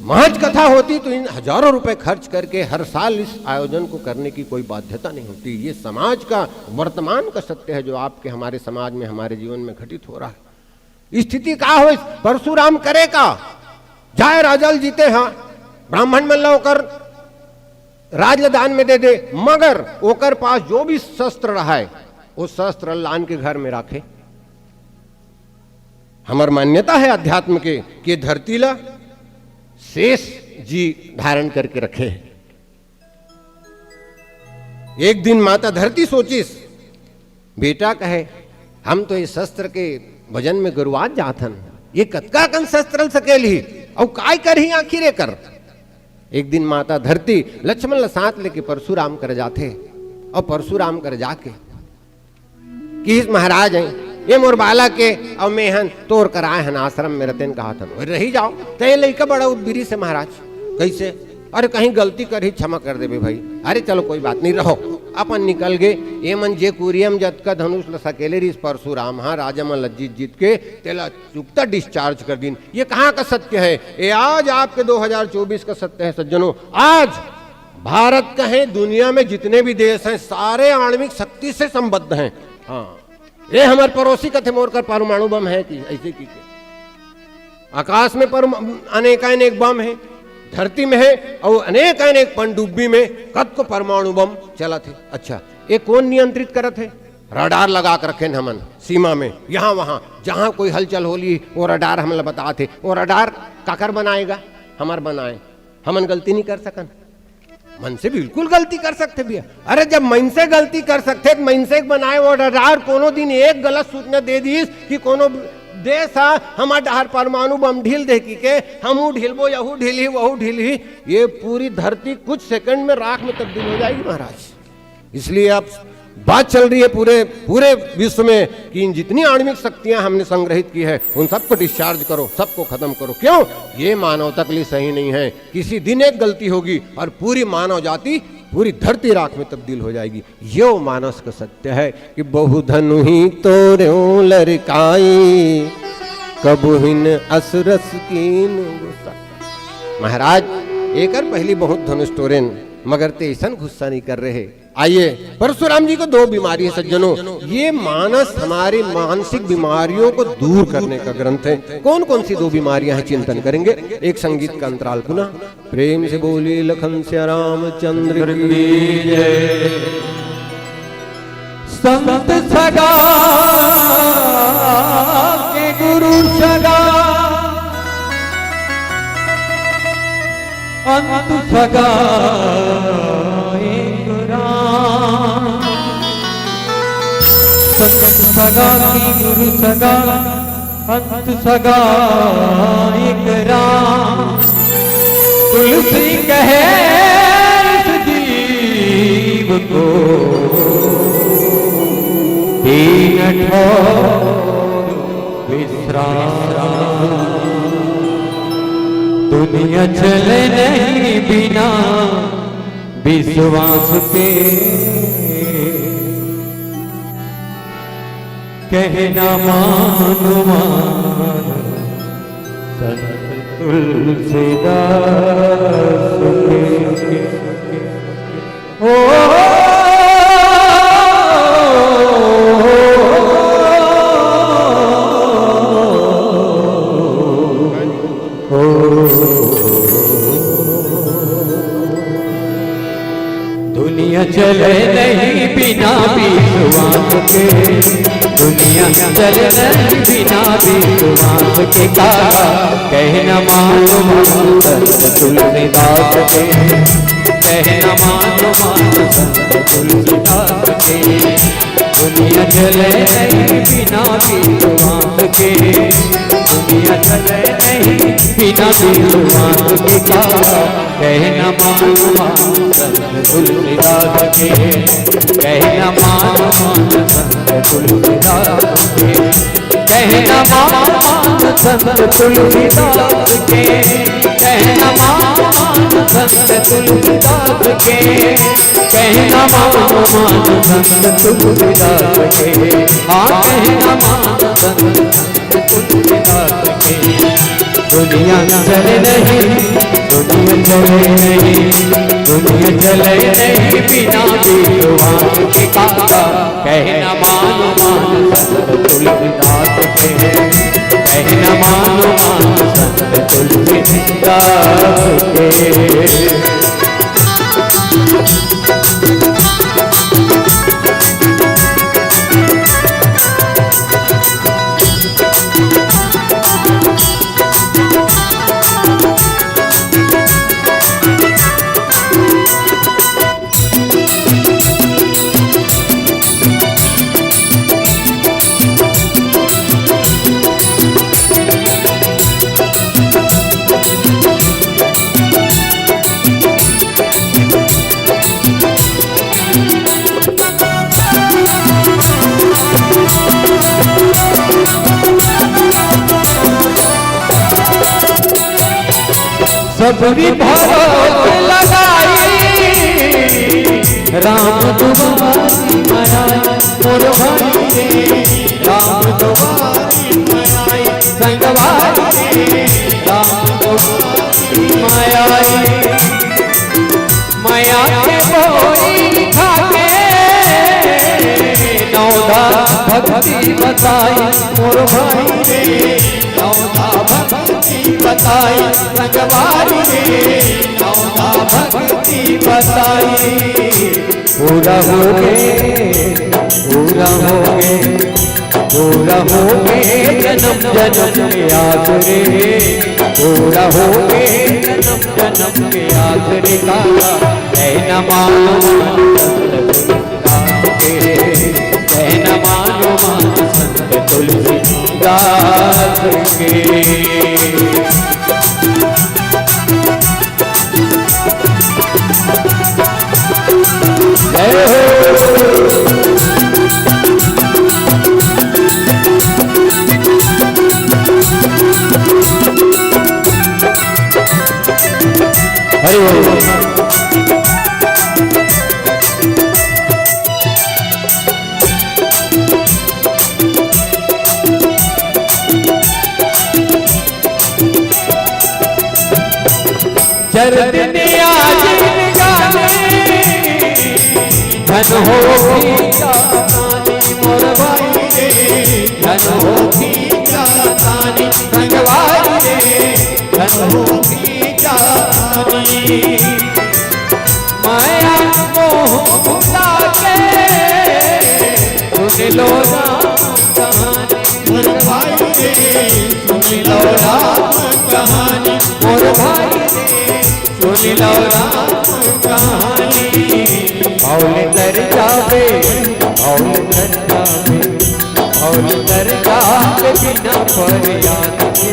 महज कथा होती तो इन हजारों रुपए खर्च करके हर साल इस आयोजन को करने की कोई बाध्यता नहीं होती। ये समाज का वर्तमान का सत्य है, जो आपके, हमारे समाज में, हमारे जीवन में घटित हो रहा है। स्थिति का हो, परशुराम करे का? जाए राजा ल जीते, हाँ, ब्राह्मण मन ला ओकर राज ल दान में दे दे, मगर ओकर पास जो भी शस्त्र रहा है, वो शस्त्र लान के घर में रखे। हमर मान्यता है अध्यात्म के कि धरती ला शेष जी धारण करके रखे है। एक दिन माता धरती सोचिस, बेटा कहे, हम तो ये शस्त्र के वजन में गरुआत जात हन, ये कतका कन शस्त्र ल सकेलही, अउ काय करही आखिर एकर? एक दिन माता धरती लक्ष्मण ल साथ लेके परशुराम कर जाथे, अउ परशुराम कर जाके किहिस, महाराज हैं, ये मोर बालक के, अउ मेहन तोर कराए हन, आश्रम में रतेन कहा थन, रही जाओ। ते लइका बड़ा उद्बिरी से महाराज, कैसे? अरे कहीं गलती करही, क्षमा कर देबे भाई। अरे चलो कोई बात नहीं, रहो। अपन निकल गए। ये मन जे कुरियम जतका धनुष ल सकेले रिस परशुराम, हाँ, राजा मन ल जीत जीत के तेला चुकता डिस्चार्ज कर दिन। ये कहाँ का सत्य है? ये आज आपके दो हज़ार चौबीस का सत्य है सज्जनों। आज भारत कहे, दुनिया में जितने भी देश हैं, सारे आणविक शक्ति से संबद्ध हैं। हाँ, ये हमारे पड़ोसी कथे मोर कर परमाणु बम है कि ऐसे की के। आकाश में परम-, अनेकानेक बम है, धरती में है, और अनेकानेक पनडुब्बी में कतको परमाणु बम चलत है। अच्छा, ये कौन नियंत्रित करत है? रडार लगा के रखे हमन सीमा में, यहाँ वहाँ जहाँ कोई हलचल होली, वो रडार हमला बताथे। वो रडार काकर बनाएगा? हमार बनाए, हमन गलती नहीं कर सकन। मनसे बिल्कुल गलती कर सकथे भैया। अरे, जब मनसे गलती कर सकथे, त मनसे के बनाए वो रडार कोनो दिन एक गलत सूचना दे दिस कि कोनो देश हा हमार डहार परमाणु बम ढील दे कि के, हमू ढीलबो, यहू ढीलही, वहू ढीलही, ये पूरी धरती कुछ सेकंड में राख में तब्दील हो जाएगी महाराज। इसलिए आप बात चल रही है पूरे, पूरे विश्व में कि इन जितनी आणविक शक्तियां हमने संग्रहित की है, उन सबको डिस्चार्ज करो, सबको खत्म करो। क्यों? ये मानवता के लिए सही नहीं है। किसी दिन एक गलती होगी और पूरी मानव जाति, पूरी धरती राख में तब्दील हो जाएगी। यो मानस का सत्य है कि बहु धनु ही तोर्यो लरिकाई, कबहुँ न असुरस कीन्ह गुस्सा। महाराज, एकर पहली बहुत धनुष टोरेन, मगर ते ऐसन गुस्सा नहीं कर रहे। आइए, परशुराम जी को दो बीमारी है सज्जनों। ये मानस हमारी मानसिक बीमारियों को दूर करने का ग्रंथ है। कौन कौन सी दो बीमारियां हैं, चिंतन करेंगे। एक संगीत का अंतराल पुनः। प्रेम से बोलिए लखन सिया रामचंद्र की जय। संत सगा के गुरु सगा, अंत सगा एक राम। संत सगा की गुरु सगा, अंत सगा एक राम। तुलसी कहे इस जीव को, तीन ठौर विश्राम। दुनिया चले नहीं बिना विश्वास के, कहना मानो मानो संत तुलसीदास के। ओ, ओ, दुनिया चले नहीं बिना विश्वास के, दुनिया चले नहीं बिना विश्वास के। काका कहना मानो मानो संत तुलसीदास के, कहना मानो मानो संत तुलसीदास के। दुनिया चले नहीं बिना विश्वास के, दुनिया चले नहीं बिना विश्वास के। काका कहना मानो मानो संत तुलसीदास के, कहना मानो मानो संत तुलसीदास के, कहना मानो मानो संत तुलसीदास के, कहना मानो मानो संत तुलसीदास के, कहना मानो मानो संत तुलसीदास के। हाँ, कहना मानो संत तुलसीदास के। दुनिया चले नहीं, दुनिया चले नहीं, दुनिया चले नहीं बिना विश्वास के। काका कहना मानो मानो संत तुलसीदास के, कहना मानो मानो संत तुलसीदास के। सबरी भरोस लगाई, राम दुआरी माया मोर भाई रे, राम दुआरी माया संगवारी रे, राम दुआरी माया। माया के बोरी खाके नौधा भक्ति बताई मोर भाई रे, नौधा भक्ति बताई संगवारी रे, नौधा भक्ति बताई। पूरा हो गए, पूरा हो गए, पूरा हो गए जन्म जन्म के आस रे, पूरा हो गए जन्म जन्म के आस रे। काका कहना मानो मानो संत तुलसीदास के, कहना मानो मानो संत तुलसीदास के। जय हो। जरदिन आजिन जाने, धन होखी जातानी मोर भाई रे, धन होखी जातानी संगवारी रे, धन होखी जातानी। माया मोह भुला के सुन लो राम कहानी। मोर भाई रे, सुन लो राम कहानी। मोर भाई रे, सुन लो राम कहानी। भौल तर जाबे, भौल तर जाबे, भौल तर जाबे बिना फरियाद के।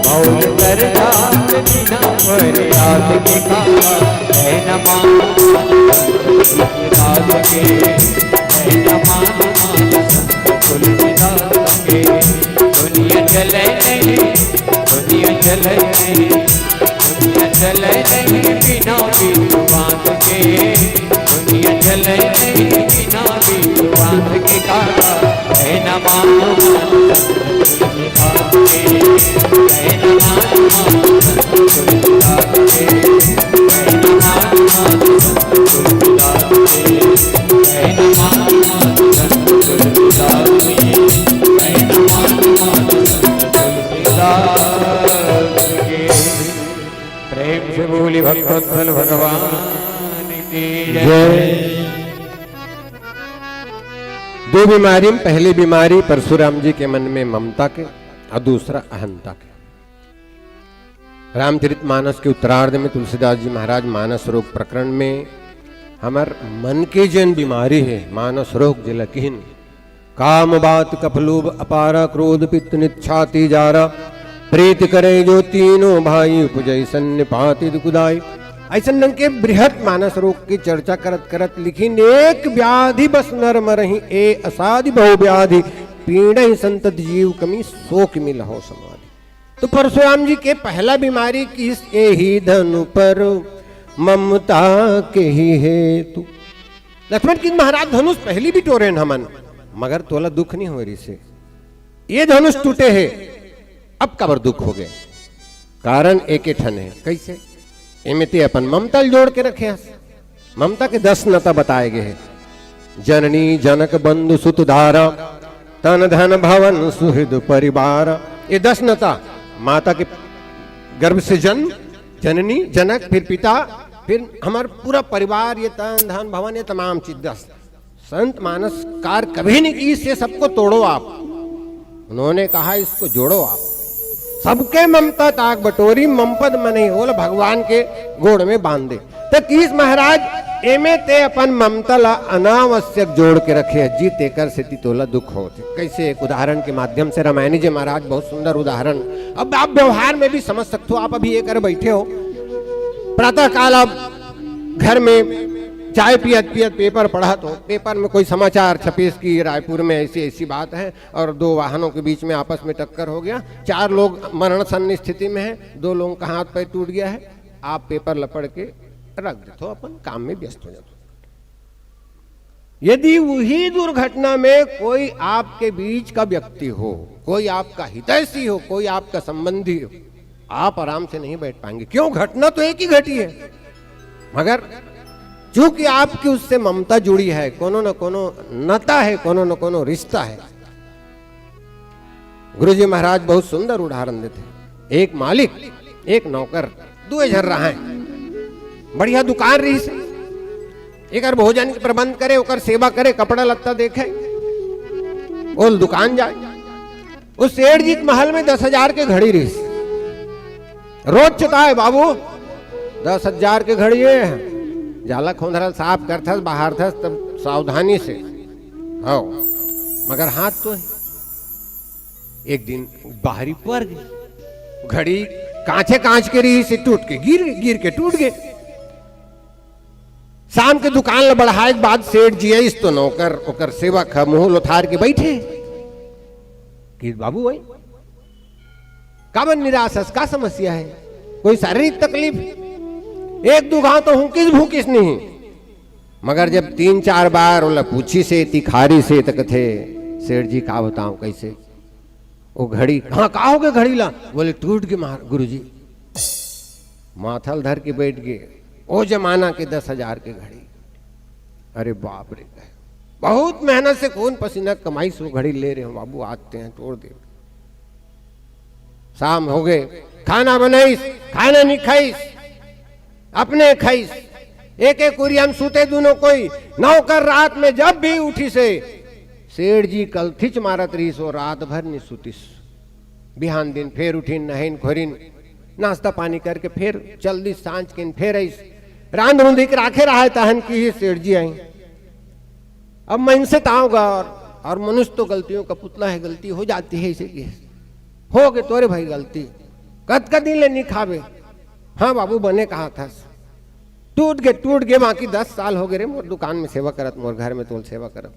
भौल तर जाबे बिना फरियाद के। काला है न मान तुलसीदास के, है न मान तुलसीदास के। दुनिया चले नहीं, दुनिया चले नहीं, दुनिया चले नहीं बिना विश्वास के। दुनिया चले नहीं बिना विश्वास के। काला है न मान तुलसीदास के, है न मान तुलसीदास के, है न मान तुलसीदास के। प्रेम से बोली भक्तवत्सल भगवान की जय। दो बीमारी में, पहली बीमारी परशुराम जी के मन में ममता के और दूसरा अहंता के। रामचरित मानस के उत्तरार्ध में तुलसीदास जी महाराज मानस रोग प्रकरण में हमर मन के जेन बीमारी हे, मानस रोग जेला किहिन, काम बात कफ लोभ अपारा, क्रोध पित्त नित छाती जारा, प्रीत करे जो तीनों भाई, उपजै सन्निपात इद कुदाई। अइसन ढंग के बृहत मानस रोग की चर्चा करत करत लिखिन, एक व्याधि बस नर मरही ए असाधि बहु व्याधि, पीड़हि संतत जीव कमी सोक मिलहो समाधि। तो परशुराम जी के पहला बीमारी किस, एही धनु पर ममता के ही हेतु। लक्ष्मण किहिन महाराज, धनुष पहली भी टोरेन हमन, मगर तोला दुख नहीं हो रही से, ये धनुष टूटे हे, अब काबर दुख हो गए? कारण एके ठन हे। कैसे? एमे ते अपन ममता ल जोड़ के रखे हस। ममता के दस नता बताए गए हे। जननी जनक बंधु सुत धारा, तन धन भवन सुहृद परिवार। ये दस नता, माता के गर्भ से जन्म, जननी जनक, फिर पिता, फिर हमार पूरा परिवार, ये तन धन भवन, ये तमाम चीज दस। संत मानसकार कभी नहीं किहिस ये सबको तोड़ो आप, उन्होंने कहा इसको जोड़ो आप। सबके ममता ताक बटोरी, ममपद मनहि ओला भगवान के गोड़ में बांध दे। त किहिस महाराज, एमे ते अपन ममता ला अनावश्यक जोड़ के रखे हस जी, तेकर सेती तोला दुख होत हे। कैसे? एक उदाहरण के माध्यम से, रामायणी जी महाराज बहुत सुंदर उदाहरण। अब आप व्यवहार में भी समझ सकते हो, आप अभी ये कर बैठे हो, प्रातः काल आप घर में चाय पियत पियत पेपर पढ़त हो, पेपर में कोई समाचार छपे कि रायपुर में ऐसी ऐसी बात है और दो वाहनों के बीच में आपस में टक्कर हो गया, चार लोग मरणासन्न स्थिति में हैं, दो लोगों का हाथ पैर टूट गया है। आप पेपर ल पढ़ के रख देते हो, अपन काम में व्यस्त हो जाते हो। यदि वही दुर्घटना में कोई आपके बीच का व्यक्ति हो, कोई आपका हितैषी हो, कोई आपका संबंधी हो, आप आराम से नहीं बैठ पाएंगे। क्यों? घटना तो एक ही घटी है, मगर चूंकि आपकी उससे ममता जुड़ी है, कोनो न कोनो नता है, कोनो न कोनो रिश्ता है। गुरु जी महाराज बहुत सुंदर उदाहरण देथे। एक मालिक, एक नौकर, दुए झन रहय। बढ़िया दुकान रहिस, एकर भोजन के प्रबंध करे, ओकर सेवा करे, कपड़ा लत्ता देखे, ओल दुकान जाय। उस सेठ जी के महल में दस हजार के घड़ी रहिस। रोज चेताय, "बाबू, दस हजार के घड़ी हे, जाला खोंधरा ल साफ करथस, बहारथस, तब सावधानी से, हव, मगर हाथ तो हे।" एक दिन बाहरी पर गे, घड़ी कांचे कांच के रहिस, टूट के गिर, गिर के टूट गे। शाम के दुकान ल बढ़ाए के बाद सेठ जी आइस तो नौकर, ओकर सेवक ह, मुंह लोथार के बैठे। कि बाबू भाई, काबर निराश हस, का समस्या है, कोई शारीरिक तकलीफ? एक दू घांव तो हुंकिस भूंकिस नहीं, मगर जब तीन चार बार ओला पूछिस हे, तिखारिस हे, त कथे, "सेठ जी, का बताऊं, कैसे?" वो घड़ी, "हाँ, का हो गया घड़ी ला?" बोले, "टूट गे महाराज, गुरुजी।" माथा ल धर के बैठ गे। ओ जमाना के दस हजार के घड़ी। अरे बाप रे, बहुत मेहनत से खून पसीना कमाइस, वो घड़ी ले रहे हो बाबू, आज तें तोड़ दे। शाम हो गए, खाना बनाइस, खाना नहीं खाइस, अपने खाइस, एक एक कुरिया में सूते दोनों कोई। नौकर रात में जब भी उठिस हे, सेठ जी कलथिच मारत रहिस, वो रात भर नहीं सुतिस। बिहान दिन फेर उठिन, नहाइन खोरिन, नाश्ता पानी करके फेर चल दिस, सांझ के फेर आइस, रांध रूंध के राखे रहा हे, तहन किहिस सेठ जी आइन। अब मनसे ताव गा, और, और मनुष्य तो गलतियों का पुतला है, गलती हो जाती है, इसे किहिस, "हो गे तोरे भाई गलती, कतका दिन ले नहीं खाबे?" "हाँ बाबू, बने कहा था, टूट गे, टूट गे, बाकी दस साल हो गए रे मोर दुकान में सेवा करत, मोर घर में तोर सेवा करत।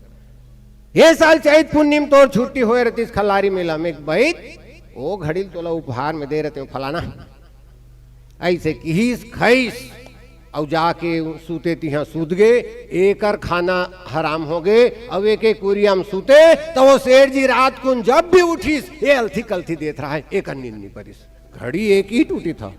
ये साल चैत पुन्नी म तोर छुट्टी होए रहतिस, खल्लारी मेला में बइठ, ओ घड़ी ल तोला उपहार में दे रहते फलाना।" ऐसे किहिस, खाइस, अउ जाके सूते तिहां सूत गे। एकर खाना हराम हो गे, अउ एक एक कुरिया में सूते, त वो सेठ जी रात कुन जब भी उठिस, ये अलथी कलथी देत रहा हे, एकर नींद नहीं परिस। घड़ी एक ही टूटी था,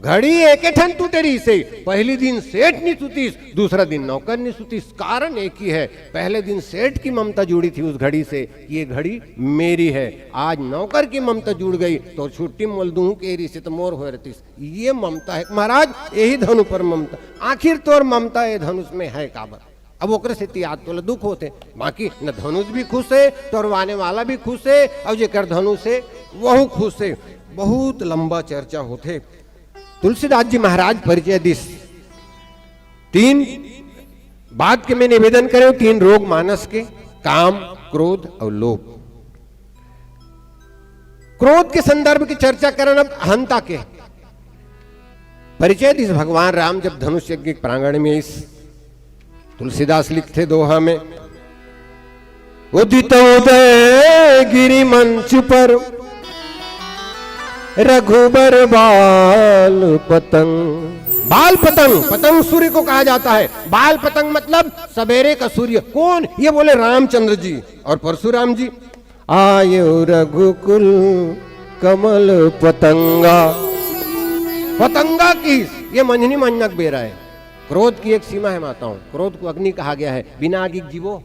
घड़ी एक ठन टूटे रहिस हे। पहली दिन सेठ नहीं सुतिस, दूसरा दिन नौकर नहीं सुतिस। कारण एक ही है, पहले दिन सेठ की ममता जुड़ी थी उस घड़ी से कि ये घड़ी मेरी है, आज नौकर की ममता जुड़ गई, तो छुट्टी मोल दूं के रहिस हे त मोर होए रहतिस। ये ममता है महाराज, यही धनु पर ममता। आखिर तोर ममता ये धनुष में है काबर? अब ओकरे सेती आज तोला दुख होथे, बाकी न धनुष भी खुश हे, टोरवाने वाला भी खुश हे, अउ जेकर धनुष हे, वहू खुश हे। बहुत लंबा चर्चा होथे। तुलसीदास जी महाराज परिचय दिस। तीन बात के मैं निवेदन करेंव, तीन रोग मानस के, काम, क्रोध अउ लोभ। क्रोध के संदर्भ की चर्चा करन अब अहंता के। परिचय दिस भगवान राम जब धनुष यज्ञ के प्रांगण में आइस, तुलसीदास लिखथे दोहा में, "उदित उदय गिरि मंच पर रघुबर बाल पतंग।" बाल पतंग, पतंग सूर्य को कहा जाता है। बाल पतंग मतलब सवेरे का सूर्य। कौन? ये बोले रामचंद्र जी और परशुराम जी। "आयो रघुकुल कमल पतंगा।" पतंगा की ये मंझनी मंझना के बेरा है। क्रोध की एक सीमा है माताओं, क्रोध को अग्नि कहा गया है। बिना आगी के जीवो,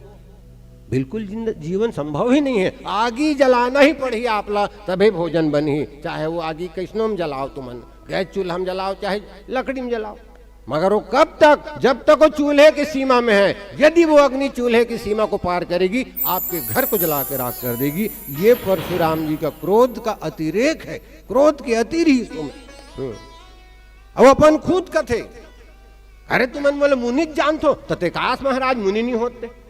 बिल्कुल जिंद-, जीवन संभव ही नहीं है। आगी जलाना ही पड़ही आप ला, तभे भोजन बनही। चाहे वो आगी कैसनो में जलाओ तुमन, गैस चूल्हा में जलाओ, चाहे लकड़ी में जलाओ, मगर वो कब तक? जब तक वो चूल्हे की सीमा में है। यदि वो अग्नि चूल्हे की सीमा को पार करेगी, आपके घर को जला के राख कर देगी। ये परशुराम जी का क्रोध का अतिरेक है, क्रोध के अति रहिस ओमे। हम्म। अब अपन खुद कथे, "अरे तुमन मोला मुनिच जानथो, त ते कास महाराज मुनि नहीं होते?"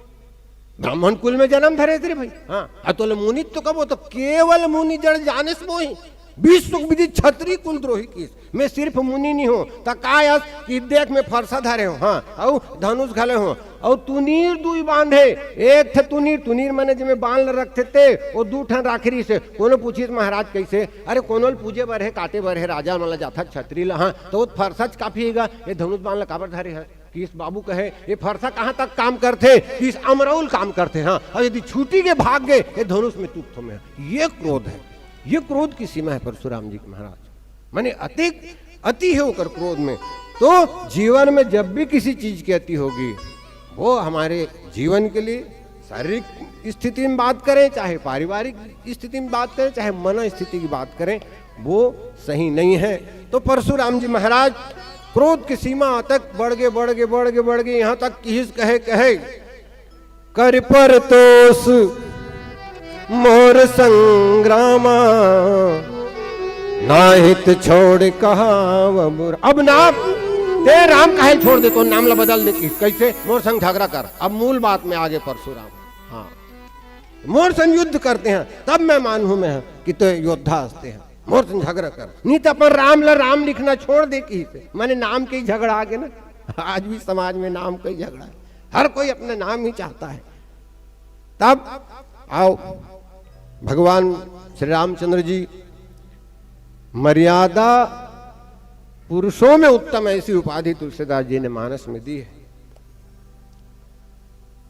ब्राह्मण कुल में जन्म धरे थे रे भाई। हाँ, अ तोले मुनि तो कबो, तो केवल मुनि जड़ जानेस मोहि, विश्व विदित क्षत्रिय कुल द्रोही किहिस। मैं सिर्फ मुनि नहीं हूँ, त काय अस कि देख मैं फरसा धरे हूँ, हाँ, अउ धनुष घले हूँ, अउ तुनीर दुई बांधे, एक ठे तुनीर, तुनीर माने जेमे बाण ल रखथे ते, वो दू ठन राखे रहिस हे। कोनो पूछिस महाराज कैसे? अरे कोनो ल पूजे बर हे, काटे बर हे, राजा मन ल जाथा क्षत्रिय ल, हाँ, त वो फरसा च काफी हे गा, ये धनुष बाण ल काबर धरे हे? किहिस बाबू कहे, "ये फरसा कहाँ तक काम करथे?" किहिस, "अमरउल काम करथे।" हाँ, अउ यदि छूटी के भाग गे, ये धनुष में टूटथों मैं। ये क्रोध है, ये क्रोध की सीमा है परशुराम जी की महाराज। माने अति, अति है ओकर क्रोध में। तो जीवन में जब भी किसी चीज की अति होगी, वो हमारे जीवन के लिए, शारीरिक स्थिति में बात करें, चाहे पारिवारिक स्थिति में बात करें, चाहे मन स्थिति की बात करें, वो सही नहीं है। तो परशुराम जी महाराज क्रोध की सीमा तक बढ़ गए, बढ़ गए, बढ़ गए, बढ़ गए, यहाँ तक किहिस कहे, कहे, "कर परतोष मोर संग्रामा, नाहित छोड़ कहाव बुरा।" अब ना ते राम काहे छोड़ दे, तो नाम ला बदल दे। किहिस, कैसे? "मोर संग झगड़ा कर।" अब मूल बात में आगे परशुराम, हाँ, "मोर संग युद्ध करते हैं, तब मैं मानूं मैं कि तो योद्धा हंसते हैं।" मोर संग झगड़ा कर, नहीं तो अपन राम ला राम लिखना छोड़ दे किहिस। माने नाम के ही झगड़ा आगे ना। आज भी समाज में नाम का ही झगड़ा है, हर कोई अपना नाम ही चाहता है। तब आओ, भगवान श्री रामचंद्र जी मर्यादा पुरुषों में उत्तम ऐसी उपाधि तुलसीदास जी ने मानस में दी है।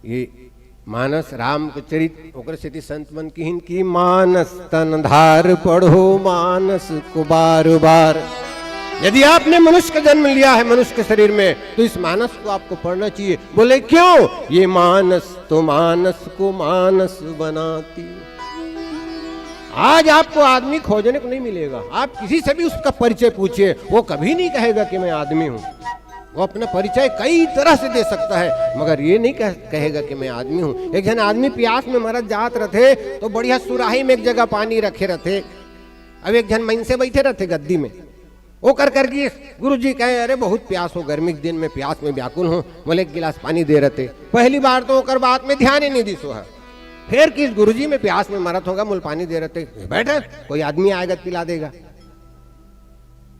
ये मानस राम के चरित, ओकर सेती संत मन किहिन कि मानस तन धार पढ़ो मानस को बार बार। यदि आपने मनुष्य का जन्म लिया है, मनुष्य के शरीर में, तो इस मानस को आपको पढ़ना चाहिए। बोले, क्यों? ये मानस तो मानस को मानस बनाती। आज आपको आदमी खोजने को नहीं मिलेगा। आप किसी से भी उसका परिचय पूछिए, वो कभी नहीं कहेगा कि मैं आदमी हूं। वो अपना परिचय कई तरह से दे सकता है, मगर ये नहीं कह, कहेगा कि मैं आदमी हूं। एक झन आदमी प्यास में मरत जात रथे, तो बढ़िया सुराही में एक जगह पानी रखे रथे। अब एक झन मनसे बैठे रथे गद्दी में, ओकर कर गिस, गुरुजी कहे, "अरे, बहुत प्यास हो, गर्मी के दिन में प्यास में व्याकुल हूं, मोला एक गिलास पानी दे," रथे। पहली बार तो ओकर बात में ध्यान ही नहीं दिस ओह। फिर किस, "गुरुजी, मैं प्यास में मरत होंगा, मोला पानी दे," रथे, "बैठ, कोई आदमी आएगा तो पिला देगा।"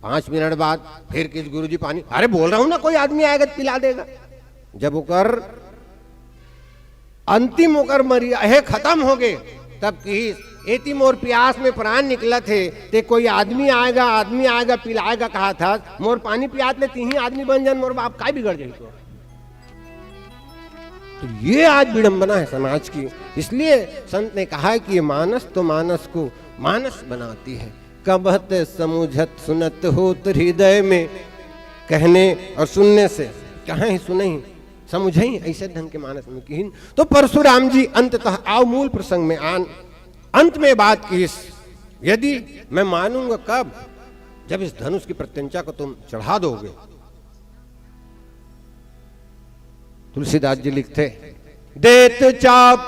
पांच मिनट बाद फिर किस, "गुरुजी, पानी।" "अरे, बोल रहा हूं ना, कोई आदमी आएगा तो पिला देगा।" जब ओकर अंतिम ओकर मरिया हे खत्म हो गए, तब किहिस, "एती मोर प्यास में प्राण निकलत हे, ते कोई आदमी आएगा, आदमी आएगा, पिलाएगा कहा था, मोर पानी पियात ले तिही आदमी बन जान, मोर बाप काय बिगड़ जाही तो?" तो ये आज विडंबना है समाज की। इसलिए संत ने कहा है कि ये मानस तो मानस को मानस बनाती है। कबहत समुझत सुनत होत हृदय में, कहने और सुनने से, कहें सुनहीं, समुझहीं, ऐसे ढंग के मानस में किहिन। तो परशुराम जी अंततः, आओ मूल प्रसंग में आन, अंत में बात किहिस, यदि मैं मानूंगा कब? जब इस धनुष की प्रत्यंचा को तुम चढ़ा दोगे। तुलसीदास जी लिखते, "देत चाप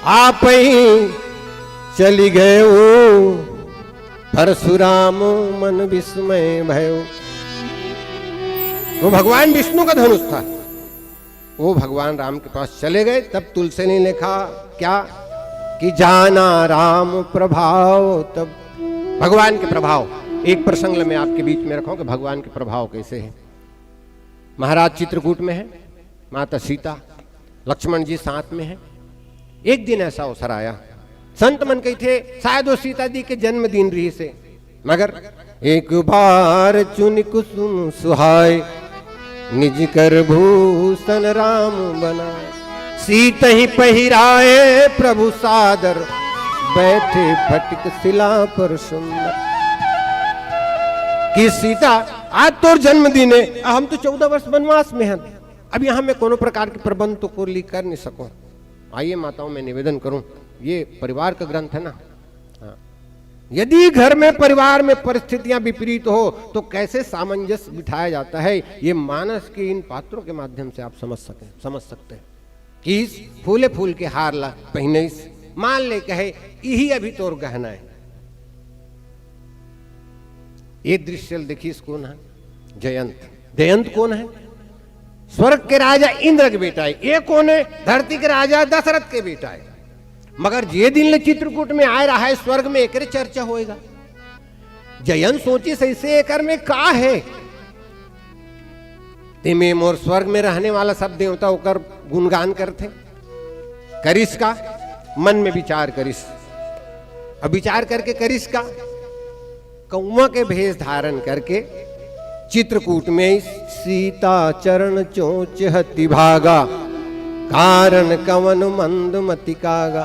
आपहि चलि गयो, परशुराम मन विस्मय भयो।" वो भगवान विष्णु का धनुष था, वो भगवान राम के पास चले गए। तब तुलसी ने लिखा क्या, कि "जाना राम प्रभाव तब।" भगवान के प्रभाव, एक प्रसंग मैं आपके बीच में रखूं कि भगवान के प्रभाव कैसे हैं। महाराज चित्रकूट में है, माता सीता, लक्ष्मण जी साथ में है। एक दिन ऐसा अवसर आया, संत मन कहिथे, शायद वो सीता जी के जन्मदिन रहिसे, मगर "एक बार चुनि कुसुम सुहाय, निज कर भूषण राम बनाय। सीतहि पहिराए प्रभु सादर, बैठे फटिक सिला पर सुंदर।" कि सीता, आज तोर जन्मदिन है, हम तो चौदह वर्ष वनवास में हैं, अब यहाँ मैं कोनो प्रकार के प्रबंध तो कोर ली कर नहीं सकूं। आइए माताओं, मैं निवेदन करूं, ये परिवार का ग्रंथ है ना, हाँ। यदि घर में, परिवार में परिस्थितियां विपरीत हो, तो कैसे सामंजस्य बिठाया जाता है, ये मानस के इन पात्रों के माध्यम से आप समझ सकें, समझ सकते हैं। कि इस फूले फूल के हार ला पहिनइस, मान ले कहे, "इही अभी तोर गहना है।" ये दृश्य ल देखिस कोन है? जयंत। जयंत कोन है? स्वर्ग के राजा इंद्र के बेटा है। ये कोन है? धरती के राजा दशरथ के बेटा है। मगर जे दिन ले चित्रकूट में आए रहा है, स्वर्ग में एकरे चर्चा होएगा। जयंत सोचिस, "ऐसे एकर में का है?" तेमे मोर स्वर्ग में रहने वाला सब देवता ओकर गुणगान करथे। करिस का? मन में विचार करिस। अब विचार करके करिस का? कौवा के भेष धारण करके चित्रकूट में सीता चरण चोंच हति भागा, कारण कवन मंद मति कागा।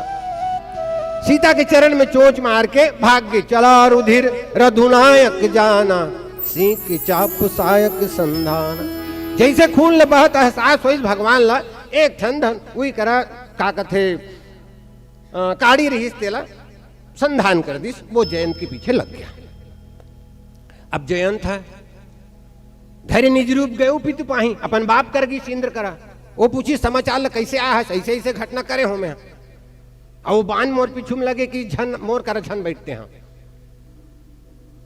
सीता के चरण में चोंच मार के भाग गे। चला रुधिर रधुनायक जाना, सींक चाप सायक संधान। जैसे खून ल बहत एहसास होइस भगवान ला, एक ठन धन उही करा, का कथे, अ, काड़ी रहिस, तेला संधान कर दिस, वो जयंत के पीछे लग गया। अब जयंत है, धरि निज रूप गयो पितु पाही, अपन बाप कर गिस इंद्र करा। वो पूछिस समाचार ल, "कैसे आया है?" "ऐसे ऐसे घटना करे हो मैं।" अउ बान मोर पीछू में लगे कि झन मोर करा झन बैठते हैं।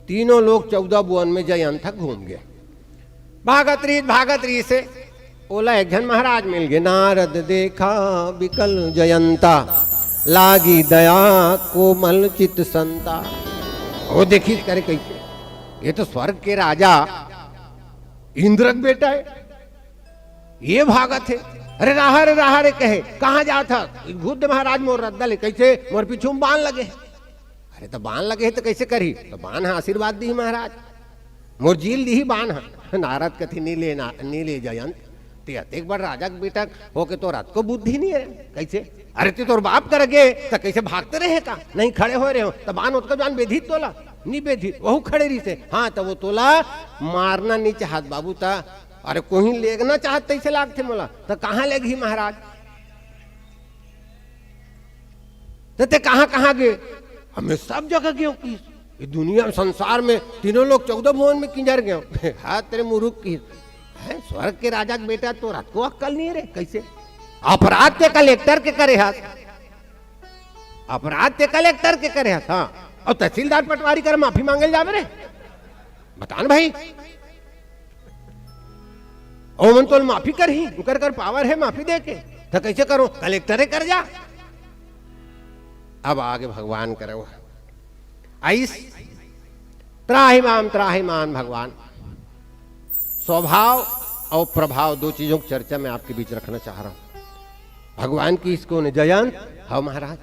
तीनों लोग चौदह भुवन में जयंत घूम गए। भागत रहिस, भागत रहिस हे, ओला एक झन महाराज मिल गए। नारद देखा बिकल जयंता, लागी दया कोमल चित संता। वो देखिस करे कैसे, ये तो स्वर्ग के राजा इंद्र के बेटा है, ये भागत हे। "अरे राहा रे, राहा रे," कहे, "कहाँ जात हस?" "भूत महाराज मोर रद्दा ले, कैसे मोर पीछू में बान लगे हे।" "अरे तो बान लगे हे तो कैसे करही?" "तो बान ह आशीर्वाद दिही महाराज।" मोर जील दिही बान ह। नारद कथे, "नी ले ना, नी ले जयंत, ते अतेक बड़ राजा के बेटा होके तोर अतको बुद्धि नी हे, कइसे? अरे ते तोर बाप कर गे, त कइसे भागते रहे का? नहीं खड़े होय रहे हो, त बान ओतका जान बेधित तोला, नी बेधित, वहू खड़े रहिसे। हाँ, त वो तोला मारना नी चाहत बाबू, त अरे कोही लेगना चाहत तइसे लागथे मोला, त कहाँ लेगही महाराज?" त ते कहाँ कहाँ गे? "अब मैं सब जगह गेंव" किहिस। ये दुनिया में, संसार में तीनों लोक चौदह भुवन में किंजर गेंव। "हाथ तेरे मुरुख" किहिस। हैं, स्वर्ग के राजा के बेटा, तोर अतको अक्कल नी हे रे, कइसे? अपराध ते कलेक्टर के करे हस, अपराध ते कलेक्टर के करे हस, हाँ, अउ तहसीलदार पटवारी कर माफी मांगे ल जाबे रे? बता न भाई। ओमन तोला माफी करही, उकर कर पावर हे माफी दे के, त कइसे करो? कलेक्टरे कर जा। अब आगे भगवान करे वो। आइस, त्राहिमाम त्राहिमाम भगवान। स्वभाव अउ प्रभाव, दो चीजों की चर्चा मैं आपके बीच रखना चाह रहा हूं। भगवान किहिस कोन हे? जयंत, "हव महाराज।"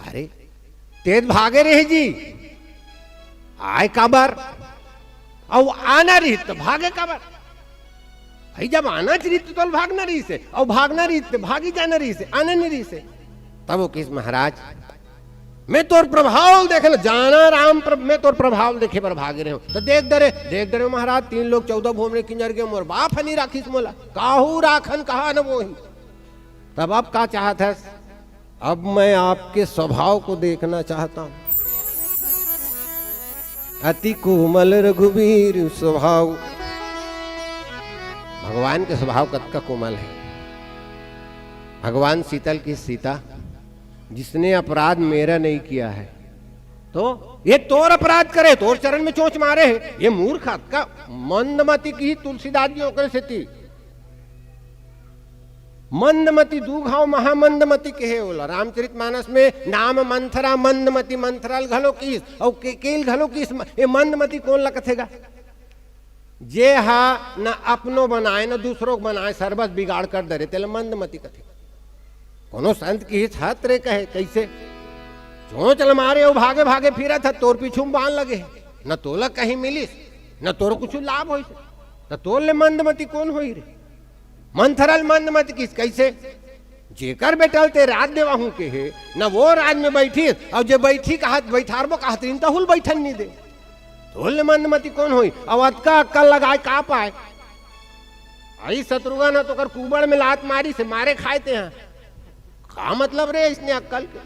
"अरे, तें त भागे रहे जी, आय काबर? अउ आना रहिस त भागे काबर? भाई, जब आना रहिस त तोला भागना रहिसे, अउ भागना रहिस त भागी जाना रहिसे, आना नी रहिसे।" तब वो किहिस, "महाराज, मैं तोर प्रभाव ल देखे ल जाना राम, प्र-, मैं तोर प्रभाव ल देखे बर भागे रहे हूं। त देख डरे, देख डरे महाराज, तीन लोक चौदह भुवन में किंजर गेंव, मोर बाप ह नी राखिस मोला, काहू राखन कहा न मोही। तब अब का चाहत हस?" "अब मैं आपके स्वभाव को देखना चाहता हूं।" अति कोमल रघुबीर स्वभाव। भगवान के स्वभाव कतका कोमल हे। भगवान सीता ल किहिस, "सीता, जिसने अपराध मेरा नहीं किया है, तो ये तोर अपराध करे, तोर चरण में चोंच मारे हे, ये मूर्ख अतका मंदमती" किहिस तुलसीदास जी ओकरे सेती। मंदमती, दू घांव महामंदमती कहे ओला। रामचरित मानस में नाम मंथरा, मंदमती, मंथरा ल घलो किहिस, अउ केकई ल घलो किहिस, म-, ये मंदमती कोन ल कथे गा? जे हा न अपनो बनाय, न दूसरो के बनाय, सरबस बिगाड़ कर डरे, तेला मंदमती कथे। कोनो संत किहिस, "हत रे" कहे, कइसे? चोंच ल मारे अउ भागे भागे फिरत ह, तोर पीछू म बान लगे हे, न तोला कहीं मिलिस, न तोर कुछु लाभ होइस, त तोर ले मंदमती कोन होही रे? मंथरा ल मंदमती किहिस, कइसे? "जेकर बेटा ल तें राज देवाहूं कहे, न वो राज में बइठिस, अउ जे बइठही कहत, बइठारबो कहत रहिन, तहू ल बइठन नी दे। तोर ले मंदमती कोन होही? अउ अतका अक्कल लगाय का पाय?" अई शत्रुघ्न ह तो ओकर कुबड़ में लात मारिस हे, मारे खाय तें ह। का मतलब रे अइसने अक्कल के?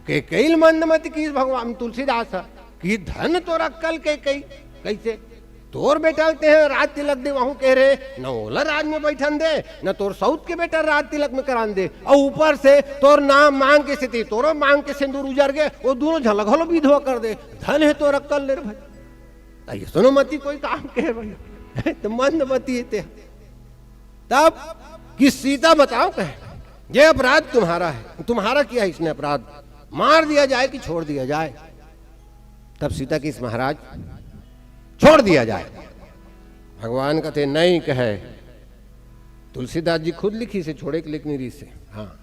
केकई ल मंदमती किहिस भगवान तुलसीदास ह, किहिस धन तोर अक्कल केकई। कइसे? तोर बेटा ल तें ह राज तिलक देवाहूं कहे रहे, न ओला राज में बइठन दे, न तोर सउत के बेटा ल राज तिलक में करान दे, अउ ऊपर से तोर नाम मांग के सेती, तोरो मांग के सिंदूर उजर गे, वो दूनों झन ल घलो विधवा कर दे। धन हे तोर अक्कल ले रे भाई। त अइसनो मती कोई काम कहे भाई। त मंदमती हे तें ह। तब किहिस, "सीता बताओ" कहे, "ये अपराध तुम्हारा है, तुम्हारा किया है इसने अपराध, मार दिया जाए कि छोड़ दिया जाए?" तब सीता किहिस, "महाराज, छोड़ दिया जाए।" भगवान कथे, "नहीं" कहे, तुलसीदास जी खुद लिखिस हे, छोड़े के लेख नी रहिस हे। हाँ,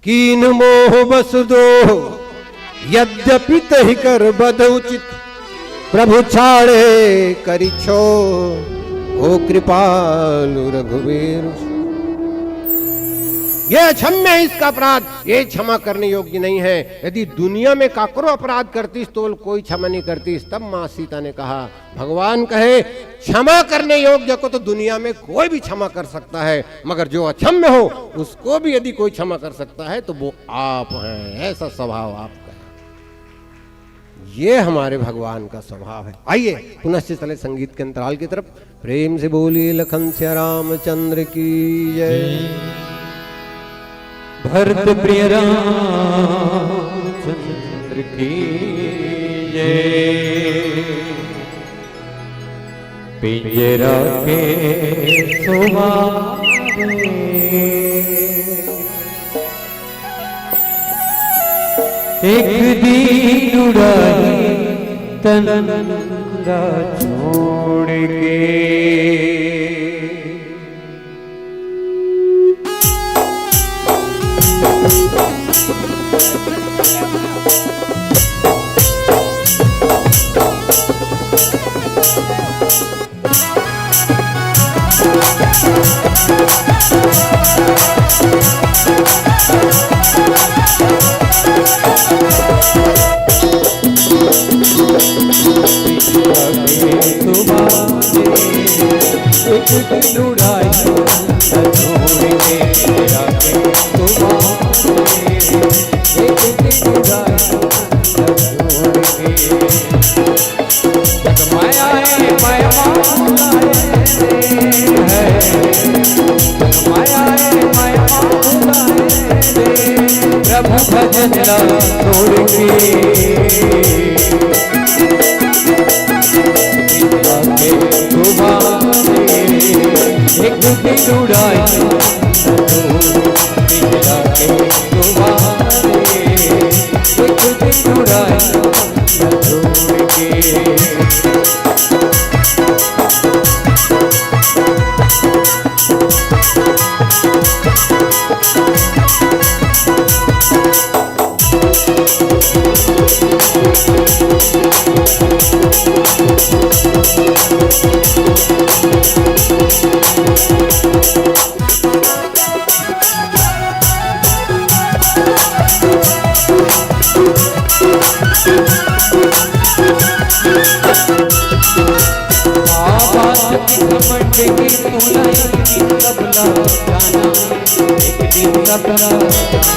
"कीन्ह मोह बस दोह, यद्यपि तहि कर बध उचित, प्रभु छाड़े करि छोह, हो कृपालु रघुबीर।" ये अक्षम्य है इसका अपराध, ये क्षमा करने योग्य नहीं है। यदि दुनिया में काकरो अपराध करतिस तो कोई क्षमा नहीं करतिस। तब माँ सीता ने कहा, भगवान कहे, क्षमा करने योग्य को तो दुनिया में कोई भी क्षमा कर सकता है, मगर जो अक्षम्य हो उसको भी यदि कोई क्षमा कर सकता है तो वो आप हैं। ऐसा स्वभाव आपका है। ये हमारे भगवान का स्वभाव है। आइए पुनश्च चले संगीत के अंतराल की तरफ। प्रेम से बोलिए लखन सिया रामचंद्र की जय। भरत प्रिय रामचंद्र की जय। पिंजरा के सुमारे एक दिन उड़ाही तन ला छोड़ के। एक दिन उड़ाई छोड़ के मेरा के तुम्हारे, एक दिन उड़ाई छोड़ के। जग माया रे माया बुलाए है, जग माया रे माया बुलाए रे, प्रभु भजन ला छोड़ के। के तुम्हारे, एक दिन उड़ाई पिघला के तुम्हारे, एक दिन उड़ाई छोड़ के। बाबा की घमंड की तोला एक दिन सबला जाना, एक दिन सबला जाना।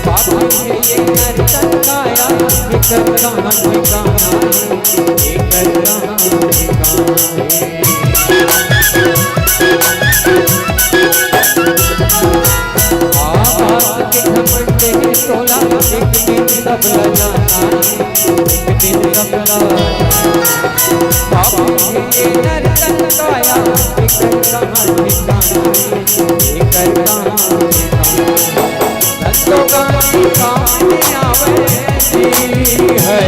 बाबा के ये नर्तन काया, एकर कहाँ ठिकाना है, एकर कहाँ ठिकाना है। बाबा के घमंड की तोला एक दिन सबला जाना है। एक दिन सबला बाबू के नर्तन काया, एकर कहाँ ठिकाना, एकर कहाँ ठिकाना। संतों का नाम काम नहीं आवे जी है,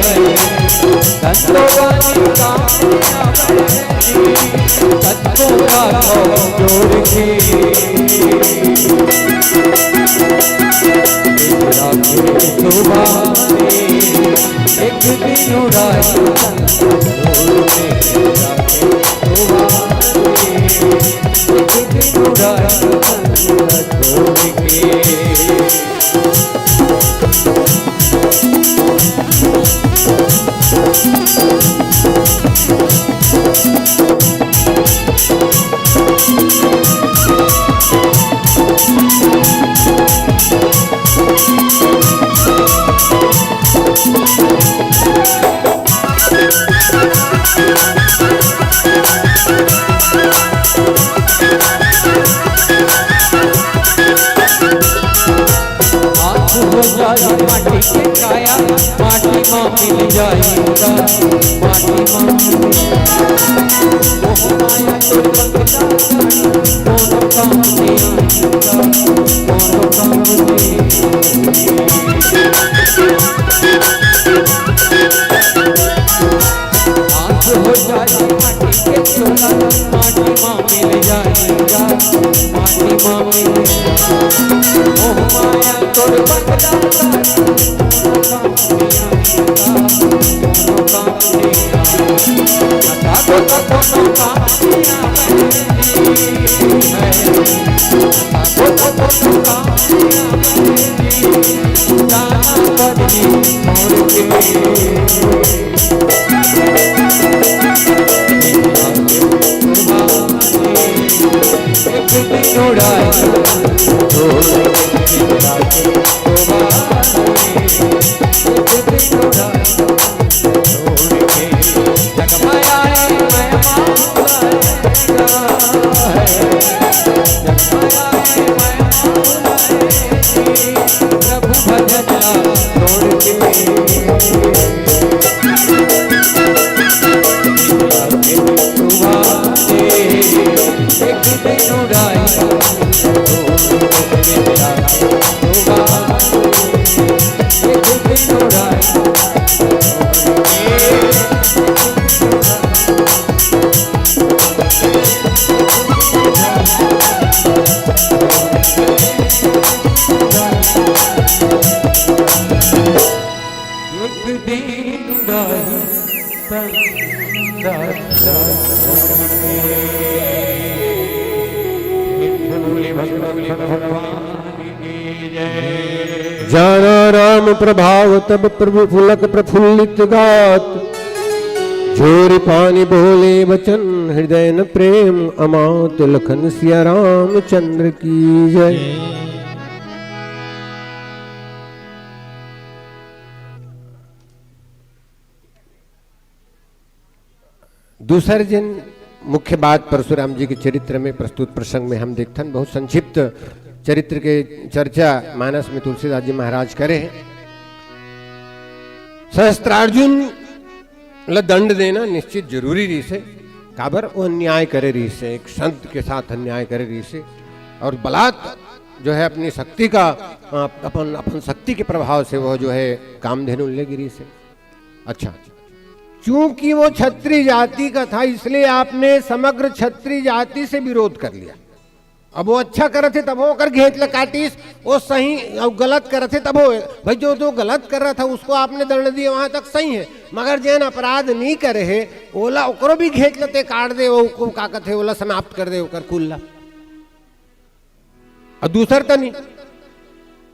संतों का नाम काम नहीं आवे जी, संतों का खौफ जोड़ के। एक दिन उड़ाई संग छोड़ के जाके तुम्हारे, एक दिन उड़ाई संग छोड़ के। हाथ हो जाए माटी के काया, माटी मा मिल जाए का, माटी मा मिल जाए। मोह माया तो बंदा जाए, कोनो काम नहीं आए का, कोनो काम नहीं आए। हाथ हो जाए माटी के चोला, माटी मा मिल जाए का, माटी मा मिल जाए। मोह माया तोर बंदा जाए, कोनो काम नहीं आए का, कोनो काम नहीं आए। हटा दो तो कोनो काम नहीं आए। हटा दो तो कोनो काम नहीं आए। जाना पड़ी छोड़ के। प्रभु भजन छोड़ के। एक दिन उड़ाई संग छोड़ के। भोले भगवान की जय। जाना राम प्रभाव तब प्रभु पुलक प्रफुल्लित गात। जोर पानी बोले वचन, हृदय न प्रेम अमात, लखन सिया रामचंद्र की जय। दूसर जिन मुख्य बात परशुराम जी के चरित्र में, प्रस्तुत प्रसंग में हम देखथन, बहुत संक्षिप्त चरित्र के चर्चा मानस में तुलसीदास जी महाराज करे हैं। सहस्त्रार्जुन ल दंड देना निश्चित जरूरी रहिस हे, काबर वो अन्याय करे रहिस हे, एक संत के साथ अन्याय करे रहिस हे, और बलात् जो है अपनी शक्ति का, अ, अपन, अपन शक्ति के प्रभाव से वो जो है कामधेनु ले गिरिस हे। अच्छा, चूंकि वो क्षत्रिय जाति का था, इसलिए आपने समग्र क्षत्रिय जाति से विरोध कर लिया। अब वो अच्छा करत हे तभो ओकर घेंच ल काटिस, वो सही, अब गलत करत हे तभो। भाई, जो, जो गलत कर रहा था उसको आपने दंड दिए, वहां तक सही है, मगर जेन अपराध नहीं करे हे, ओला, ओकरो भी घेंच ल ते काट दे, वो का कहते, ओला समाप्त कर दे, ओकर कुल ला। और दूसर तनी,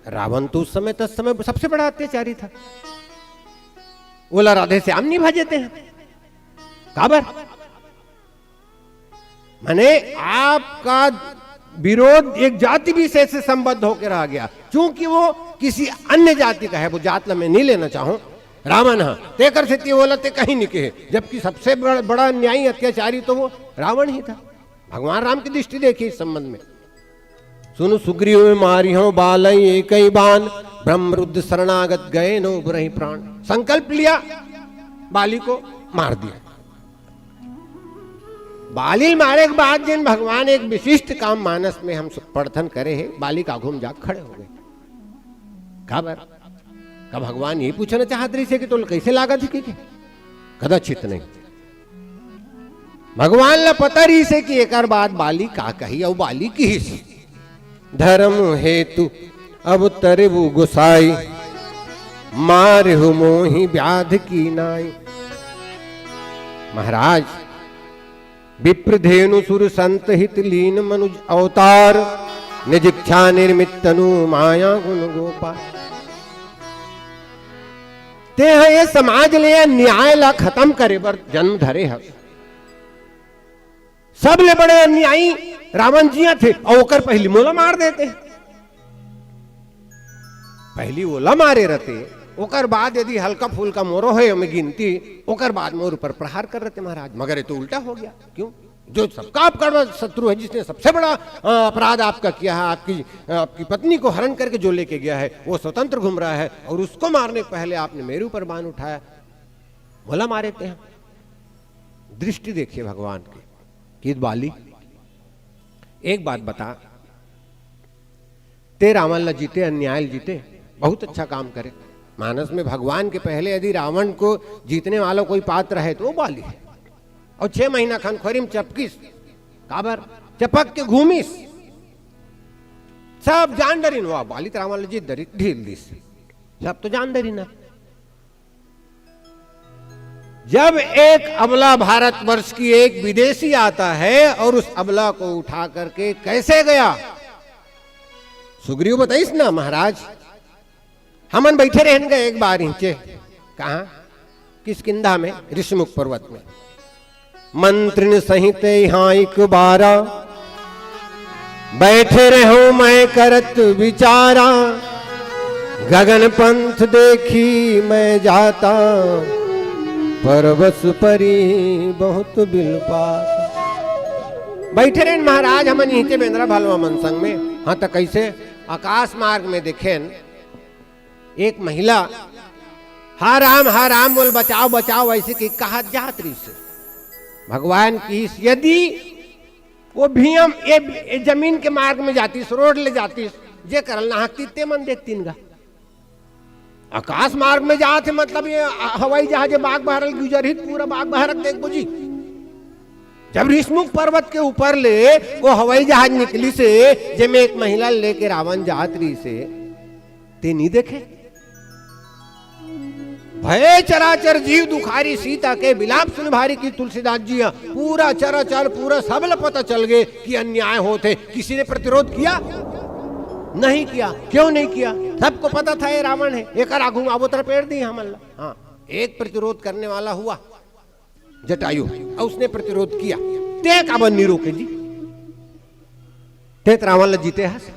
रावण तो उस समय, तस समय सबसे बड़ा अत्याचारी था। ओला राधे श्याम नहीं भजे ते हैं, काबर? माने, आपका विरोध एक जाति विशेष से संबद्ध होकर रह गया, क्योंकि वो किसी अन्य जाति का है। वो जात ला मैं नहीं लेना चाहूं, रावण, हाँ, तेकर सेती ओला ते कहीं नहीं कहे, जबकि सबसे बड़-, बड़ा न्यायी अत्याचारी तो वो रावण ही था। भगवान राम की दृष्टि देखिए इस संबंध में। सुनु सुग्रीव मारिहौं बालइ एकइ बान, ब्रह्म रुद्र शरणागत गए न उबरहि प्राण। संकल्प लिया, बाली को मार दिया। बाली मारे के बाद जिन भगवान एक विशिष्ट काम मानस में हम पढ़थन करे हे, बाली का आगू म जाके खड़े हो गए। काबर? का भगवान ये पूछना चाहत रहिस हे कि तोला कैसे लागत हे कि, कि? कदाचित नहीं। भगवान ला पता रहिस हे कि एकर बाद बाली का कही, अउ बाली किहिस, धर्म हेतु अवतरेउ गोसाई, मारिहु मोहि व्याध की नाई। महाराज, विप्र धेनु सुर संत हित लीन मनुज अवतार, निज इच्छा निर्मित तनु माया गुण गोपाल। ते ह ये समाज ले न्याय ला खत्म करे बर जन्म धरे हस। सबले बड़े अन्यायी रावण जी थे, अउ ओकर पहली मोला मार देते। पहली ओला मारे रहते, ओकर बाद यदि हल्का फुल्का मोरो है ओमे गिनती, ओकर बाद मोर ऊपर प्रहार कर रहते महाराज। मगर ये तो उल्टा हो गया। क्यों? जो सबका आपका बड़ा शत्रु है, जिसने सबसे बड़ा, अ, अपराध आपका किया है, आपकी, अ, आपकी पत्नी को हरण करके जो लेके गया है, वो स्वतंत्र घूम रहा है, और उसको मारने के पहले आपने मेरे ऊपर बाण उठाया, मोला मारे ते हैं। दृष्टि देखिए भगवान की। कि बाली, एक बात बता, ते रावण ला जीते, अन्याय ला जीते, बहुत अच्छा काम करे। मानस में भगवान के पहले यदि रावण को जीतने वाला कोई पात्र है तो वो बाली है। और छह महीना खनखोरी में चपकिस, काबर? चपक के घूमिस, सब जान डरिन, वाह, बाली त रावण ला जीत डरी, ढील दिस, सब तो जान डरिन ना। जब एक अबला भारतवर्ष की एक विदेशी आता है और उस अबला को उठा करके कैसे गया, सुग्रीव बताइस ना महाराज, हमन बैठे रहन गए एक बार हिंचे, कहाँ? किष्किंधा में, ऋषमुख पर्वत में। मंत्रिन सहित यहाँ एक बारा, बैठे रहूं मैं करत विचारा। गगन पंथ देखी मैं जाता, परबस परी बहुत बिलपाता। बैठे रहन महाराज, हमन इहिते बेंदरा भलवा मन संग में। हाँ, त कैसे? आकाश मार्ग में देखेन, एक महिला, "हा राम, हा राम, मोल बचाओ, बचाओ," ऐसे कहि कहत जात रहिस। भगवान किहिस, यदि वो भीम ए, ए जमीन के मार्ग में जातिस, रोड ले जातिस, जे करल नाहक तीते मन देखतिन गा। आकाश मार्ग में जात हे, मतलब ये हवाई जहाज बाग बहरल गुजरही, पूरा बाग बहरल देख बुझी। जब ऋषमुख पर्वत के ऊपर ले वो हवाई जहाज निकलिस हे, जेमे एक महिला लेके रावण जात रहिस हे, ते नी देखे? भय चराचर जीव दुखारी, सीता के विलाप सुनि भारी, कि तुलसीदास जी ह पूरा चराचर, पूरा सब ल पता चल गे कि अन्याय होत हे। किसी ने प्रतिरोध किया? नहीं किया। क्यों नहीं किया? सबको पता था ये रावण है, एकर आगू में आबो त लपेट दी हमन ला। हाँ, एक प्रतिरोध करने वाला हुआ। जटायु, और उसने प्रतिरोध किया। ते काबर नहीं रोके जी? ते त रावण ला जीते हस।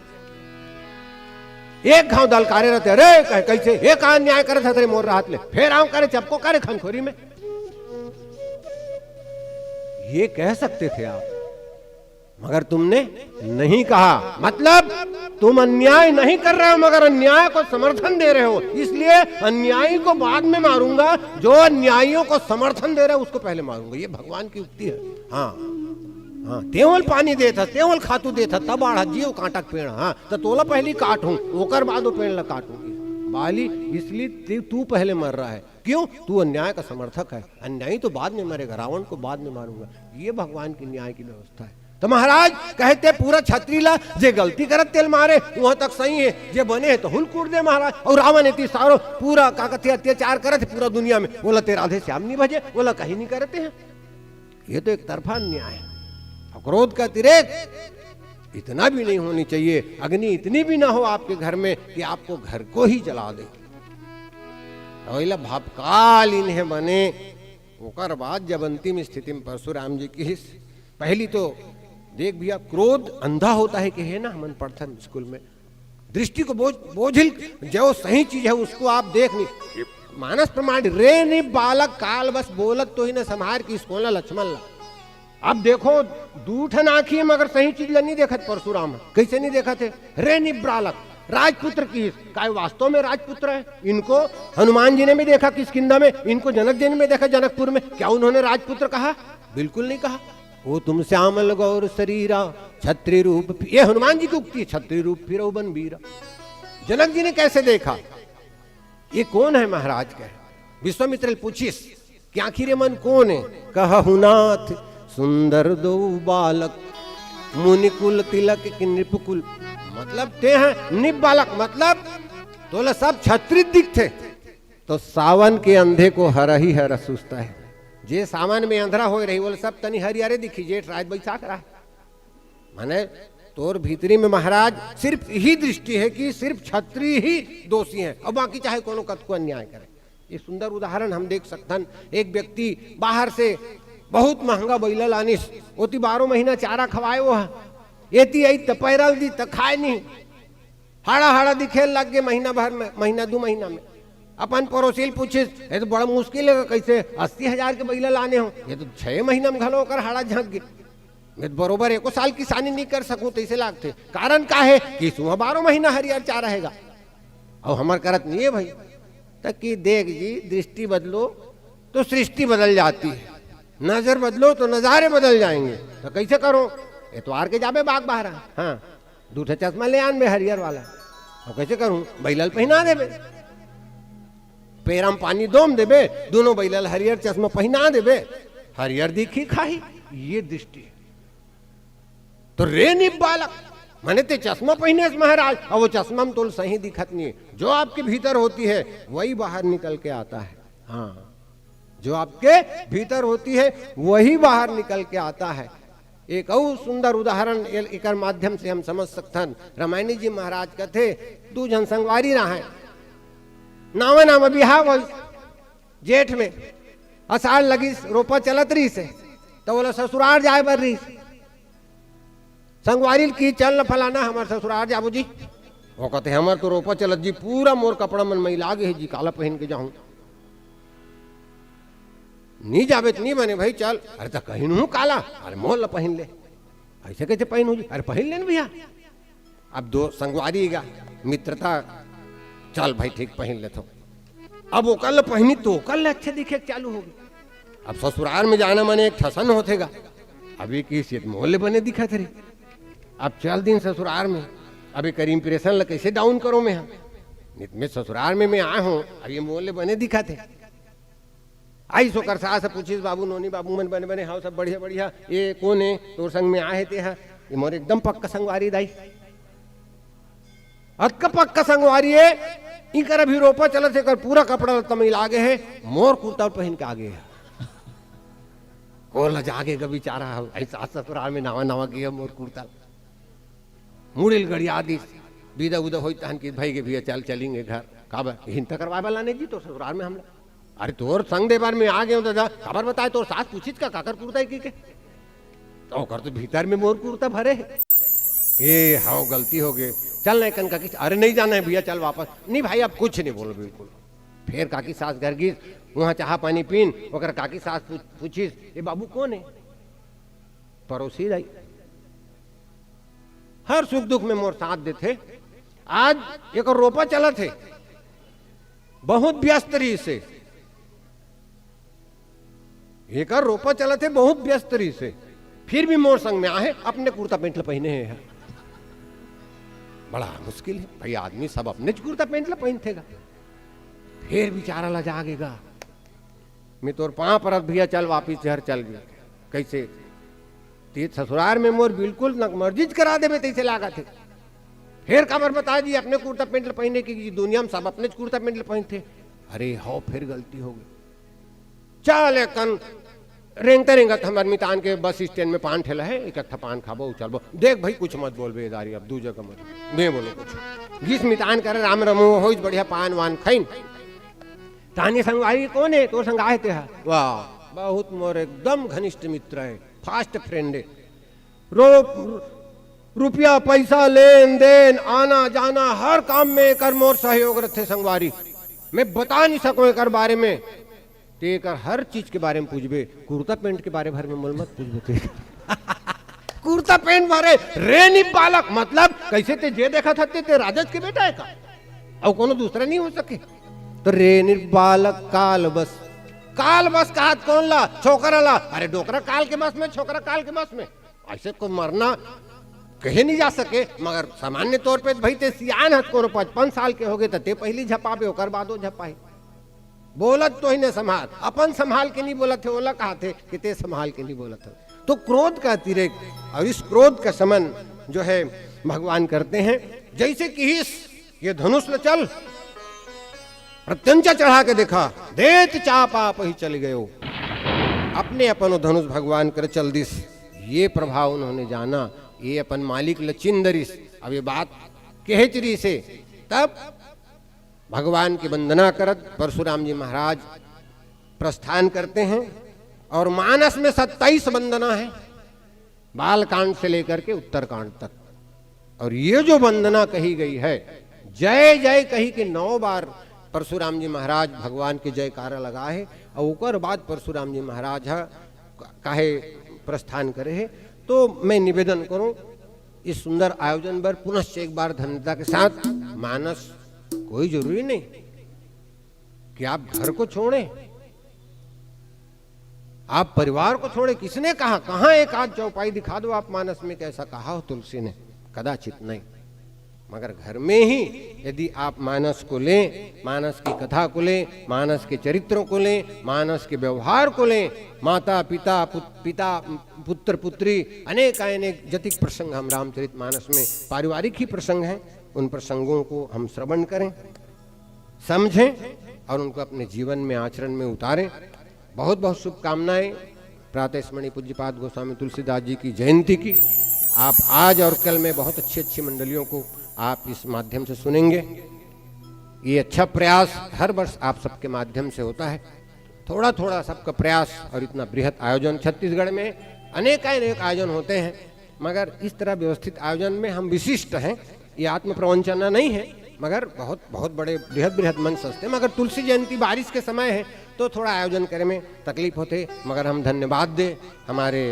एक घाव दलकारे रहते, "अरे कह, कैसे? ये का अन्याय करत हस रे मोर रहत ले?" फिर आऊं करे चपको करे खनखोरी में। ये कह सकते थे आप, मगर तुमने नहीं कहा। मतलब तुम अन्याय नहीं कर रहे हो, मगर अन्याय को समर्थन दे रहे हो, इसलिए अन्यायी को बाद में मारूंगा, जो अन्यायियों को समर्थन दे रहे हो उसको पहले मारूंगा। ये भगवान की उक्ति है। हाँ, हाँ, तेवल पानी देत हस, तेवल खातू देत हस, तब आड़ा जीव कांटा के पेड़, हाँ, तो तोला पहली काटूं, ओकर बाद वो पेड़ ला काटूंगी। बाली, इसलिए ते-, तू पहले मर रहा है। क्यों? तू अन्याय का समर्थक है। अन्यायी तो बाद में मरेगा, रावण को बाद में मारूंगा। ये भगवान की न्याय की व्यवस्था है। तो महाराज कहते, पूरा छत्री ला, जे गलती करत तेल मारे, वहां तक सही है, जे बने है तो हुल कूट दे महाराज। और रावण इतनी सारो पूरा का कथे अत्याचार करत है पूरा दुनिया में, बोला ते राधे श्याम नहीं भजे, बोला कहीं नहीं करते हैं। ये तो एक तरफा अन्याय है। और क्रोध का अतिरेक इतना भी नहीं होनी चाहिए, अग्नि इतनी भी ना हो आपके घर में कि आपको घर को ही जला दे। अउ एला भावकाल इन्हें बने। ओकर बाद जब अंतिम स्थिति में परशुराम जी की, पहली तो देख भैया, क्रोध अंधा होता है कि है ना, हमन पढ़थन स्कूल में, दृष्टि को बोझ, बोझिल, जो सही चीज है उसको आप देख नहीं। मानस प्रमाण रे नि बालक काल बस बोलत तो ही न संहार की, इसको ना लक्ष्मण ला। अब देखो, दू ठन आँखी मगर सही चीज ला नहीं देखत परशुराम। कैसे नहीं देखत है? रे निब्रालक, राजपुत्र की, काय वास्तव में राजपुत्र है? इनको हनुमान जी ने भी देखा किष्किंधा में, इनको जनक जी ने भी देखा जनकपुर में। क्या उन्होंने राजपुत्र कहा? बिल्कुल नहीं कहा। वो तुम श्यामल गौर शरीरा, छत्री रूप, ये हनुमान जी की उक्ति है, छत्री रूप फिर बन बीरा। जनक जी ने कैसे देखा? ये कौन है महाराज कहे? विश्वामित्र पूछिस कि आखिर ये मन कौन है? कहहु नाथ सुंदर दो बालक, मुनिकुल तिलक की नृपकुल। मतलब ते हैं निप बालक, मतलब तोला सब छत्री दिखथे। तो सावन के अंधे को हरही हर सुस्ता है। जे सावन में अंधरा होए रही, वो सब तनी हरियारे दिखी, जेठ रात बैसाख रहा। माने तोर भीतरी में महाराज सिर्फ यही दृष्टि है कि सिर्फ छत्री ही दोषी है, और बाकी चाहे कोनो कतको अन्याय करे। ये सुंदर उदाहरण हम देख सकथन। एक व्यक्ति बाहर से बहुत महंगा बैला लानिस, ओती बारह महीना चारा खवाए वो ह, एती आई त पैरल दी त खाए नहीं, हाड़ा हाड़ा दिखे लग गए महीना भर में, महीना दू महीना में। अपन पड़ोसी ल पूछिस, "ये तो बड़ा मुश्किल है, कैसे अस्सी हजार के बैला लाने हो?" ये तो छह महीना में घलो ओकर हाड़ा झंक गए। मैं तो बरोबर एको साल किसानी नहीं कर सकूं, तैसे लागथे। कारण का है कि इसमें बारह महीना हरियर चारा रहेगा, और हमर करत नहीं है भाई। तक कि देख जी, दृष्टि बदलो तो सृष्टि बदल जाती है, नजर बदलो तो नजारे बदल जाएंगे। तो कैसे करो? एतवार के जाबे बाग बहरा, हाँ, दू ठे चश्मा ले आन में हरियर वाला। और कैसे करूं? बैला ल पहिना देबे, पेरा म पानी दोम देबे, दोनों बैला ल हरियर चश्मा पहिना देबे, हरियर दिखी खाही। ये दृष्टि है। तो रे निप बालक, माने ते चश्मा पहिने हस महाराज, और वो चश्मा में तोल सही दिखत नहीं है। जो आपके भीतर होती है वही बाहर निकल के आता है। हाँ, जो आपके भीतर होती है वही बाहर निकल के आता है। एक और सुंदर उदाहरण ए-, एकर माध्यम से हम समझ सकथन। रामायणी जी महाराज कथे, दू झन संगवारी रहे, नावा नावा बिहाव होइस जेठ में, असाढ़ लगिस, रोपा चलत रहिस हे, त ओला ससुरार जाए बर रहिस। संगवारी ल कि चल न फलाना, हमर ससुरार जाबो जी। वो कहते, "हमर तो रोपा चलत जी, पूरा मोर कपड़ा मन मैला गे हे जी, काला पहिन के जाहूं?" "नी जाबे त नी बने भाई, चल।" "अरे त कहिन हूं काला, अरे मोर ल पहिन ले।" "ऐसे कैसे पहिन हूं जी?" "अरे पहिन ले न भैया।" अब दो संगवारी गा, मित्रता, "चल भाई ठीक, पहिन लेथो।" अब ओकर ल पहिनी तो ओकर ल अच्छे दिखे चालू हो गए। अब ससुरार में जाना माने एक ठसन होथे गा। अभी की सीत मोर ले बने दिखत रे, अब चल दिन ससुरार में, अब एकर impression ल कैसे down करो मैं? हाँ, नित में ससुरार में मैं आए हूं, अब ये मोर ले बने दिखत हे। आइस ओकर सास ह पूछिस, "बाबू नोनी, बाबू मन बने बने?" "हाव, सब बढ़िया बढ़िया।" "ये कोन हे तोर संग में आए हे ते ह?" "ये मोर एकदम पक्का संगवारी दाई।" "अतका पक्का संगवारी हे, इकर अभी रोपा चलत हे, एकर पूरा कपड़ा लत्ता मैला गे हे, मोर कुर्ता पहिन के आगे हे।" कोन ल जागे गा बेचारा, भाई सास ससुरार में नावा नावा गे हे मोर कुर्ता। मुड़ी ल गड़िया दिस, बिदा उदा होई तहन कि, "भाई गे भैया, चल चलेंगे घर।" "काबर?" "हिंता करवाए वाला नहीं जी, तो ससुरार में हमला।" अरे तोर संग दे बर मैं आ गया हूँ दादा, काबर बताए, तोर सास पूछिस का काकर कुर्ता है कि के? तो ओकर तो भीतर में मोर कुर्ता भरे हे। ए, हव, गलती हो गए, चल ना एकन काकी। अरे नहीं जाना है भैया, चल वापस। नहीं भाई, अब कुछ नहीं बोलो बिल्कुल। फिर काकी सास घर गिस, वहाँ चाहा पानी पीन, ओकर काकी सास पू-, पूछिस, "ए बाबू कौन है?" पड़ोसी दाई, हर सुख दुख में मोर साथ देथे। आज एक रोपा चलत हे, बहुत व्यस्त रहिस हे, एकर रोपा चलत हे, बहुत व्यस्त रहिस हे, फिर भी मोर संग में आहे, अपने कुर्ता पैंट ल पहिने हे। बड़ा मुश्किल है भाई, आदमी सब अपने कुर्ता पैंट ल पहिनथे गा, फिर बेचारा ला जागेगा। मैं तोर पाँव परत भैया, चल वापिस घर चल गए। कैसे? ते ससुरार में मोर बिल्कुल नकमर्जीच करा देबे तैसे लागत हे। फिर काबर बता जी अपने कुर्ता पैंट ल पहिने की, दुनिया में सब अपने कुर्ता पैंट ल पहिनथे। अरे हो, फिर गलती हो गई। चल एकन रेंगते रेंगत हमर मितान के बस स्टैंड में पान ठेला है, एक अट्ठा पान खाबो, उचलबो। देख भाई, कुछ मत बोलबे दारी, अब दू जगह मत बे बोलो कुछ। गिस मितान करे राम रमो, होइस बढ़िया पान वान खइन। तानी संगवारी कौन है? तोर संग आहे ते हा। वाह, बहुत मोर एकदम घनिष्ठ मित्र है, फास्ट फ्रेंड है। रो-, रुपया पैसा लेन देन आना जाना हर काम में एकर मोर सहयोग रथे संगवारी। मैं बता नहीं सकूं एकर बारे में। ते एकर हर चीज के बारे में पूछबे, कुर्ता पैंट के बारे भर में मोल मत पूछबे ते। कुर्ता पैंट भरे, रे निबालक, मतलब कैसे ते जे देखत हते ते राजज के बेटा है का? अउ कोनो दूसरा नहीं हो सके। तो रे निबालक काल बस, काल बस कहत कौन ला? छोकरा ला। अरे डोकरा काल के बस में, छोकरा काल के बस में। ऐसे को मरना कहे नहीं जा सके, मगर सामान्य तौर पे भाई ते सियान हस, कोनो पचपन साल के होगे त ते पहली झपाबे, ओकर बाद वो झपाही। बोलत तो ही ने संभाल, अपन संभाल के नहीं बोलत हे, ओला कहत हे कि ते संभाल के नहीं बोलत हे। तो क्रोध का अतिरेक और इस क्रोध का शमन जो है भगवान करते हैं। जैसे कि इस ये धनुष ल चल, प्रत्यंचा चढ़ा के देखा, देत चाप आप ही चल गयो। अपने अपन वो धनुष भगवान कर चल दिस, ये प्रभाव उन्होंने जाना, ये अपन मालिक ल चिन्ह दरिस। अब ये बात कहेच रहिस हे, तब भगवान की वंदना करत परशुराम जी महाराज प्रस्थान करते हैं और मानस में सत्ताईस वंदना है, बालकांड से लेकर के उत्तरकांड तक। और ये जो वंदना कही गई है, जय जय कही के नौ बार परशुराम जी महाराज भगवान के जयकारा लगा है और ओकर बाद परशुराम जी महाराज ह काहे प्रस्थान करे है। तो मैं निवेदन करूं, इस सुंदर आयोजन पर पुनश्च एक बार धन्यता के साथ मानस, कोई जरूरी नहीं कि आप घर को छोड़ें, आप परिवार को छोड़ें। किसने कहा, कहां एक आध चौपाई दिखा दो आप मानस में, कैसा कहा हो तुलसी ने? कदाचित नहीं। मगर घर में ही यदि आप मानस को लें, मानस की कथा को लें, मानस के चरित्रों को लें, मानस के व्यवहार को लें, माता पिता पुत-, पिता पुत्र पुत्री, अनेक अनेक जतिक प्रसंग हम रामचरित मानस में पारिवारिक ही प्रसंग हैं, उन प्रसंगों को हम श्रवण करें, समझें और उनको अपने जीवन में आचरण में उतारें। बहुत बहुत शुभकामनाएं प्रातः स्मरणीय पूज्यपाद गोस्वामी तुलसीदास जी की जयंती की। आप आज और कल में बहुत अच्छी अच्छी मंडलियों को आप इस माध्यम से सुनेंगे। ये अच्छा प्रयास हर वर्ष आप सबके माध्यम से होता है। थोड़ा थोड़ा सबका प्रयास और इतना बृहत आयोजन, छत्तीसगढ़ में अनेकानेक आयोजन होते हैं, मगर इस तरह व्यवस्थित आयोजन में हम विशिष्ट हैं। ये आत्म प्रवंचना नहीं है, मगर बहुत बहुत बड़े बृहद बृहद मंच सजते हैं। मगर तुलसी जयंती बारिश के समय है तो थोड़ा आयोजन करे में तकलीफ होते, मगर हम धन्यवाद दें हमारे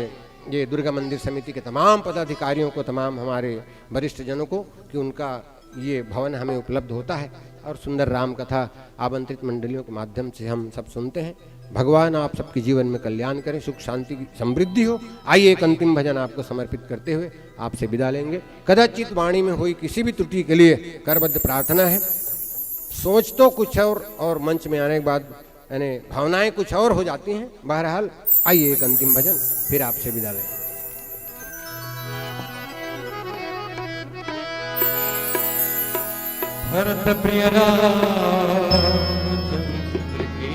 ये दुर्गा मंदिर समिति के तमाम पदाधिकारियों को, तमाम हमारे वरिष्ठ जनों को कि उनका ये भवन हमें उपलब्ध होता है और सुंदर राम कथा आमंत्रित मंडलियों के माध्यम से हम सब सुनते हैं। भगवान आप सबके जीवन में कल्याण करें, सुख शांति की समृद्धि हो। आइए, एक अंतिम भजन आपको समर्पित करते हुए आपसे विदा लेंगे। कदाचित वाणी में हुई किसी भी त्रुटि के लिए करबद्ध प्रार्थना है। सोच तो कुछ और, और मंच में आने के बाद यानी भावनाएं कुछ और हो जाती हैं। बहरहाल, आइए एक अंतिम भजन, फिर आपसे विदा लें। भरत प्रिय रामचंद्र की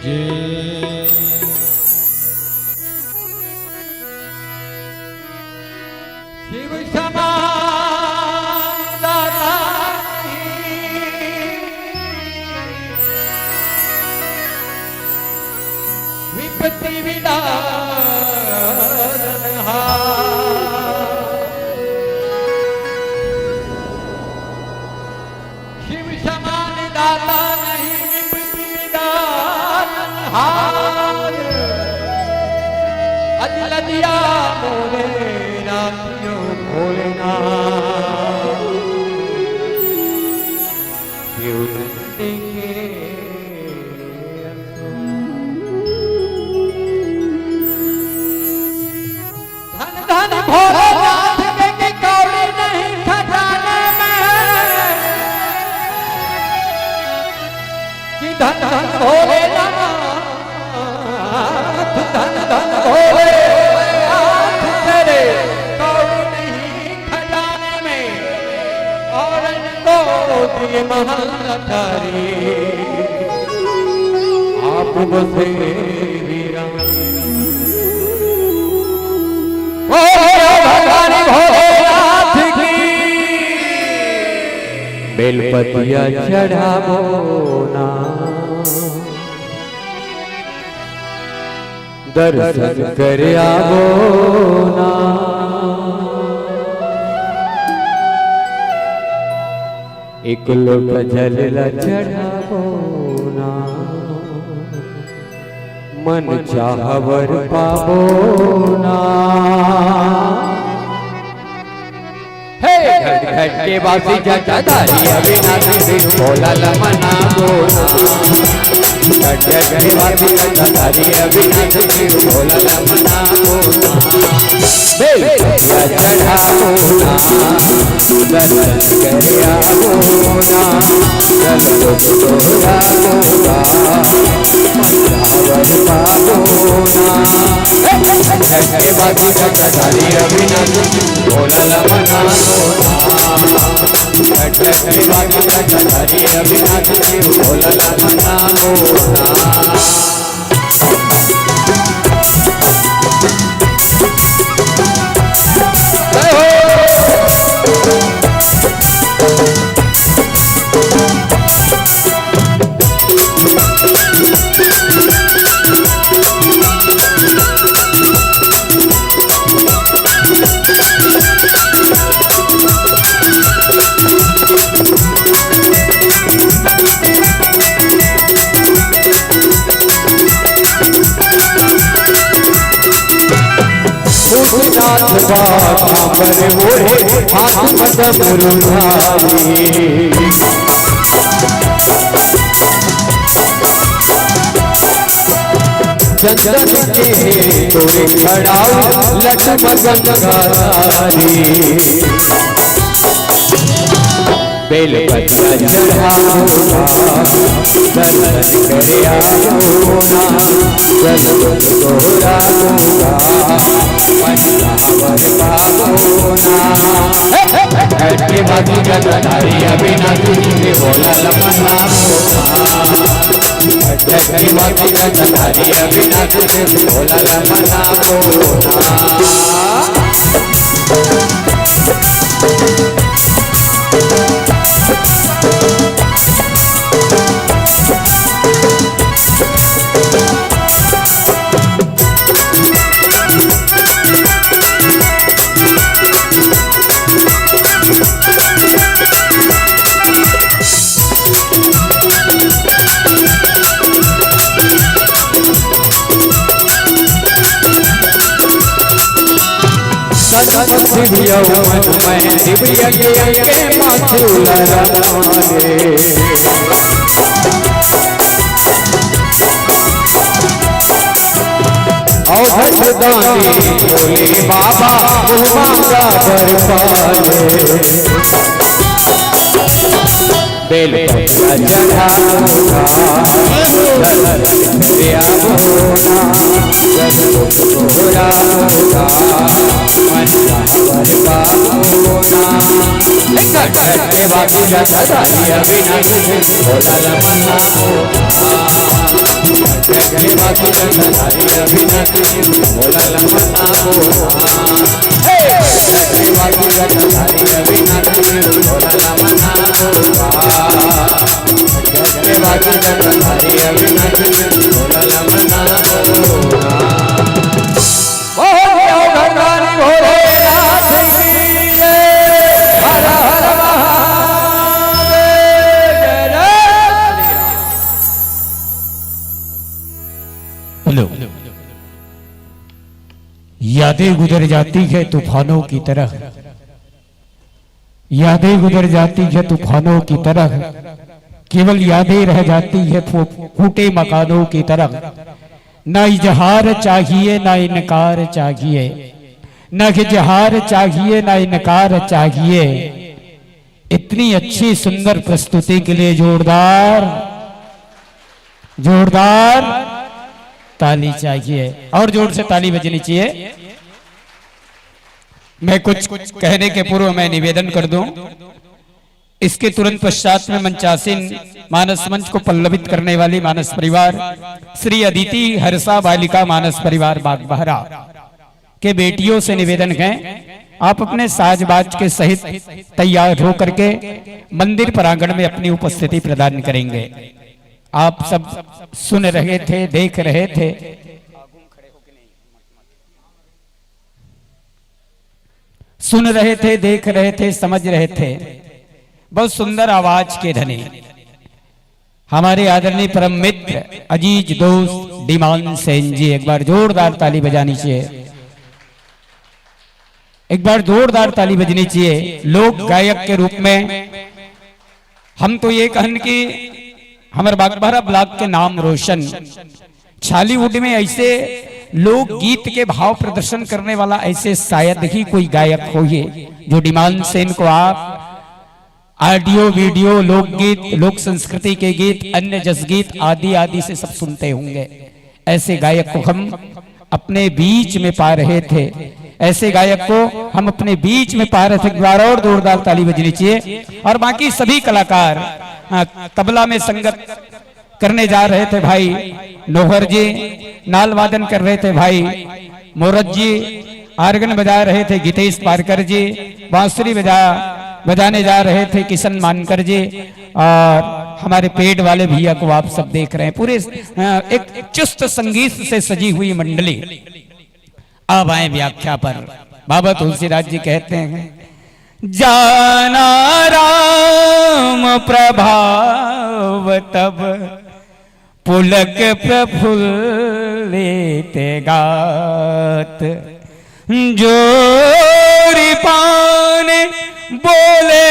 जय। शिव समान दाता नहीं। शिव समान दाता नहीं विपदा हार। अज लजिया मोरे राखियो भोलेनाथ। शिव नंदी के धन धन भोलेनाथ के, के कौड़ी नहीं खजाने में। कि धन धन भोलेनाथ, धन धन भोलेनाथ तेरे कौड़ी नहीं खजाने में। और इनको दिए महल अटारी, आप बसे वीरान। बोलो भगवान भोलेनाथ की। बेलपतिया चढ़ाबो ना, दर्शन करे आबो ना। एक लोटा जल ला चढ़ाबो ना, मन चाह वर पाबो ना। हे घट घट के वासी जटाधारी अविनाशी शिव भोला ला मनाबो ना। घट घट के वासी जटाधारी अविनाशी शिव भोला ला मनाबो ना। बेल पतिया चढ़ाबो ना, दर्शन करे आबो ना, जल को तोहरा होगा, पंचावर पाबो ना। घट के वासी जटाधारी अविनाशी भोला ला मनाबो ना। घट के वासी जटाधारी अविनाशी भोला ला मनाबो ना। भूतनाथ बाबा पर ओढ़े हाथ म डमरू धारी। चंदन के तोरे खड़ाऊ लट म गंगाधारी। बेल पतिया चढ़ाबो ना, दर्शन करे आबो ना, जल को तोहरा होगा, पंचावर पाबो ना। घट के वासी जटाधारी अविनाशी शिव भोला ला मनाबो ना। घट के वासी जटाधारी अविनाशी शिव भोला ला मनाबो ना। तन मन शिव अउ मन मय शिव यज्ञ के माथु ल रमाए। अवधूत दानी भोले बाबा मुँह मांगा वर पाए। बेल पतिया चढ़ाबो ना, दर्शन करे आबो ना, जल को तोहरा होगा, पंचावर पाबो ना। घट घट के वासी जटाधारी अविनाशी शिव भोला ला मनाबो ना। घट घट के वासी जटाधारी अविनाशी शिव भोला ला मनाबो ना। हे! घट घट के वासी जटाधारी अविनाशी शिव भोला ला मनाबो ना। घट घट के वासी जटाधारी अविनाशी शिव भोला ला मनाबो ना। यादें गुजर जाती है तूफानों की तरह, यादें गुजर जाती है तूफानों की तरह, केवल यादें रह जाती है फू-, फूटे मकानों की तरह। ना इजहार चाहिए, ना इनकार चाहिए, ना इजहार चाहिए, ना इनकार चाहिए। इतनी अच्छी सुंदर प्रस्तुति के लिए जोरदार, जोरदार ताली चाहिए और जोर से ताली बजनी चाहिए। मैं कुछ कहने के पूर्व मैं निवेदन कर दूं, इसके तुरंत पश्चात में मंचासीन मानस मंच को पल्लवित करने वाली मानस परिवार श्री अदिति हर्षा बालिका मानस परिवार बागबहरा के बेटियों से निवेदन है, आप अपने साज बाज के सहित तैयार होकर के मंदिर प्रांगण में अपनी उपस्थिति प्रदान करेंगे। आप सब सुन रहे थे, देख रहे थे, सुन रहे थे, देख रहे थे, समझ रहे थे। बहुत सुंदर आवाज के धनी हमारे आदरणीय परम मित्र, अजीज दोस्त डीमान सेन जी, एक बार जोरदार ताली बजानी चाहिए, एक बार जोरदार ताली बजनी चाहिए। लोक गायक के रूप में हम तो ये कहन कि हमारे बागबाहरा ब्लॉक के नाम रोशन, छालीवुड में ऐसे लोकगीत के भाव प्रदर्शन करने वाला ऐसे शायद ही कोई गायक होइए जो डीमान सेन को आप ऑडियो, वीडियो, लोकगीत, लोक संस्कृति के गीत, अन्य जसगीत आदि आदि से सब सुनते होंगे। ऐसे गायक को हम अपने बीच में पा रहे थे, ऐसे गायक को हम अपने बीच में पा रहे थे। एक बार और जोरदार ताली बजनी चाहिए। और बाकी सभी कलाकार, हाँ, तबला में संगत करने जा रहे थे भाई नोहर जी, नाल वादन कर रहे थे भाई मोरत जी, आर्गन बजा रहे थे गीतेश पारकर जी, बांसुरी बजा बजाने जा रहे थे किशन मानकर जी, और हमारे पेड वाले भैया को आप सब देख रहे हैं। पूरे, अ, एक चुस्त संगीत से सजी हुई मंडली। अब आए व्याख्या पर। बाबा तुलसीदास जी कहते हैं, जाना राम प्रभाव तब पुलक प्रफुल्लित गात, जोरि पान बोले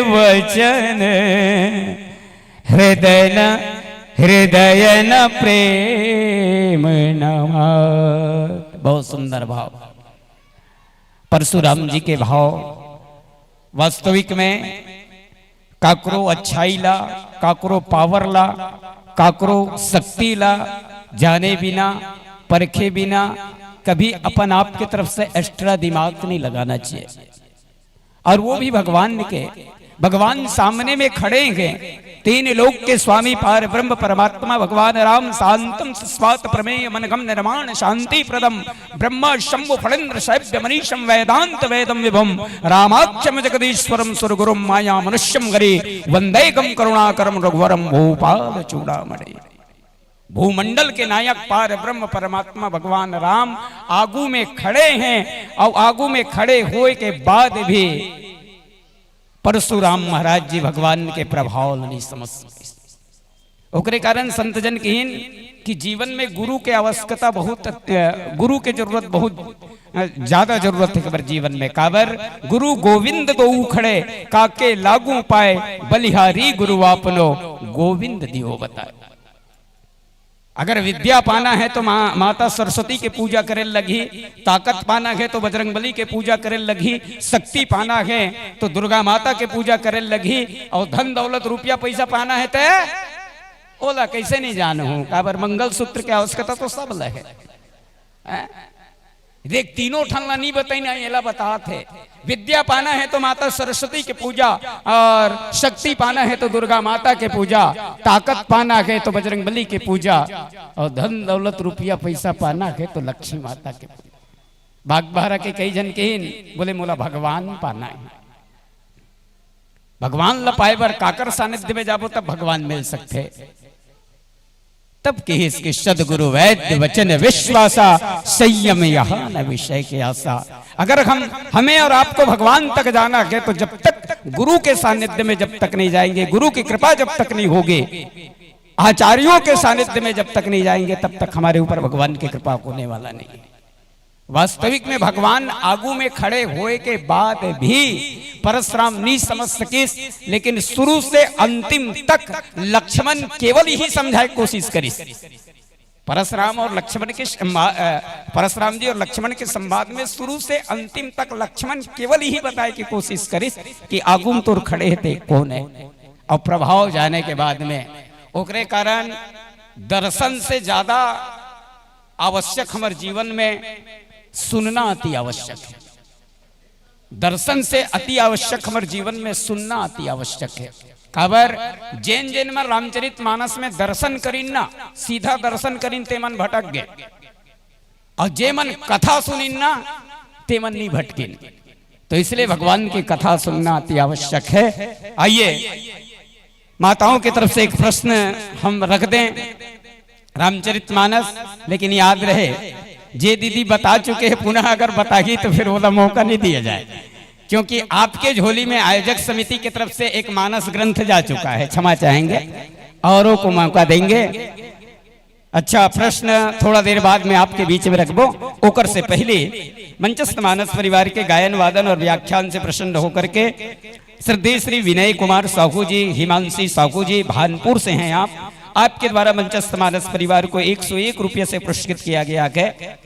वचन हृदय न, हृदय न प्रेम न मात। बहुत सुंदर भाव, परशुराम जी के भाव। वास्तविक में काकरो अच्छाई ला, काकरो पावर ला, काकरो शक्ति ला जाने बिना, परखे बिना कभी अपन आप के तरफ से एक्स्ट्रा दिमाग नहीं लगाना चाहिए। और वो भी भगवान के, भगवान सामने में खड़े हैं, तीन लोक के स्वामी पार ब्रह्म परमात्मा भगवान राम, शांतम सुस्वात प्रमेय मनगम निर्माण शांति प्रदम ब्रह्मा शंभु फणींद्र शैब्य मनीषम वेदांत वेदम विभम रामाख्यम जगदीश्वरम सुरगुरुम माया मनुष्यम गरे वंदेगम करुणाकरम रघुवरम भूपाल चूड़ामणि। भूमंडल के नायक पार ब्रह्म परमात्मा भगवान राम आगू में खड़े हैं और आगू में खड़े होए के बाद भी परशुराम महाराज जी भगवान के प्रभाव ल नहीं समझ सके। ओकरे कारण संत जन कहिन कि जीवन में गुरु के आवश्यकता बहुत, अ, गुरु के जरूरत बहुत, अ, ज्यादा जरूरत है। काबर जीवन में, काबर गुरु गोविंद गो उखड़े, काके लागू पाए, बलिहारी गुरु आपनो, गोविंद दियो बताए। अगर विद्या पाना है तो माँ, माता सरस्वती के पूजा करे लगही, ताकत पाना है तो बजरंगबली के पूजा करे लगही, शक्ति पाना है तो दुर्गा माता के पूजा करे लगही, और धन दौलत रुपया पैसा पाना है तो ओला कैसे नहीं जानहूं? काबर मंगलसूत्र के आवश्यकता तो सब ल है। हैं? देख, तीनों ठन ला नहीं बताई ना, एला बतात है। विद्या पाना है तो माता सरस्वती की पूजा, और शक्ति पाना है तो दुर्गा माता के पूजा, ताकत पाना है तो बजरंगबली के पूजा, और धन दौलत रुपया पैसा पाना है तो लक्ष्मी माता के पूजा। बागबाहरा के कई जन कहिन, बोले, मोला भगवान पाना है। भगवान ल पाए बर काकर सानिध्य में जाबो तब भगवान मिल सकथे। तब कहिस कि सदगुरु वैद्य वचन विश्वासा, संयम यह न विषय के आसा। अगर हम, हमें और आपको भगवान तक जाना है तो जब तक गुरु के सानिध्य में जब तक नहीं जाएंगे, गुरु की कृपा जब तक नहीं होगी, आचार्यों के सानिध्य में जब तक नहीं जाएंगे, तब तक हमारे ऊपर भगवान की कृपा होने वाला नहीं है। वास्तविक में भगवान आगू में खड़े होए के बाद भी परसराम नहीं समझ सकिस, लेकिन शुरू से अंतिम तक लक्ष्मण केवल ही समझाए कोशिश करिस। परसराम और लक्ष्मण के श-, मा-, अ, परसराम जी और लक्ष्मण के संवाद में शुरू से अंतिम तक लक्ष्मण केवल ही बताए की कोशिश करिस कि आगू में तोर खड़े हे ते कोन हे। और प्रभाव जाने के बाद में ओकरे कारण दर्शन से ज्यादा आवश्यक हमर जीवन में सुनना अति आवश्यक है। दर्शन से अति आवश्यक हमर जीवन में सुनना अति आवश्यक है। काबर, जेन जेन मन रामचरित मानस में दर्शन करिन ना, सीधा दर्शन करिन, ते मन भटक गए, और जे मन कथा सुनिन ना, ते मन नहीं भटकिन। तो इसलिए भगवान की कथा सुनना अति आवश्यक है। आइए, माताओं की तरफ से एक प्रश्न हम रख दें, रामचरित मानस, लेकिन याद रहे, जे दीदी बता चुके हैं, पुनः अगर बतागी तो फिर वो मौका नहीं दिया जाए, क्योंकि आपके झोली में आयोजक समिति की तरफ से एक मानस ग्रंथ जा चुका है, क्षमा चाहेंगे, औरों को मौका देंगे। अच्छा, प्रश्न थोड़ा देर बाद में आपके बीच में रखबो, ओकर से पहले मंचस्थ मानस परिवार के गायन वादन और व्याख्यान से प्रसन्न होकर के श्रद्धेय श्री विनय कुमार साहू जी, हिमांशी साहू जी, भानपुर से हैं आप, आपके द्वारा मंचस्थ मानस परिवार को एक सौ एक रुपये से पुरस्कृत किया गया है।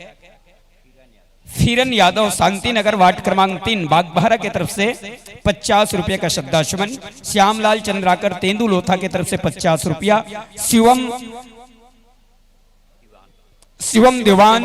फिरन यादव, शांति नगर, वार्ड क्रमांक तीन, बागबाहरा की तरफ से पचास रुपये का श्रद्धा सुमन, श्यामलाल चंद्राकर, तेंदुलोथा की तरफ से पचास रुपया, शिवम, शिवम दीवान,